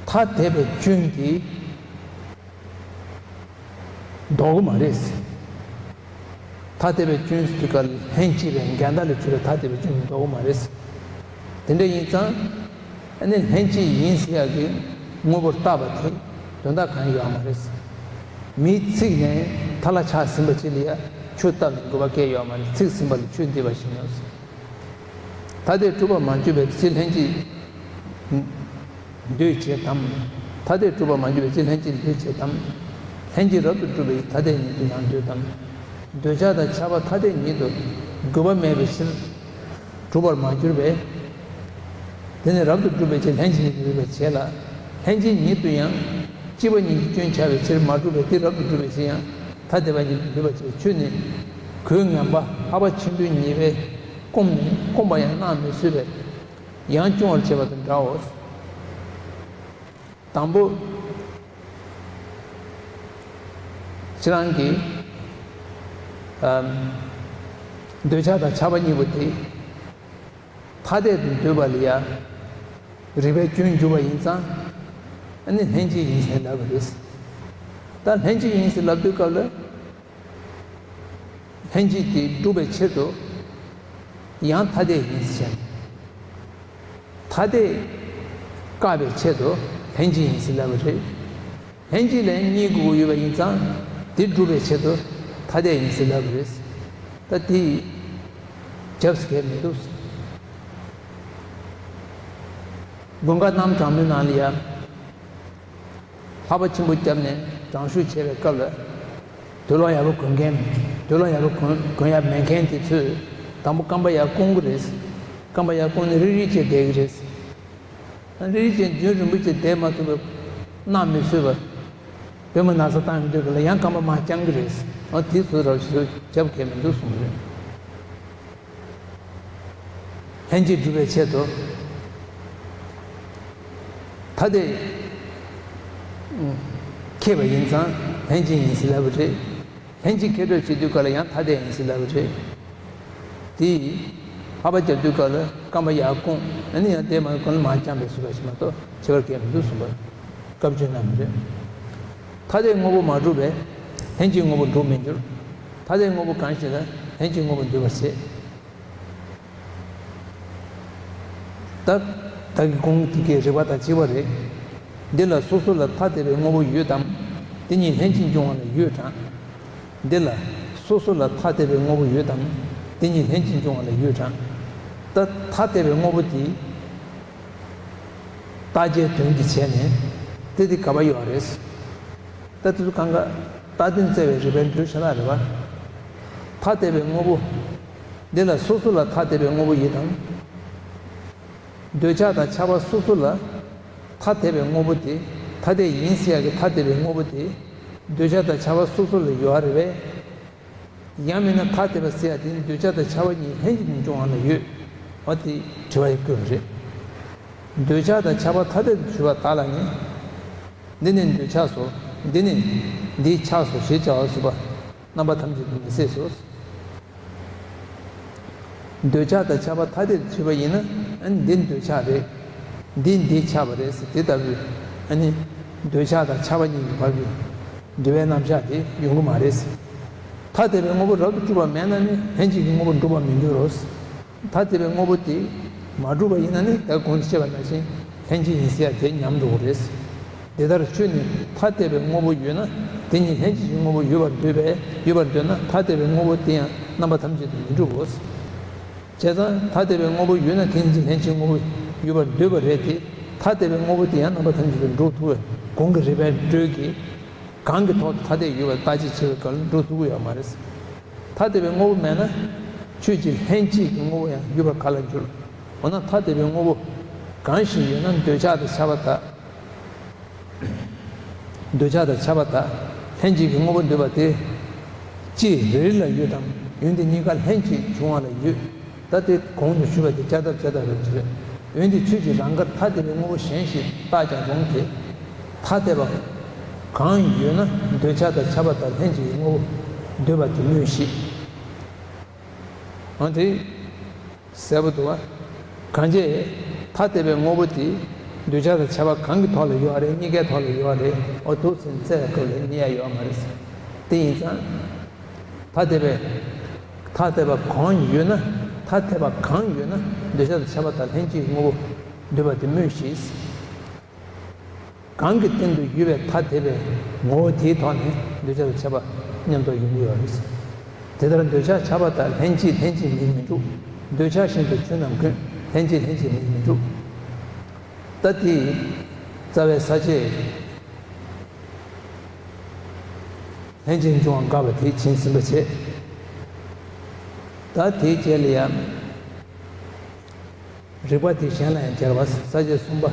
ཐ་དད་པའི་སྐྱོན་དེ་ལྡོག་གི་མ་རེད། ཐ་དད་པའི་སྐྱོན་ཟེར་དུས་སྐབས་ལྷན་སྐྱེས་པའི་འགལ་ཟླ་ལས་གྲུབ་པའི་ཐ་དད་པའི་སྐྱོན་དེ་ལྡོག་གི་མ་རེད། དེ་འདྲ་ཡིན་ཙང་། ཨ་ནི་ལྷན་སྐྱེས་ཡིན་ཟེར་ཡག་གི་དངོས་པོར་བཏགས་པ་དེ་དོན་དག་གང་ཡང་ཡོད་མ་རེད། མིའི་ཚིག་ནས་མཐའ་ལ་ཆགས་ཟིན་པ་ཅིག་ལ་ཡ་ཆོས་བཏབ་ནས་དགོས་པ་གང་ཡང་ཡོད་མ་རེད། ཚིག་ཟིན་པ་ལ་ཆོས་འདི་པ་བཞིན་ནོ། ཐ་དད་གྲུབ་པར་མ་གྱུར་པའི་ཕྱིར་ལྷན་སྐྱེས་འདོད་བྱེད་དམ། ཐ་དད་གྲུབ་པར་མ་གྱུར་པའི་ཕྱིར་ལྷན་སྐྱེས་འདོད་བྱེད་དམ། ལྷན་སྐྱེས་རབ་ཏུ་གྲུབ་པའི་ཐ་དད་ཉིད་དུ་ཡང་འདོད་དམ། འདོད་ཆགས་དང་ཁྱབ་པ་ཐ་དད་ཉིད་དུ་དགོས་པ་མེད་པའི་ཕྱིར། གྲུབ་པར་མ་གྱུར་པས། དེ་ནི་རབ་ཏུ་གྲུབ་པའི་ཕྱིར་ལྷན་སྐྱེས་ཉིད་དུ་འདོད་པར་བྱེད་ལ། ལྷན་སྐྱེས་ཉིད་དུ་ཡང་སྐྱེས་པ་ཉིད་ཀྱི་སྐྱོན་ཆགས་པའི་ཕྱིར་མ་གྲུབ་པས་དེ་རབ་ཏུ་གྲུབ་པའི་ཕྱིར་ཡང་ཐ་དད་པ་ཉིད་དུ་འདོད་པར་བྱེད། ཆོས་ནི་གོས་ངན་པ་ལྷག་པ་ཆེན་པོའི་ཉེས་པས་བསྐུམས་ནས་བསྐུམས་པ་ཡང་གནང་མི་བཟོད་པས་ཡང་སྐྱོང་བར་བྱེད་པ་དང་འདྲའོ། དང་པོ། ཁྱེད་རང་གིས་ཨམ། འདོད་ཆགས་དང་ཆགས་པ་གཉིས་པོ་དེ་ཐ་དད་དུ་འདོད་པ་ལ་ཡ། རིགས་པས་སྐྱོན་འཇུག་པ་ཡིན་ཙང་། ཨ་ནི་ལྷན་སྐྱེས་ཡིན་ཟེར་ལབ་པ་རེད། ད་ལྷན་སྐྱེས་ཡིན་ཟེར་ལབ་དུས་སྐབས་ལ། ལྷན་ཅིག་དེ་སྒྲུབ་པའི་ཆེད་དུ་ཡང་ཐ་དད་ཡིན་ཟེར་བྱས། ཐ་དད་བཀག་པའི་ཆེད་དུ་ལྷན་ཅིག་ཡིན་ཟེར་ལབ་པ་རེད། ལྷན་ཅིག་ལ་གཉིས་དགོས་ཀྱི་ཡོད་པ་ཡིན་ཙང་དེ་སྒྲུབ་པའི་ཆེད་དུ་ཐ་དད་ཡིན་ཟེར་ལབ་པ་རེད། ད་དེ་རྒྱབ་ཟེར་གལ་མི་འདུག་དགུན་ཁ་གནམ་གྲང་མོའི་ནང་ལ་ཡ། ལྷགས་པ་ཆེན་པོ་བརྒྱབ་ནས་སྦྲང་ཞུགས་བྱེད་པའི་སྐབས་ལ། དུག་ལོག་ཡག་པོ་གོན་མཁན། དུག་ལོག་ཡག་པོ་གོན་གོན་ཡག་མེད་མཁན་དེ་ཚོས་དང་པོ་རྐང་པ་ཡར་བསྐུམ་གི་རེད། རྐང་པ་ཡར་བསྐུམ་ནས་རིལ་རིལ་བྱས་བསྡད་ཀྱི་རེད། རིལ་རིལ་བྱས་རྒྱུན་རིང་པོ་ཅིག་བསྡད་མ་ཐུབ་པ། གནག་མི་བཟོད་པ། པུས་མོ་ན་ཚ་བཏང་ཡོང་དུས་ཀ་ལ་ཡང་རྐང་པ་མར་བརྐྱང་གི་རེད། འོ་དེ་ཚོ་ར་ཞིག་རྒྱབ་གལ་མི་འདུག་གསུངས་པ་རེད། ལྷན་ཅིག་སྒྲུབ་པའི་ཆེད་དུ། ཐ་དད་ཁེགས་པ་ཡིན་ཙང་ལྷན་ཅིག་ཡིན་ཟེར་ལབ་པ་རེད། ལྷན་ཅིག་ཁེགས་གྲོལ་བྱེད་དུས་སྐབས་ལ་ཡང་ཐ་དད་ཡིན་ཟེར་ལབ་པ་རེད། དེ་ཡིས་ལྷགས་པ་བརྒྱབ་དུས་སྐབས་ལ་རྐང་པ་ཡར་བསྐུམ། ཨ་ནི་ཡང་དེ་མ་བསྐུམ་ལ་མར་བརྐྱངས་པའི་བཟོ་འདྲ་ཞིག་མ་གཏོགས་ཁྱད་པར་གལ་མི་འདུག་གསུངས་པ། སྐབས་བཅོ་ལྔ་རེད། ཐ་དད་དངོས་པོ་མ་གྲུབ་པས་ལྷན་ཅིག་དངོས་པོ་འགྲུབ་མི་འགྱུར། ཐ་དད་དངོས་པོ་གང་ཞིག་ལ་ལྷན་ཅིག་དངོས་པོ་འདུས་པར་བྱེད། ད། ད་གི་གོང་དེ་གའི་རིགས་པ་དང་གཅིག་པ་རེད། འདི་ལ་སོ་སོ་ལ་ཐ་དད་པའི་དངོས་པོ་ཡོད་དམ། དེ་གཉིས་ལྷན་ཅིག་འབྱུང་བ་ལ་ཡོད་དྲང་། འདི་ལ་སོ་སོ་ལ་ཐ་དད་པའི་དངོས་པོ་ཡོད་དམ། དེ་གཉིས་ལྷན་ཅིག་འབྱུང་བ་ལ་ཡོད་དྲང་། ད་ཐ་དད་པའི་དངོས་པོ་དེ། རྟག་ཆད་དོན་གྱིས་བྱས་ནས་དེ་དེ་ག་པར་ཡོད་རེད། ད་དེ་ཚོ་གང་ག་རྟག་དོན་བཙལ་བའི་རིགས་པའི་འགྲོས་ཤ་སྟག་རེད་པ། ཐ་དད་པའི་དངོས་པོ། འདི་ལ་སོ་སོ་ལ་ཐ་དད་པའི་དངོས་པོ་ཡོད་དམ། འདོད་ཆགས་དང་ཆགས་པ་སོ་སོ་ལ་ཐ་དད་པའི་དངོས་པོ་དེ། ཐ་དད་ཡིན་ཟེར་ཡག་གི་ཐ་དད་པའི་དངོས་པོ་དེ། འདོད་ཆགས་དང་ཆགས་པ་སོ་སོ་ལ་ཡོད་རེད་པས། ཡང་མིན་ན་ཐ་དད་པ་ཟེར་ཡག་དེ་འདོད་ཆགས་དང་ཆགས་པ་གཉིས་ལྷན་ཅིག་ཏུ་འབྱུང་བ་ལ་ཡོད། འོ་དེ་དྲི་བ་ཡི་བཀོད་པ་རེད། འདོད་ཆགས་དང་ཆགས་པ་ཐ་དད་དུ་གྱུར་པ་དག་ལ་ནི། འདི་ནི་འདོད་ཆགས་སོ། འདི་ནི་འདིས་ཆགས་སོ་ཞེས་བྱ་བ་གསུམ་པ། རྣམ་པ་ཐམས་ཅད་དུ་མི་སྲིད་སོ། འདོད་ཆགས་དང་ཆགས་པ་ཐ་དད་དུ་གྱུར་པ་ཡིན་ན། ཨ་ནི་འདི་འདོད་ཆགས་རེད། འདི་འདིས་ཆགས་པ་རེད་ཟེར་དེ་ལྟ་བུའི། ཨ་ནི་འདོད་ཆགས་དང་ཆགས་པ་གཉིས་ཀྱི་བར་གྱི་འབྲེལ་བའི་རྣམ་གཞག་དེ་ཡོང་གི་མ་རེད། ཐ་དད་པའི་དངོས་པོ་རབ་ཏུ་གྲུབ་པ་མེད་ན་ནི་ལྷན་ཅིག་གི་དངོས་པོ་འགྲུབ་པར་མི་འགྱུར་རོ། ཐ་དད་པའི་དངོས་པོ་དེ་མ་གྲུབ་པ་ཡིན་ན་ནི་ད་གོང་དུ་བཤད་པ་ནང་བཞིན་ལྷན་ཅིག་ཡིན་ཟེར་ཡག་དེ་ཉམས་འགྲོ་གི་རེད། དེ་ལྟར་ཆོས་ནི་ཐ་དད་པའི་དངོས་པོ་ཡོད་ན་དེ་གཉིས་ལྷན་ཅིག་གི་དངོས་པོ་ཡོད་པར་འདོད་པས། ཡོད་པར་འདོད་ན་ཐ་དད་པའི་དངོས་པོ་དེ་ཡང་རྣམ་པ་ཐམས་ཅད་དུ་མི་འགྲུབ་བོ། བྱས་ཙང་ཐ་དད་པའི་དངོས་པོ་ཡོད་ན་དེ་གཉིས་ལྷན་ཅིག་དངོས་པོ་ཡོད་པར་འདོད་པ་རེད་དེ། ཐ་དད་པའི་དངོས་པོ་དེ་ཡང་རྣམ་པ་ཐམས་ཅད་དུ་འགྲུབ་ཐུབ་པས་གོང་གི་རིགས་པའི་འགྲོས་ཀྱིས། གང་གི་ཐོག་ཏུ་ཐ་དད་ཡོད་པར་བརྟག་དཔྱད་བྱེད་པའི་སྐབས་ལ་འགྲོ་ཐུབ་ཀྱི་ཡོད་མ་རེད། ཐ་དད་པའི་དངོས་པོ་མེད་ན། ཆོས་ཀྱི་ལྷན་ཅིག་གི་དངོས་པོ་ཡང་ཡོད་པར་ག་ལ་འགྱུར། འོ་ན་ཐ་དད་པའི་དངོས་པོ་གང་ཞིག་ཡོད་ན་འདོད་ཆགས་དང་ཆགས་པ་དག་འདོད་ཆགས་དང་ཆགས་པ་དག་ལྷན་ཅིག་གི་དངོས་པོ་འདོད་པ་དེ། སྤྱིར་རེ་རེ་ལ་ཡོད་དམ། ཡོད་འདི་གཉིས་ཀ་ལྷན་ཅིག་འབྱུང་བ་ལ་ཡོད། ད་དེ་གོང་དུ་ཞུས་པ་དེ་བསྐྱར་ལྡབ་བྱས་ལྟར་རེད་ཟེར། འོན་ཏེ་ཆོས་ཀྱི་རང་དགར་ཐ་དད་པའི་དངོས་པོ་གཞན་ཞིག་བརྟགས་ཀྱང་རུང་སྟེ། ཐ་དད་པ་གང་ཡོད་ན་འདོད་ཆགས་དང་ཆགས་པ་དང་ལྷན་ཅིག་གི་དངོས་པོ་འདོད་པ་དེ་སྨོས་ཤིག་འོན་ཏེ། གསལ་པོ་འདུག་བ། གང་ཅི། ཐ་དད་པའི་དངོས་པོ་དེ། འདོད་ཆགས་དང་ཆགས་པ་གང་གི་ཐོག་ལ་ཡོད་རེད། གཉིས་ཀའི་ཐོག་ལ་ཡོད་རེད། འོ་འདུག་ཟེར་བཙལ་བའི་སྐབས་ལ་རྙེད་ཡ་ཡོད་མ་རེད། དེ་ཡིན་ཙང་། ཐ་དད་པའི། ཐ་དད་པ་གང་ཡོད་ན། ཐ་དད་པ་གང་ཡོད་ན་འདོད་ཆགས་དང་ཆགས་པ་དང་ལྷན་ཅིག་དངོས་པོ་འདོད་པ་དེ་སྨོས་ཤིག་གང་གི་སྟེང་དུ་ཡོད་པའི་ཐ་དད་པའི་ངོ་བོ་དེའི་ཐོག་ནས་འདོད་ཆགས་དང་ཆགས་པ་མཉམ་དུ་ཡོང་གི་ཡོད་རེད། དེ་ལྟར་འདོད་ཆགས་ཆགས་པ་དག་ལྷན་ཅིག་ལྷན་ཅིག་མིན་མི་འགྲུབ། འདོད་ཆགས་བཞིན་དུ་ཆོས་རྣམས་ཀུན་ལྷན་ཅིག་ལྷན་ཅིག་མིན་མི་འགྲུབ། ད་དེ་རྩ་བའི་ས་བཅད། ལྷན་ཅིག་འབྱུང་བ་དགག་པ་དེ་བྱིན་ཟིན་པ་བྱས། ད་དེའི་རྗེས་ལ་ཡང་། རིགས་པ་དེ་གཞན་ལ་ཡང་སྦྱར་བ། ས་བཅད་གསུམ་པ།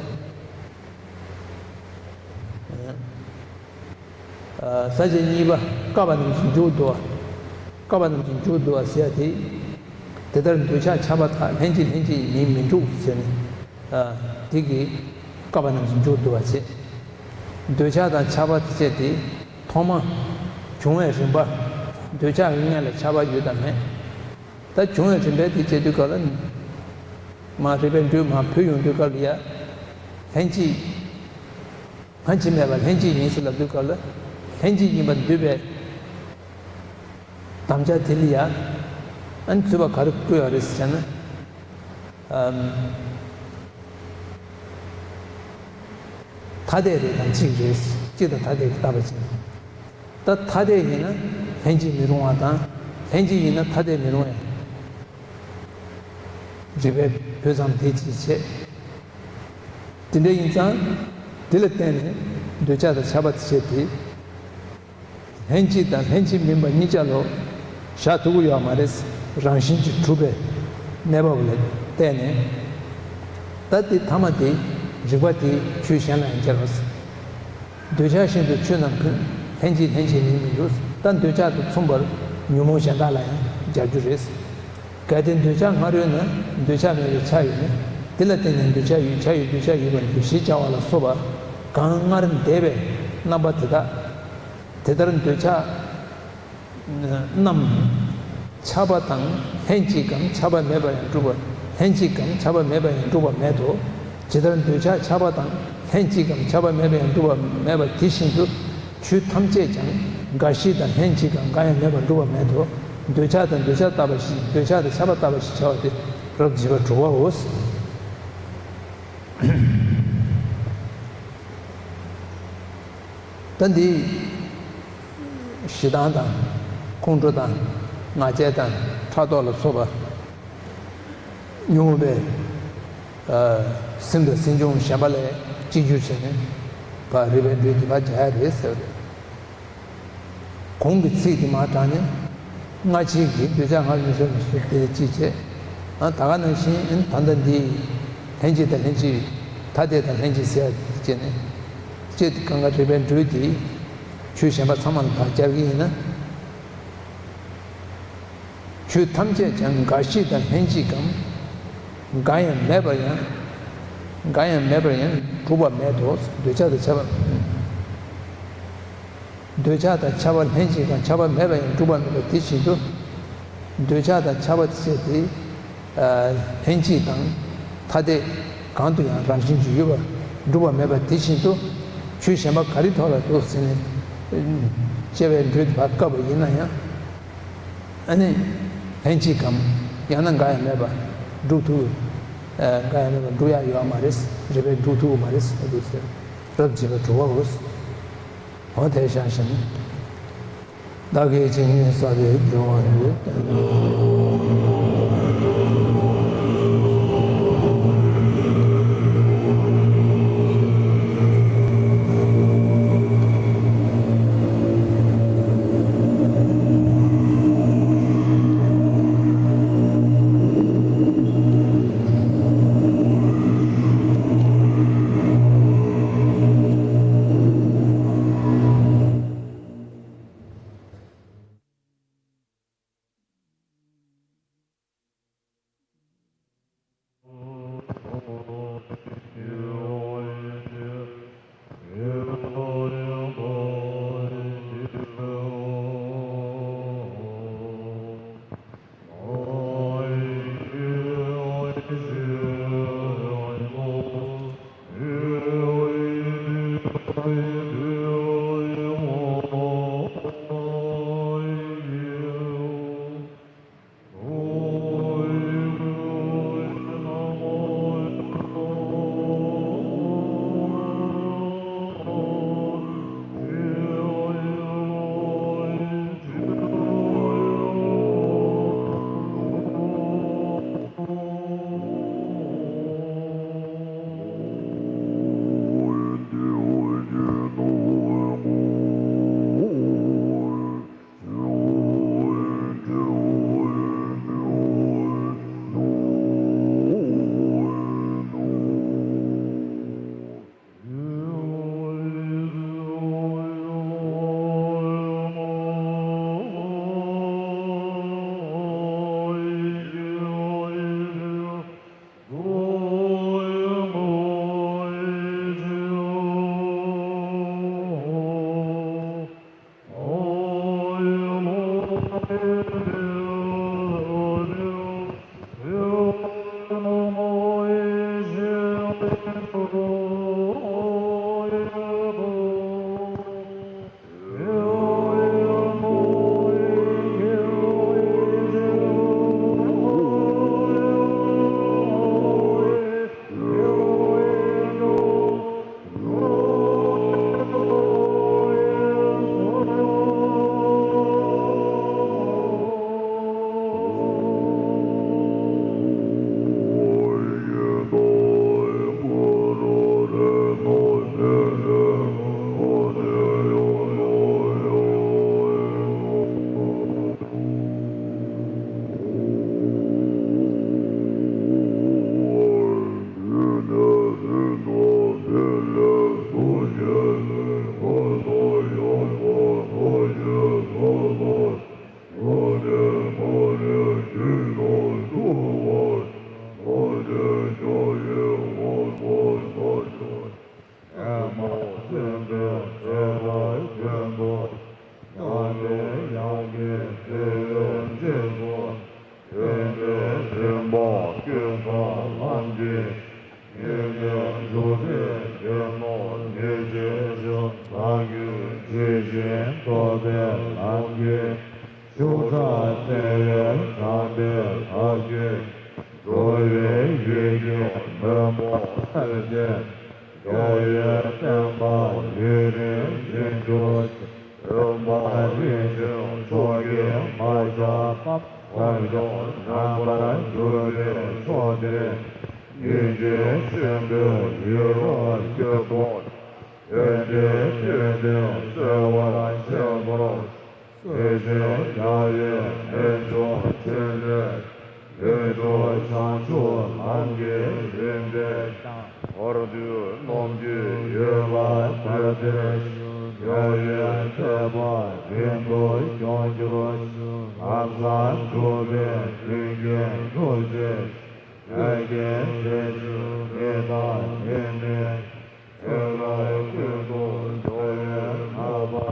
ས་བཅད་གཉིས་པ། བཀག་པ་རྣམས་ཀྱི་མཇུག་བསྡུ་བ། བཀག་པ་རྣམས་ཀྱི་མཇུག་བསྡུ་བ་ཟེར་ཡ་དེ། དེ་ལྟར་འདོད་ཆགས་ཆགས་པ་དག་ལྷན་ཅིག་ལྷན་ཅིག་མིན་མི་འགྲུབ་ཟེར་ནས། དེ་གིས་བཀག་པ་རྣམས་ཀྱི་མཇུག་བསྡུ་བ་བྱེད། འདོད་ཆགས་དང་ཆགས་པ་དེ་བྱས་ཏེ། ཐོག་མ། བྱུང་བའི་རིམ་པ། འདོད་ཆགས་ཀྱི་སྔོན་ལ་ཆགས་པ་ཡོད་དམ་མེད། ད་བྱུང་བའི་རིམ་པའི་དེ་བྱེད་དུས་སྐབས་ལ། མ་རིགས་པའི་འགྲོས་མ་བུད་ཡོང་དུས་སྐབས་ལ་ཡ། ལྷན་ཅིག་སྔ་ཕྱི་མེད་པར་ལྷན་ཅིག་ཡིན་ཟེར་ལབ་དུས་སྐབས་ལ། ལྷན་ཅིག་ཡིན་པར་འདོད་པའི། དམ་བཅའ་དེ་ལ་ཡ། ཨ་ནི་ཚུད་པ་ག་རེ་བསྐུལ་ཡོད་རེད་ཟེར་ན། ཨམ། ཐ་དད་རེད་དང་གཅིག་རེད། གཅིག་དང་ཐ་དད་ཀྱི་ལྟ་བ་ཅན། ད་ཐ་དད་ཡིན་ན་ལྷན་ཅིག་མི་རུང་བ་དང་། ལྷན་ཅིག་ཡིན་ན་ཐ་དད་མི་རུང་བ། རིགས་པའི་བུ་ཚང་དེ་གཅིག་བྱས། དེ་འདྲ་ཡིན་ཙང་། དེ་ལ་བརྟེན་ནས་འདོད་ཆགས་དང་ཁྱབ་པ་དེ་བྱས་ཏེ། ལྷན་ཅིག་དང་ལྷན་ཅིག་མིན་པ་གཉིས་ཆ་ལོ་བཞག་ཐུབ་ཀྱི་ཡོད་མ་རེད། རང་བཞིན་གྱིས་གྲུབ་པའི་གནས་བབ་ལ་བརྟེན་ནས། ད་དེ་ཐ་མ་དེ་རིགས་པ་དེ་ཆོས་གཞན་ལ་ཡང་སྦྱར་བ། འདོད་ཆགས་བཞིན་དུ་ཆོས་རྣམས་ཀུན། ལྷན་ཅིག་ལྷན་ཅིག་མིན་མི་འདུག་ད་འདོད་ཆགས་དང་མཚུངས་པར་ཉོན་མོངས་གཞན་དག་ལ་ཡང་སྦྱར་རྒྱུ་རེད། གལ་ཏེ་འདོད་ཆགས་སྔར་ཡོད་ན། འདོད་ཆགས་མེད་པའི་ཆ་ཡོད་ན། དེ་ལ་བརྟེན་ནས་འདོད་ཆགས་ཡོད། ཆ་ཡོད་འདོད་ཆགས་ཡོད་པར་འགྱུར་ཞེས་བྱ་བ་ལ་སོགས་པ། གང་སྔར་འདས་པའི་རྣམ་པ་དེ་དག། དེ་ལྟར་འདོད་ཆགས་རྣམས་ཁྱབ་པ་དང་ལྷན་ཅིག་གམ་ཁྱབ་པ་མེད་པར་ཡང་གྲུབ་པ། ལྷན་ཅིག་གམ་ཁྱབ་པ་མེད་པར་ཡང་གྲུབ་པ་མེད་དོ། ཇི་ལྟར་འདོད་ཆགས་ཁྱབ་པ་དང་ལྷན་ཅིག་གམ་ཁྱབ་པ་མེད་པར་ཡང་གྲུབ་པ་མེད་པ་དེ་བཞིན་དུ། ཆོས་ཐམས་ཅད་ཀྱང་འགའ་ཞིག་དང་ལྷན་ཅིག་གམ་འགའ་ཡང་མེད་པར་གྲུབ་པ་མེད་དོ། འདོད་ཆགས་དང་འདོད་ཆགས་ལྟ་བ་ཞིག་འདོད་ཆགས་དང་ཁྱབ་པ་ལྟ་བ་ཞེས་བྱ་བ་སྟེ། རབ་འབྱེད་པ་དྲུག་པའོ། ད་འདི་ཞེ་སྡང་དང་། ཁོང་ཁྲོ་དང་། ང་རྒྱལ་དང་། ཕྲག་དོག་ལ་སོགས་པ་ཉོན་མོངས་པའི། ཨ། སེམས་དང་སེམས་བྱུང་གཞན་པ་ལ་གཅིག་གྱུར་བྱས་ནས། ཕར་རིགས་པས་འགྲོས་འདི་ཕར་སྦྱར་ཡ་རེད་ཟེར་བ་རེད། གོང་གི་ཚིག་དེ་མར་དྲངས་ནས། སྔ་ཕྱི་གི་འདོད་ཆགས་སྔར་མི་བཟོད་མི་བཟོད་དེ་ལ་གཅིག་བྱས། ཨ། ད་ག་ནང་བཞིན་ད་ལྟ་འདི་ལྷན་ཅིག་དང་ལྷན་ཅིག་ཐ་དད་དང་ལྷན་ཅིག་ཟེར་ཡ་དེ་བྱས་ནས། ཅེས་དེ་གང་ག་རིགས་པས་འགྲོས་དེ་ཆོས་གཞན་པ་ཚང་མ་ལ་ཕར་སྦྱར་གྱི་ཡིན་ན། ཆོས་ཐམས་ཅད་ཀྱང་འགའ་ཞིག་དང་ལྷན་ཅིག་གམ། འགའ་ཡང་མེད་པར་ཡང་། འགའ་ཡང་མེད་པར་ཡང་གྲུབ་པ་མེད་དོ། འདོད་ཆགས་དང་ཁྱབ་པ། འདོད་ཆགས་དང་ཁྱབ་པ་ལྷན་ཅིག་དང་ཁྱབ་པ་མེད་པར་ཡང་གྲུབ་པ་མེད་པ་དེ་བཞིན་དུ། འདོད་ཆགས་དང་ཁྱབ་པ་དེ་བྱས་ཏེ། ལྷན་ཅིག་དང་ཐ་དད་གང་དུ་ཡང་རང་བཞིན་གྱིས་ཡོད་པར་གྲུབ་པ་མེད་པ་དེ་བཞིན་དུ། ཆོས་གཞན་པ་ག་རེའི་ཐོག་ལ་འདུག་ཟེར་ནས་དཔྱད་པའི་འགྲོས་དེ་ཕར་བཀབ་པ་ཡིན་ན་ཡང་། ཨ་ནི་ལྷན་ཅིག་གམ། ཡང་ན་འགའ་ཡང་མེད་པར་སྒྲུབ་ཐུབ། འགའ་ཡང་མེད་པར་སྒྲུབ་ཡ་ཡོད་མ་རེད། རིགས་པས་སྒྲུབ་ཐུབ་མ་རེད་ཟེར་དུས་ཟེར། རབ་འབྱེད་པ་དྲུག་པའོ། འོ་དེ་བཞག་བཞིན། བདག་གིས་ཇི་སྙེད་བསགས་པའི་དགེ་བ་འདི། གི་ཤུགས་དྲག་བརྩེ་བའི་དྲང་པོའི་ཐབས་ཀྱིས། འགྲོ་བའི་ཡིད་ཀྱི་མོས་གུས་ཐར་བྱེད། རྒྱལ་བའི་བསྟན་པ་ཡུན་རིང་འཛིན་གྱུར་ཅིག་འོད་དཔག་རིན་ཆེན་མཆོག་གི་མ་ཆགས་པ། བསྐལ་བརྒྱར་རྣམ་པར་གྱུར་པའི་མཆོག་དེ། སྙིང་རྗེ་ཆེན་པོས་ཡིད་རབ་བསྐྱོད་པ། དེ་འདྲའི་བསྟན་པའི་གསོལ་བ་འདེབས་པར། བརྩེ་ཆེན་རྒྱལ་བའི་རྣལ་འབྱོར་འཕྲིན་ལས། ཡུན་དུ་བྱང་ཆུབ་ལམ་གྱི་རིམ་པས་ཀྱང་། བར་དུ་རྣམ་ཀུན་ཡུལ་ལ་དར་ཏེ། རྒྱལ་བའི་ཐེག་པ་རིང་དུ་སྐྱོང་གྱུར་ཅིག་ལམ་བཟང་སྒྲུབ་པའི་མཐུན་རྐྱེན་ཐོབ་ཕྱིར། འོད་ཀྱི་ཟེར་ཞུ་མི་དང་མི་མིན། ཚེ་རབས་ཀུན་ཏུ་འགྲོ་བའི་ནང་པ།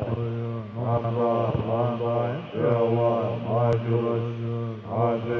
རྣམ་དག་ལམ་དང་བྲལ་བར་མ་གྱུར་ཅིག་ཨ་ཙི།